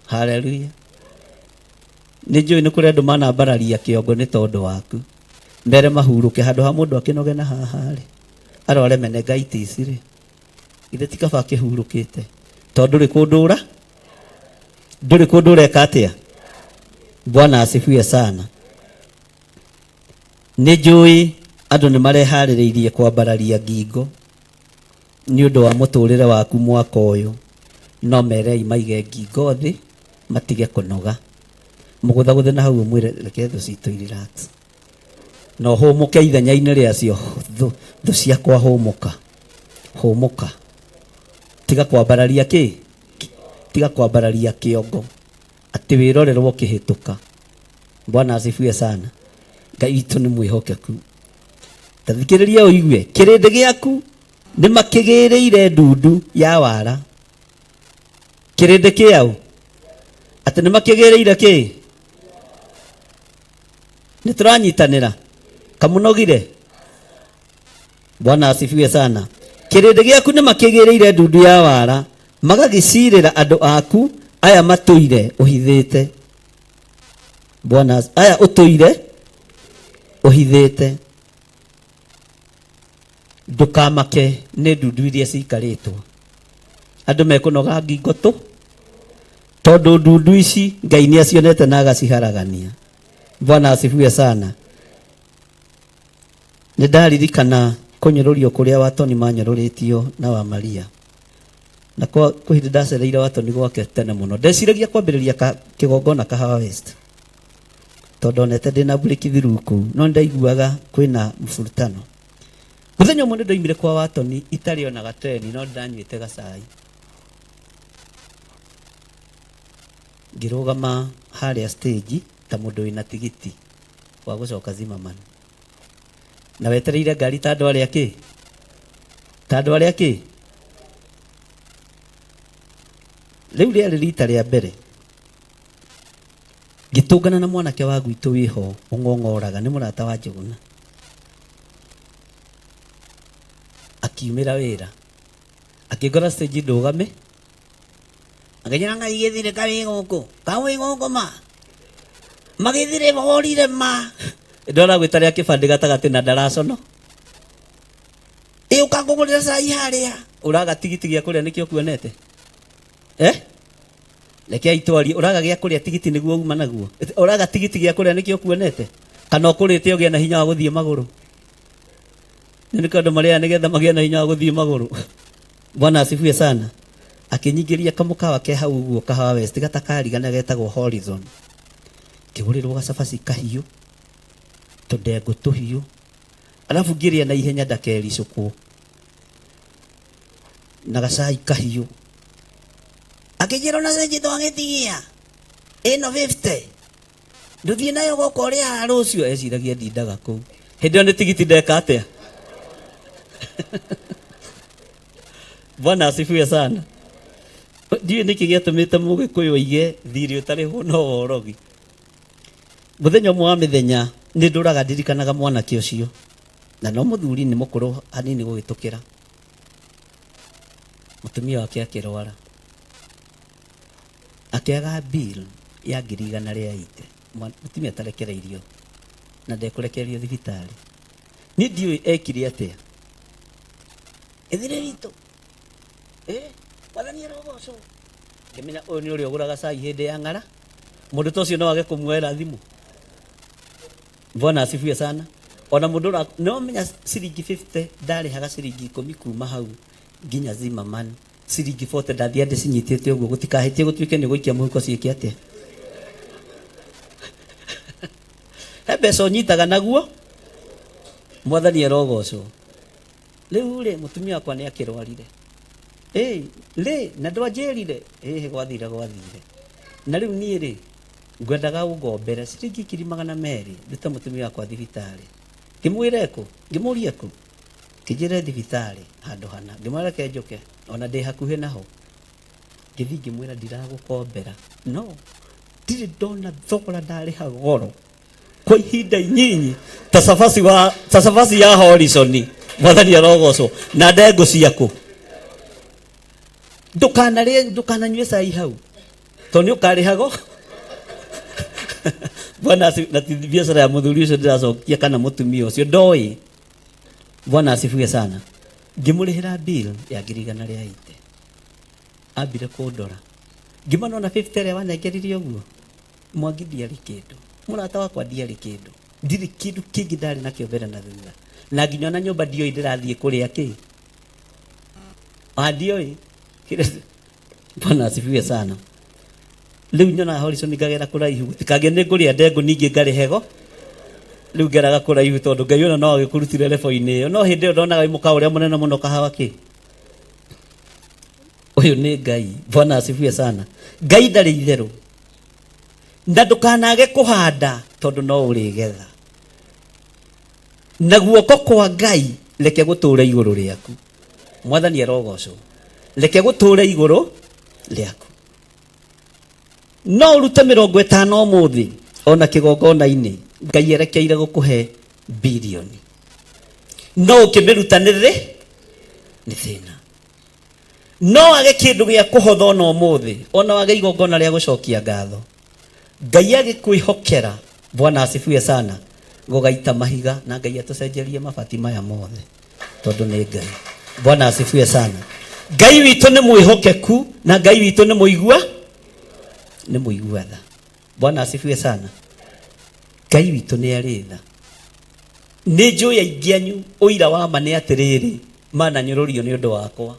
Haleluya. Nĩ njũĩ nĩ kũrĩ andũ manambararia kĩongo nĩ tondũ waku, mbere mahurũke handũ ha mũndũ akĩnoge na haha rĩ, arware meningitis rĩ, ithe ti kaba akĩhurũkĩte, tondũ ndũrĩ kũndũ ũra ndũrĩ kũndũ ũreka atĩa? Bwana asifiwe sana. Nĩ njũĩ andũ nĩ mareharĩrĩirie kwambararia ngingo nĩ ũndũ wa mũtũrĩre waku mwaka ũyũ, no merei maige ngingo thĩ, matige kũnoga. Mũgũthagũthe na hau ũmwĩre, reke thũ citũ i relax na ũhũmũke ithenya-inĩ rĩacio. Thũ, thũ ciakwa, hũmũka, hũmũka, tiga kwambararia kĩ, tiga kwambararia kĩongo. Atĩ wĩrorerwo ũkĩhĩtũka. Bwana asifiwe sana. Ngai witũ nĩ mwĩhokeku. Ta thikĩrĩria ũigue, kĩrĩndĩ gĩaku nĩ makĩgĩrĩire ndundu ya wara. Kĩrĩndĩ kĩaũ? Atĩ nĩ makĩgĩrĩire kĩ? Nĩ tũranyitanĩra? Kamũnogire? Bwana asifiwe sana. Kĩrĩndĩ gĩaku nĩ makĩgĩrĩire ndundu ya wara, magagĩcirĩra andũ aku aya matũire ũhithĩte. Bwana aya ũtũire ũhithĩte. Ndũkamake nĩ ndundu iria cikarĩtwo. Andũ mekũnoga ngingo tũ, tondũ ndundu ici Ngai nĩ acionete na agaciharagania. Bwana asifiwe sana. Nĩ ndaririkana kũnyũrũrio kũrĩa Watoni manyũrũrĩtio na wa Maria. Na kwa kwĩ hĩndĩ ndacereire Watoni gwake tene mũno. Ndeciragia kwambĩrĩria ka, kĩgongona Kahawa West. Tondũ onete ndĩna breakthrough kũu, no nĩndaiguaga kwĩna mfurutano. Mũthenya ũmwe nĩndoimire kwa Watoni itarĩ ona gateni, no nĩndanyuĩte gacai. Ngĩrũgama harĩa stage ta mũndũ wĩna tigiti wa gũcoka Zimmerman. Na wetereire ngari ta andũ arĩa kĩ? Ta andũ arĩa kĩ? Rĩu rĩarĩ rita rĩa mbere ngĩtũngana na mwanake wa gwitũ wĩho ũng'ong'oraga, nĩ mũrata wa Njũgũna. Akiumĩra wĩra, akĩngora stage ndũgame, akĩnjĩra Ngai gĩthirĩ ka wĩ gũkũ, ka wĩ gũkũ ma? Magĩthirĩ borire ma. Ndona gwĩta rĩa kĩbandĩ gatagatĩ na ndaracono. Ĩ ũkangũgũrĩra cai harĩa. Ũraga tigiti gĩa kũrĩa nĩkĩo kuonete? Eh? Reke itwarie, ũraga gĩa kũrĩa tigiti nĩguo uma naguo? Ũraga tigiti gĩa kũrĩa nĩkĩo kuonete? Kana ũkũrĩte ũgĩe na hinya wa gũthiĩ magũrũ? Nĩ nĩkĩo andũ marĩaga nĩgetha magĩe na hinya wa gũthiĩ magũrũ. Bwana asifiwe sana. Akĩnyingĩria kamũkawa ke hau ũguo Kahawa West gatakarigana getagwo Horizon. Ngĩgũrĩrwo gacabaci kahiũ, tũndengũ tũhiũ, alafu ngĩrĩa na ihenya ndakericũkwo na gacai kahiũ. Akĩnjĩra ona cenji twagĩtigia ĩno 50 ndũthiĩ nayo goka ũrĩhaga rũciũ. Eciragia ndindaga kũu. Hĩndĩ ĩyo nĩ tigiti ndeka atĩa? Bwana asifiwe sana. Ndiũĩ nĩkĩ gĩatũmĩte mũgĩkũyũ oige thirĩ ũtarĩhwo no worogi. Mũthenya ũmwe wa mĩthenya nĩ ndũraga ndirikanaga mwanake ũcio, na no mũthuri nĩ mũkũrũ hanini gũgĩtũkĩra. Mũtumia wake akĩrwara, akĩaga bill ya 180,000. Mũtumia atarekereirio na ndekũrekererio thibitarĩ. Niĩ ndiũĩ ekire atĩa. Ĩthire ritũ. Mwathani arogocwo. Ngĩmenya ũyũ nĩ ũrĩa ũgũraga cai hĩndĩ ya ng'ara. Mũndũ ta ũcio no age kũmuoera thimũ. Bwana asifiwe sana. Ona mũndũ ũra no menya ciringi 50 ndarĩhaga ciringi 10 kuma hau nginya Zimmerman. Ciringi 40 ndathiaga ndĩcinyitĩte ũguo gũtikahĩtie gũtuĩke nĩ gũikia mũhuko ciĩke atĩa. He mbeca ũnyitaga naguo. Mwathani arogocwo. Rĩu rĩ mũtumia wakwa nĩ akĩrwarire. Ĩ rĩ na ndwanjĩrire. Ĩhĩ gwathire gwathire. Na rĩu niĩ rĩ ngwendaga ũngombere ciringi 200,000 ndute mũtumia wakwa thibitarĩ. Ngĩmwĩra ĩkũ? Ngĩmũria ĩkũ? Kĩnjĩre thibitarĩ handũ hana. Ngĩmwĩra reke njũke ona ndĩ hakuhĩ naho. Ngĩthiĩ ngĩmwĩra ndiragũkombera no ndirĩ ndona thogora ndarĩha goro kwa ihinda inyinyi ta cabaci wa ta cabaci ya Horizon. Mwathani arogocwo. Na ndengũ ciaku ndũkanarĩe, ndũkananyue cai hau tondũ nĩ ũkarĩhago. Bwana na ti biacara ya mũthuri ũcio ndĩracokia kana mũtumia ũcio ndoĩ. Bwana asifiwe sana. Ngĩmũrĩhĩra bill ya 180,000. Ambire kũndora ngĩmana ona 50 ĩrĩa wanengerire ũguo. Mwangi ndiarĩ kĩndũ, mũrata wakwa ndiarĩ kĩndũ, ndirĩ kĩndũ kĩngĩ ndarĩ nakĩo mbere na thutha, na nginya ona nyũmba ndioĩ ndĩrathiĩ kũrĩa kĩ. Ah, ndioĩ. Bwana asifiwe sana. Rĩu nyonaga Horizon ngagera kũraihu, gũtikagĩe nĩ ngũrĩa ndengũ ningĩ ngarĩhego. Rĩu ngeraga kũraihu tondũ Ngai ona no agĩkũrutire level-inĩ ĩyo. No hĩndĩ ĩyo ndonaga wĩ mũkawa ũrĩa mũnene mũno kahawa kĩ. Ũyũ nĩ Ngai. Bwana asifiwe sana. Ngai ndarĩ itherũ. Na ndũkanage kũhanda tondũ no ũrĩgetha. Na guoko kwa Ngai reke gũtũũre igũrũ rĩaku. Mwathani arogocwo. Reke gũtũũre igũrũ rĩaku. No ũrute 50 ũmũthĩ ona kĩgongona-inĩ, Ngai erekeire gũkũhe bilioni. No ũkĩmĩruta nĩ thĩ, nĩ thĩna. No wage kĩndũ gĩa kũhotha ona ũmũthĩ, ona wage igongona rĩa gũcokia ngatho. Ngai agĩkwĩhokera, Bwana asifiwe sana, gũgaita mahiga na Ngai atũcenjerie mabati maya mothe tondũ nĩ Ngai. Bwana asifiwe sana. Ngai witũ nĩ mwĩhokeku na Ngai witũ nĩ mũigua, nĩ mũigua tha. Bwana asifiwe sana. Ngai witũ nĩ arĩ tha. Nĩ njũĩ aingĩ anyu ũira wa ma nĩ atĩrĩrĩ, mananyũrũrio nĩ ũndũ wakwa.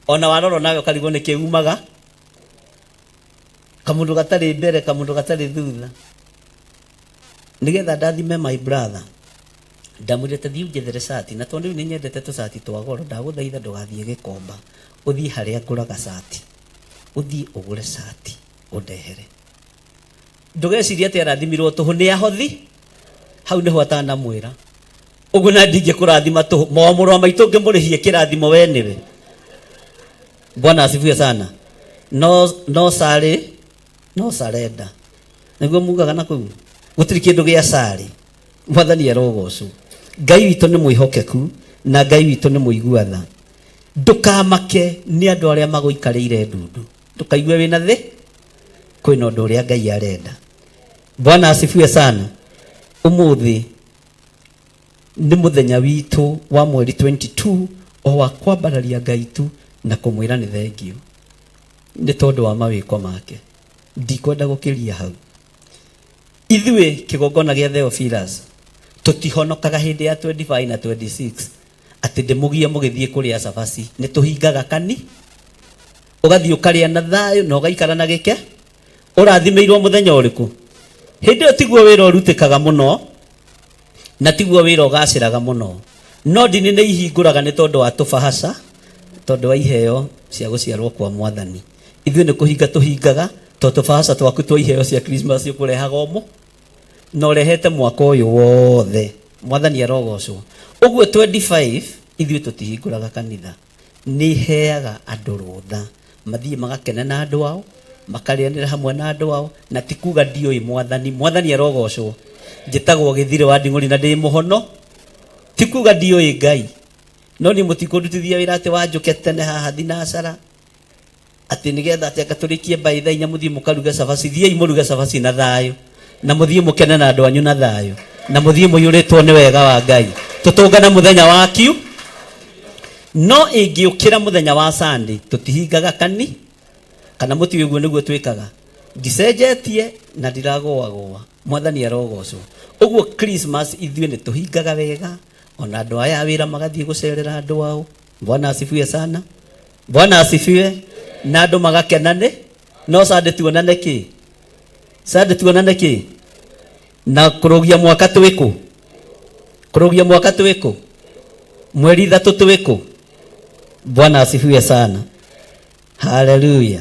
Ona warora nawe ũkarigwo nĩ kĩ umaga kamũndũ gatarĩ mbere kamũndũ gatarĩ thutha. Nĩgetha ndathime my brother, ndamwĩrire ta thiĩ ũnjethere cati, na tondũ rĩu nĩ nyendete tũcati twa goro, ndagũthaitha ndũgathiĩ Gĩkomba, ũthiĩ harĩa ngũraga cati, ũthiĩ ũgũre cati ũndehere. Ndũgecirie atĩ arathimirwo tũhũ nĩ ahothi, hau nĩho atanamwĩra. Ũguo na ndingĩkũrathima tũhũ, mo mũrũ wa maitũ ngĩmũrĩhie kĩrathimo we nĩwe. Bwana asifiwe sana. No, no sare, no sarenda. Nĩguo mugaga na kũu. Gũtirĩ kĩndũ gĩa sare. Mwathani arogocwo. Ngai witũ nĩ mwĩhokeku na Ngai witũ nĩ mũigua tha. Ndũkamake nĩ andũ arĩa magũikarĩire ndundu. Ndũkaigue wĩna thĩ, kwĩna ũndũ ũrĩa Ngai arenda. Bwana asifiwe sana. Ũmũthĩ nĩ mũthenya witũ wa mweri 22 o wa kwambararia Ngai tu na kũmwĩra nĩ thengiũ nĩ tondũ wa mawĩko make. Ndikwenda gũkĩria hau. Ithuĩ kĩgongona gĩa Theophilus tũtihonokaga hĩndĩ ya 25 na 26 atĩ ndĩmũgie mũgĩthiĩ kũrĩa cabaci. Nĩ tũhingaga kani, ũgathiĩ ũkarĩa na thayũ na ũgaikara na gĩke. Ũrathimĩirwo mũthenya ũrĩkũ? Hĩndĩ ĩyo tiguo wĩra ũrutĩkaga mũno na tiguo wĩra ũgacĩraga mũno. No ndini nĩ ihingũraga nĩ tondũ wa tũbahaca, tondũ wa iheo cia gũciarwo kwa Mwathani. Ithuĩ nĩ kũhinga tũhingaga tondũ tũbahaca twaku twa iheo cia Christmas ũkũrehaga ũmũ na ũrehete mwaka ũyũ wothe. Mwathani arogocwo. Ũguo 25 ithuĩ tũtihingũraga kanitha. Nĩ heaga andũ rũtha mathiĩ magakene na andũ ao, makarĩanĩra hamwe na andũ ao, na ti kuga ndiũĩ Mwathani. Mwathani arogocwo. Njĩtagwo Gĩthirĩ wa Nding'ũri na ndĩ mũhono. Ti kuga ndiũĩ Ngai, no niĩ mũtikũndutithia wĩra atĩ wanjũke tene haha thinacara atĩ nĩgetha atĩ anga tũrĩkie mbaĩ thaa inya mũthiĩ mũkaruge cabaci. Thiĩi mũruge cabaci na thayũ, na mũthiĩ mũkene na andũ anyu na thayũ, na mũthiĩ mũiyũrĩtwo nĩ wega wa Ngai. Tũtũngane mũthenya wa kiu. No ĩngĩũkĩra mũthenya wa Sunday, tũtihingaga kani, kana mũtiũĩ ũguo nĩguo twĩkaga. Ndicenjetie na ndiragũagũa. Mwathani arogocwo. Ũguo Christmas ithuĩ nĩ tũhingaga wega, ona andũ aya a wĩra magathiĩ gũcerera andũ ao. Bwana asifiwe sana. Bwana asifiwe. Na andũ magakena nĩ no Sunday tuonane kĩ? Sunday tuonane kĩ? Na kũrũgia mwaka twĩ kũ? Kũrũgia mwaka twĩ kũ? Mweri 3 twĩ kũ? Bwana asifiwe sana. Haleluya.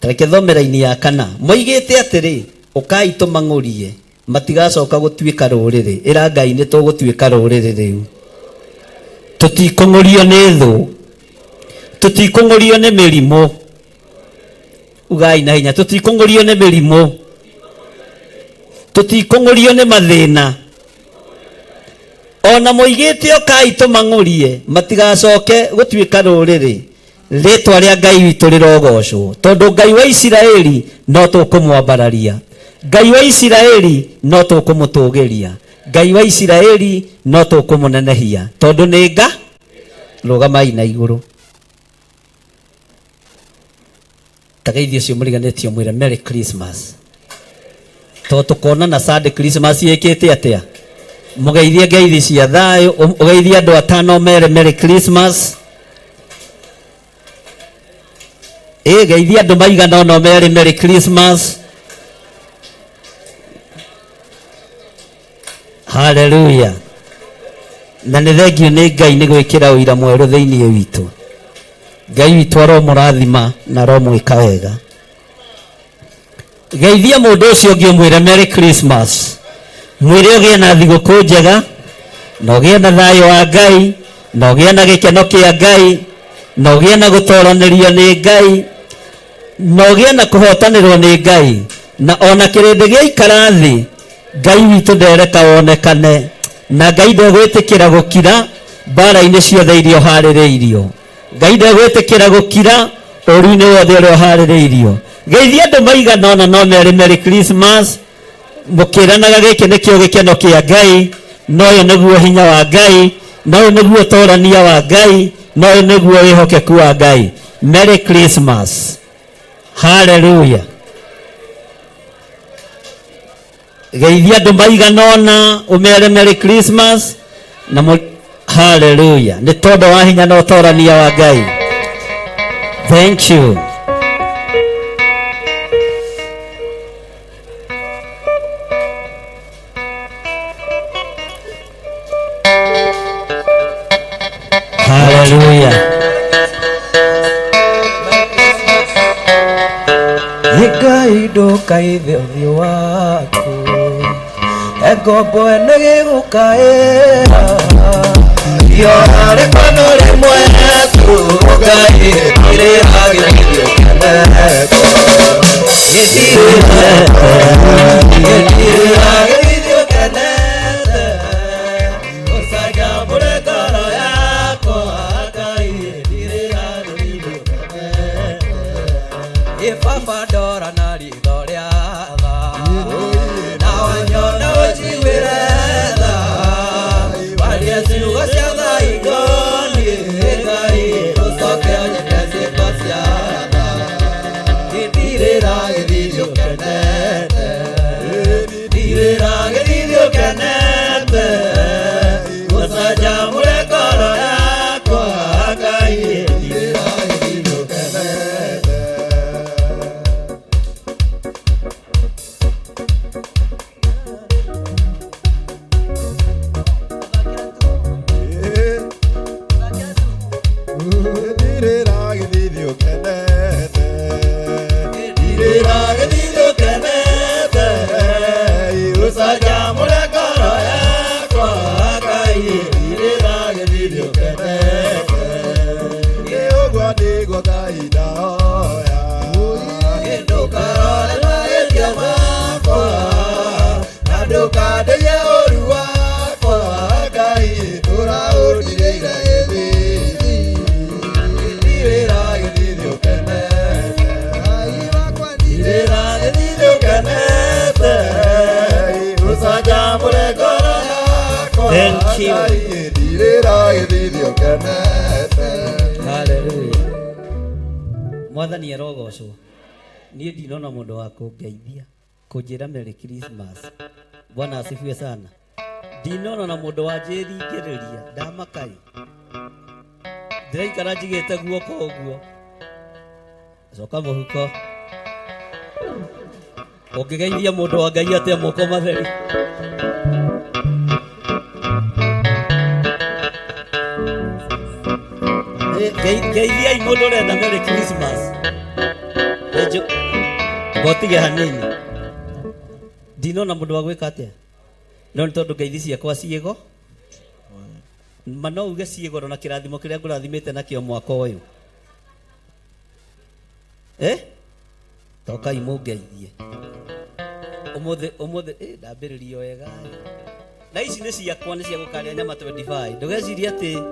Tareke thome raini ya kana. Moigĩte atĩrĩ, ũkai tũmang'ũrie, matigacoka gũtuĩka rũrĩrĩ. Ĩra Ngai nĩ tũgũtuĩka rũrĩrĩ rĩu. Tũtikũng'ũrio nĩ thũ, tũtikũng'ũrio nĩ mĩrimũ. Ugai na hinya, tũtikũng'ũrio nĩ mĩrimũ, tũtikũng'ũrio nĩ mathĩna. Ona moigĩte ũkai tũmang'ũrie, matigacoke gũtuĩka rũrĩrĩ. Rĩtwa rĩa Ngai witũ rĩrogocwo, tondũ Ngai wa Isiraeli no tũkũmwambararia, Ngai wa Isiraeli no tũkũmũtũgĩria, Ngai wa Isiraeli no tũkũmũnenehia, tondũ nĩ nga. Rũgamai na igũrũ. Tageithio ũcio mũriganĩtio mwĩre Merry Christmas. To tũkonana Sunday Christmas ĩkĩte atĩa? Mũgeithie ngeithi cia thayũ, ũgeithie andũ atano mere Merry Christmas. Ĩ geithie andũ maigana ũna mere Merry Christmas. Haleluya. Na nĩ thengiũ nĩ Ngai nĩ gwĩkĩra ũira mwerũ thĩinĩ witũ. Ngai witũ aromũrathima na aromwĩka wega. Geithia mũndũ ũcio ũngĩ ũmwĩre Merry Christmas, mwĩre ũgĩe na thigũkũ njega, na ũgĩe na thayũ wa Ngai, na ũgĩe na gĩkeno kĩa Ngai, na ũgĩe na gũtoranĩrio nĩ Ngai, na ũgĩe na kũhotanĩrwo nĩ Ngai, na ona kĩrĩndĩ gĩaikara thĩ, Ngai witũ ndereka wonekane, na Ngai ndegwĩtĩkĩra gũkira mbara-inĩ ciothe iria ũharĩrĩirio. Ngai ndegwĩtĩkĩra gũkira ũru-inĩ wothe ũrĩa ũharĩrĩirio. Geithia andũ maigana ũna no merĩ Merry Christmas, mũkĩranaga gĩkĩ nĩkĩo gĩkeno kĩa Ngai, na ũyũ nĩguo hinya wa Ngai, na ũyũ nĩguo ũtorania wa Ngai, na ũyũ nĩguo wĩhokeku wa Ngai. Merry Christmas. Hallelujah. Geithia andũ maigana ũna ũmere Merry Christmas na mũ... Hallelujah. Nĩ tondũ wa hinya na ũtorania wa Ngai. Thank you. Hallelujah. Nĩ Ngai ndũkaithe ũthiũ waku, ngombo ĩno ĩgĩgũkaĩra, riũa rĩkwano rĩmwe tu, Ngai ndirĩra gĩthiĩ ũkenete, gĩthiĩ gĩthiĩ ũkenete, ũcanjamũre ngoro yakwa, Ngai ndirĩra gĩthiĩ ũkenete. Ĩ baba ndora na ritho rĩa tha, na wanyona ũnjiguĩre tha, warie ciugo cia tha ingoniĩ, Ngai ũcoke ũnyĩke ciĩko cia tha, ndirĩra gĩthithi ũkenete, ndirĩra gĩthithi ũkenete, ũcanjamũre ngoro yakwa, Ngai ndirĩra gĩthithi ũkenete. Ndirĩra gĩthithi ũkenete, ndirĩra gĩthithi ũkenete, ũcanjamũre ngoro yakwa, Ngai ndirĩra gĩthithi ũkenete. Nĩ ũguo nĩguo Ngai ndahoya, ndũkarore mahĩtia makwa, na ndũkandeie ũru wakwa, Ngai tũra ũndirĩire gĩthithi, ndirĩra gĩthithi ũkenete, ndirĩra gĩthithi ũkenete, ũcanjamũre ngoro yakwa, Thank you. Ngai ndirĩra gĩthithi ũkenete. Hallelujah. Mwathani arogocwo. Niĩ ndinona mũndũ wa kũngeithia kũnjĩra Merry Christmas. Bwana asifiwe sana. Ndinona na mũndũ wanjĩringĩrĩria ndamakai. Ndĩraikara njigĩte guoko ũguo. Coka mũhuko. Ũngĩgeithia mũndũ wa Ngai atĩa moko matheri? Geithiai mũndũ ũrenda Merry Christmas. Ngotige hanini. Ndinona mũndũ wa gwĩka atĩa? No nĩ tondũ ngeithi ciakwa ciĩgo. Ma no uge ciĩgoro na kĩrathimo kĩrĩa ngũrathimĩte nakĩo mwaka ũyũ. Eh? Tokai mũngeithie. Ũmũthĩ ũmũthĩ ndambĩrĩria wega. Na ici nĩ ciakwa nĩ cia gũkarĩa nyama 25. Ndũgecirie atĩ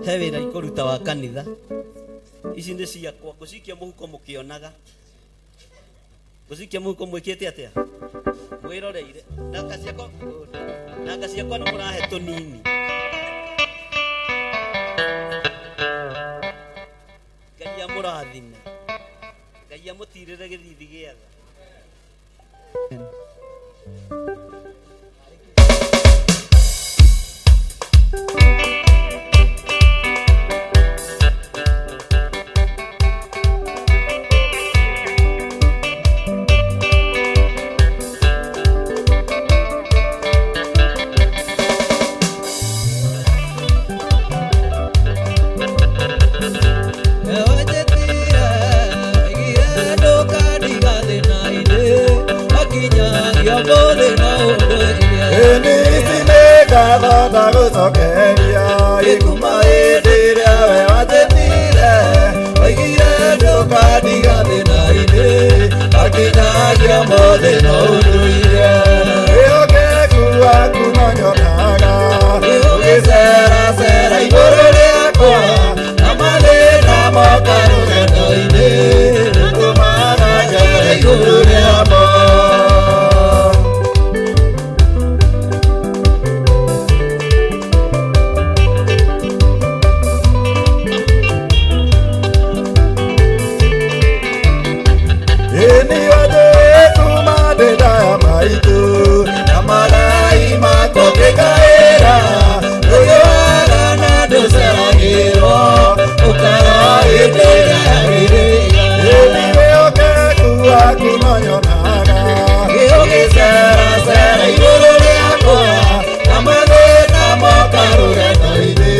he wĩra ikũruta wa kanitha. Ici nĩ ciakwa ngũcikia mũhuko mũkĩonaga. Ngũcikia mũhuko mwĩkĩte atĩa? Mwĩroreire. Nanga ciakwa nanga ciakwa nĩ mũrahe tũnini. Ngai amũrathime. Ngai amũtirĩre gĩthithi gĩa tha. Ewanjĩtire, oigire ndũkandiga thĩna-inĩ. Kuma hĩndĩ ĩrĩa we wanjĩtire oigire ndũkandiga thĩna-inĩ akinyagia mothe no ũndũire wĩhokeku waku no nyonaga ũgĩceracera igũrũ rĩakwa na mathĩna moka rũgendo-inĩ rũtũmaga njere igũrũ rĩamo. Ĩni wanjũĩ kuma ndĩ nda ya maitũ na magai makwa ngĩkaĩra ndũgĩwaga na ndũceragĩrwo ũkara hĩndĩ ĩrĩa yagĩrĩire. Ĩni wĩhokeku waku no nyonaga ũgĩceracera igũrũ rĩakwa na mathĩna moka rũgendo-inĩ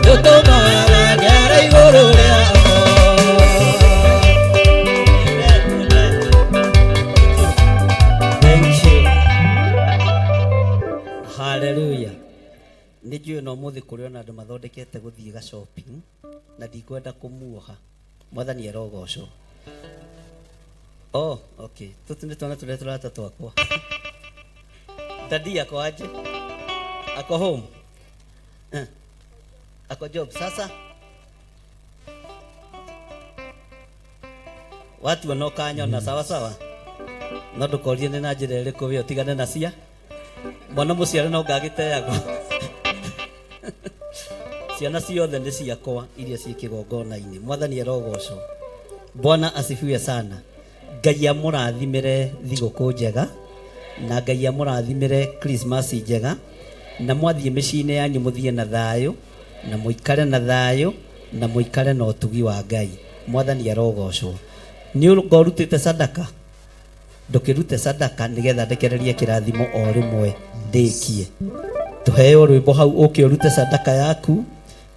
ndũtũmaga ngere igũrũ rĩamo. Thank you. Hallelujah. Nĩ njũĩ na ũmũthĩ kũrĩ ona andũ mathondekete gũthiĩ ga shopping na ndikwenda kũmuoha. Mwathani arogocwo. Oh, okay. Tũtũ nĩ twana tũrĩa tũrata twakwa. Dadi ako aje? Ako home? Eh. Ako job sasa? Watu wanaokanyona sawa sawa? No ndũkorie nĩ na njĩra ĩrĩkũ we ũtigane na cia mwana mũciare no ngagĩteagwo ciana ciothe nĩ ciakwa iria ciĩ kĩgongona-inĩ. Mwathani arogocwo. Bwana asifiwe sana. Ngai amũrathimĩre thigũkũ njega na Ngai amũrathimĩre Christmas njega na mwathiĩ mĩciĩ-inĩ yanyu mũthiĩ na thayũ na mũikare na thayũ na mũikare na ũtugi wa Ngai. Mwathani arogocwo. Nĩ ũrutĩte sadaka ndũkĩrute sadaka nĩgetha ndekererie kĩrathimo o rĩmwe ndĩkie. Tũheo rwĩmbo hau ũke ũrute sadaka yaku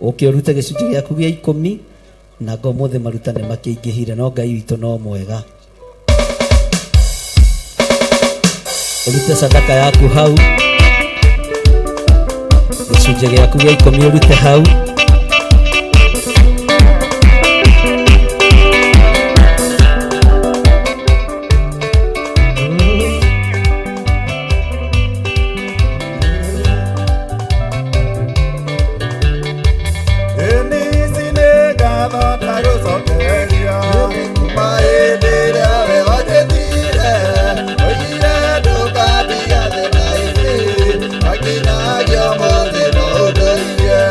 ũke ũrute gĩcunjĩ gĩaku gĩa ikũmi na ngo ũmũthĩ maruta nĩ makĩingĩhire no Ngai witũ no mwega. Ũrute sadaka yaku hau gĩcunjĩ gĩaku gĩa ikũmi ũrute hau. Ĩni ici nĩ ngatho ndagũcokeria kuma hĩndĩ ĩrĩa we wanjĩtire oigire ndũkandiga thĩna-inĩ akinyagia ũmũthĩ no ũndũirie.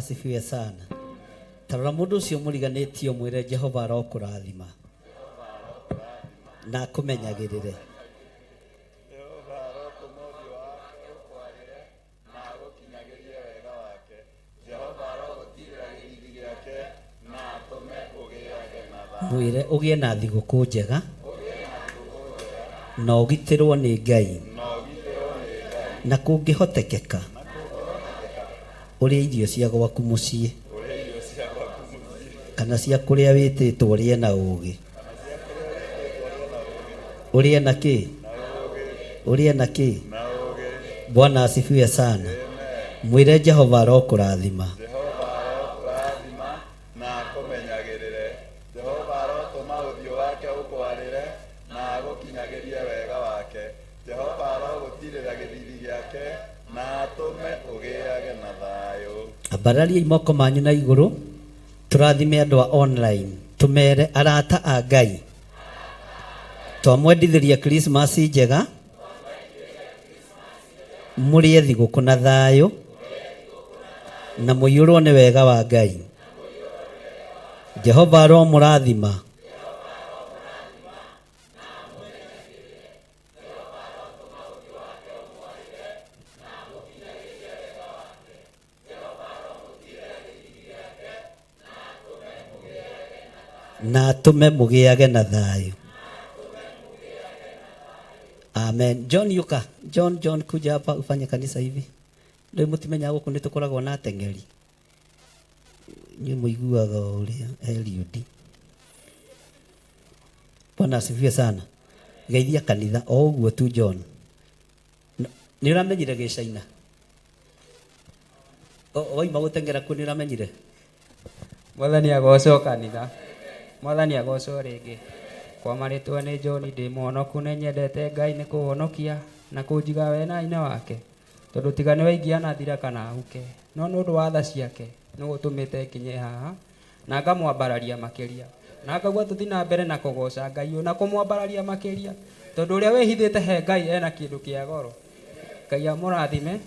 Asifiwe sana. Tarora mũndũ ũcio mũriganĩtio mwĩre Jehova arokũrathima na akũmenyagĩrĩre. Jehova arotũma ũthiũ wake ũkwarĩre na agũkinyagĩrie wega wake. Jehova arogũtiirĩra gĩthiithi gĩake na atũme ũgĩage na thayũ. Mwĩre ũgĩe na thigũkũ njega na ũgitĩrwo nĩ Ngai na kũngĩhotekeka ũrĩe irio cia gwaku mũciĩ kana cia kũrĩa wĩtĩtwo ũrĩe na ũũgĩ. Ũrĩe na kĩ? Ũrĩe na kĩ? Bwana asifiwe sana. Mwĩre Jehova arokũrathima. Jehova arokũrathima na akũmenyagĩrĩre. Jehova arotũma ũthiũ wake ũkwarĩre na agũkinyagĩrie wega wake. Jehova arogũtiirĩra gĩthiithi gĩake na atũme ũgĩage na thayũ. Ambarariai moko manyu na igũrũ tũrathime andũ a online tũmere arata a Ngai twamwendithĩria Christmas njega mũrĩe thigũkũ na thayũ na mũiyũrwo nĩ wega wa Ngai. Jehova aromũrathima. Na atũme mũgĩage na thayũ. Amen. John yuka. John, John kuja hapa ufanye kanisa hivi. Rĩu mũtimenyaga gũkũ nĩ tũkoragwo na ateng'eri. Inyuĩ mũiguaga o ũrĩa Eliud. Bwana asifiwe sana. Geithia kanitha o ũguo tu John. Nĩ ũramenyire gĩcaina? Wauma gũteng'era kuo nĩ ũramenyire? Mwathani agocwo kanitha. Mwathani agocwo rĩngĩ. Kwa marĩtwa nĩ John ndĩ mũhonoku nĩ nyendete Ngai nĩ kũhonokia na kũnjiga wena-inĩ wake. Tondũ tiga nĩwe ingĩanathira kana huke. No nĩ ũndũ wa tha ciake nĩwe ũtũmĩte nginye haha na ngamwambararia makĩria. Na ngauga tũthiĩ na mbere na kũgoca Ngai ũyũ na kũmwambararia makĩria. Tondũ ũrĩa wĩhithĩte he Ngai ena kĩndũ kĩa goro. Ngai amũrathime.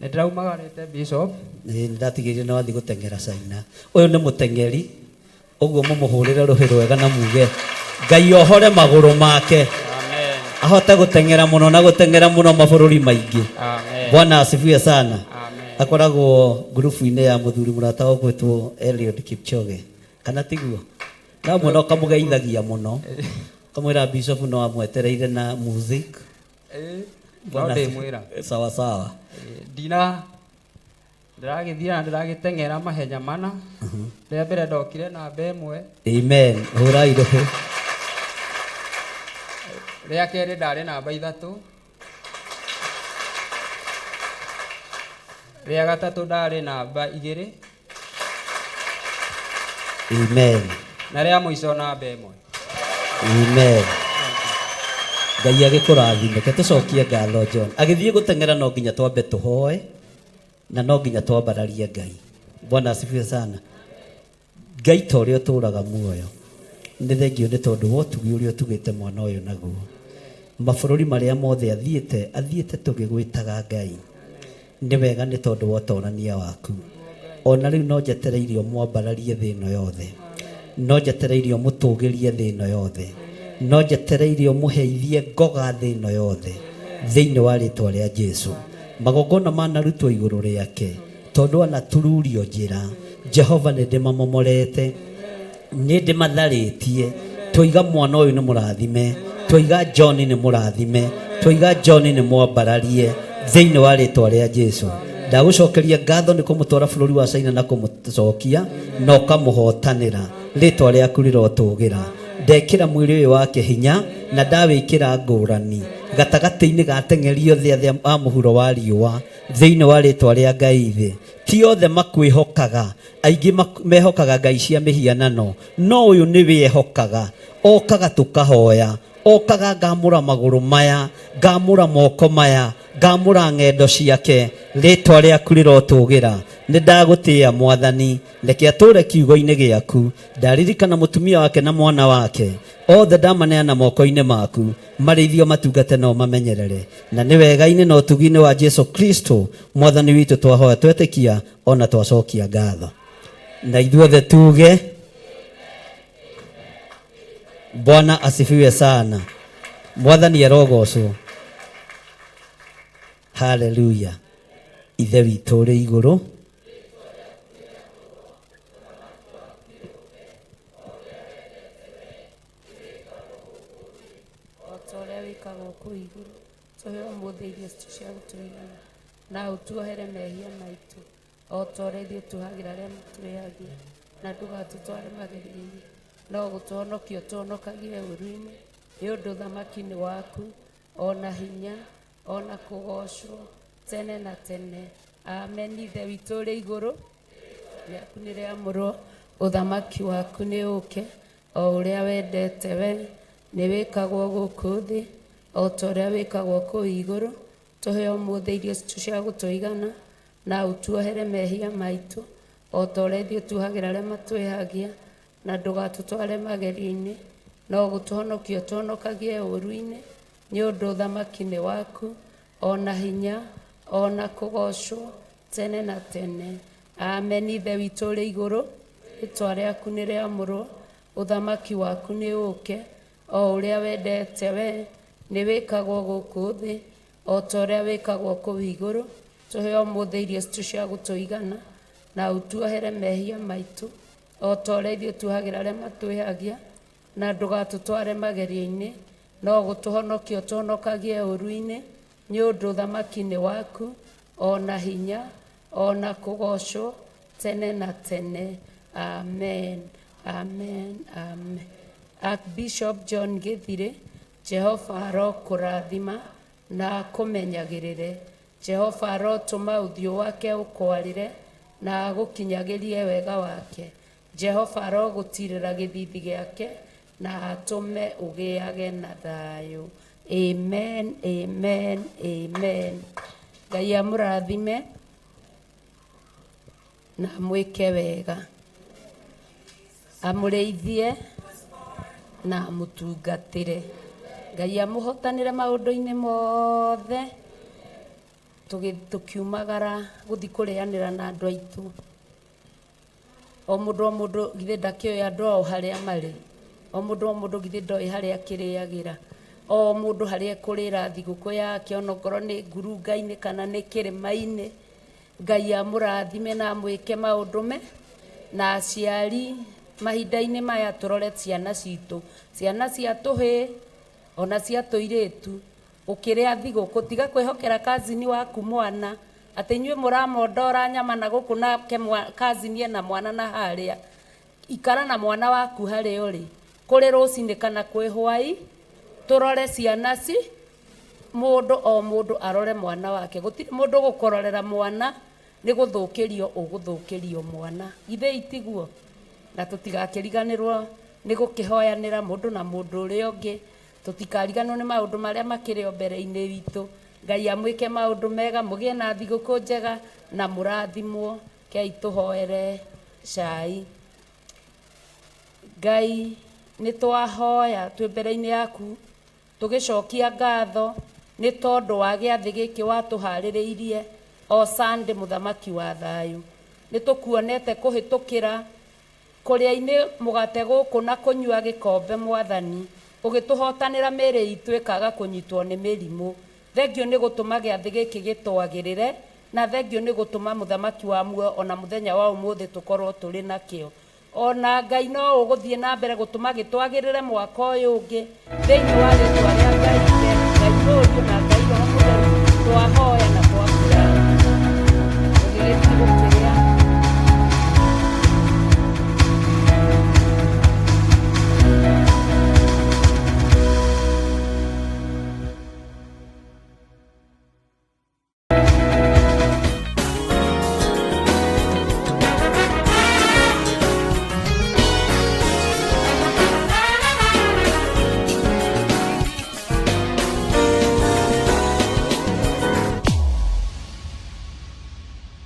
Nĩ ndĩraumagarĩte Bishop. Ĩĩ nĩ ndatigĩrire nĩ wathiĩ gũteng'era China. Ũyũ nĩ mũteng'eri, ũguo mũmũhũrĩre rũhĩ rwega na muge Ngai ohore magũrũ make ahote gũteng'era mũno na gũteng'era mũno mabũrũri maingĩ. Amen. Bwana asifiwe sana. Akoragwo ngurubu-inĩ ya mũthuri mũrata ũgwĩtwo Eliud Kipchoge, kana tiguo? Na ũmwe no kamũgeithagia mũno, kamwĩra Bishop no amwetereire na music. Ĩĩ, no Bwana ndĩmwĩra. Sawa sawa. Ndina ndĩragĩthiĩ na ndĩragĩteng'era mahenya mana. Rĩa mbere ndokire namba ĩmwe. Amen. Hũrai rũhĩ. Rĩa kerĩ ndarĩ namba ithatũ. Rĩa gatatũ ndarĩ namba igĩrĩ. Amen. Na rĩa mũico namba ĩmwe. Amen. Ngai agĩkũrathime. Reke tũcokie ngatho John. Agĩthiĩ gũteng'era no nginya twambe tũhoe na no nginya twambararie Ngai. Bwana asifiwe sana. Ngai ta ũrĩa ũtũraga muoyo. Nĩ thengio nĩ tondũ wa ũtugi ũrĩa ũtugĩte mwana ũyũ naguo. Mabũrũri marĩa mothe athiĩte, athiĩte tũgĩgwĩtaga Ngai. Nĩ wega nĩ tondũ wa ũtorania waku. Ona rĩu no njetereire ũmwambararie thĩ ĩno yothe. No njetereire ũmũtũgĩrie thĩ ĩno yothe. No njetereire ũmũheithie ngoga thĩ ĩno yothe. Thĩinĩ wa rĩtwa rĩa Jesu. Magongona manarutwo igũrũ rĩake. Tondũ anatururio njĩra. Jehova nĩ ndĩmamomorete. Nĩ ndĩmatharĩtie. Twoiga mwana ũyũ nĩ mũrathime. Twoiga John nĩ mũrathime. Twoiga John nĩ mwambararie. Thĩinĩ wa rĩtwa rĩa Jesu. Ndagũcokeria ngatho nĩ kũmũtwara bũrũri wa China na kũmũcokia na ũkamũhotanĩra. Rĩtwa rĩaku rĩrotũgĩra. Ndekĩra mwĩrĩ ũyũ wake hinya na ndawĩkĩra ngũrani gatagatĩ-inĩ ga ateng'eri othe arĩa a mũhuro wa riũa thĩinĩ wa rĩtwa rĩa Ngai thĩ. Ti othe makwĩhokaga, aingĩ mehokaga ngai cia mĩhianano, no ũyũ nĩwe ehokaga. Okaga tũkahoya, okaga ngamũra magũrũ maya, ngamũra moko maya, ngamũra ng'endo ciake. Rĩtwa rĩaku rĩrotũgĩra. Nĩ ndagũtĩĩa Mwathani, reke atũre kiugo-inĩ gĩaku. Ndaririkana mũtumia wake na mwana wake. Othe ndamaneana moko-inĩ maku, marĩithio matungate na ũmamenyerere. Na nĩ wega-inĩ na ũtugi-inĩ wa Jesu Kristo Mwathani witũ twahoya twetĩkia ona twacokia ngatho. Na ithuothe tuge Bwana asifiwe sana. Mwathani arogocwo. Haleluya. Ithe witũ ũrĩ igũrũ, O ta ũrĩa wĩkagwo kũu igũrũ. Tũhe ũmũthĩ irio citũ cia gũtũigana, na ũtuohere mehia maitũ, o ta ũrĩa ithuĩ tuohagĩra arĩa matwĩhagia, na ndũgatũtware magerio-inĩ, no gũtũhonokia ũtũhonokagie ũũru-inĩ, nĩ ũndũ ũthamaki nĩ waku, o na hinya, o na kũgoocwo tene na tene. Amen. Ithe witũ ũrĩ igũrũ, rĩaku nĩ rĩamũrwo, ũthamaki waku nĩ ũke, o ũrĩa wendete we nĩ wĩkagwo gũkũ thĩ o ta ũrĩa wĩkagwo kũu igũrũ. Tũhe ũmũthĩ irio citũ cia gũtũigana, na ũtuohere mehia maitũ o ta ũrĩa ithuĩ tuohagĩra arĩa matwĩhagia, na ndũgatũtware magerio-inĩ, no gũtũhonokia ũtũhonokagie ũũru-inĩ, nĩ ũndũ ũthamaki nĩ waku, o na hinya, o na kũgoocwo tene na tene. Amen. Ithe witũ ũrĩ igũrũ, rĩtwa rĩaku nĩ rĩamũrwo, ũthamaki waku nĩ ũũke, o ũrĩa wendete we nĩ wĩkagwo gũkũ thĩ o ta ũrĩa wĩkagwo kũu igũrũ. Tũhe ũmũthĩ irio citũ cia gũtũigana, na ũtuohere mehia maitũ o ta ũrĩa ithuĩ tuohagĩra arĩa matwĩhagia, na ndũgatũtware magerio-inĩ, no gũtũhonokia ũtũhonokagie ũũru-inĩ, nĩ ũndũ ũthamaki nĩ waku, o na hinya, o na kũgoocwo tene na tene. Amen. Amen. Amen. Archbishop John Gĩthirĩ, Jehova arokũrathima na akũmenyagĩrĩre. Jehova arotũma ũthiũ wake ũkwarĩre na agũkinyagĩrie wega wake. Jehova arogũtiirĩra gĩthiithi gĩake na atũme ũgĩage na thayũ. Amen, amen, amen. Ngai amũrathime na amwĩke wega, amũrĩithie na amũtungatĩre. Ngai amũhotanĩre maũndũ-inĩ mothe. Tũkiumagara gũthiĩ kũrĩanĩra na andũ aitũ. O mũndũ o mũndũ githĩ ndakĩũĩ andũ ao harĩa marĩ? O mũndũ o mũndũ githĩ ndoĩ harĩa akĩrĩagĩra? O mũndũ harĩa ekũrĩra thigũkũ yake onokorwo nĩ ngurunga-inĩ kana nĩ kĩrĩma-inĩ. Ngai amũrathime na amwĩke maũndũ me na aciari mahinda-inĩ maya tũrore ciana citũ, ciana cia tũhĩĩ ona cia tũirĩtu. Ũkĩrĩa thigũkũ tiga kwĩhokera cousin waku mwana atĩ inyuĩ mũramondora nyama na gũkũ nake cousin ena mwana na harĩa. Ikara na mwana waku harĩa ũrĩ, kũrĩ rũcinĩ kana kwĩ hwai, tũrore ciana ci, mũndũ o mũndũ arore mwana wake. Gũtirĩ mũndũ ũgũkũrorera mwana nĩ gũthũkĩrio ũgũthũkĩrio mwana. Githĩ itiguo? Na tũtigakĩriganĩrwo nĩ gũkĩhoyanĩra mũndũ na mũndũ ũrĩa ũngĩ. Tũtikariganĩrwo nĩ maũndũ marĩa makĩrĩ o mbere-inĩ witũ. Ngai amwĩke maũndũ mega, mũgĩe na thigũkũ njega na mũrathimwo. Kei tũhoere cai. Ngai nĩ twahoya twĩ mbere-inĩ yaku tũgĩcokia ngatho nĩ tondũ wa gĩathĩ gĩkĩ watũharĩrĩirie o Sunday mũthamaki wa thayũ. Nĩ tũkuonete kũhĩtũkĩra Kũrĩa-inĩ mũgate gũkũ na kũnyua gĩkombe, Mwathani, ũgĩtũhotanĩra mĩĩrĩ itũ ĩkaga kũnyitwo nĩ mĩrimũ. Thengiũ nĩ gũtũma gĩathĩ gĩkĩ gĩtwagĩrĩre, na thengiũ nĩ gũtũma Mũthamaki wa muoyo o na mũthenya wa ũmũthĩ tũkorwo tũrĩ nakĩo. O na Ngai no ũgũthiĩ na mbere gũtũma gĩtwagĩrĩre mwaka ũyũ ũngĩ, thĩinĩ wa rĩtwa rĩa Ngai Ithe, Ngai Mũriũ na Ngai Roho Mũtheru, twahoya.